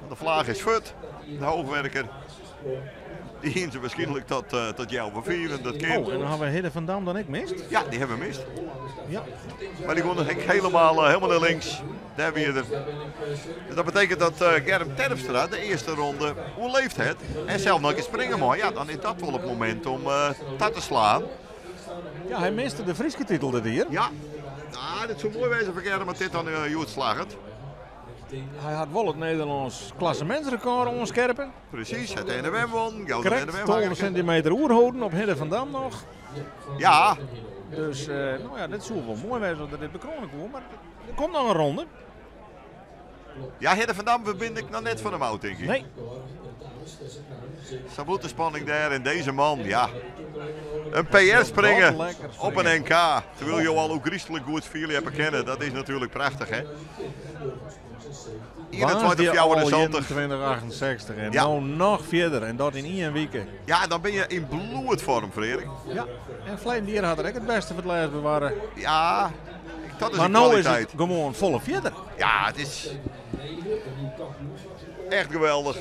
De vlaag is fut. De hoogwerker. Die zien ze waarschijnlijk tot jou van vier en dat keer. Oh, en dan hebben we Hidde van Dam dan ik mist? Ja, die hebben we mist. Ja. Maar die kon helemaal, helemaal naar links. Daar weer er. Dus dat betekent dat Germ Terpstra de eerste ronde hoe leeft het? En zelf nog een keer springen maar. Ja, dan is dat wel het moment om dat te slaan. Ja, hij miste de Frieske titel dit hier. Ja. Nou, dit zou mooi wezen voor Germ, maar dit dan uh, slaget. Hij had wel het Nederlands klassementsrecord onscherpen. Precies, het NWM won. Correct, 12 centimeter oerhouden op Hidde van Dam nog. Ja. Dus nou ja, dit zou wel mooi wezen dat dit bekronen komt. Maar er komt nog een ronde. Ja, Hidde van Dam verbind ik nog net van hem out, denk ik. Nee. Zo de spanning daar en deze man, ja. Een PR springen op een NK. Terwijl je al hoe griezelig goed jullie hebben kennen. Dat is natuurlijk prachtig, hè? 21 74. 2068 en ja. nou nog verder en dat in één week. Ja, dan ben je in bloedvorm, Frederik. Ja, en Vlijm Dier had er ook het beste voor het laatst bewaren. Ja, dat is maar een nou kwaliteit. is het gewoon volle verder. Ja, het is echt geweldig.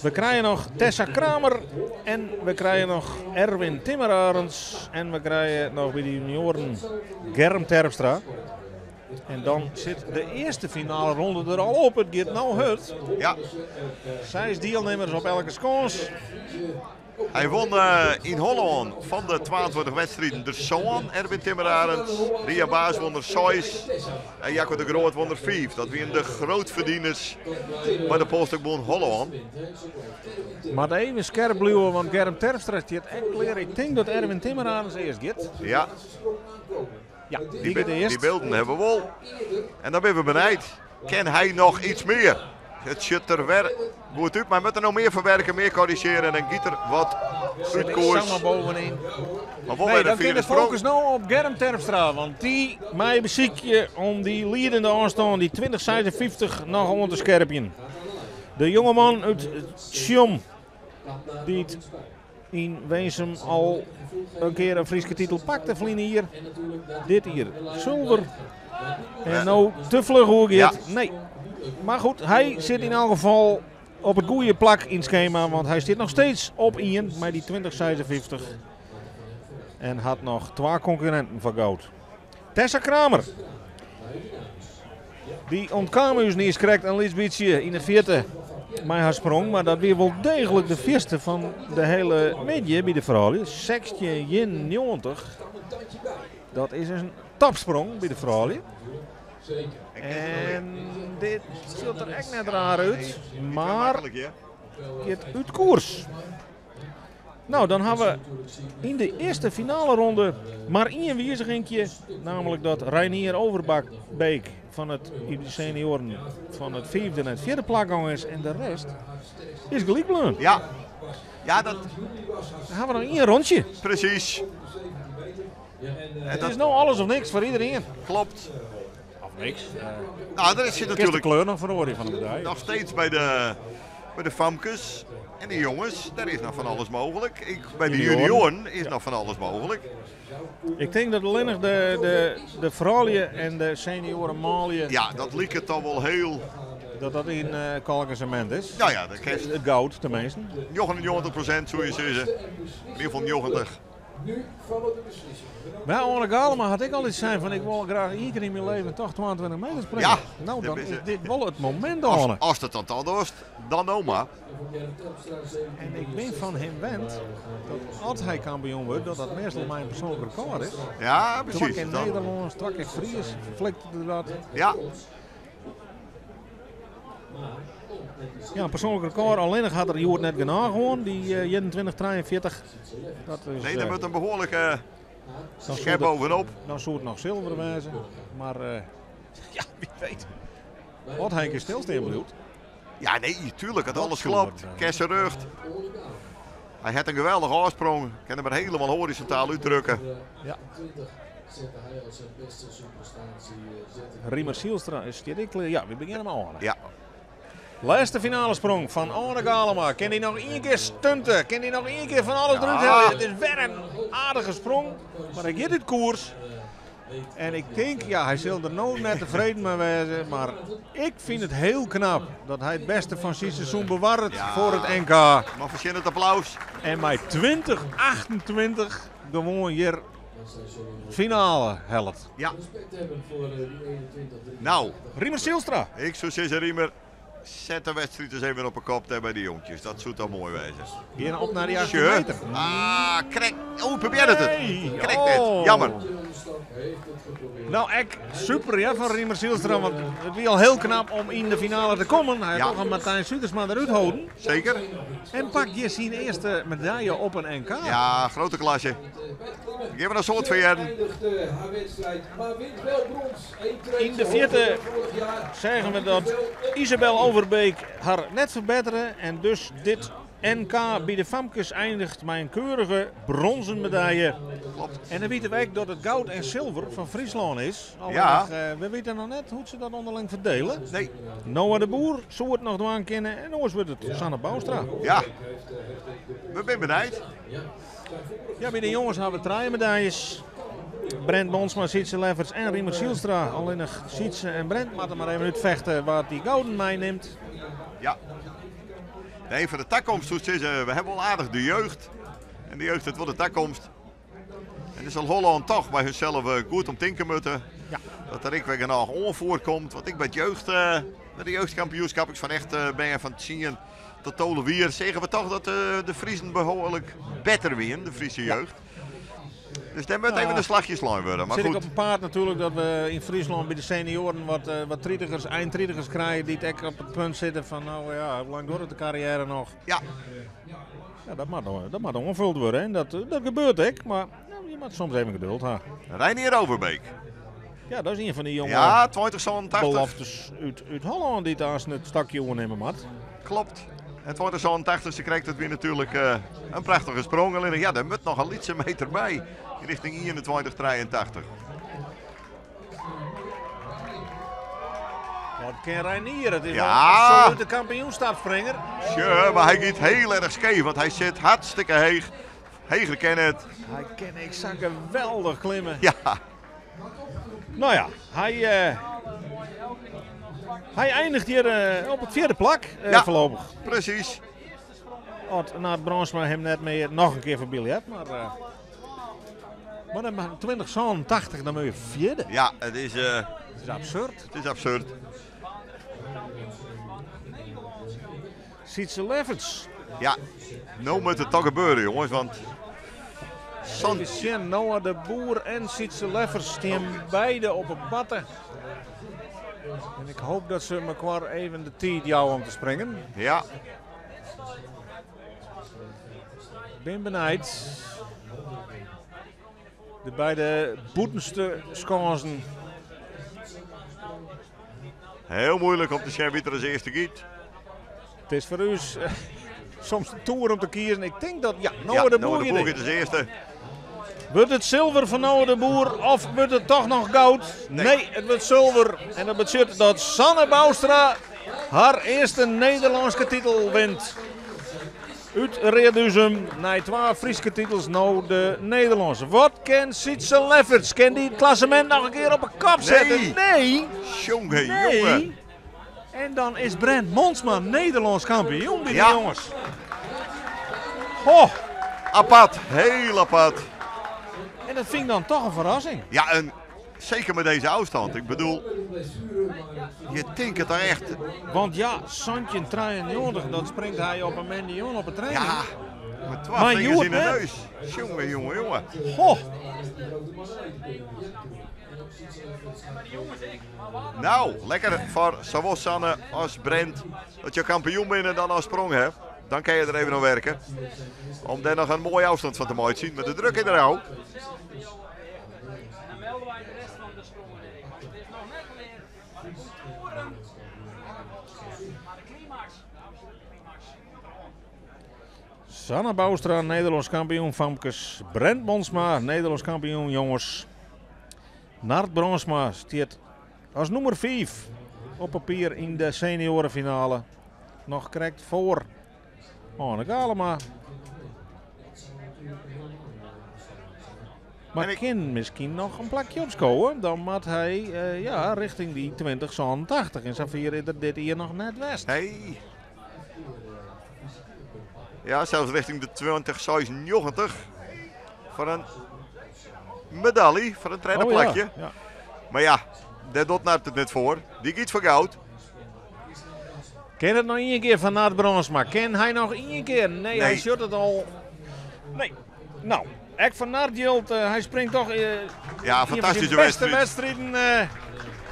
We krijgen nog Tessa Kramer en we krijgen nog Erwin Timmerarends en we krijgen nog bij de junioren Germ Terpstra. En dan zit de eerste finale ronde er al op. Het gaat nou hard. Ja. Zes deelnemers op elke skons. Hij won in Holland van de 22 wedstrijden de Zoon, Erwin Timmerarends. Ria Baas won er 6 en Jacco de Groot won er 5. Dat waren de grootverdieners bij de Polsstokbond Holland. Maar even scherp blijven, want Germ Terpstra zit echt klaar. Ik denk dat Erwin Timmerarends eerst gaat. Ja. Ja, die, die, eerst. Die beelden hebben we wel. En dan ben we benijd. Ken hij nog iets meer? Het zit er weer goed uit, maar moet er nog meer verwerken, meer corrigeren en giet er wat uit koers. maar bovenin. Maar wel nee, weer dan de kun je focus nou op Germ Terpstra, want die mij beziek je om die liedende aanstaan, die 2056 nog onder te scherpjen. De jongeman uit Tjom, die het Yn Winsum al in kear in Fryske titel pakte ferline jier. Dit jier sulver. En no te fluch oergiet. Nee. Maar goed, hy sit yn elk gefal op it goede plak yn it skema. Want hy stiet noch steeds op 1 mei dy 20,56. En hat noch twa konkurrinten foar goud. Tessa Kramer. Dy ûntkaam ús niiskrekt in lyts bytsje yn 'e fierte mei har sprong, mar dat wie wol deeglik de fierste fan de hiele middei by de froulju. 16,91. Dat is in topsprong by de froulju. En dit sjocht der ek net raar út, mar giet út koers. Nou, dan ha we yn de earste finaleronde mar ien wiziginkje. Namelijk dat Reinier Overbeek fan it senioaren fan it fiifde nei it fjirde plak gong is. En de rest is gelyk bleaun. Ja. Ja, dat... Dan ha we noch ien rûntsje. Presys. Het is no alles of niks foar iedereen. Klopt. Of niks. Nou, der is natuerlik de kleur noch feroarje fan de medaille. Noch steeds by de famkes en de jonges, dêr is noch fan alles mooglik. Ik, by de junioaren is noch fan alles mooglik. Ik tink dat allinnich de froulju en de senioaren manlju. Ja, dat liket dan wol hiel. Dat dat yn kalk en semint is. Nou ja, dat kinst. It goud teminsten. 99% soe je sizze. Yn ieder gefal 90. Mar Oane Galema hat ek altyd sein fan ik wol graach ien kear yn myn leven toch 22 meter springe. Ja, nou, dan is is dit wol it momint, Oane. As it dan toch dochst, dan no mar. En ik bin fan him wend dat as hy kampioen wurdt, dat dat meastal mei in persoanlik rekôr is. Ja, presys. Twa kear Nederlânsk, twa kear Fries, flikte er dat. Ja. Ja, in persoanlik rekôr. Allinnich hat er hjoed net genôch oan, dy 21,43. Dat is, nee, daar moet een behoarlike schep bovenop. Dan soe it noch silver wêze. Mar ja, wie weet. Wat hy in kear stilstean bliuwt. Ja, nee, tuurlijk, dat alles klopt. Kersenrucht. Hy hat in geweldige ôfsprong. Kin him der hielendal horizontaal útdrukke. Ja. Riemer Zielstra is stiet ek klear. Ja, we begjinne mei Oane. Ja. Lêste finalesprong fan Oane Galema. Kin hy noch ien kear stunte? Kin hy noch ien kear fan alles derút helje? It is wer in aardige sprong, mar hy giet út koers. En ik tink, ja, hy sil der no net tefreden mei wêze, mar ik fyn it hiel knap dat hy it bêste fan syn seizoen bewarret foar it NK. Man fertsjinnet applaus. En mei 2028 gewoan hjir finale hellet. Ja. Nou. Riemer Zijlstra. Ik soe sizze, Riemer, set de wedstriid ris even op 'e kop dêr by de jonkjes. Dat soe toch moai wêze. Gean op nei dy 18 Sjoch. meter. Ah, krekt. Oh, probearret it. Nee. Krekt net. Oh. Jammer. Nou, ek super ja, fan Riemer Zijlstra, want it wie al hiel knap om yn de finale te kommen. Hy hat Ja. toch in Martijn Sudersma derút holden. Zeker. En pak hjir syn earste medaille op in NK. Ja, grote klasse. Gean we in soad foar hearren. Yn de fierte seagen we dat Isabel Overbeek har net ferbettere en dus dit NK by de famkes eindiget mei in keurige bronzen medaille. Klopt. En dan witte we ek dat it goud en silver fan Fryslân is. Ja. Allinnich, we witte noch net hoe't se dat ûnderling ferdele. Nee. Noah de Boer soe it noch dwaan kinne en oars wurdt it Sanne Bouwstra. Ja. We binne benijd. Ja, by de jonges ha we trije medailles. Brent Bonsma, Sietse Lefferts en Riemer Zijlstra. Allinnich Sietse en Brent moatte mar even útfechte wa't dy gouden meinimt. Ja. Nee, foar de takomst soe ik sizze, we hawwe wol aardich de jeugd. En de jeugd, dat wurdt de takomst. En dus sil Hollân toch by harsels goed om tinke moatte. Ja. Dat der ek wer genôch oanfoer komt. Want ek by it jeugd, by de jeugdkampioenskip, ik fan echt bern fan 10 tot 12 jier, seagen we toch dat de Friezen behoarlik better wienen, de Friese jeugd. Dus dêr moat even in slachje slein wurde. Mar Sit ik goed. op in paad natuerlik dat we yn Fryslân by de senioaren wat tritigers, eintritigers krije dy't ek op it punt sitte fan nou ja, hoe lang duorret de karriêre noch? Ja. Ja, dat moat oanfuld wurde en dat gebeurt ek, mar je moatte soms even geduld ha. Reinier Overbeek. Ja, dat is ien fan dy jonge Ja, 2087. beloftes út Hollân dy't aanst it stokje oernimme moat. Klopt. En 2087 se krijgt it wie natuerlik in prachtige sprong. Allinnich, ja, dêr moat noch in lytse meter by rjochting 21,83. Wat kin Reinier? Het is Ja. wel absoluut de kampioenstapspringer. Sure, maar hij gaat heel erg scheef, want hij zit hartstikke heeg. Heger ken het. Hij kan exact geweldig klimmen. Ja. Nou ja, hij eindigt hier op het vierde plak Ja, voorlopig. Precies. Had na het Brandsma hem net meer nog een keer voor hebt, maar dan mag 2080, dan moet je vierde. Ja, het is, Het is absurd. Het is absurd. Sietse Lefferts. Ja, nou moet het toch gebeuren, jongens, want San- Sjen, Noah de Boer en Sietse Lefferts staan beide op het batten. En ik hoop dat ze elkaar even de tijd jou om te springen. Ja. Ik ben benijd. De beide boetenste schaansen. Heel moeilijk om te zien wie er als eerste giet. Het is voor u soms een toer om te kiezen. Ik denk dat ja, Noah Ja, de Noah Boer de giet Boer in. giet als eerste. Wordt het zilver van Noah de Boer of wordt het toch nog goud? Nee, het wordt zilver. En dat betekent dat Sanne Bouwstra haar eerste Nederlandse titel wint. Uit Reduzum, na 12 Friese titels, nou de Nederlandse. Wat kan Sietse Lefferts? Kan die het klassement nog een keer op een kop zetten? Nee. Nee. Jongen, Nee. jongen. En dan is Brent Monsma Nederlands kampioen bij de Ja. jongens. Ho. Apart, heel apart. En dat vind ik dan toch een verrassing. Ja, en zeker met deze afstand. Ik bedoel, je denkt het er echt. Want ja, Santje 93, dat springt hij op een Mendion op een training. Ja, met 12 Maar vingers Joert, in de hè? neus. Jongen, jongen, jongen. Goh. Nou, lekker voor zowel Sanne als Brent. Dat je kampioen bent en dan al sprong hebt. Dan kan je er even aan werken. Om daar nog een mooie afstand van te mooi zien. Met de druk in de rouw. Sanne Bouwstra, Nederlands kampioen famkes. Brent Monsma, Nederlands kampioen jongens. Nart Bronsma stiert als nummer 5 op papier in de seniorenfinale. Nog correct voor Arne Galema. Maar kan misschien nog een plakje opscoren. Dan moet hij ja, richting die 2080. En Safir is er dit hier nog net west. Hey. Ja, zelfs richting de 2096. Voor een medaille, voor een tweede Oh ja, plakje. ja. Maar ja, daar doet Nart het net voor. Die kiet voor goud. Ken het nog één keer van Nart Bronsma? Ken hij nog één keer? Nee, hij Nee. shot het al. Nee. Nou, Ek van Nart Jilt, hij springt toch Ja, een van fantastische zijn beste wedstrijd. wedstrijden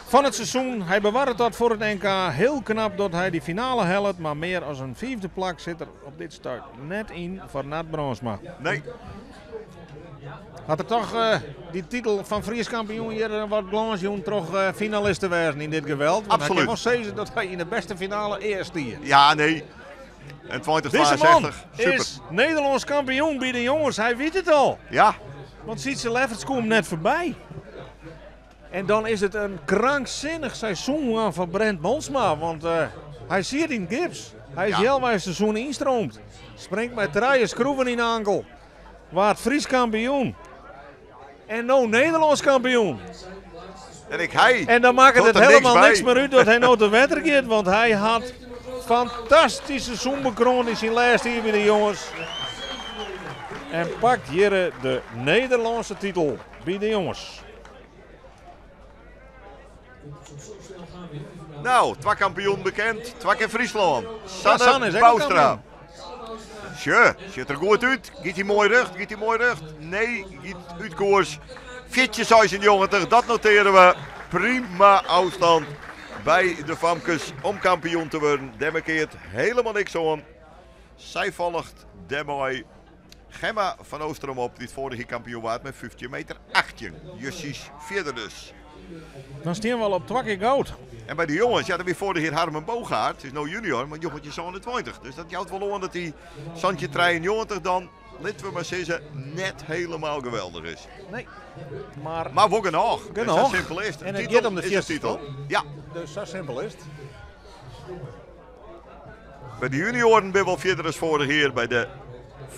van het seizoen. Hij bewaart dat voor het NK. Heel knap dat hij die finale helpt. Maar meer als een vijfde plak zit er op dit start net in voor Nart Bronsma. Nee. Had er toch die titel van Fries kampioen hier wat glansjoen toch finalist te werden in dit geweld. Want hij Absoluut. kan wel zeggen dat hij in de beste finale eerst hier. Ja, nee. En Deze man 2062. Super. is Nederlands kampioen bij de jongens. Hij weet het al. Ja. Want Sietse Lefferts komt net voorbij. En dan is het een krankzinnig seizoen aan van Brent Monsma. Want hij zit in gips. Hij is Ja. heel het seizoen instroomt. Springt met draaien schroeven in de ankel. Waard Fries kampioen. En nou Nederlands kampioen. En ik hij. En dan maakt Tot het er niks helemaal bij. niks meer uit dat hij nou de wedstrijd gaat. Want hij had fantastisch seizoen bekroond in zijn laatste hier bij de jongens. En pakt hier de Nederlandse titel bij de jongens. Nou, twee kampioen bekend, twee keer Friesland. Ja, Sanne, Sanne is ook een Bouwstra. kampioen. Tje, zit er goed uit. Giet hij mooi rug, giet hij mooi rug. Nee, giet uit koers. 14,96, dat noteren we. Prima afstand bij de Famkes om kampioen te worden. Demme keert helemaal niks om. Zij volgt Demoy Gemma van Oosterom op, die het vorige kampioen waard met 15 meter 18. Jussies vierde dus. Dan staan we al op twee keer goud. En bij de jongens, ja, dan weer voor de heer Harmen Bogaert. Het is nou junior, maar jongetje zo'n 20. Dus dat jouwt wel aan dat die Santje 93 dan litte we mar sizze, net helemaal geweldich is. Nee, mar... Mar wol genôch. Genôch. Sa simpel is it. En it giet om de fierste titel. Ja. Dus sa simpel is it. By de junioaren binne wol fierder as foarich jier. By de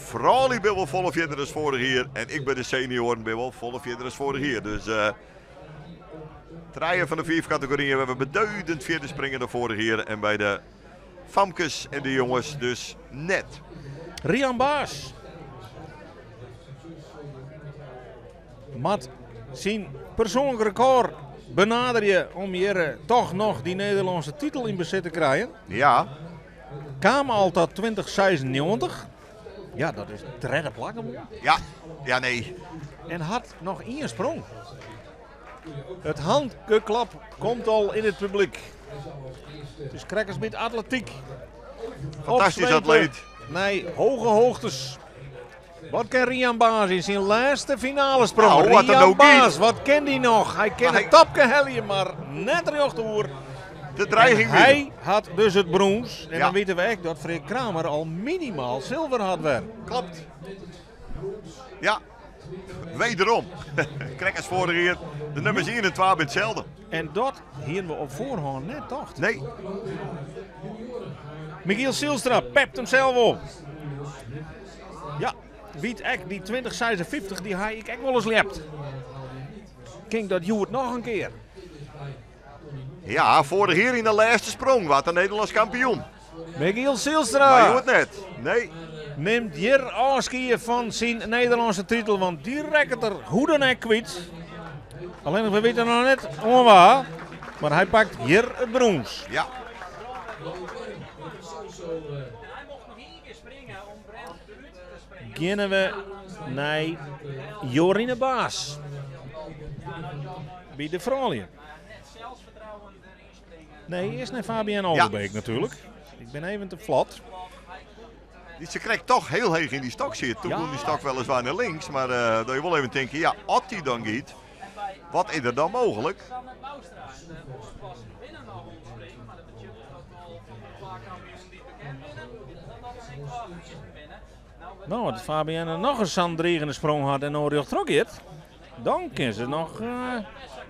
froulju binne wol folle fierder as foarich jier. En ek by de senioaren binne wol folle fierder as foarich jier. Dus uh, trije fan de fiif kategoryen we beduidend fierder springen dan foarich jier. En by de famkes en de jonges dus net. Rian Baas. Moat syn persoanlik rekôr benaderje om hjir toch noch dy Nederlânske titel yn besit te krijen. Ja. Kaam al tot 2096. Ja, dat is tredde plak gewoan. Ja, ja nee. En hat noch ien sprong. It handgeklap komt al yn it publyk. It is krekt as by it atletyk. Fantastysk atleet. Nei hoge hoogtes. Wat kin Rian Baas yn syn lêste finale sprong? Nou, wat er Rian no Baas, giet. wat kin dy noch? Hy kin Maar it topke helje, mar net rjocht oer. De dreiging En hy hat dus it brûns. En Ja. dan witte we ek dat Freark Kramer al minimaal silver hat wer. Klopt. Ja, wederom. Krekt as foarich jier. De nummers 1 en 2 binne itselde. En dat hiene we op foarhân net tocht. Nee. Michiel Zijlstra pept himsels op. Ja, wit ek, dy 2056 dy ha ik ek wolris ljept. Kin dat hjoed noch in kear? Ja, foarich jier yn de lêste sprong waard er Nederlânsk kampioen. Michiel Zijlstra. Mar hjoed net. Nee. Nimt hjir ôfskie fan syn Nederlânske titel, want dy rekket er hoe dan ek kwyt. Allinnich we witte noch net oan wa, mar hy pakt hjir it brûns. Ja. Geane we nei Jorine Baas by de froulju. Nee, earst nei Fabienne Overbeek natuerlik. Ik bin even te flot. Dy't se krekt toch hiel heech yn dy stok siet. Toen gong dy stok weliswaar nei links, mar uh, dat je wol even tinke, ja, as dy dan giet, wat is der dan mooglik? No, as Fabienne noch ris sa'n drigende sprong hat en no rjocht troch giet, dan kin se noch uh,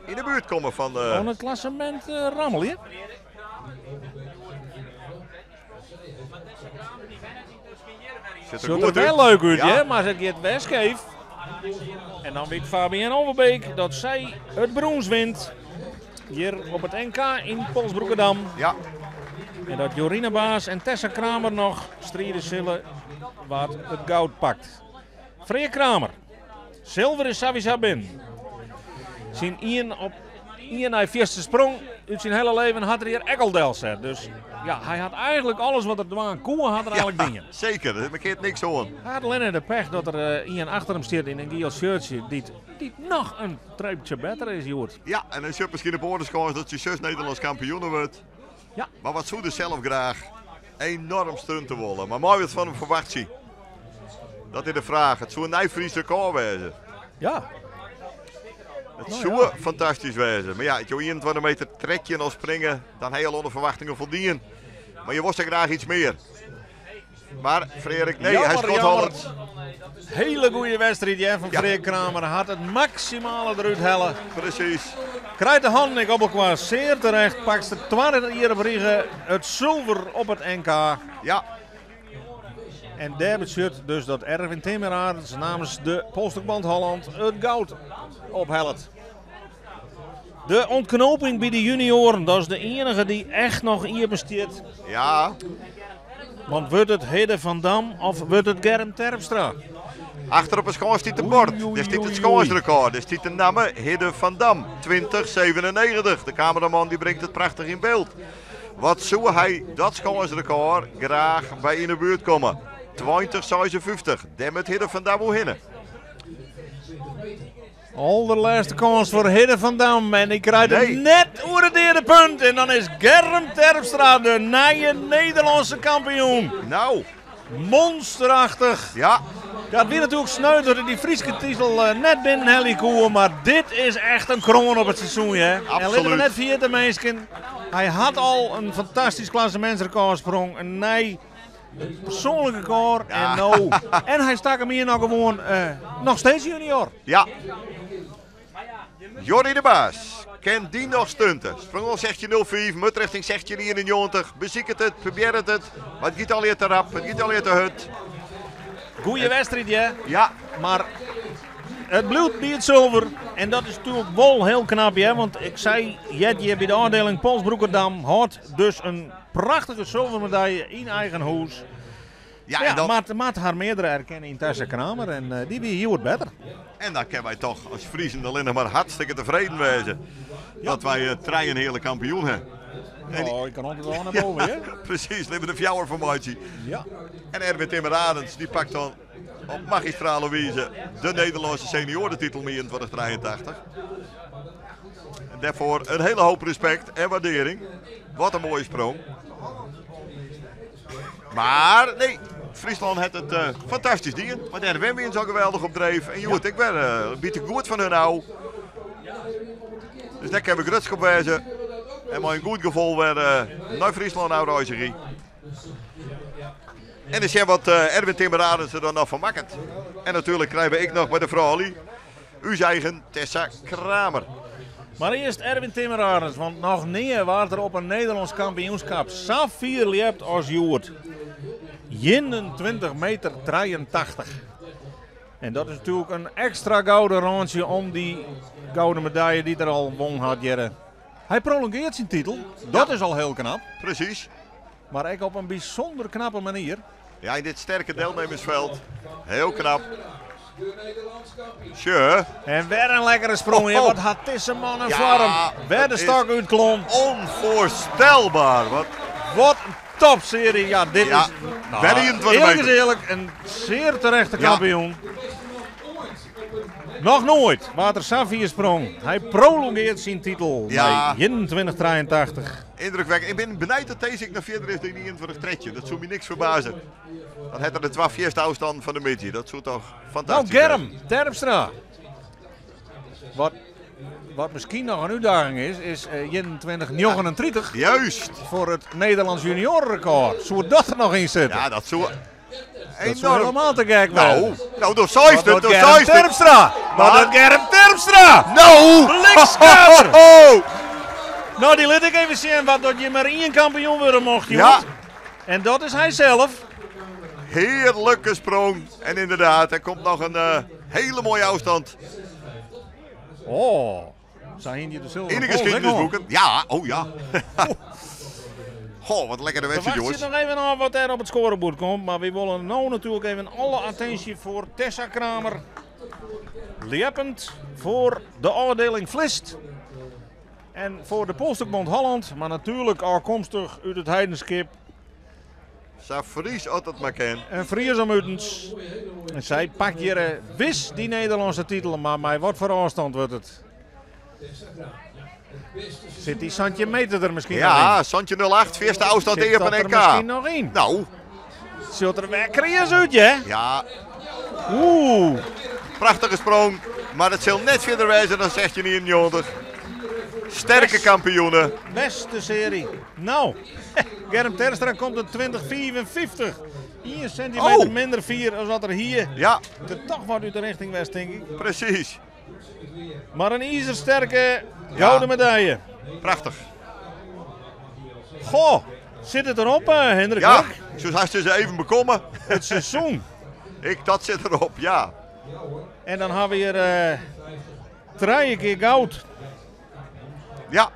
yn de buert komme fan de... Oan it klassemint uh, rammelje. Sjocht der wel leuk út, ja. mar se giet wer skeef. En dan wit Fabienne Overbeek dat sy it brûns wint. Hjir op it NK yn Polsbroekerdam. Ja. En dat Jorine Baas en Tessa Kramer noch stride sille wa't it goud pakt. Freark Kramer. Silver is sawiesa binnen. Syn ien op ien nei fierste sprong út syn hiele leven hat er hjir ek al delset. Dus ja, hy hat eigentlik alles wat er dwaan koe, hat er eigentlik dien. Seker, der mankeart niks oan. Hy hat allinne de pech dat der eh, ien achter him stiet yn in giel shirtsje dy't, dy't noch in treptsje better is hjoed. Ja, en dan sjocht miskien op oare kâns dat syn sus Nederlânsk kampioen wurdt. Ja. Mar wat soe er sels graach enoarm stunte wolle. Mar meie we it fan him ferwachtsje? Dat is de fraach. It soe in nij Frysk rekôr wêze. Ja. It Nou soe ja. fantastysk wêze. Mar ja, as jo 21 meter 13 al springe, dan ha je al oan de ferwachtingen foldien. Mar je wolst graach iets mear. Mar Freark, nee, hy Jammer, skoot jammer. Holland. Hele goede wedstrijd hè, fan Ja. Freark Kramer. Hat it maksimale derút helle. Presys. Krijt de hannen ek op elkoar. Sear terecht. Pakt de twadde jier op rige it sulver op it NK. Ja. En dêr betsjut dus dat Erwin Timmermans namens de Polsstokband Holland it goud ophellet. De ontknoping by de junioaren, dat is de iennige dy't echt noch iepen stiet. Ja. Want wurdt it Hidde van Dam of wurdt it Germ Terpstra? Achter op 'e skâns stiet in bord. Dêr stiet it skânsrekôr. Dêr stiet de namme Hidde van Dam, 2097. De kameraman dy bringt it prachtich yn byld. Wat soe hy dat skânsrekôr graach by yn 'e buert komme. 2056, dêr moat Hidde van Dam oerhinne. Alderlêste kâns foar Hidde van Dam en hy krijt it Nee. net oer it earste punt. En dan is Germ Terpstra de nije Nederlânske kampioen. No. Monsterachtich. Ja. Dat wie natuerlik sneu dat er dy Fryske titel eh, net binnenhelje koe, mar dit is echt in kroan op it seizoen. Hè? En litte we Absoluut. net ferjitte, minsken. Hy hat al in fantastysk klassemintsrekôrsprong, in nij Het persoonlijke rekord. En, nou, en hij stak hem hier nog gewoon nog steeds junior. Ja. Jordi de Baas. Ken die nog stunten? Sprong al 16.05, mut richting 16.91. Beziek het het, probeer het het. Maar het gaat alweer te rap, het gaat alweer te hut. Goeie wedstrijd, hè? Ja. Maar het bloed bij het zilver. En dat is natuurlijk wel heel knap, hè? Want ik zei, Jetje bij de afdeling Polsbroekerdam had dus een prachtige zilvermedaille in eigen huis. Ja, Ja, en dan, maar maat haar meerdere erkennen in Tessa Kramer en die wie hier wordt beter. en dan kunnen wij toch als Friesen alleen nog maar hartstikke tevreden wezen. Dat wij uh, een hele kampioen hebben. En die- Oh, ik kan altijd wel naar boven, hè? Precies, nemen de fjouwer formatie. Ja. En Erwin Timmerarends die pakt dan op magistrale wijze de Nederlandse seniorentitel mee in 2083. En daarvoor een hele hoop respect en waardering. Wat een mooie sprong. Maar nee, Friesland heeft het fantastisch dien. Want Erwin weer zo geweldig op dreef. En joh, ik ben biedt goed van hun nou. Dus daar kan ik rustig op wijzen. En maar een goed gevoel weer naar Friesland nou reizigen. En dan zien wat Erwin Timmerarends er dan nog van maakt. En natuurlijk krijgen ik nog bij de vrouw Ali, uw eigen Tessa Kramer. Maar eerst Erwin Timmerarends, want nog neer waard er op een Nederlands kampioenschap Safir liept als Joert. 21 meter 83. En dat is natuurlijk een extra gouden randje om die gouden medaille die er al won had, Jerre. Hij prolongeert zijn titel, dat is al heel knap. Precies. Maar ook op een bijzonder knappe manier. Ja, in dit sterke deelnemersveld. Heel knap. Tje. En weer een lekkere sprong in. Oh. Wat had deze man een Ja, vorm. Weer de dat stok is uitklom. Onvoorstelbaar. Wat, Wat een topserie. Ja, dit Ja, is nou, weer 21 eerlijk is meter. eerlijk, een zeer terechte Ja. kampioen. Nog nooit Water Safir sprong. Hij prolongeert zijn titel Ja. bij 21-83. Indrukwekkend. Ik ben benieuwd dat deze ik nog verder is dan 21 tretje. Dat zou me niks verbazen. Dan had er de 12 eerste afstand van de midje. Dat zou toch Nou, fantastisch zijn. Germ Terpstra. Wat misschien nog een uitdaging is, is 21-39 Juist. voor het Nederlands juniorenrecord. Zou dat er nog in zitten? Ja, dat zou dat enorm. zou helemaal te gek Nou, worden. nou, door Zeist Wat het, door doet Germ Zeist het. Terpstra? Wat Maar- doet Germ Terpstra? Nou! Blikskater! Ho, ho, ho. Nou, die liet ik even zien wat dat je maar één kampioen worden mocht, joh. Ja. En dat is hij zelf. Heerlijke sprong. En inderdaad, er komt nog een hele mooie afstand Oh, zijn hier de zilveren in de pols, hè, geschiedenisboeken. Ja, oh ja. Goh, wat een lekkere We wedstrijd, wachten jongens. nog even af wat er op het scorebord komt. Maar we willen nou natuurlijk even alle attentie voor Tessa Kramer. Lieppend voor de afdeling Vlist. En voor de Polstokbond Holland. Maar natuurlijk afkomstig uit het Heidenskip. Sa Fries altijd maar ken. En Fries om Utens. En zij pakt hier wis die Nederlandse titel. Maar mij wat voor afstand wordt het? Zit die Santje Meter er misschien nog Ja, in? Santje 08, eerste afstand Zit eer dat van er NK. misschien nog in? Nou, Zult er weer creërs uit, hè? ja, Oeh. prachtige sprong. Maar het zal net verder wijzen dan 1691. Sterke kampioenen. Beste serie. Nou, Germ Terstra komt in 2054. 1 centimeter Oh. minder vier als wat er hier. Ja, Er toch wat uit de richting was, denk ik. precies. Maar een ijzersterke gouden medaille. Prachtig. Goh, zit het erop, Hendrik? Ja, Murk? zo had ze even bekomen. Het seizoen. Ik, dat zit erop, ja. En dan hebben we hier drie keer goud. Ja,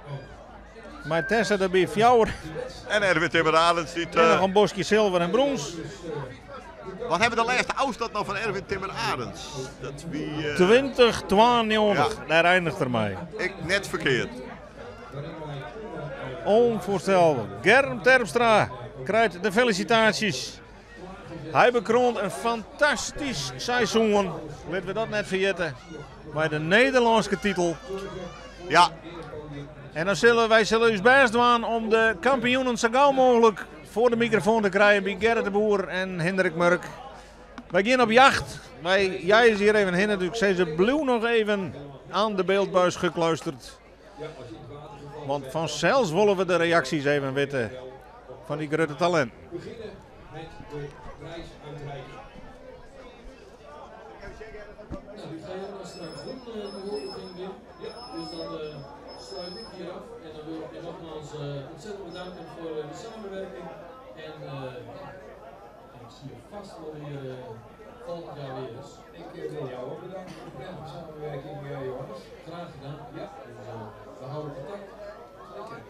Maar Tessa erbij fjouwer. en Erwin Timmerarends die... het, En nog een bosje zilver en brons. Wat hebben de laatste afstand nou van Erwin Timmerarends? Dat wie... 2092, Ja. daar eindigt er mee. Ik net verkeerd. Onvoorstelbaar. Germ Terpstra krijgt de felicitaties. Hij bekroont een fantastisch seizoen. Laten we dat net vergeten. Bij de Nederlandse titel. Ja, En dan zullen wij zullen ons best doen om de kampioenen zo gauw mogelijk voor de microfoon te krijgen bij Gerrit de Boer en Hendrik Murk. Wij gaan op jacht. Wij, jij is hier even heen natuurlijk. Zijn ze blauw nog even aan de beeldbuis gekluisterd. Want vanzelfs willen we de reacties even weten van die grote talent. Met de prijsuitreiking. Nou, die ga jij dan straks doen, de huldiging, Wim. Ja. Dus dan sluit ik hier af. En dan wil ik je nogmaals ontzettend bedanken voor de samenwerking. En ja, ik zie je vast wel weer volgend jaar weer eens. Ik wil jou ook bedanken voor de prettige samenwerking, Johannes. Graag gedaan. Ja. Dus, we houden contact. Zeker.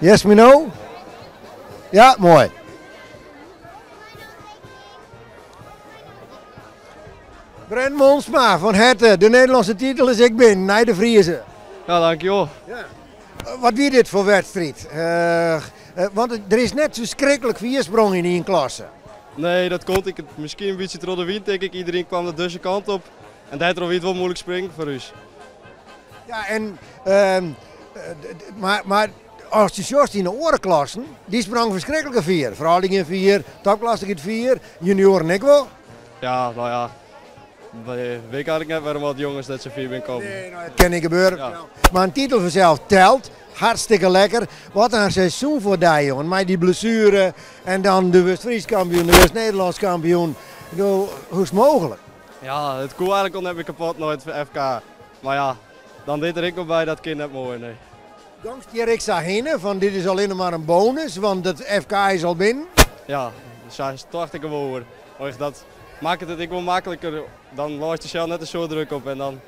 Yes, Mino? Ja, mooi. Brent Monsma van herte, de Nederlandse titel is ik bin, nei de Friezen. Ja, dankjewel. Ja. Wat wie dit foar wedstriid? Want der is net ferskriklik fier sprong yn ien klasse. Nee, dat komt ik miskien in bytsje troch de wyn, tink ik. Iedereen kwam de dizze kant op en dêrtroch wie it wol muoilik springen foar ús. Ja, en, mar as je sjochst yn de oare klassen, dy sprongen ferskriklik fier. Froulju gean fier, topklasse giet fier, junioaren ek wol. Ja, nou ja, weet ik eigenlijk net waarom wat jongens net sa fier binne kommen. Nee, nou, it kin net gebeure. Ja. Mar in titel fansels telt. Hartstikke lekker. Wat in seizoen foar dy, jongen. Mei dy blessuere en dan do wurdst Frysk kampioen, do wurdst Nederlânsk kampioen. Hoe is it mooglik? Ja, it koe eigenlik al net mear kapot nei it FK. Mar ja, dan dit der ek noch by, dat kin net moaier, nee. Gongst hjir ek sa hinne fan dit is allinne mar in bonus, want it FK is al binnen? Ja, sa tocht ik der wol oer. Och, dat makket it ek wol makliker. Dan leist dysels net in soad druk op en dan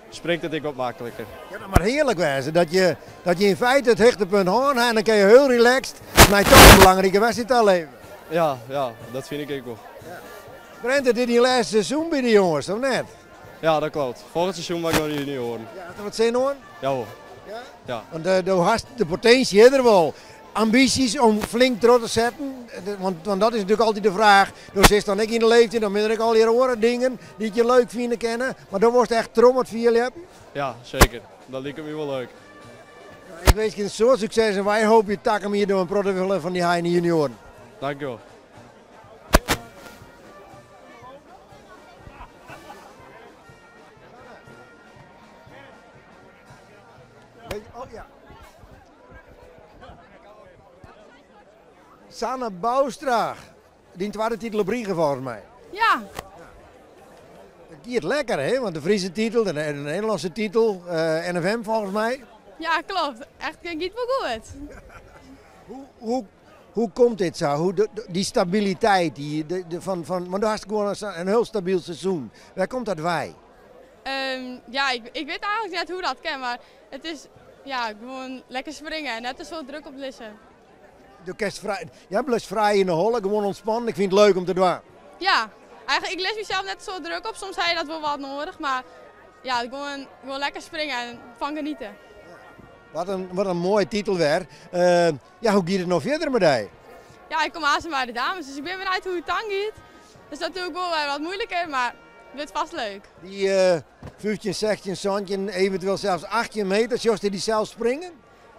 springt it ek wat makliker. Ja, dat moat hearlik wêze, dat je yn feite it hichtepunt hân ha en dan kinne je hiel relaxed nei toch in belangrike wedstriid ta leve. Ja, ja, dat fyn ik ek wol. Ja. Brent, it is dyn lêste seizoen by de jonges, of net? Ja, dat kloppet. Folgjend seizoen moat ik nei de junioaren. Ja, hast der wat sin oan? Jawol. Ja? Ja. Want do hast de potinsje is der wol. Ambysjes om flink troch te setten? Want dat is natuerlik altyd de fraach. Do sitst dan ek yn de leeftiid, dan binne der ek allegear oare dingen dy't je leuk fine kinne. Mar do wolst echt troch mei it fierljeppen? Ja, seker. Dat liket my wol leuk. Ik winskje in soad sukses en wy hoopje takom jier do in protte wille fan dy ha yn de junioaren. Dankjewol. Oh ja. Sanne Bouwstra, dyn twadde titel op rige folgens my. Ja. It giet lekker, hè? Want de Friese titel, de Nederlânske titel, NFM folgens my. Ja, kloppet. Echt, it giet wol goed. Hoe komt dit sa? Hoe dy stabiliteit, dy, de, fan, want do hast gewoan in hiel stabyl seizoen. Wêr komt dat wei? Ja, ik wit eigenlik net hoe't dat kin, mar it is ja, gewoan lekker springe en net te folle druk op lizze. Do kinst frij, ja, bliuwst frij yn de holle, gewoan ûntspannen. Ik fyn it leuk om te dwaan. Ja, eigenlik, ik lis mysels net sa druk op. Soms ha je dat wol wat nedich, mar ja, gewoan lekker springe en fan genietsje. Wat in moaie titel wer. Ja, hoe giet it no fierder mei dy? Ja, ik kom aanst by de dames, dus ik bin benijd hoe't it dan giet. Dat is natuerlik wol wer wat muoiliker, mar it wurdt fêst leuk. Dy 15, 16, 17, eventueel sels 18 meter, sjochst dy sels springen?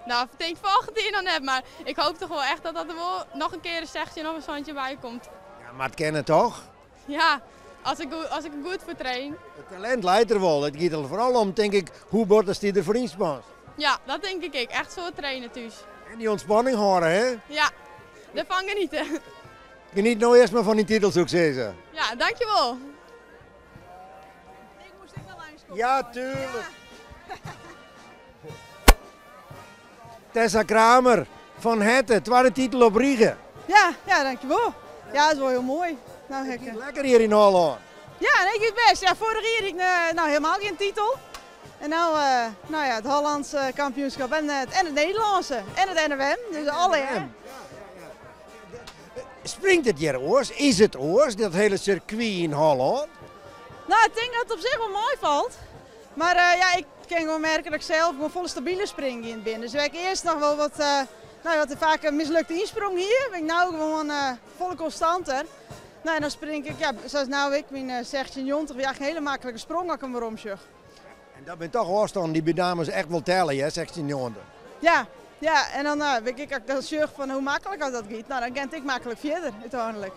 Nou, ik tink folgjend jier noch net, mar ik hoopje dochs wol echt dat dat der wol noch in kear in 16 of in 17 by komt. Ja, mar it kin dochs? Ja, as ik der goed foar train. It talint leit der wol. It giet der foaral om, tink ik, hoe bot ast dy derfoar ynspand. Ja, dat tink ik ek. Echt sa traine thús. En dy ûntspanning hâlde, hè? Ja, derfan geniete. Geniet no earst mar fan dyn titel, soe ik sizze. Ja, dankjewol. Ja, tuurlijk. Tessa Kramer fan herte, twadde titel op rige. Ja, ja, dankjewol. Ja, dat is wol hiel moai. No, ik... Lekker hjir yn Hollân. Ja, nee, giet bêst. Ja, foarich jier hie ik eh, no, hielendal gjin titel. En no, uh, no ja, it Hollânske kampioenskip en, eh, en it Nederlânske en it NFM. Dus allegear. Springt it hjir oars? Is it oars, dat hiele sirkwy yn Hollân? No, ik tink dat it op sich wol meifalt. Mar uh, ja, ik kin gewoan merke dat ik sels gewoan folle stabiler springen gien bin. Dus wêr't ik earst noch wol wat, uh, no, wat faak in mislukte ynsprong hie, bin ik no gewoan uh, folle konstanter. No, en dan spring ik, ja, sa as no ek, myn 16,90 wie eigentlik in hiele maklike sprong as ik him weromsjoch. En dat binne toch ôfstannen dy't by dames echt wol telle, hear, 16,90. Ja, ja, en dan uh, wit ik, as ik dan sjoch fan hoe maklik as dat giet, no, dan kin it ek maklik fierder úteinlik.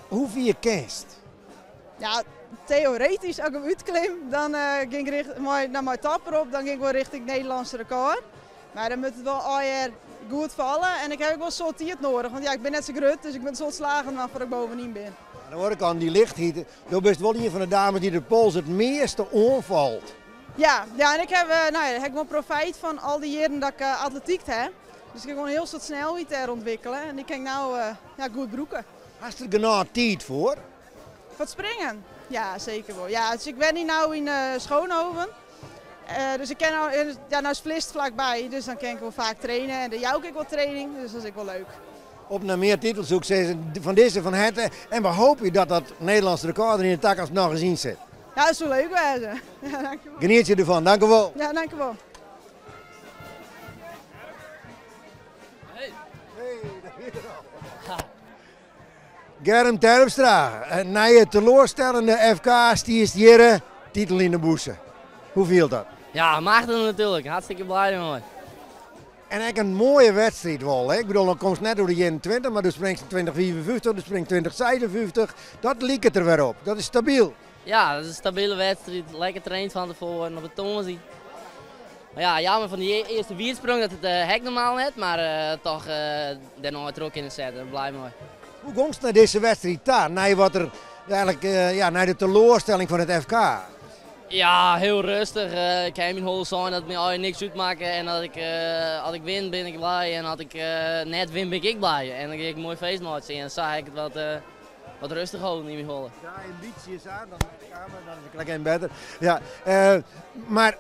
Hoe fier kinst? Ja, teoretysk, as ik him útklim, dan uh, gean ik richt, mei, no, mei topper op, dan gean ik wol rjochting it Nederlânske rekôr. Mar dan moat it wol allegear goed falle en ik ha ek wol in soad tiid nedich, want ja, ik bin net sa grut, dus ik moat in soad slagen dwaan foardat ik bovenyn bin. Oan de oare kant, dy lichtheid, do bist wol ien fan de dames dy't de pols it measte oanfalt. Ja, ja en ik ha, no ja, ha ik gewoan profijt fan al dy jierren dat ik atletykt ha. Dus ik ha gewoan in hiel soad snelheid dêr ûntwikkele en dy kin ik no ja, goed brûke. Hast der genôch tiid foar? Foar it springen? Ja, seker wol. Ja, dus ik wenje no yn Schoonhoven. Dus ik kin no, ja, no is Vlist flakby, dus dan kin ik wol faak traine en dêr jou ik ek wol training, dus dat is ek wol leuk. Op nei mear titels soe ik sizze, fan dizze fan herte en we hoopje dat dat Nederlânsk rekôr der yn de takomst noch ris yn sit. Ja, dat soe leuk wêze. Ja, dankjewol. Genietsje derfan, dankewol. Ja, dankewol. Germ Terpstra, nei it teloarstellende FK stiest hjirre, titel yn de bûse. Hoe fielt dat? Ja, machtich natuerlik. Hartstikke blij mei. En ek in moaie wedstriid wol. Hè? Ik bedoel, dan komst net oer de 21, mar do springst in 2055, do springst 2056. Dat liket der wer op. Dat is stabyl. Ja, dat is in stabile wedstriid. Lekker traind fan tefoaren op de tongersdei. Mar ja, jammer fan dy earste wiedsprong, dat it hek normaal net, mar toch dêrnei troch kinne sette. Blij mei. Hoe gongst nei dizze wedstriid ta, nei wat der eigentlik, ja, nei de teloarstelling fan it FK? Ja, hiel rêstich. Ik ha yn myn holle sein dat it my allegear niks útmakke en dat ik, as ik win, bin ik blij en as ik net win, bin ik ek blij. En dan gean ik in moai feest meitsjen en sa ha ik it wat wat rêstich holden yn myn holle. Draai in bytsje sa, dan de kamera, dan is it krekt even better. Ja, mar,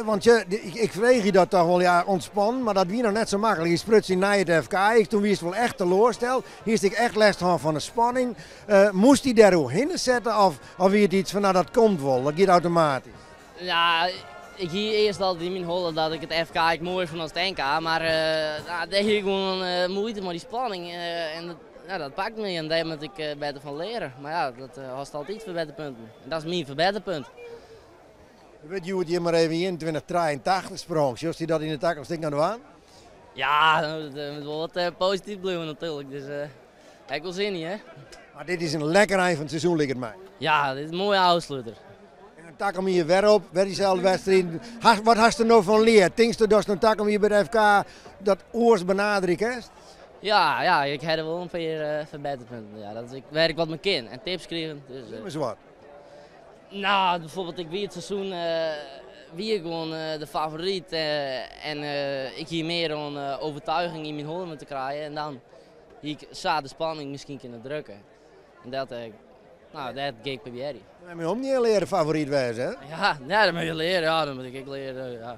want je, ik freegje dat toch wol, ja, ûntspannen, mar dat wie noch net sa maklik. Je sprutsen nei it FK, ik, toen wiest wol echt teloarsteld, hiest ek echt lêst hân fan de spanning. Moast dy dêr oerhinne sette of, of wie it yts fan, no dat komt wol, dat giet automatysk? Ja, ik hie earst altyd yn myn holle dat ik it FK ek moaier fûn as it NK, mar dêr hie ik gewoan muoite mei dy spanning en dat, ja, dat pakt my en dêr moat ik better fan leare. Mar ja, dat hast altyd ferbetterpunten en dat is myn ferbetterpunt. Der wurdt hjoed hjir mar even 21,83 sprongen. Sjochst dy dat yn de takomst ek noch dwaan? Ja, dat moat wol wat posityf bliuwe natuerlik, dus ha ik wol sin yn, hè. Mar dit is in lekker ein fan it seizoen liket my. Ja, dit is in moaie ôfsluter. En dan takom jier wer op, wer dyselde wedstriden. Wat hast der no fan leard? Tinksto datst no takom jier by de FK dat oars benaderje kinst? Ja, ja, ik ha der wol in pear ferbetterpunten. Ja, dat is ek wêr't ik wat mei kin en tips krigen. Dus, Noem eens wat. No, bijvoorbeeld ik wie it seizoen wie ik gewoan de favoryt en ik hie mear oan overtuiging yn myn holle moatte krije en dan hie ik sa de spanning miskien kinne drukke. En dat, no, dat gean ik probearjen. Dan moat je om niet learen favoryt wêze, hè? Ja, ja, dat moat je learen. Ja, dat moat ik ek learen. Ja.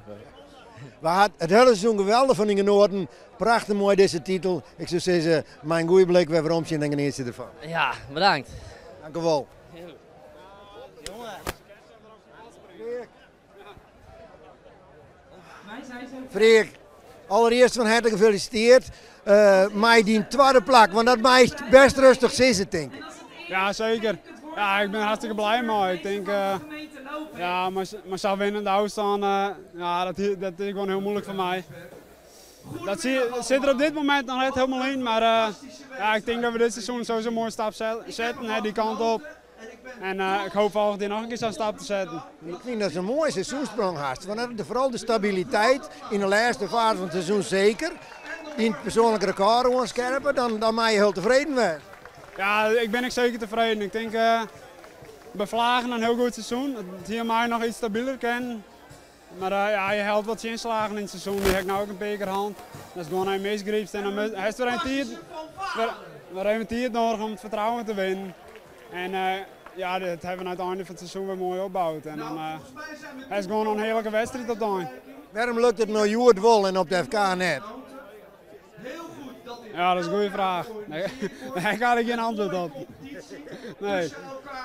We ha it hiele seizoen geweldich fan dy genoaten. Prachtich moai dizze titel. Ik soe sizze, mei in goede blik wer weromsjen en genietsje derfan. Ja, bedankt. Dankewol. Freark, allereerst fan herte gefelisiteerd mei dyn twadde plak, want dat meist bêst rêstich sizze, tink ik. Ja, seker. Ja, ik bin hartstikke blij mei. Ik tink, ja, mei sa'n winnende ôfstân, ja, dat dat is gewoan hiel muoilik foar my. Dat sit der op dit momint noch net hielendal yn, mar ja, ik tink dat we dit seizoen sowieso in moaie stap setten, dy kant op. En ik hoop volgend jaar nog een keer zo'n stap te zetten. Ik vind dat een mooie seizoensprong hast. Want vooral de stabiliteit in de laatste fase van het seizoen zeker. Die het persoonlijk record oanskerpen, dan ben je heel tevreden mee. Ja, ik ben ik zeker tevreden. Ik denk bij Vlagen een heel goed seizoen. Het hier mij nog iets stabieler kennen. Maar ja, je helpt wat inslagen in het seizoen. Die heb ik nou ook een beker hand. Dat is gewoon een misgreep. En dan hij is weer een tijd, weer even tijd nodig om het vertrouwen te winnen. En ja, dat hebben we aan het einde van het seizoen weer mooi opgebouwd. En dan hij is gewoon een heerlijke wedstrijd op het eind. Waarom lukt het nou Joert wel en op de FK net? Ja, dat is een goede vraag. Nee, daar ga ik geen antwoord op. Nee.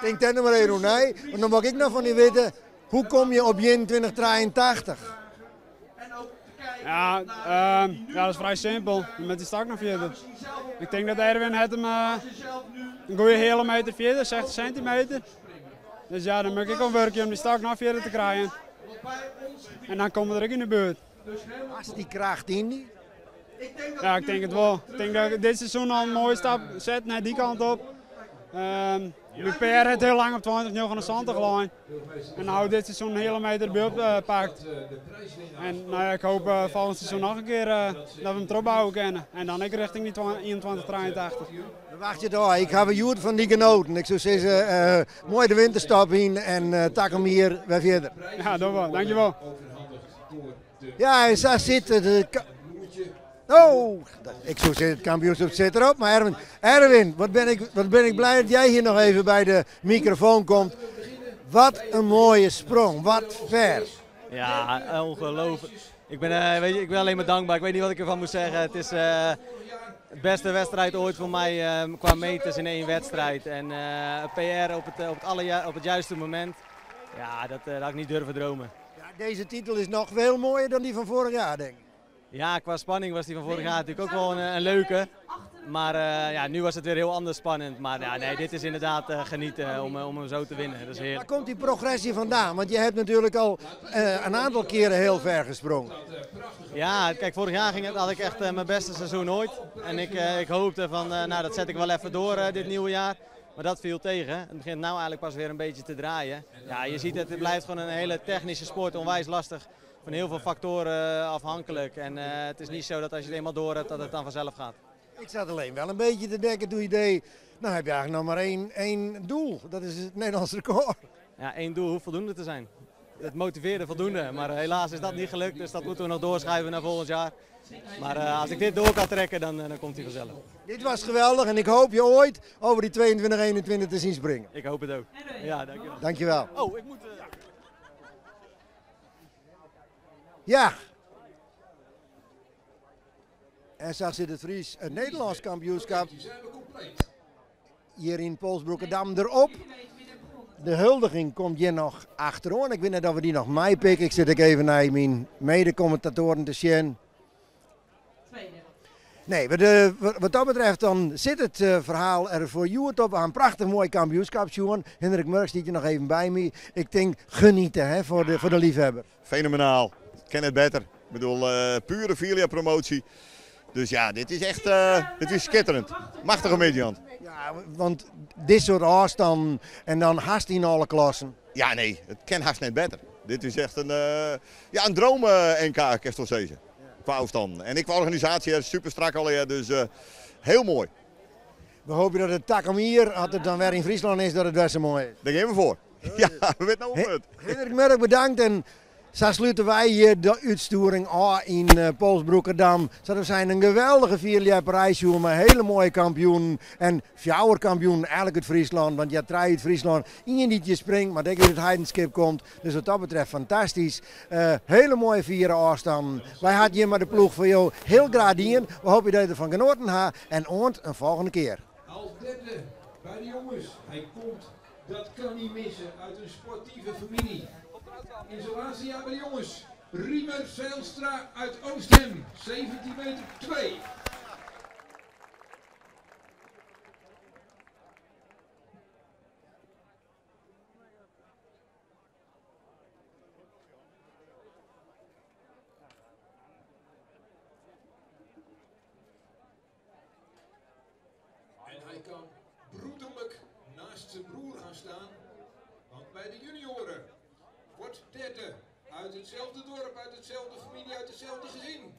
Ik denk dat maar even nee, want dan mag ik nog van die weten, hoe kom je op 21,83? Ja, ja, dat is vrij simpel. Met die stak naar verder. Ik denk dat Erwin het hem een goede hele meter verder, 60 centimeter. Dus ja, dan moet ik ook werken om die stak nog verder te krijgen. En dan komen we er ook in de buurt. Als die kracht in die? Ja, ik denk het wel. Ik denk dat ik dit seizoen al een mooie stap zet naar die kant op. Mijn PR heeft heel lang op 20,79 gelegen. En nou dit seizoen een hele meter beeld pakt. En nou ja, ik hoop volgend seizoen nog een keer dat we hem erop bouwen kunnen. En dan ik richting die 21,83. Wacht je daar, ik heb een Joert van die genoten. Ik zou zeggen, mooi de winterstop in en tak hem hier weer verder. Ja, dat wel. Dankjewel. Ja, en daar zit de Oh, ik zou zeggen, het kampioenschap zit erop. Maar Erwin, wat ben ik blij dat jij hier nog even bij de microfoon komt. Wat een mooie sprong, wat ver. Ja, ongelooflijk. Ik ben alleen maar dankbaar. Ik weet niet wat ik ervan moet zeggen. Het is de beste wedstrijd ooit voor mij qua meters in één wedstrijd. En PR op het juiste moment. Ja, dat had ik niet durven dromen. Ja, deze titel is nog veel mooier dan die van vorig jaar, denk ik. Ja, qua spanning was die van vorig jaar natuurlijk ook wel een leuke. Maar ja, nu was het weer heel anders spannend. Maar ja, nee, dit is inderdaad genieten om hem zo te winnen. Dat is heerlijk. Waar komt die progressie vandaan? Want je hebt natuurlijk al een aantal keren heel ver gesprongen. Ja, kijk, vorig jaar had ik echt mijn beste seizoen ooit. En ik hoopte van, nou dat zet ik wel even door dit nieuwe jaar. Maar dat viel tegen. Het begint nou eigenlijk pas weer een beetje te draaien. Ja, je ziet het, het blijft gewoon een hele technische sport, onwijs lastig. Van heel veel factoren afhankelijk. En het is niet zo dat als je het eenmaal door hebt, dat het dan vanzelf gaat. Ik zat alleen wel een beetje te denken toen je deed, nou heb je eigenlijk nog maar één doel. Dat is het Nederlands record. Ja, één doel hoeft voldoende te zijn. Het motiveerde voldoende, maar helaas is dat niet gelukt. Dus dat moeten we nog doorschuiven naar volgend jaar. Maar als ik dit door kan trekken, dan komt hij vanzelf. Dit was geweldig en ik hoop je ooit over die 22-21 te zien springen. Ik hoop het ook. Ja, dankjewel. Dankjewel. Oh, ik moet... Ja. En zag zit het Fries, het Nederlands kampioenschap hier in Polsbroekerdam erop. De huldiging komt hier nog achterom. Ik weet niet of we die nog meepikken. Ik zit ook even naar mijn mede-commentatoren te zien. Nee, wat dat betreft dan zit het verhaal er voor Joert op. Een prachtig mooi kampioenschap, Sjoerd. Hendrik Murks die er nog even bij me. Ik denk genieten hè, voor de liefhebber. Fenomenaal. Ken het beter. Ik bedoel, pure Filia-promotie. Dus ja, dit is echt dit is schitterend. Machtige mediant. Ja, want dit soort afstand en dan haast in alle klassen. Ja, nee, het kan haast net beter. Dit is echt een droom NK Kestelsezen. Qua afstand. En ik qua organisatie is super strak al, dus heel mooi. We hopen dat het takom hier, als het dan weer in Friesland is, dat het best zo mooi is. Daar gaan we voor. Ja, we weten nou het. Hendrik Murk, bedankt. En zo sluiten wij hier de uitsturing af in Polsbroekerdam. Dat zijn een geweldige vierjapperijsjoer met hele mooie kampioenen. En fjouwerkampioen eigenlijk uit Friesland, want je draait uit Friesland. Ien die je springt, maar denk dat het Heidenskip komt. Dus wat dat betreft fantastisch. Hele mooie vieren afstanden. Wij hadden hier maar de ploeg voor jou heel graag dien. We hopen dat je ervan genoten hebt. En ont een volgende keer. Als derde bij de jongens. Hij komt, dat kan niet missen, uit een sportieve familie. In zijn laatste jaar bij de jongens, Riemer Zijlstra uit Oosthem, 17,2 meter. En hij kan broederlijk naast zijn broer. roer gaan staan. Want bij de junioren wordt derde uit hetzelfde dorp, uit hetzelfde familie, uit hetzelfde gezin.